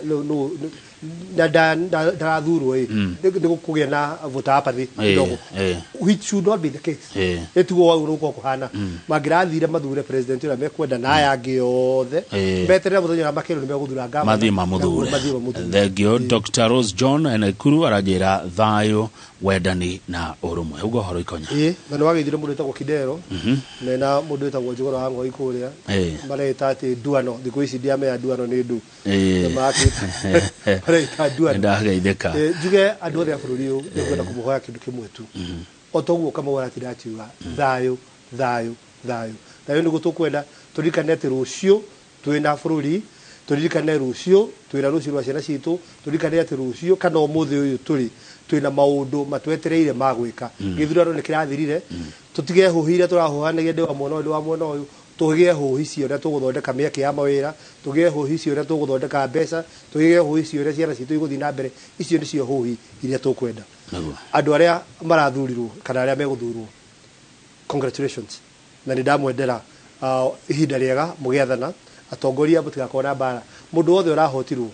na ndarathurwo ĩ, nĩ gũkũgĩa na voter apathy kidogo, which should not be the case. Ĩtiguo wau gũkorwo kũhana mangĩrathire mathure president ũrĩa mekwenda na aya angĩ othe meterere mũthenya ũrĩa makerwo nĩ megũthura governor, mathiĩ mamũthure. Mathiĩ mamũthure. Thengio. Dr Rose John Naikuru aranjĩra thayũ, wendani na ũrũmwe. Ugo ũhoro Ikonya. Ĩ, na nĩ wageithire mũndũ wĩtagwo Kidero mena mũndũ wĩtagwo Njũgũra wa Ngoi kũrĩa mareta atĩ nduano thikũ ici, ndiamenya nduano nĩ ndu. Makĩte mareta nduano. Ndageithĩka. Njuge andũ othe a bũrũri ũyũ, nĩngwenda kũmũhoya kĩndũ kĩmwe tu, o toguo Kamau aratinda akiuga, thayũ, thayũ, thayũ, thayũ. Nĩguo tũkwenda. Tũririkane atĩ rũciũ twĩna bũrũri, tũririkane rũciũ twĩna rũciũ rwa ciana citũ, tũririkane atĩ rũciũ kana ũmũthĩ ũyũ tũrĩ twĩna maũndũ matwetereire ma gwĩka. Gĩthurano nĩ kĩrathirire, tũtige hũhi iria tũrahũhanagia, ndĩ wa mwena ũyũ, ndĩ wa mwena ũyũ. Tũgĩe hũhi cia ũrĩa tũgũthondeka mĩeke ya mawĩra, tũgĩe hũhi cia ũrĩa tũgũthondeka mbeca, tũgĩe hũhi cia ũrĩa ciana citũ igũthiĩ na mbere. Icio nĩcio hũhi iria tũkwenda. Andũ arĩa marathurirwo kana arĩa megũthurwo, congratulations, na nĩ ndamwendera ihinda rĩega mũgĩathana. Atongoria, mũtigakorwo na mbara. Mũndũ wothe ũrahotirwo,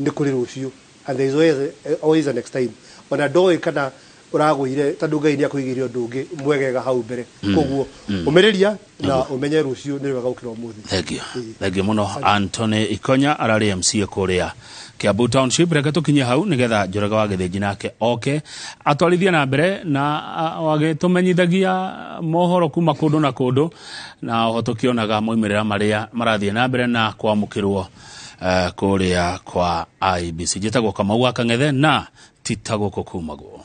nĩ kũrĩ rũciũ, and there is always, always a next time. Ona ndoĩ kana ũragũire, tondũ Ngai nĩ akũigĩire ũndũ ũngĩ mwegega hau mbere. Koguo ũmĩrĩria na ũmenye rũciũ nĩ rwega gũkĩra ũmũthĩ. Thengio, thengio mũno. Anthony Ikonya ararĩ MCA kũrĩa Kiambu Township. Reke tũkinye hau nĩgetha Njoroge wa Gĩthĩnji nake oke atwarithie na mbere na agĩtũmenyithagia mohoro kuma kũndũ na kũndũ, na oho tũkĩonaga moimĩrĩra marĩa marathiĩ na mbere na kwamũkĩrwo kũrĩa kwa IEBC. Njĩtagwo Kamau wa Kang'ethe na ti ta gũkũ kumagwo.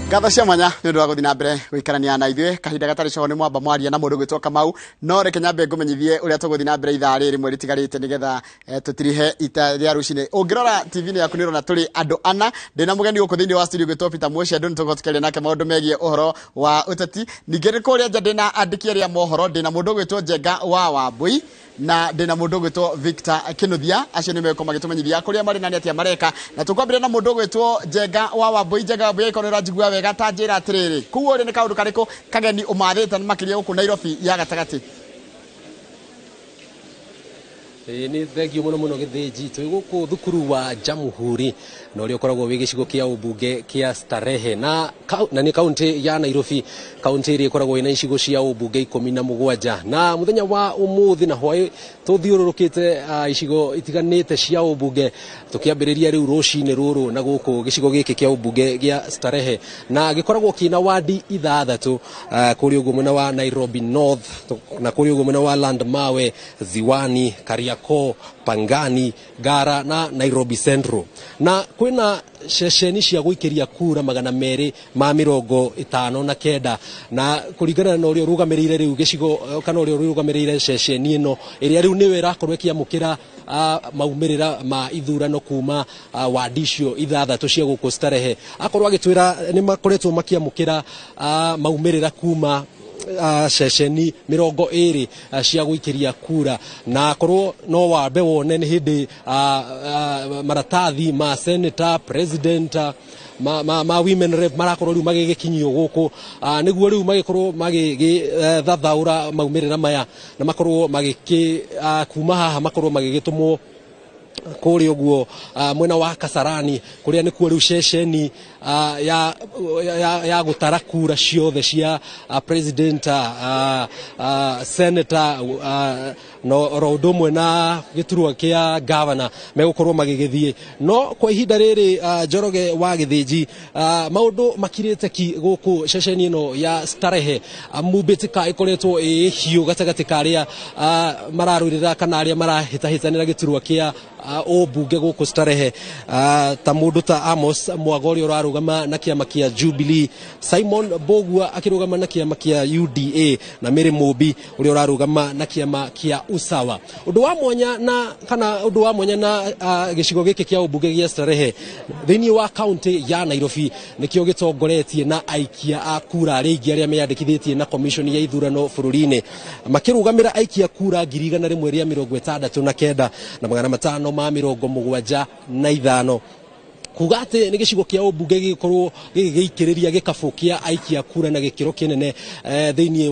Ngatho cia mwanya nĩ ũndũ wa gũthiĩ na mbere gũikarania na ithuĩ. Kahinda gatarĩ coho nĩ mwamba mwaria na mũndũ gwĩtwo Kamau, no reke nyambe ngũmenyithie ũrĩa tũgũthiĩ na mbere ithaa rĩrĩ rĩmwe rĩtigarĩte nĩgetha tũtirihe ita rĩa rũcinĩ. Ũngĩrora TV-inĩ yaku nĩ ũrona tũrĩ andũ ana. Ndĩna mũgeni gũkũ thĩinĩ wa studio gwĩtwo Peter Mushi, andũ nĩ tũgũkorwo tũkĩaria nake maũndũ megiĩ ũhoro wa ũteti. Ningĩ nĩ kũrĩa nja ndĩna andĩki arĩa mohoro, ndĩna mũndũ ũgwĩtwo Njenga wa Wambui na ndĩna mũndũ ũgwĩtwo Victor Kinuthia. Acio nĩ megũkorwo magĩtũmenyithia kũrĩa marĩ na nĩ atĩa mareka. Na tũkwambĩrĩria na mũndũ ũgwĩtwo Njenga wa Wambui. Njenga wa Wambui, angĩkorwo nĩ ũranjigua wega, ta njĩra atĩrĩrĩ, kũu ũrĩ nĩ kaũndũ karĩkũ kageni ũmathĩte makĩria gũkũ Nairobi ya gatagatĩ? Nĩ thengio mũno mũno Gĩthĩnji. Twĩ gũkũ thukuru wa Jamhuri na ũrĩa ũkoragwo wĩ gĩcigo kĩa ũmbunge kĩa Starehe na nĩ kaunti ya Nairobi, kaunti ĩrĩa ĩkoragwo ĩna icigo cia ũmbunge 17. Na mũthenya wa ũmũthĩ na hwaĩ tũthiũrũrũkĩte icigo itiganĩte cia ũmbunge, tũkĩambĩrĩria rĩu rũcinĩ rũrũ na gũkũ gĩcigo gĩkĩ kĩa ũmbunge gĩa Starehe, na gĩkoragwo kĩna wadi 6 kũrĩa ũguo mwena wa Nairobi North na kũrĩa ũguo mwena wa Landmawe, Ziwani, Kariakoo, Pangani, Ngara na Nairobi Central. Na kwĩna ceceni cia gũikĩria kura 259, na kũringana na ũrĩa ũrũgamĩrĩire rĩu gĩcigo kana ũrĩa ũrũgamĩrĩire ceceni ĩno ĩrĩa rĩu nĩwe ĩrakorwo ĩkĩamũkĩra maumĩrĩra ma ithurano kuma wadi icio 6 cia gũkũ Starehe, akorwo agĩtwĩra nĩ makoretwo makĩamũkĩra maumĩrĩra kuma ceceni 20 cia gũikĩria kura. Na akorwo no wambe wone nĩ hĩndĩ maratathi ma senator, president, ma women rep marakorwo rĩu magĩgĩkinyio gũkũ, nĩguo rĩu magĩkorwo magĩgĩthathaũra maumĩrĩra maya na makorwo magĩkĩ kuma haha makorwo magĩgĩtũmwo kũrĩa ũguo mwena wa Kasarani, kũrĩa nĩkuo rĩu ceceni ya gũtara kura ciothe cia president, senator, no oro ũndũ ũmwe na gĩturwa kĩa governor megũkorwo magĩgĩthiĩ. No kwa ihinda rĩrĩ Njoroge wa Gĩthĩnji, maũndũ makirĩte ki gũkũ ceceni ĩno ya Starehe. Mbĩtĩka ĩkoretwo ĩ hiũ gatagatĩ ka arĩa mararũĩrĩra kana arĩa marahĩtahĩtanĩra gĩturwa kĩa ũmbunge gũkũ Starehe, ta mũndũ ta Amos Mwaga ũrĩa ũrarũgama na kĩama kĩa Jubilee, Simon Mbugua akĩrũgama na kĩama kĩa UDA, na Mary Mũmbi ũrĩa ũrarũgama na kĩama kĩa Usawa. Ũndũ wa mwanya na kana ũndũ wa mwanya na gĩcigo gĩkĩ kĩa ũmbunge gĩa Starehe thĩinĩ wa kaunti ya Nairobi nĩkĩo gĩtongoretie na aikia a kura arĩa aingĩ arĩa meyandĩkithĩtie na commission ya ithurano bũrũri-inĩ, makĩrũgamĩra aikia kura 169 na 575, kuga atĩ nĩ gĩcigo kĩa ũmbunge gĩgĩkorwo gĩgĩikĩrĩria gĩkabũ kĩa aikia kura na gĩkĩro kĩnene thĩinĩ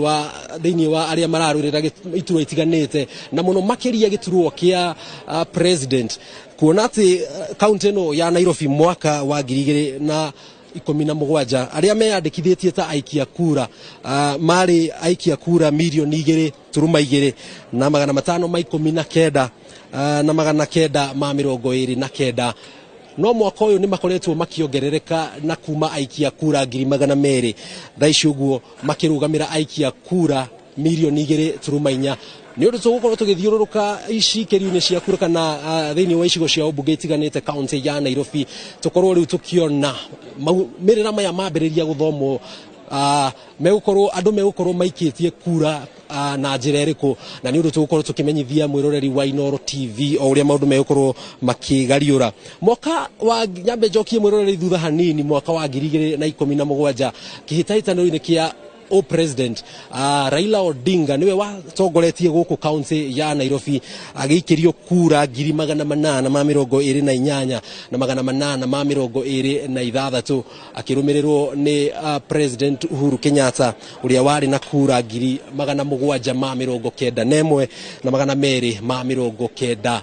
wa arĩa mararũĩrĩra iturwa itiganĩte, na mũno makĩria gĩturwa kĩa president, kuona atĩ kaunti ĩno ya Nairobi mwaka wa 2017 arĩa meyandĩkithĩtie ta aikia kura marĩ aikia kura 2,200 na 519 na 929. No mwaka ũyũ nĩ makoretwo makĩongerereka na kuma aikia kura 200,000 thaa ici ũguo makĩrũgamĩra aikia kura 2,400. Nĩ ũndũ tũgũkorwo tũgĩthiũrũrũka icikĩrio-inĩ cia kura kana thĩinĩ wa icigo cia ũmbunge itiganĩte kaunti ya Nairobi, tũkorwo rĩu tũkĩona maumĩrĩra maya mambĩrĩria gũthomwo, megũkorwo andũ megũkorwo maikĩtie kura na njĩra ĩrĩkũ, na nĩ ũndũ tũgũkorwo tũkĩmenyithia mwĩroreri wa Inooro TV o ũrĩa maũndũ megũkorwo makĩgariũra. Mwaka wa nyambe njokie mwĩroreri thutha hanini, mwaka wa 2017 kĩhĩtahĩtano-inĩ kĩa o president Raila Odinga niwe watongoretie gũkũ kaunti ya Nairobi agĩikĩrio kura 828 na 826 akĩrũmĩrĩrwo nĩ president Uhuru Kenyatta ũrĩa warĩ na kura 791 na 291.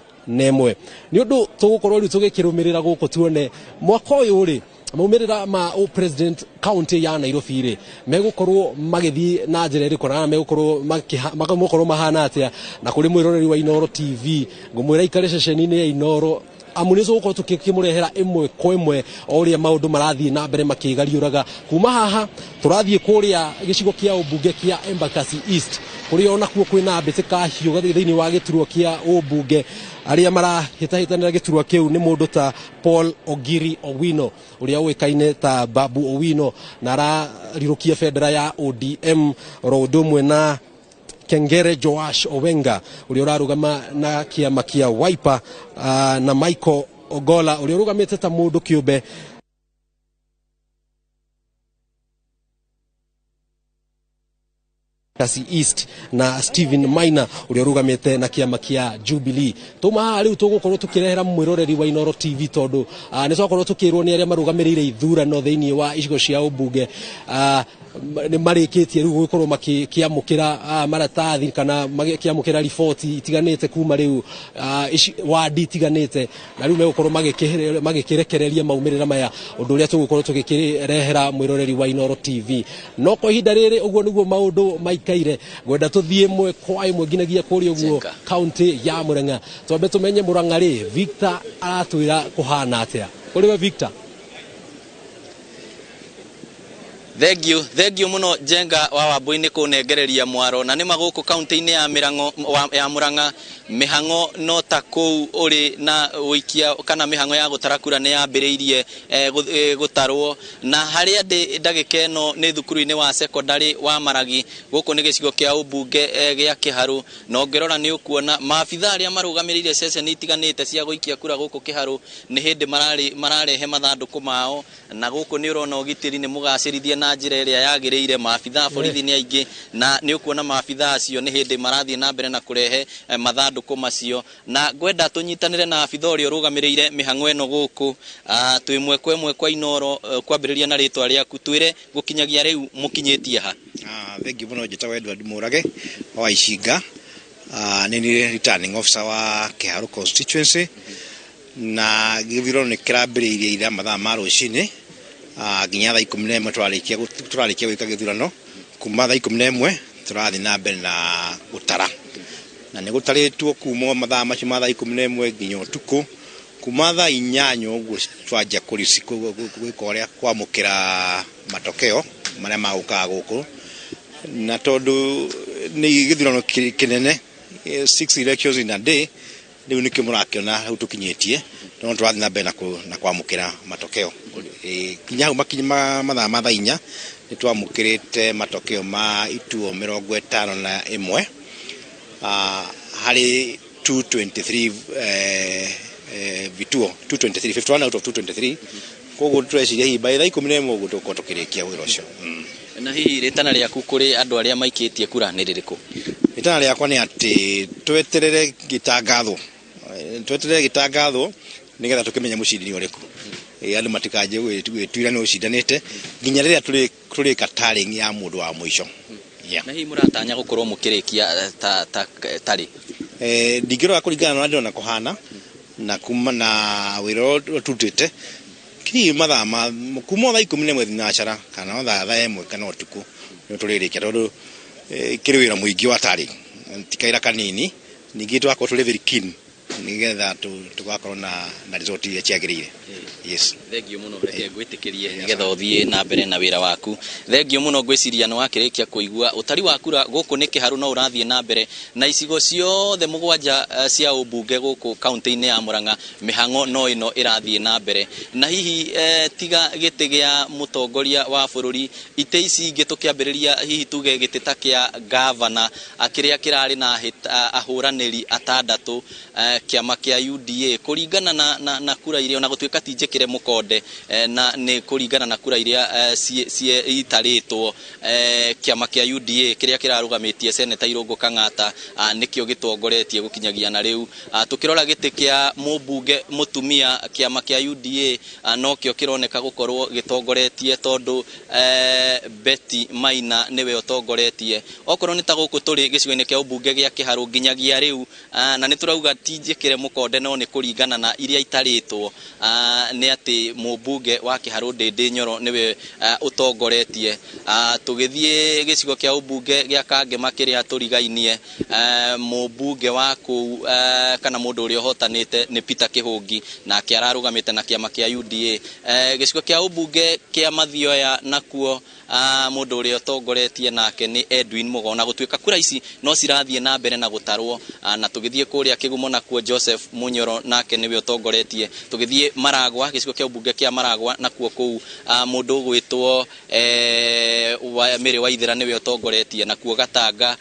Nĩ ũndũ tũgũkorwo rĩu tũgĩkĩrũmĩrĩra gũkũ tuone mwaka ũyũ rĩ maumĩrĩra ma president kaunti ya Nairobi rĩ megũkorwo magĩthiĩ na njĩra ĩrĩkũ na megũkorwo mahana atĩa. Na kũrĩ mwĩroreri wa Inooro TV ngũmwĩra ikare ceceni-inĩ ya Inooro Amu nĩ tũgũkorwo tũkĩmũrehera ĩmwe kwa ĩmwe o ũrĩa maũndũ marathiĩ na mbere makĩgariũraga. Kuma haha tũrathiĩ kũrĩa gĩcigo kĩa ũmbunge kĩa Embakasi East, kũrĩa onakuo kwĩna mbĩtĩka hiũ thĩinĩ wa gĩturwa kĩa ũmbunge. Arĩa marahĩtahĩtanĩra gĩturwa kĩu nĩ mũndũ ta Paul Ogiri Owino ũrĩa ũĩkaine ta Babu Owino, na ararirũkia bendera ya ODM oro ũndũ ũmwe na Kengere Joash Owenga ũrĩa ũrarũgama na kĩama kĩa Wiper, na Michael Ogola ũrĩa ũrũgamĩte ta mũndũ kĩũmbe. Kasi East, na Stephen Maina ũrĩa ũrũgamĩte na kĩama kĩa Jubilee. Tuma haha rĩu tũgũkorwo tũkĩrehera mwĩroreri wa Inooro TV, tondũ nĩ twakorwo tũkĩrwo nĩ arĩa marũgamĩrĩire ithurano thĩinĩ wa icigo cia ũmbunge nĩ marĩkĩtie rĩu gũkorwo makĩamũkĩra maratathi kana makĩamũkĩra riboti itiganĩte kuma rĩu wadi itiganĩte, na rĩu megũkorwo magĩkĩrekereria maumĩrĩra maya, ũndũ ũrĩa tũgũkorwo tũgĩkĩrehera mwĩroreri wa Inooro TV. No kwa ihinda rĩrĩ ũguo nĩguo maũndũ maikaire. Ngwenda tũthiĩ ĩmwe kwa ĩmwe nginyagia kũrĩa ũguo kaunti ya Murang'a, twambe tũmenye Murang'a rĩ Victor aratwĩra kũhana atĩa. Kũrĩ we Victor. Thank you muno Njenga wa Wambui-inĩ kũnengereria mwaro. Na nĩma gũkũ kaunti-inĩ ya Murang'a mĩhang'o no ta kũu ũrĩ na ũikia kana mĩhang'o ya gũtara kura nĩ yambĩrĩirie gũtarwo. Na harĩa ndĩ ndagĩka ĩno nĩ thukuru-inĩ wa secondary wa Maragi, gũkũ nĩ gĩcigo kĩa ũmbunge gĩa Kĩharũ, na ũngĩrora nĩ ũkuona maabitha arĩa marũgamĩrĩire ceceni itiganĩte cia gũikia kura gũkũ Kĩharũ nĩ hĩndĩ mararehe mathandũkũ mao, na gũkũ nĩ ũrona ũgitĩri nĩ mũgacĩrithie na njĩra ĩrĩa yagĩrĩire. Maabitha a borithi nĩ aingĩ, na nĩ ũkuona maabitha acio nĩ hĩndĩ marathiĩ na mbere na kũrehe mathandũkũ macio. Na ngwenda tũnyitanĩre na abitha ũrĩa ũrũgamĩrĩire mĩhang'o ĩno gũkũ, twĩ ĩmwe kwa ĩmwe kwa Inooro, kwambĩrĩria na rĩtwa rĩaku, twĩre gũkinyagia rĩu mũkinyĩtie ha. Thengiũ mũno. Njĩtagwo Edward Mũrage wa Icinga, nĩ niĩ returning officer wa Kĩharũ constituency, na gĩthurano nĩ kĩrambĩrĩirie ira mathaa ma rũcinĩ nginya thaa 11 tũrarĩkia gwĩka gĩthurano. Kuma thaa 11 tũrathiĩ na mbere na gũtara, na nĩ gũtarĩtwo kuma mathaa macio ma thaa 11 nginya ũtukũ. Kuma thaa 8 ũguo twanjia gwĩka ũrĩa kwamũkĩra matokeo marĩa magũkaga gũkũ, na tondũ nĩ gĩthurano kĩnene, 6 elections in a day, rĩu nĩkĩo mũrakĩona hau tũkinyĩtie, no tũrathiĩ na mbere na kwamũkĩra matokeo. Nginya hau makinya mathaa ma thaa 4 nĩ twamũkĩrĩte matokeo ma ituo 51 harĩ 223 vituo 223, 51 out of 223. Koguo tũreciria hihi by thaa 11 ũguo tũgũkorwo tũkĩrĩkia wĩra ũcio. Na hihi rĩtana rĩaku kũrĩ andũ arĩa maikĩtie kura nĩ rĩrĩkũ? Rĩtana rĩakwa nĩ atĩ tweterere gĩtangathwo, nĩgetha tũkĩmenye mũcindi nĩ ũrĩkũ. Andũ matikanjie gwĩtuĩra nĩ ũcindanĩte nginya rĩrĩa tũrĩka tallying ya mũndũ wa mũico. Na hihi mũratanya gũkorwo mũkĩrĩkia ta tarĩ? Ndingĩrora kũringana na ũrĩa ndĩrona kũhana na kuma na wĩra ũrĩa tũrutĩte, hihi mathaa ma kuma thaa 11 thinacara kana thaa 1 kana ũtukũ nĩ tũrĩrĩkia, tondũ kĩrĩ wĩra mũingĩ wa tallying, ti kaira kanini. Ningĩ tũgakorwo tũrĩ very keen nĩgetha tũgakorwo na result iria ciagĩrĩire. Yes. Thengiũ mũno, reke ngwĩtĩkĩrie nĩgetha ũthiĩ na mbere na wĩra waku. Thengiũ mũno, ngwĩciria nĩ wakĩrĩkia kũigua ũtari wa kura gũkũ nĩ Kĩharũ no ũrathiĩ na mbere na icigo ciothe 7 cia ũmbunge gũkũ kaunti-inĩ ya Murang'a, mĩhang'o no ĩno ĩrathiĩ na mbere. Na hihi tiga gĩtĩ gĩa mũtongoria wa bũrũri, itĩ ici ingĩ tũkĩambĩrĩria hihi tuge gĩtĩ ta kĩa gavana kĩrĩa kĩrarĩ na ahũranĩri 6 kĩama kĩa UDA kũringana na kura iria, ona gũtuĩka ti njĩkĩre mũkonde, na nĩ kũringana na kura iria itarĩtwo, kĩama kĩa UDA kĩrĩa kĩrarũgamĩtie Seneta Irũngũ Kang'ata nĩkĩo gĩtongoretie gũkinyagia na rĩu. Tũkĩrora gĩtĩ kĩa mũmbunge mũtumia, kĩama kĩa UDA nokĩo kĩroneka gũkorwo gĩtongoretie, tondũ Betty Maina nĩwe ũtongoretie. Okorwo nĩ ta gũkũ tũrĩ gĩcigo-inĩ kĩa ũmbunge gĩa Kĩharũ nginyagia rĩu, na nĩ tũrauga ti njĩkĩre njĩkĩre mũkonde no nĩ kũringana na iria itarĩtwo nĩ atĩ mũmbunge wa Kĩharũ Ndĩndĩ Nyoro nĩwe ũtongoretie. Tũgĩthiĩ gĩcigo kĩa ũmbunge gĩa Kangema kĩrĩa tũrigainie, mũmbunge wa kũu kana mũndũ ũrĩa ũhotanĩte nĩ Peter Kĩhũngi, nake ararũgamĩte na kĩama kĩa UDA. Gĩcigo kĩa ũmbunge kĩa Mathioya nakuo mũndũ ũrĩa ũtongoretie nake nĩ Edwin Mũgo, na gũtuĩka kura ici no cirathiĩ na mbere na gũtarwo. Na tũgĩthiĩ kũrĩa Kĩgumo nakuo Joseph Munyoro nake nĩwe ũtongoretie. Tũgĩthiĩ Maragwa, gĩcigo kĩa ũmbunge kĩa Maragwa nakuo kũu mũndũ ũgwĩtwo Mary Waithera nĩwe ũtongoretie, nakuo Gatanga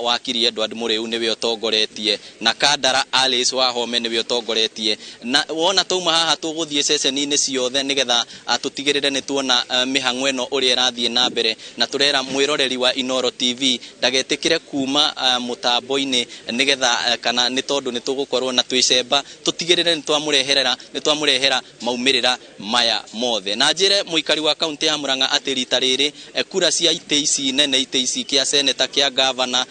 wakiri Edward Mũrĩu nĩwe ũtongoretie, na Kandara Alice Wahome nĩwe ũtongoretie. Na wona tauma haha tũgũthiĩ ceceni-inĩ ciothe nĩgetha tũtigĩrĩre nĩ tuona mĩhang'o ĩno ũrĩa ĩrathiĩ na mbere, na tũrera mwĩroreri wa Inooro TV ndagetĩkĩre kuma mũtambo-inĩ nĩgetha kana nĩ tondũ nĩ tũgũkorwo na twĩcemba tũtigĩrĩre nĩ twamũrehera maumĩrĩra maya mothe. Na njĩre mũikari wa kaunti ya Murang'a atĩ rita rĩrĩ kura cia itĩ ici nene, itĩ ici kĩa seneta, kĩa gavana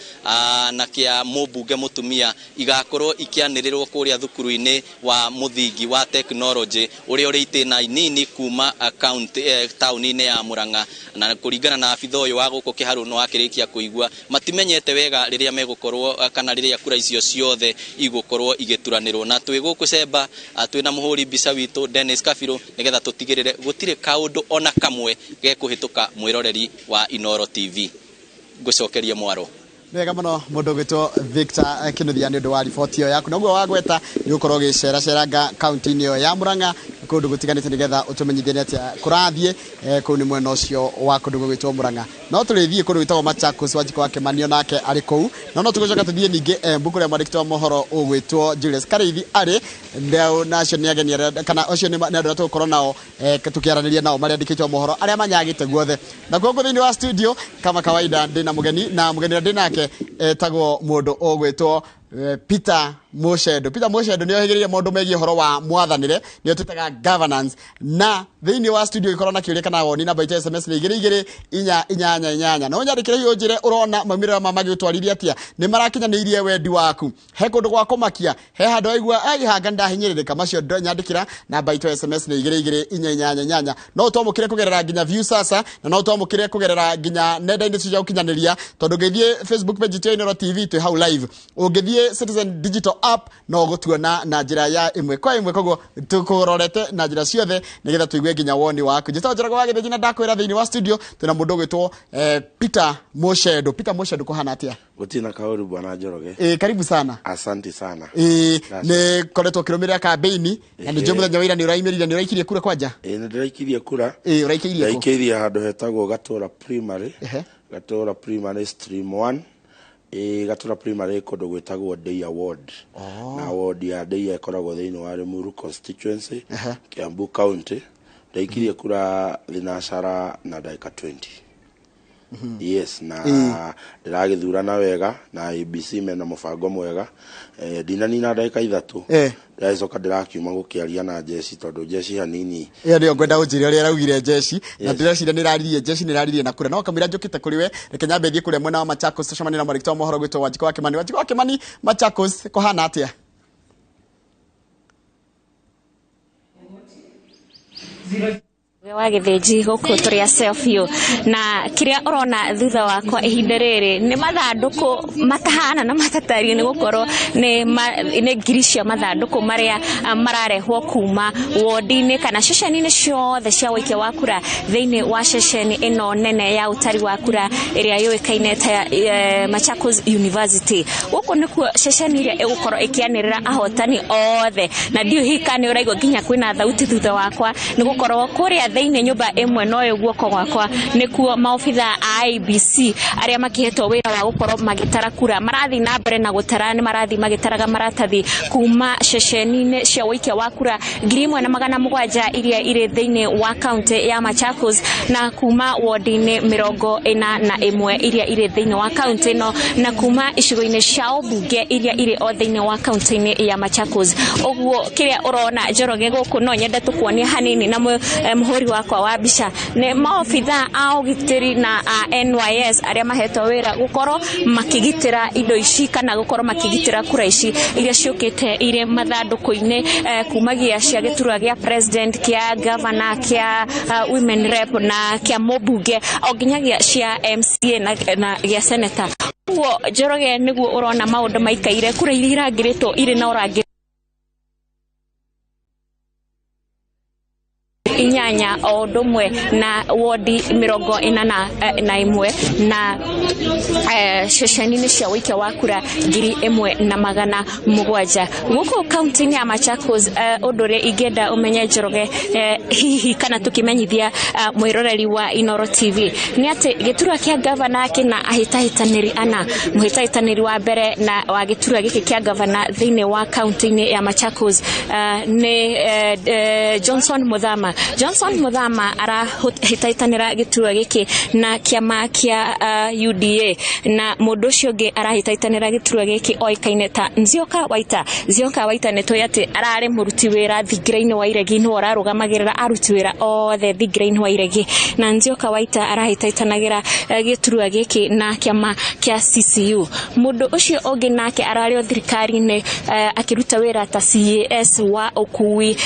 na kĩa mũmbunge mũtumia igakorwo ikĩanĩrĩrwo kũrĩa thukuru-inĩ wa mũthingi wa technology ũrĩa ũrĩ itĩna inini kuma kaunti taũni-inĩ ya Murang'a. Na kũringana na abitha ũyũ wa gũkũ Kĩharũ no akĩrĩkia kũigua matimenyete wega rĩrĩa megũkorwo kana rĩrĩa kura icio ciothe igũkorwo igĩturanĩrwo. Na twĩ gũkũ cemba twĩna mũhũri mbica witũ Dennis Kabirũ nĩgetha tũtigĩrĩre gũtirĩ kaũndũ ona kamwe gekũhĩtũka mwĩroreri wa Inooro TV. Ngũcokerie mwaro. Wega mũno mũndũ ũgwĩtwo Victor Kinuthia nĩ ũndũ wa riboti ĩyo yaku. Noguo wagweta nĩ ũgũkorwo ũgĩceraceranga kaunti-inĩ ĩyo ya Murang'a kũndũ gũtiganĩte nĩgetha ũtũmenyithie nĩ atĩa kũrathiĩ kũu nĩ mwena ũcio wa kũndũ gũgwĩtwo Murang'a. No tũrĩthiĩ kũndũ gwĩtagwo Machakos, Wanjikũ wa Kĩmanio nake arĩ kũu. No tũgũcoka tũthiĩ ningĩ Embu kũrĩa mwandĩki wa mohoro ũgwĩtwo Julius Karĩithi arĩ na acio nĩ ageni kana acio nĩ andũ arĩa tũgũkorwo nao tũkĩaranĩria nao marĩa andĩkĩtwo mohoro arĩa manyagĩte guothe. Na koguo thĩinĩ wa studio kama kawaida ndĩna mũgeni, na mũgeni ũrĩa ndĩ nake etagwo mũndũ ũgwĩtwo Peter Muchendu. Peter Muchendu nĩ ohĩgĩrĩire maũndũ megiĩ ũhoro wa mwathanĩre, nĩo twĩtaga governance. Na thĩinĩ wa studio ĩkorwo na kĩũria kana woni, namba itũ ya SMS nĩ 2 2 4 8 8. No ũnyandĩkĩre hihi ũnjĩre ũrona maumĩrĩra ma magĩgũtwarithia atĩa, nĩ marakinyanĩirie wendi waku, he kũndũ gwa kũmakia, he handũ waigua agĩhanga ndahinyĩrĩrĩka, macio nyandĩkĩra namba itũ ya SMS nĩ 2 2 4 8 8. No ũtwamũkĩre kũgerera nginya Viusasa, na no ũtwamũkĩre kũgerera nginya nenda-inĩ cia ũkinyanĩria, tondũ ũngĩthiĩ Facebook page itũ ya Inooro TV twĩ hau live, ũngĩthiĩ Citizen Digital App no gũtuona na njĩra ya ĩmwe kwa ĩmwe. Koguo tũkũrorete na njĩra ciothe nĩgetha tũigue nginya woni waku. Njĩtagwo Njoroge wa Gĩthĩnji na ndakwĩra thĩinĩ wa studio twĩna mũndũ ũgwĩtwo Peter Muchendu. Peter Muchendu, kũhana atĩa? Gũtirĩ na kaũru bwana Njoroge. Karibu sana. Asante sana. Nĩ koretwo ũkĩrũmĩrĩra kambĩini na nĩ njũĩ mũthenya wa ira nĩ ũraimĩrire, nĩ ũraikirie kura kwanja? Nĩ ndĩraikirie kura. Ũraikĩirie kũ? Ndaikĩirie handũ hetagwo Gatũra Primary. Gatũra Primary stream 1. Gatũra Primary kũndũ gwĩtagwo Ndeia Ward. Na ward ya Ndeia ĩkoragwo thĩinĩ wa Limuru constituency, Kiambu County. Ndaikirie kura thinacara na ndagĩka 20. Yes, na ndĩragĩthurana wega na ABC mena mũbango mwega. Ndinanina ndagĩka 3. Ndĩracoka ndĩrakiuma gũkĩaria na jeshi tondũ jeshi hanini. Ĩyo nĩyo ngwenda ũnjĩre ũrĩa ĩraugire jeshi, na ndĩreciria nĩ ĩraririe jeshi, nĩ ĩraririe na kura. No kamũira njũkĩte kũrĩ we, reke nyambe thiĩ kũrĩa mwena wa Machakos tũcemanie na mwandĩki wa mohoro gwĩtwo Wanjikũ wa Kĩmani. Wanjikũ wa Kĩmani, Machakos kũhana atĩa? Wa Gĩthĩnji gũkũ tũrĩ a selfie, na kĩrĩa ũrona thutha wakwa ihinda rĩrĩ nĩ mathandũkũ matahana na matatariĩ, nĩ gũkorwo nĩ ngiri cia mathandũkũ marĩa mararehwo kuma wodi-inĩ kana ceceni-inĩ ciothe cia ũikia wa kura thĩinĩ wa ceceni ĩno nene ya ũtari wa kura ĩrĩa yũĩkaine ta Machakos University. Gũkũ nĩkuo ceceni ĩrĩa ĩgũkorwo ĩkĩanĩrĩra ahotani othe, na ndiũĩ hihi kana nĩ ũraigua nginya kwĩna thauti thutha wakwa, nĩ gũkorwo kũrĩa thĩinĩ nyũmba ĩmwe no ĩyo guoko gwakwa nĩkuo maobitha a IEBC arĩa makĩhetwo wĩra wa gũkorwo magĩtara kura marathiĩ na mbere na gũtara. Nĩ marathiĩ magĩtaraga maratathi kuma ceceni-inĩ cia ũikia wa kura 1700 iria irĩ thĩinĩ wa kaunti ya Machakos, na kuma wodi-inĩ 41 iria irĩ thĩinĩ wa kaunti ĩno, na kuma icigo-inĩ cia ũmbunge iria irĩ o thĩinĩ wa kaunti-inĩ ya Machakos. Ũguo kĩrĩa ũrona Njoroge gũkũ no nyende tũkuonie hanini na mũhũri Mũhũri wakwa wa mbica nĩ maobitha a ũgitĩri na a NYS arĩa mahetwo wĩra gũkorwo makĩgitĩra indo ici kana gũkorwo makĩgitĩra kura ici iria ciũkĩte irĩ mathandũkũ-inĩ kumagia cia gĩturwa gĩa president, kĩa governor, kĩa women rep na kĩa mũmbunge o nginyagia cia MCA na gĩa senator. Ũguo Njoroge nĩguo ũrona maũndũ maikaire, kura iria irangĩrĩtwo irĩ na ũrangĩri 8 o ũndũ ũmwe na wodi 41 na ceceni-inĩ cia ũikia wa kura 1700 gũkũ kaunti-inĩ ya Machakos. Ũndũ ũrĩa ingĩenda ũmenye Njoroge, hihi kana tũkĩmenyithia mwĩroreri wa Inooro TV nĩ atĩ gĩturwa kĩa gavana kĩna ahĩtahĩtanĩri ana. Mũhĩtahĩtanĩri wa mbere na wa gĩturwa gĩkĩ kĩa gavana thĩinĩ wa kaunti-inĩ ya Machakos nĩ Johnson Muthama. Johnson Muthama arahĩtahĩtanĩra gĩturwa gĩkĩ na kĩama kĩa UDA, na mũndũ ũcio ũngĩ arahĩtahĩtanĩra gĩturwa gĩkĩ oĩkaine ta Nzioka Waita. Nzioka Waita nĩ tũĩ atĩ ararĩ mũruti wĩra thingira-inĩ wa Iregi, nĩwe ũrarũgamagĩrĩra aruti wĩra othe thingira-inĩ wa Iregi, na Nzioka Waita arahĩtahĩtanagĩra gĩturwa gĩkĩ na kĩama kĩa CCU. Mũndũ ũcio ũngĩ nake ararĩ o thirikari-inĩ akĩruta wĩra ta CAS wa ũkui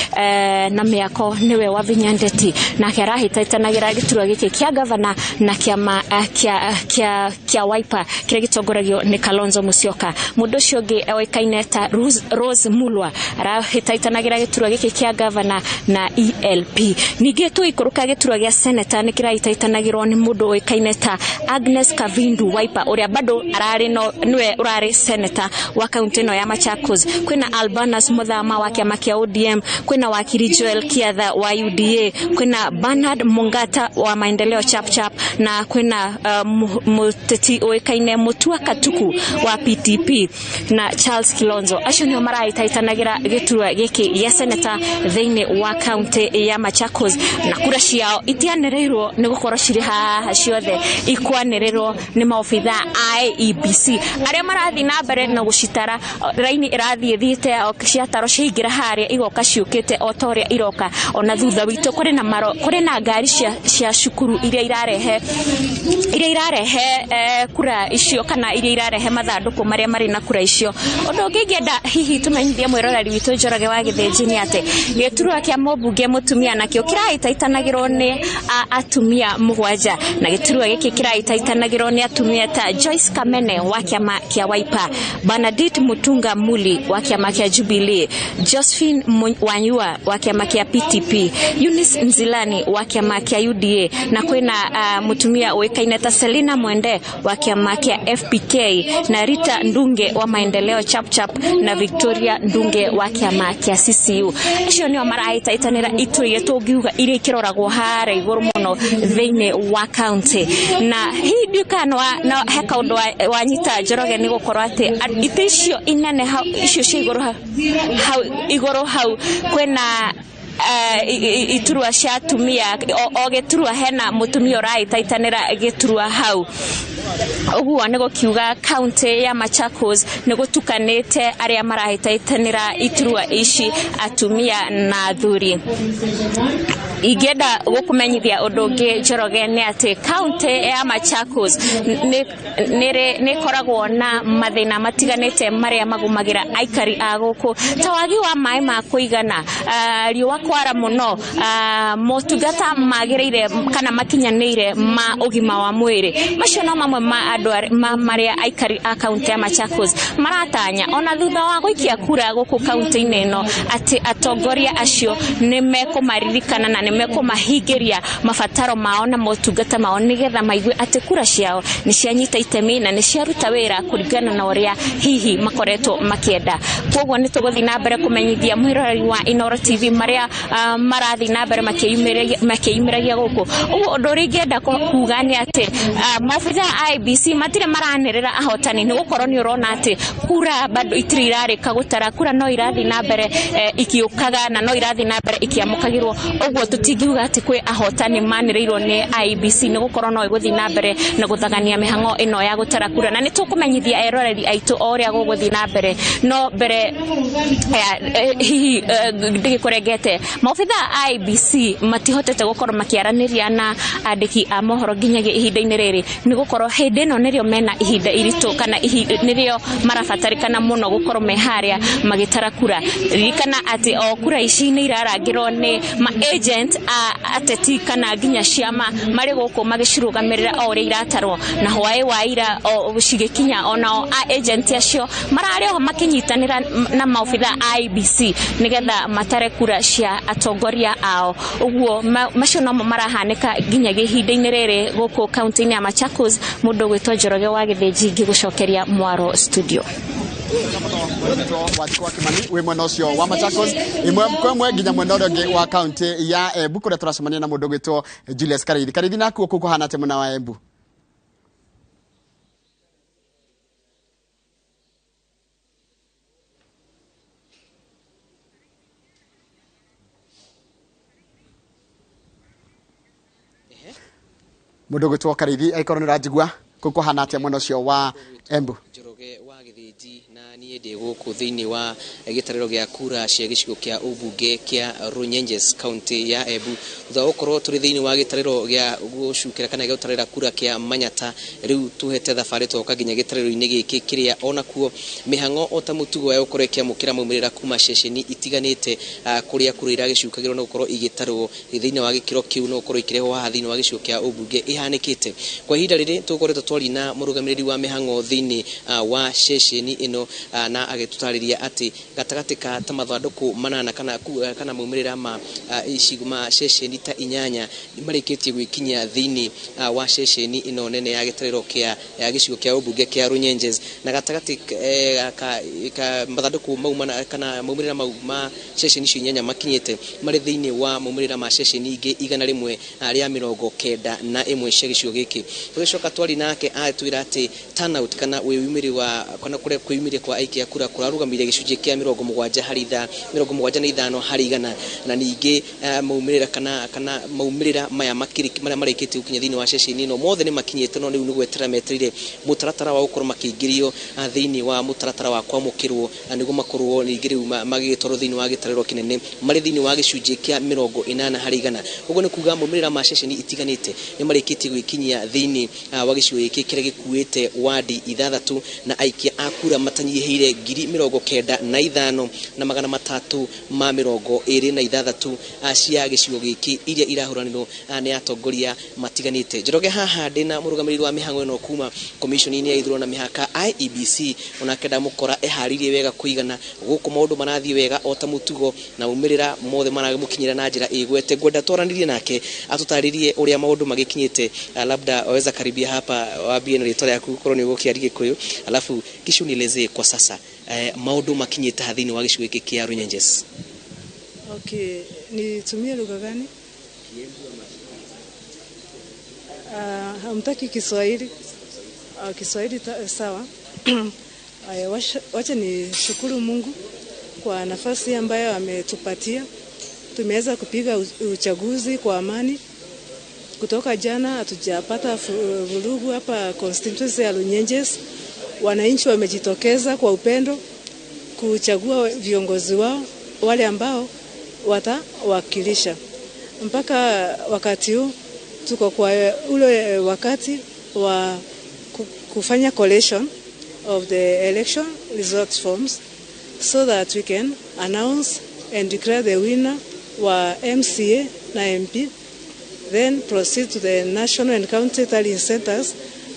na mĩako, nĩwe Wavinya Ndeti, nake arahĩtahĩtanagĩra gĩturwa gĩkĩ kĩa gavana na kĩama kĩa Wiper kĩrĩa gĩtongoragio nĩ Kalonzo Musyoka. Mũndũ ũcio ũngĩ oĩkaine ta Rose Mulwa arahĩtahĩtanagĩra gĩturwa gĩkĩ kĩa gavana na ELP. Ningĩ tũgĩikũrũka gĩturwa gĩa senator nĩ kĩrahĩtahĩtanagĩrwo nĩ mũndũ ũĩkaine ta Agnes Kavindu Wiper, ũrĩa bado ararĩ nĩwe ũrarĩ senator wa kaunti ĩno ya Machakos. Kwĩna Albanus Muthama wa kĩama kĩa ODM, kwĩna wakiri Joel Kiatha wa UDA, kwĩna Bernard Mungata wa Maendeleo Chap Chap, na kwĩna mũteti ũĩkaine Mutua Katuku wa PTP na Charles Kilonzo. Acio nĩo marahĩtahĩtanagĩra gĩturwa gĩkĩ gĩa senator thĩinĩ wa kaunti ya Machakos, na kura ciao itianĩrĩirwo nĩ gũkorwo cirĩ haha ciothe ikwanĩrĩrwo nĩ maobitha a IEBC arĩa marathiĩ na mbere na gũcitara. Raini ĩrathiĩ thiĩte ciataro ciaingĩra harĩa igoka ciũkĩte o ta ũrĩa iroka. Ona thutha witũ kũrĩ na ngari cia cukuru iria irarehe kura icio kana iria irarehe mathandũkũ marĩa marĩ na kura icio. Ũndũ ũngĩ ingĩenda hihi tũmenyithie mwĩroreri witũ Njoroge wa Gĩthĩnji nĩ atĩ gĩturwa kĩa mũmbunge mũtumia nakĩo kĩrahĩtahĩtanagĩrwo nĩ atumia 7, na gĩturwa gĩkĩ kĩrahĩtahĩtanagĩrwo nĩ atumia ta Joyce Kamene wa kĩama kĩa Wiper, Bernadette Mutunga Muli wa kĩama kĩa Jubilee, Josephine Wanyua wa kĩama kĩa PTP, Eunice Nzilani wa kĩama kĩa UDA, na kwĩna mũtumia ũĩkaine ta Selina Mwende wa kĩama kĩa FPK, na Rita Ndunge wa Maendeleo Chap Chap, na Victoria Ndunge wa kĩama kĩa CCU. Acio nĩo marahĩtahĩtanĩra iturwa iria tũngiuga iria ikĩroragwo harĩa igũrũ mũno thĩinĩ wa kaunti. Na hihi ndiũĩ kana he kaũndũ wanyita Njoroge nĩ gũkorwo atĩ itĩ icio inene icio cia igũrũ hau kwĩna iturwa cia atumia, o gĩturwa hena mũtumia ũrahĩtahĩtanĩra gĩturwa hau. Ũguo nĩ gũkiuga kaunti ya Machakos nĩ gũtukanĩte arĩa marahĩtahĩtanĩra iturwa ici, atumia na athuri. Ingĩenda gũkũmenyithia ũndũ ũngĩ Njoroge nĩ atĩ kaunti ya Machakos nĩ ĩkoragwo na mathĩna matiganĩte marĩa magũmagĩra aikari a gũkũ, ta wagi wa maĩ ma kũigana, riũa kwara mũno, motungata magĩrĩire kana makinyanĩire ma ũgima wa mwĩrĩ. Macio no mamwe ma andũ marĩa aikari a kaunti ya Machakos maratanya ona thutha wa gũikia kura gũkũ kaunti-inĩ ĩno atĩ atongoria acio nĩ mekũmaririkana na nĩ mekũmahingĩria mabataro mao na motungata mao, nĩgetha maigue atĩ kura ciao nĩ cianyita itemi na nĩ ciaruta wĩra kũringana na ũrĩa hihi makoretwo makĩenda. Koguo nĩ tũgũthiĩ na mbere kũmenyithia mwĩroreri wa Inooro TV marĩa marathiĩ na mbere makĩyumĩragia gũkũ. Ũguo ũndũ ũrĩa ingĩenda kuga nĩ atĩ maobitha a IEBC matirĩ maranĩrĩra ahotani, nĩ gũkorwo nĩ ũrona atĩ kura bado itirĩ irarĩka gũtara, kura no irathiĩ na mbere ikiũkaga na no irathiĩ na mbere ikiamũkagĩrwo. Ũguo Tũtingiuga atĩ kwĩ ahotani manĩrĩirwo nĩ IEBC, nĩ gũkorwo no ĩgũthiĩ na mbere na gũthagania mĩhang'o ĩno ya gũtara kura, na nĩ tũkũmenyithia eroreri aitũ o ũrĩa gũgũthiĩ na mbere. No mbere hihi ndĩgĩkũrengete, maobitha a IEBC matihotete gũkorwo makĩaranĩria na andĩki a mohoro nginyagia ihinda-inĩ rĩrĩ, nĩ gũkorwo hĩndĩ ĩno nĩrĩo mena ihinda iritũ, kana nĩrĩo marabatarĩkana mũno gũkorwo me harĩa magĩtara kura. Ririkana atĩ o kura ici nĩ irarangĩrwo nĩ ma agent a ateti kana nginya ciama marĩ gũkũ magĩcirũgamĩrĩra o ũrĩa iratarwo, na hwaĩ wa ira o cigĩkinya onao a agent acio mararĩ oho makĩnyitanĩra na maobitha a IEBC nĩgetha matare kura cia atongoria ao. Ũguo macio nomo marahanĩka nginyagia ihinda-inĩ rĩrĩ gũkũ kaunti-inĩ ya Machakos. Mũndũ ũgwĩtwo Njoroge wa Gĩthĩnji ngĩgũcokeria mwaro studio. Wanjikũ wa Kimani wĩ mwena ũcio wa Machakos, ĩmwe kwa ĩmwe nginya mwena ũrĩa ũngĩ wa kaunti ya Embu kũrĩa tũracemania na mũndũ ũgwĩtwo Julius Karĩithi. Karĩithi, nakuo kũu kũhana atĩa mwena wa Embu? Mũndũ ũgwĩtwo Karĩithi, angĩkorwo nĩ ũranjigua, kũu kũhana atĩa mwena ũcio wa Embu? Njoroge wa Gĩthĩnji, na niĩ ndĩ gũkũ thĩinĩ wa gĩtarĩro gĩa kura cia gĩcigo kĩa ũmbunge kĩa Runyenjes, kaunti ya Embu, thutha wa gũkorwo tũrĩ thĩinĩ wa gĩtarĩro gĩa gũcukĩra kana gĩa gũtarĩra kura kĩa Manyata. Rĩu tuhete thabarĩ twoka nginya gĩtarĩro-inĩ gĩkĩ kĩrĩa onakuo mĩhang'o o ta mũtugo ya gũkorwo ĩkĩamũkĩra maumĩrĩra kuma ceceni itiganĩte, kũrĩa kura iragĩcukagĩrwo na gũkorwo igĩtarwo thĩinĩ wa gĩkĩro kĩu na gũkorwo ikĩrehwo haha thĩinĩ wa gĩcigo kĩa ũmbunge ihanĩkĩte. Kwa ihinda rĩrĩ tũkoretwo twaria na mũrũgamĩrĩri wa mĩhang'o thĩinĩ wa ceceni ĩno, na agĩtũtarĩria atĩ gatagatĩ ka ta mathandũkũ manana kana maumĩrĩra ma icigo ma ceceni ta 8 marĩkĩtie gwĩkinyia thĩinĩ wa ceceni ĩno nene ya gĩtarĩro kĩa ya gĩcigo kĩa ũmbunge kĩa Runyenjes, na gatagatĩ ka mathandũkũ mau mana kana maumĩrĩra mau ma ceceni icio 8 makinyĩte marĩ thĩinĩ wa maumĩrĩra ma ceceni ingĩ 191 cia gĩcigo gĩkĩ. Tũgĩcoka twari nake atwĩra atĩ turnout kana wĩyumĩri wa kana kũrĩa kwĩyumĩria kwa aikia kura kũrarũgamĩire gĩcunjĩ kĩa 70 harĩ itha 75 harĩ igana, na ningĩ maumĩrĩra kana maumĩrĩra maya marĩa marĩkĩtie gũkinya thĩinĩ wa ceceni ĩno mothe nĩ makinyĩte, no rĩu nĩ gweterera metereire mũtaratara wa gũkorwo makĩingĩrio thĩinĩ wa mũtaratara wa kwamũkĩrwo, nĩguo makorwo ningĩ rĩu magĩgĩtwarwo thĩinĩ wa gĩtarĩro kĩnene marĩ thĩinĩ wa gĩcunjĩ kĩa 80 harĩ igana. Ũguo nĩ kuga maumĩrĩra ma ceceni itiganĩte nĩ marĩkĩtie gwĩkinyia thĩinĩ wa gĩcigo gĩkĩ kĩrĩa gĩkuĩte wadi 6 na aikia a kura matanyihĩire 95,326 cia gĩcigo gĩkĩ iria irahũranĩrwo nĩ atongoria matiganĩte. Njoroge haha ndĩna mũrũgamĩrĩri wa mĩhang'o ĩno kuma commission-inĩ ya ithurano na mĩhaka IEBC, onake ndamũkora eharĩirie wega kũigana gũkũ maũndũ marathiĩ wega o ta mũtugo na maumĩrĩra mothe maramũkinyĩra na njĩra ĩgwete. Ngwenda twaranĩrie nake atũtarĩrie ũrĩa maũndũ magĩkinyĩte. Labda waweza karibia hapa wambie na rĩtwa rĩaku korwo nĩ ũgũkĩaria Gĩkũyũ, alafu kisha unielezee kwa sasa maũndũ makinyĩte ha thĩinĩ wa gĩcigo gĩkĩ kĩa Runyenjes. Okay, nitumie lugha gani? Hamtaki Kiswahili? Kiswahili sawa. Wacha ni shukuru Mungu kwa nafasi ambayo ametupatia. Tumeweza kupiga uchaguzi kwa amani. Kutoka jana hatujapata vurugu hapa constituency ya Runyenjes. Wananchi wamejitokeza kwa upendo kuchagua viongozi wao wale ambao watawakilisha. Mpaka wakati huu tuko kwa ule wakati wa kufanya collation of the election result forms so that we can announce and declare the winner wa MCA na MP, then proceed to the national and county tallying centers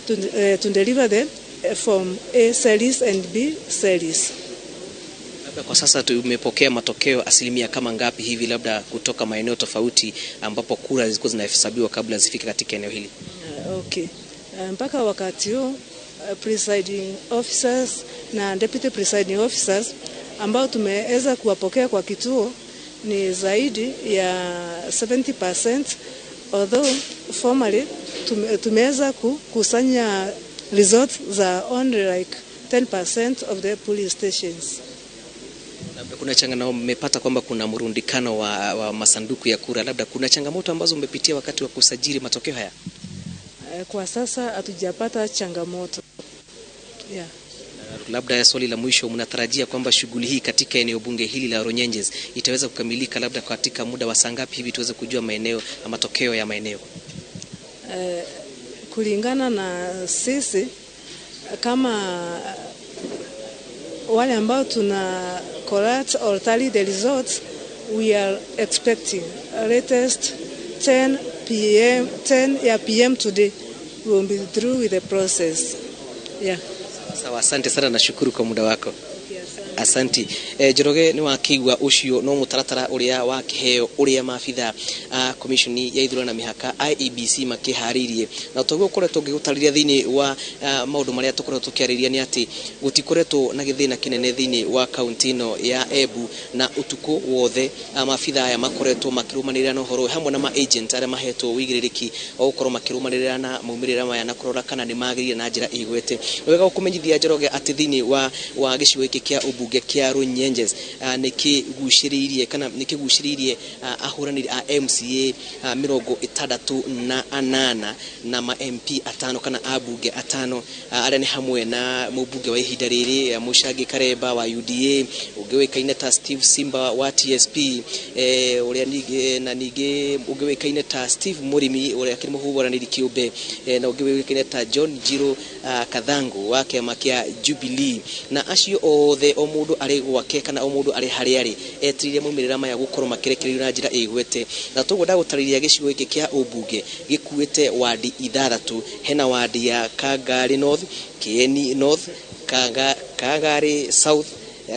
to deliver the form A series and B series. Labda kwa sasa tumepokea matokeo asilimia kama ngapi hivi labda kutoka maeneo tofauti ambapo kura zilikuwa zinahesabiwa kabla zifike katika eneo hili? Okay. Mpaka wakati huu presiding officers na deputy presiding officers ambao tumeweza kuwapokea kwa kituo ni zaidi ya 70%, although formally tumeweza kukusanya results za only like 10% of the police stations. Kuna changamoto mmepata kwamba kuna mrundikano wa masanduku ya kura, labda kuna changamoto ambazo mmepitia wakati wa kusajili matokeo haya? Kwa sasa hatujapata changamoto. Yeah. Labda swali la mwisho, mnatarajia kwamba shughuli hii katika eneo bunge hili la Runyenjes itaweza kukamilika labda katika muda wa saa ngapi hivi tuweze kujua maeneo na matokeo ya maeneo? Kulingana na sisi kama wale ambao tuna collect or tally the results, we are expecting latest 10 p.m. 10 p.m. today we will be through with the process. Yeah. Sawa, asante sana, nashukuru kwa muda wako. Asanti. Njoroge, nĩ wakĩigua ũcio no mũtaratara ũrĩa wakĩheo ũrĩa maabitha a commission ya ithurano na mĩhaka IEBC makĩharĩirie, na toguo ũkoretwo ngĩgũtarĩria thĩinĩ wa maũndũ marĩa tũkoretwo tũkĩarĩria nĩ atĩ gũtikoretwo na gĩthĩna kĩnene thĩinĩ wa kaunti ĩno ya Embu, na ũtukũ wothe maabitha aya makoretwo makĩrũmanĩrĩra na ũhoro ũyũ hamwe na ma agent arĩa mahetwo ũigĩrĩrĩki wa gũkorwo makĩrũmanĩrĩra na maumĩrĩra maya na kũrora kana nĩ magĩrĩire na njĩra ĩgwete. Nĩ wega gũkũmenyithia Njoroge atĩ thĩinĩ wa gĩcigo gĩkĩ kĩa ũmbunge kĩa Runyenjes nĩkĩgucĩrĩirie kana nĩkĩgucĩrĩirie ahũranĩri a MCA 68 na ma MP 5 kana abunge 5 arĩa nĩ hamwe na mũmbunge wa ihinda rĩrĩ Mũcangi Karemba wa UDA, ũngĩ ũĩkaine ta Steve Simba wa TSP, ũrĩa ningĩ na ningĩ ũngĩ ũĩkaine ta Steve Mũrimi ũrĩa akĩrĩ mũhũranĩri kĩũmbe, na ũngĩ ũĩkaine ta John Jiro Kathangu wa kĩama kĩa Jubilee, na acio othe o mũndũ arĩ gwake kana o mũndũ arĩ harĩa arĩ etirire maumĩrĩra maya gũkorwo makĩrekererio na njĩra ĩgwete. Na toguo ndagũtarĩria gĩcigo gĩkĩ kĩa ũmbunge gĩkuĩte wadi 6, hena wadi ya Kangari North, Kieni North, Kangari South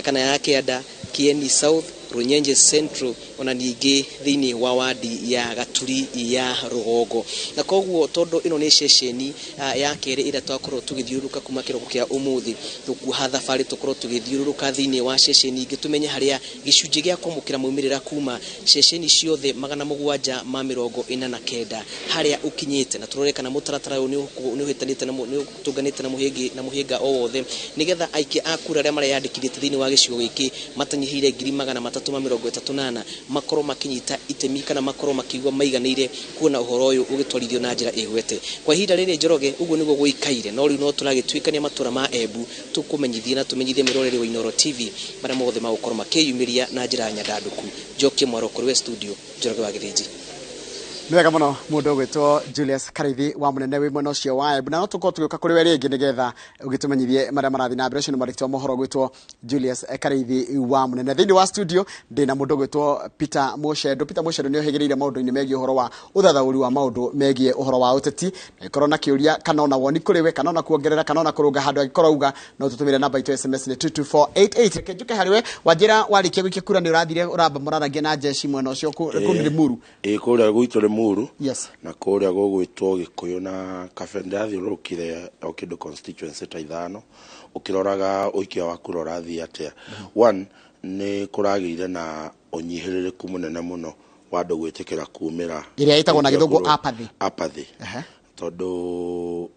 kana ya Kĩanda, Kieni South, Runyenje Central, ona ningĩ thĩinĩ wa wadi ya Gaturi ya Rũgongo. Na koguo tondũ ĩno nĩ ceceni ya kerĩ ĩrĩa twakorwo tũgĩthiũrũrũka kuma kĩroko kĩa ũmũthĩ, tũkuoha thabarĩ tũkorwo tũgĩthiũrũrũka thĩinĩ wa ceceni ingĩ tũmenye harĩa gĩcunjĩ gĩa kwamũkĩra maumĩrĩra kuma ceceni ciothe 749 harĩa ũkinyĩte, na tũrore kana mũtaratara ũyũ nĩ ũhĩtanĩte na nĩ ũtũnganĩte na mũhĩnga o wothe, nĩgetha aikia a kura arĩa mareyandĩkithĩtie thĩinĩ wa gĩcigo gĩkĩ matanyihĩire 334 makorwo makinyita itemi kana makorwo makiigua maiganĩire kuona ũhoro ũyũ ũgĩtwarithio na njĩra ĩgwete. Kwa ihinda rĩrĩ Njoroge, ũguo nĩguo gũikaire, no rĩu no tũragĩtuĩkania matũra ma Embu tũkũmenyithie na tũmenyithie mĩrorere wa Inooro TV marĩa mothe magũkorwo makĩyumĩria na njĩra nyandandũku. Njokie mwaro kũrĩ we studio, Njoroge wa Gĩthĩnji. Nĩ wega mũno mũndũ ũgwĩtwo Julius Karithi wa mũnene wĩ mwena ũcio wa Embu, na no tũkorwo tũgĩũka kũrĩ we rĩngĩ nĩgetha ũgĩtũmenyithie marĩa marathiĩ na mbere. Ũcio nĩ mwandĩki wa mohoro ũgwĩtwo Julius Karithi wa mũnene. Thĩinĩ wa studio ndĩna mũndũ ũgwĩtwo Peter Mucendo. Peter Mucendo nĩ ohĩgĩrĩire maũndũ-inĩ megiĩ ũhoro wa ũthathaũri wa maũndũ megiĩ ũhoro wa ũteti, na ĩkorwo na kĩũria kana ona woni kũrĩ we kana ona kuongerera kana ona kũrũnga handũ angĩkorwo auga, no tũtũmĩre namba itũ SMS nĩ 22488. Reke njũke harĩ we. Wanjĩra warĩkia gũikia kura nĩ ũrathire ũramba mũraragia na jeshi mwena ũcio kũu Limuru. Ĩĩ, kũrĩa gwitũ Limuru. Yes. Na kũrĩa gũgwĩtwo Gĩkũyũ na Kabe, ndĩrathiũrũrũkire o kĩndũ constituency ta 5 ũkĩroraga ũikia wa kura ũrathiĩ atĩa. One, nĩ kũragĩire na ũnyihĩrĩrĩku mũnene mũno wa andũ gwĩtĩkĩra kumĩra ĩrĩa ĩtagwo na gĩthũngũ apathy. Apathy. Tondũ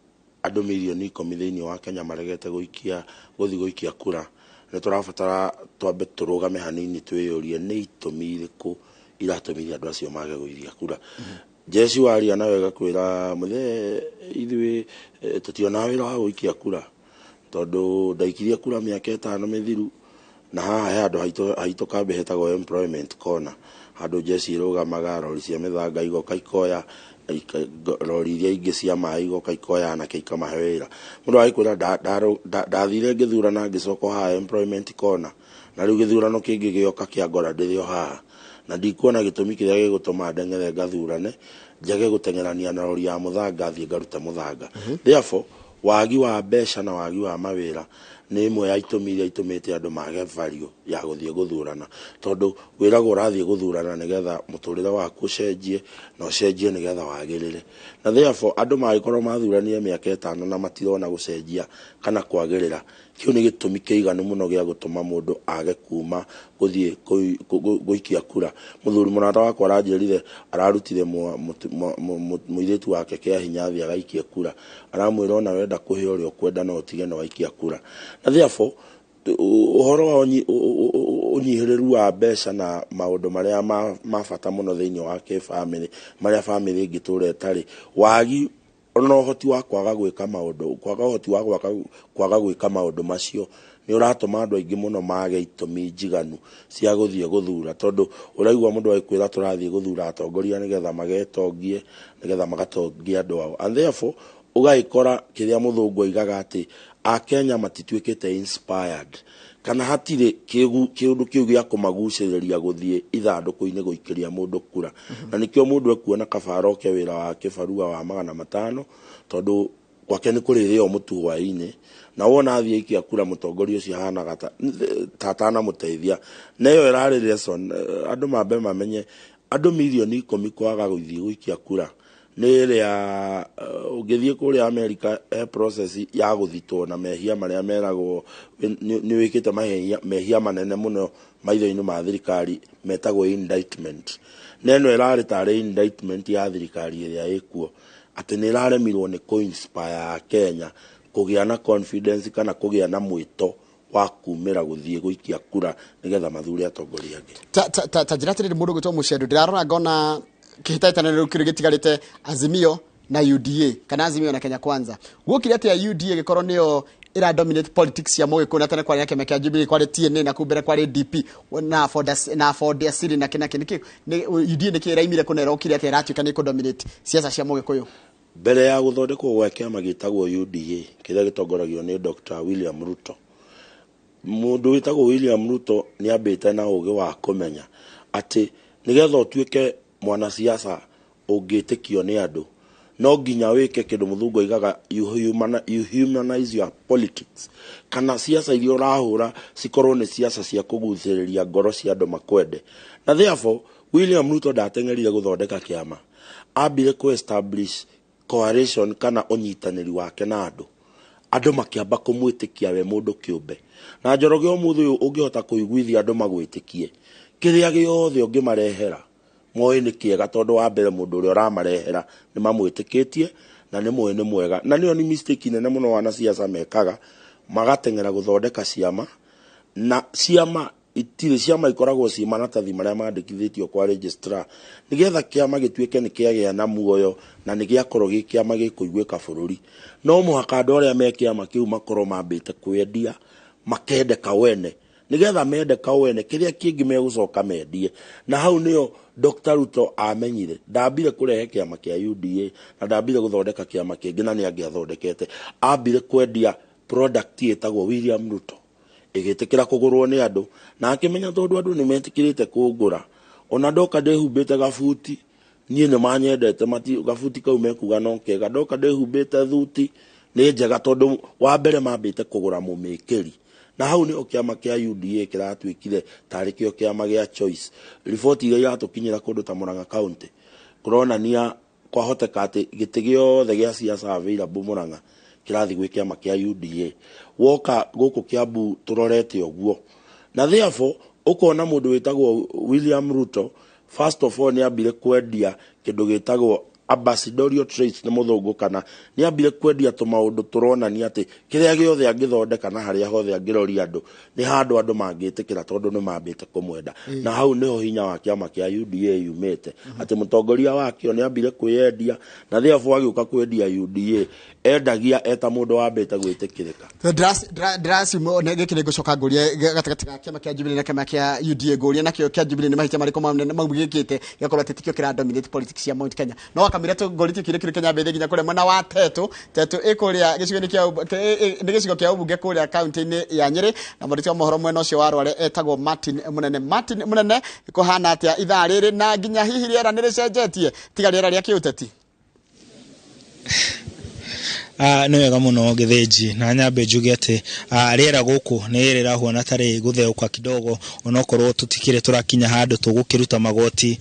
andũ mirioni 10 thĩinĩ wa Kenya maregete gũikia gũthiĩ gũikia kura, nĩ tũrabatara twambe tũrũgame hanini twĩyũrie nĩ itũmi irĩkũ iratũmire andũ acio mage gũikia kura. Jeshi waria nawe gakwĩra mũthee ithuĩ tũtionaga wĩra wa gũikia kura tondũ ndaikirie kura mĩaka 5 mĩthiru, na haha he handũ haitũ kambĩ hetagwo employment corner, handũ jeshi irũgamaga, rori cia mĩthanga igoka ikoya, rori iria ingĩ cia maĩ igoka ikoya anake ikamahe wĩra. Mũndũ agĩkwĩra ndathire ngĩthurana ngĩcoka haha employment corner, na rĩu gĩthurano kĩngĩ gĩoka kĩa ngora ndĩrĩ o haha, na ndikuona gĩtũmi kĩrĩa gĩgũtũma ndeng'ere ngathurane njage gũteng'erania na rori ya mũthanga thiĩ ngarute mũthanga. Therefore wagi wa mbeca na wagi wa mawĩra nĩ ĩmwe ya itũmi iria itũmĩte andũ mage value ya gũthiĩ gũthurana, tondũ wĩragwo ũrathiĩ gũthurana nĩgetha mũtũrĩre waku ũcenjie na ũcenjie nĩgetha wagĩrĩre, na therefore andũ mangĩkorwo mathuranire mĩaka 5 na matirona gũcenjia kana kwagĩrĩra, kĩu nĩ gĩtũmi kĩiganu mũno gĩa gũtũma mũndũ age kuma gũthiĩ gũikia kura. Mũthuri mũrata wakwa aranjĩrire ararutire mũirĩtu wake kĩa hinya athiĩ agaikie kura, aramwĩra ona wenda kũhe ũrĩa ũkwenda no ũtige na waikia kura. Na therefore Ũhoro wa ũnyihĩrĩru wa mbeca na maũndũ marĩa ma bata mũno thĩinĩ wa kĩbamĩrĩ, marĩa bamĩrĩ ĩngĩtũra ĩtarĩ wagi, ona ũhoti wa kwaga gwĩka maũndũ, kwaga ũhoti wa kwaga gwĩka maũndũ macio nĩ ũratũma andũ aingĩ mũno mage itũmi njiganu cia gũthiĩ gũthura, tondũ ũraigua mũndũ agĩkwĩra tũrathiĩ gũthura atongoria nĩgetha magetongie, nĩgetha magatongie andũ ao. And therefore ũgagĩkora kĩrĩa mũthũngũ aigaga atĩ Akenya matituĩkĩte inspired, kana hatirĩ kĩũndũ kĩu gĩa kũmagucĩrĩria gũthiĩ ithandũkũ-inĩ gũikĩria mũndũ kura. Na nĩkĩo mũndũ ekuona kaba aroke wĩra wa kĩbarua wa 500, tondũ gwake nĩ kũrĩrĩo mũtu hwaĩ-inĩ, na wona athiĩ aikia kura mũtongoria ũcio ahanaga ta atanamũteithia. Na ĩyo ĩrarĩ lesson, andũ mambe mamenye andũ 10,000,000 kwaga gũthiĩ gũikia kura nĩ ĩrĩa ũngĩthiĩ kũrĩa America he process ya gũthitwo na mehia marĩa meragwo nĩ wĩkĩte mehia manene mũno maitho-inĩ ma thirikari metagwo indictment. Na ĩno ĩrarĩ tarĩ indictment ya thirikari ĩrĩa ĩkuo, atĩ nĩ ĩraremirwo nĩ kũ-inspire Kenya kũgĩa na confidence kana kũgĩa na mwĩto wa kumĩra gũthiĩ gũikia kura nĩgetha mathure atongoria angĩ. Ta njĩra atĩrĩrĩ, mũndũ ũgwĩtwo Mũcendo, ndĩrarora ngona kĩhĩtahĩtano kĩrĩ gĩtigarĩte Azimio na UDA kana Azimio na Kenya Kwanza. Guokire atĩa UDA gĩkorwo nĩyo ĩra dominate politics cia Mũgĩkũyũ, na tene kwarĩ na kĩama kĩa Jubilee, kwarĩ TNA, na kũu mbere kwarĩ DP na Ford Asili na kĩna kĩ. UDA nĩkĩ ĩraimire kũna ĩrokire atĩa ĩratuĩka nĩ ĩkũ-dominate siasa cia Mũgĩkũyũ? Mbere ya gũthondekwo gwa kĩama gĩtagwo UDA kĩrĩa gĩtongoragio nĩ Dr. William Ruto, mũndũ wĩtagwo William Ruto nĩ ambĩte na ũgĩ wa kũmenya atĩ nĩgetha ũtuĩke mwanasiasa ũngĩtĩkio nĩ andũ no nginya wĩke kĩndũ mũthũngũ aigaga you humanize your politics, kana siasa iria ũrahũra cikorwo nĩ siasa cia kũgucĩrĩria ngoro cia andũ makwende. Na therefore William Ruto ndateng'erire gũthondeka kĩama, ambire kũ establish coalition kana ũnyitanĩri wake na andũ, andũ makĩamba kũmwĩtĩkia we mũndũ kĩũmbe. Na Njoroge ũmũthĩ ũyũ ũngĩhota kũiguithia andũ magwĩtĩkie, kĩrĩa gĩothe ũngĩmarehera moĩ nĩ kĩega, tondũ wa mbere mũndũ ũrĩa ũramarehera nĩ mamwĩtĩkĩtie na nĩ moĩ nĩ mwega. Na nĩyo nĩ mistake nene mũno wanasiasa mekaga, magateng'era gũthondeka ciama, na ciama itirĩ, ciama ikoragwo ci maratathi marĩa mandĩkithĩtio kwa registrar nĩgetha kĩama gĩtuĩke nĩ kĩagĩa na muoyo na nĩ gĩakorwo gĩ kĩama gĩkũiguĩka bũrũri. No mũhaka andũ arĩa me kĩama kĩu makorwo mambĩte kwendia, makendeka wene, nĩgetha mendeka wene kĩrĩa kĩngĩ megũcoka mendie. Na hau nĩyo Dr. Ruto amenyire ndambire kũrehe kĩama kĩa UDA na ndambire gũthondeka kĩama kĩngĩ, na nĩ angĩathondekete, ambire kwendia product ĩtagwo William Ruto ĩgĩtĩkĩra kũgũrwo nĩ andũ, na akĩmenya tondũ andũ nĩ metĩkĩrĩte kũngũra, ona ndoka ndĩhumbĩte gabuti niĩ nĩ manyendete, gabuti kau mekuga no kega, ndoka ndĩhumbĩte thuti nĩ njega, tondũ wa mbere mambĩte kũgũra mũmĩkĩri. Na hau nĩho kĩama kĩa UDA kĩratuĩkire tarĩ kĩo kĩama gĩa choice. Riboti iria iratũkinyĩra kũndũ ta Murang'a County kũronania kwahoteka atĩ gĩtĩ gĩothe gĩa siasa available Murang'a kĩrathiĩ gwĩ kĩama kĩa UDA. Woka gũkũ Kiambu tũrorete ũguo. Na therefore ũkona mũndũ wĩtagwo William Ruto first of all nĩ ambire kwendia kĩndũ gĩtagwo ambassadorial traits nĩ mũthũngũ, kana nĩ ambire kwendia tũmaũndũ tũronania atĩ kĩrĩa gĩothe angĩthondeka na harĩa hothe angĩroria andũ nĩ handũ andũ mangĩtĩkĩra tondũ nĩ mambĩte kũmwenda. Na hau nĩho hinya wa kĩama kĩa UDA yumĩte, atĩ mũtongoria wakĩo nĩ ambire kwĩyendia, na therefore agĩũka kwendia UDA endagia eta mũndũ wambĩte gwĩtĩkĩrĩka. Ndĩraciumo gĩkĩ nĩ ngũcoka ngũrie gatagatĩ ga kĩama kĩa Jubilee na kĩama kĩa UDA, ngũrie nakĩo kĩa Jubilee nĩ mahĩtia marĩkũ mau gĩkĩte gĩgakorwo atĩ tikĩo kĩra dominate politics cia Mount Kenya. No wakamira tũngũrĩtie kĩrĩa kĩrĩ Kenya mbere nginya kũrĩa mwena wa Tetu. Tetu ĩ kũrĩa gĩcigo-inĩ kĩa nĩ gĩcigo kĩa ũmbunge kũrĩa kaunti-inĩ ya Nyĩrĩ, na mwandĩki wa mohoro mwena ũcio wa Rware etagwo Martin Mũnene. Martin Mũnene, kũhana atĩa ithaa rĩrĩ na nginya hihi rĩera nĩ rĩcenjetie tiga rĩera rĩa kĩũteti? Nĩ wega mũno Gĩthĩnji, na nyambe njuge atĩ rĩera gũkũ nĩ rĩrahuana tarĩ gũtheũka kidogo, onokorwo tũtikĩrĩ tũrakinya handũ tũgũkĩruta magoti,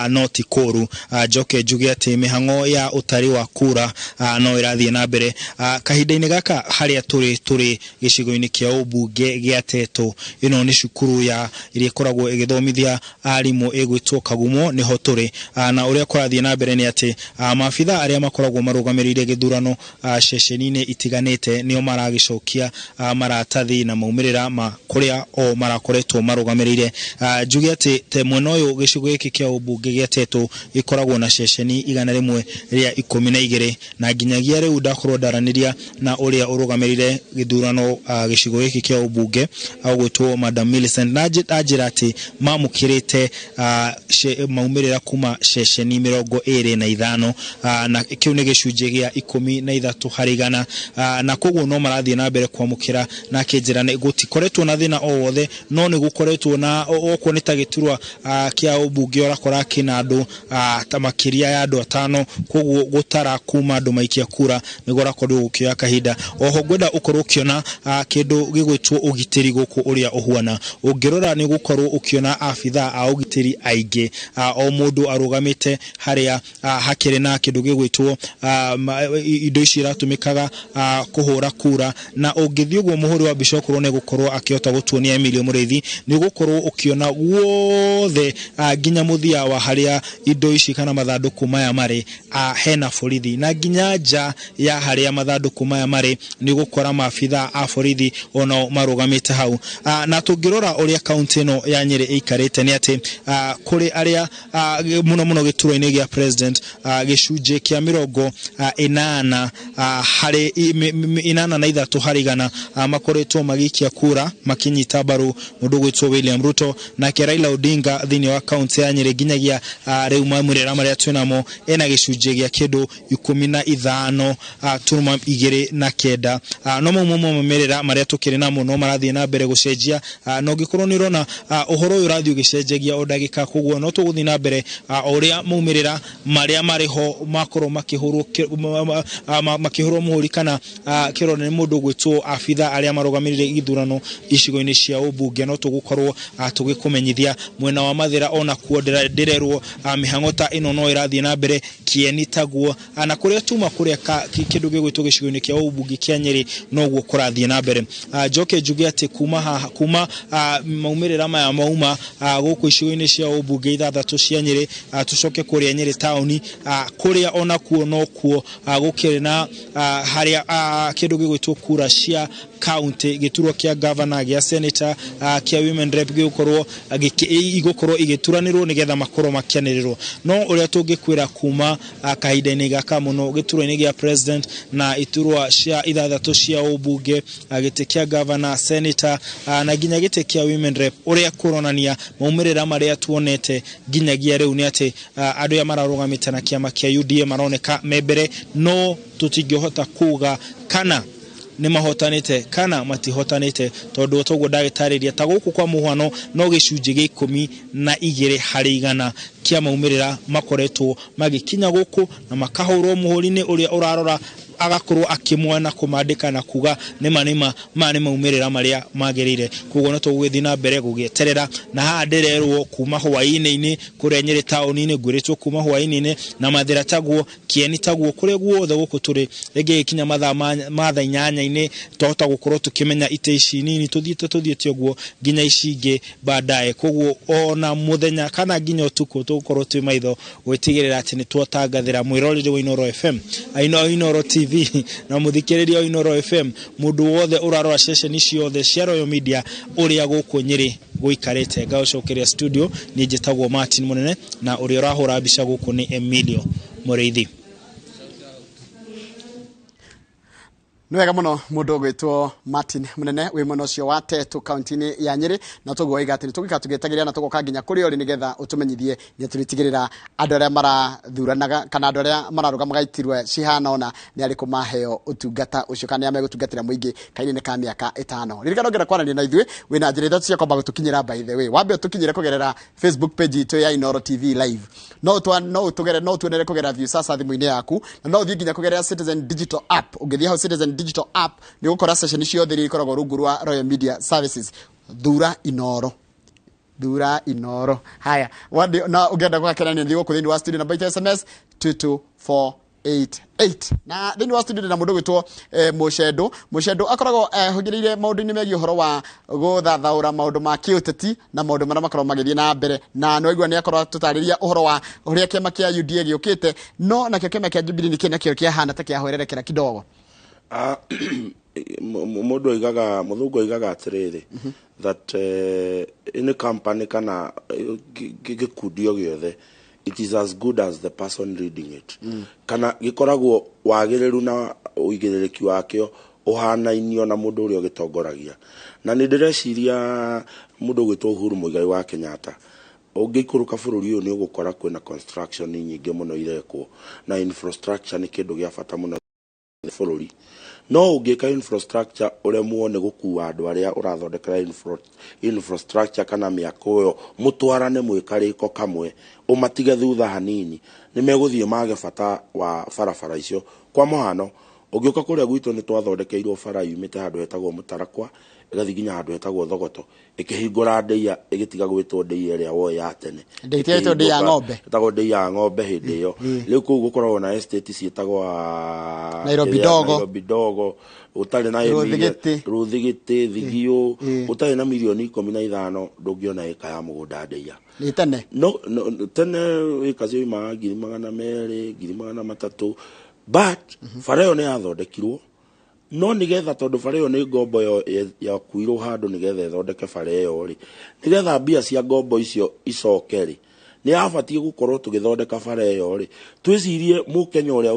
no ti kũru. Njoke njuge atĩ mĩhang'o ya ũtari wa kura no ĩrathiĩ na mbere kahinda-inĩ gaka harĩa tũrĩ gĩcigo-inĩ kĩa ũmbunge gĩa Tetu. Ĩno nĩ cukuru ya ĩrĩa ĩkoragwo ĩgĩthomithia arimũ ĩgwĩtwo Kagumo, nĩho tũrĩ. Na ũrĩa kũrathiĩ na mbere nĩ atĩ maabitha arĩa makoragwo marũgamĩrĩire gĩthurano ceceni-inĩ itiganĩte nĩo maragĩcokia maratathi na maumĩrĩra ma kũrĩa o marakoretwo marũgamĩrĩire. Njuge atĩ te mwena ũyũ gĩcigo gĩkĩ kĩa ũmbunge gĩa Tetu gĩkoragwo na ceceni 112 na nginyagia rĩu ndakorwo ndaranĩria na ũrĩa ũrũgamĩrĩire gĩthurano gĩcigo gĩkĩ kĩa ũmbunge agwĩtwo Madam Millicent, na anjĩra atĩ mamũkĩrĩte maumĩrĩra kuma ceceni 25, na kĩu nĩ gĩcunjĩ gĩa 13 harĩ igana, na koguo no marathiĩ na mbere kwamũkĩra. Na akĩnjĩra nĩ gũtikoretwo na thĩna o wothe, no nĩ gũkoretwo na okorwo nĩ ta gĩturwa kĩa ũmbunge ũrakora kĩna andũ ta makĩria ya andũ 5, koguo gũtara kuma andũ maikia kura nĩguo ũrakorwo gũkĩoya kahinda. Oho ngwenda ũkorwo ũkĩona kĩndũ gĩgwĩtwo ũgitĩri gũkũ ũrĩa ũhuana. Ũngĩrora nĩ gũkorwo ũkĩona abithaa a ũgitĩri aingĩ, o mũndũ arũgamĩte harĩa hakĩrĩ na kĩndũ gĩgwĩtwo indo ici iratũmĩkaga kũhũra kura. Na ũngĩthiĩ ũguo mũhũri wa mbica okorwo nĩ gũkorwo akĩhota gũtuonia Emilio Mũrĩithi, nĩ ũgũkorwo ũkĩona guothe nginya mũthia wa harĩa indo ici kana mathandũkũ maya marĩ, hena borithi, na nginya nja ya harĩa mathandũkũ maya marĩ nĩ ũgũkora maabithaa a borithi onao marũgamĩte hau. Na tũngĩrora ũrĩa kaunti ĩno ya Nyĩrĩ ĩikarĩte nĩ atĩ kũrĩ arĩa mũno mũno gĩturwa-inĩ gĩa president, gĩcunjĩ kĩa 83 harĩ igana makoretwo magĩikia kura makĩnyita mbaru mũndũ ũgwĩtwo William Ruto. Nake Raila Odinga thĩinĩ wa kaunti ya Nyĩrĩ nginyagia rĩu maumĩrĩra marĩa twĩnamo ena gĩcunjĩ gĩa kĩndũ 15.29. No mau maumĩrĩra marĩa tũkĩrĩ namo no marathiĩ na mbere gũcenjia, na ũngĩkorwo nĩ ũrona ũhoro ũyũ ũrathiĩ ũgĩcenjagia o ndagĩka, koguo no tũgũthiĩ na mbere o ũrĩa maumĩrĩra marĩa marĩ ho makorwo makĩhũrwo mũhũri kana kĩrore nĩ mũndũ ũgwĩtwo abithaa arĩa marũgamĩrĩire ithurano icigo-inĩ cia ũmbunge, no tũgũkorwo tũgĩkũmenyithia. Mwena wa Mathĩra ona kuo ndĩrerwo mĩhang'o ta ĩno no ĩrathiĩ na mbere, Kĩeni taguo, na kũrĩa tuma kũrĩa kĩndũ gĩgwĩtwo gĩcigo-inĩ kĩa ũmbunge kĩa Nyĩrĩ noguo kũrathiĩ na mbere. Njoke njuge atĩ kuma haha kuma maumĩrĩra maya mauma gũkũ icigo-inĩ cia ũmbunge 6 cia Nyĩrĩ, tũcoke kũrĩa Nyĩrĩ taũni, kũrĩa ona kuo no kuo gũkĩrĩ na harĩa kĩndũ gĩgwĩtwo kura cia county, gĩturwa kĩa governor, gĩa senator, kĩa women rep gĩgũkorwo igũkorwo igĩturanĩrwo nĩgetha makorwo makĩanĩrĩrwo. No ũrĩa tũngĩkwĩra kuma kahinda-inĩ gaka mũno gĩturwa-inĩ gĩa president na iturwa cia 6 cia ũmbunge, gĩtĩ kĩa governor, senator, na nginya gĩtĩ kĩa women rep, ũrĩa kũronania maumĩrĩra marĩa tuonete nginyagia rĩu nĩ atĩ andũ aya mararũgamĩte na kĩama kĩa UDA maroneka me mbere, no tũtingĩhota kuga kana nĩ mahotanĩte kana matihotanĩte, tondũ toguo ndagĩtarĩria ta gũkũ kwa mũhano no gĩcunjĩ gĩa 12 harĩ igana kĩa maumĩrĩra makoretwo magĩkinya gũkũ na makahũrwo mũhũri-inĩ ũrĩa ũrarora agakorwo akĩmwana kũmandĩka na kuga nĩma nĩma maya nĩ maumĩrĩra marĩa magĩrĩire. Koguo no tũgũgĩthiĩ na mbere gũgĩeterera. Na haha ndĩrerwo kuma hwaĩ-inĩ kũrĩa Nyĩrĩ taũni-inĩ, ngwĩrĩtwo kuma hwaĩ-inĩ na Mathĩra taguo, Kĩeni taguo, kũrĩa guothe gũkũ tũrĩ rĩngĩ gĩkinya mathaa ma thaa 8 twahota gũkorwo tũkĩmenya itĩ ici nini tũthiĩte ũguo nginya ici ingĩ baadaye. Koguo ona mũthenya kana nginya ũtukũ tũgũkorwo twĩ maitho gwĩtigĩrĩra atĩ nĩ twatangathĩra mwĩroreri wa Inooro FM, Inooro TV na mũthikĩrĩria wa Inooro FM, mũndũ wothe ũrarora ceceni ciothe cia Royal Media ũrĩa gũkũ Nyĩrĩ gũikarĩte. Ngaũcokeria studio, niĩ njĩtagwo Martin Mũnene na ũrĩa ũrahũra mbica gũkũ nĩ Emilio Mũrĩithi. Nĩ wega mũno mũndũ ũgwĩtwo Martin Mũnene wĩ mwena ũcio wa Tetu kaunti-inĩ ya Nyĩrĩ, na toguo waiga atĩ nĩ tũgũikara tũgĩetagĩrĩra na tũgoka nginya kũrĩa ũrĩ nĩgetha ũtũmenyithie nĩ tũrĩtigĩrĩra andũ arĩa marathuranaga kana andũ arĩa mararũgamaga iturwa cihana ũna nĩ arĩkũ maheo ũtungata ũcio kana nĩ arĩa megũtungatĩra mũingĩ kahinda-inĩ ka mĩaka 5. Ririkana ũngĩenda kwaranĩria na ithuĩ wĩna njĩra 3 cia kwamba gũtũkinyĩra. By the way, wambe ũtũkinyĩre kũgerera Facebook page itũ ya Inooro TV Live, no ũtuonere kũgerera Viusasa thimũ-inĩ yaku, na no ũthiĩ nginya kũgerera Citizen Digital App. Ũngĩthiĩ hau Citizen Digital App nĩ ũgũkora session ciothe iria ikoragwo rungu rwa Royal Media Services. Thura Inooro, thura Inooro. Haya, na ũngĩenda gũgakenania thiĩ gũkũ thĩinĩ wa studio namba itũ SMS 22488. Na thĩinĩ wa studio ndĩna mũndũ ũgwĩtwo Mũcendo. Mũcendo akoragwo ehũgĩrĩire maũndũ-inĩ megiĩ ũhoro wa gũthathaũra maũndũ ma kĩũteti na maũndũ marĩa makoragwo magĩthiĩ na mbere, na nĩ waigua nĩ akorwo atũtarĩria ũhoro wa ũrĩa kĩama kĩa UDA gĩũkĩte, no nakĩo kĩama kĩa Jubilee nĩkĩo nakĩo kĩahana ta kĩahwererekera kidogo. Ah, mũndũ oigaga, mũthũngũ oigaga atĩrĩrĩ, that any company kana gĩkundi o gĩothe, it is as good as the person leading it. Kana gĩkoragwo wagĩrĩru na ũigĩrĩrĩki wakĩo ũhanainio na mũndũ ũrĩa ũgĩtongoragia. Na nĩ ndĩreciria mũndũ ũgwĩtwo Uhuru Muigai wa Kenyatta, ũngĩikũrũka bũrũri ũyũ nĩ ũgũkora kwĩna construction nyingĩ mũno irekwo, na infrastructure nĩ kĩndũ gĩa bata mũno bũrũri. No ũngĩka infrastructure ũremwo nĩ gũkua andũ arĩa ũrathondekera infrastructure kana mĩako ĩyo, mũtwarane mwĩ karĩko kamwe, ũmatige thutha hanini, nĩ megũthiĩ mage bata wa barabara icio. Kwa mũhano, ũngĩũka kũrĩa gwitũ nĩ twathondekeirwo bara yumĩte handũ hetagwo Mũtarakwa ĩgathiĩ nginya handũ hetagwo Thogoto, ĩkĩhingũra Ndĩia, ĩgĩtiga gwĩtwo Ndĩia ĩrĩa woĩ ya tene. Ndĩia ĩtagwo Ndĩia ya ng'ombe. Ĩtagwo Ndĩia ya ng'ombe hĩndĩ ĩyo. Rĩu kũu gũkoragwo na estate ciĩtagwo Nairobi kĩrĩa, Dogo. Nairobi Dogo, ũtarĩ na Rũthigĩtĩ. Rũthigĩtĩ, Thigio, ũtarĩ na mirioni 15 ndũngĩona ĩka ya mũgũnda Ndĩia. Nĩ tene. No, tene ĩka cioimaga 200,000, 300,000, but bara ĩyo nĩ yathondekirwo, no nigetha, tondũ bara ĩyo nĩ ngombo yakuirwo handũ nigetha ĩthondeke bara ĩyo rĩ, nigetha mbia cia ngombo icio icoke rĩ, nĩ yabatiĩ gũkorwo tũgĩthondeka bara ĩyo rĩ, twĩcirie mũkenya ũrĩa.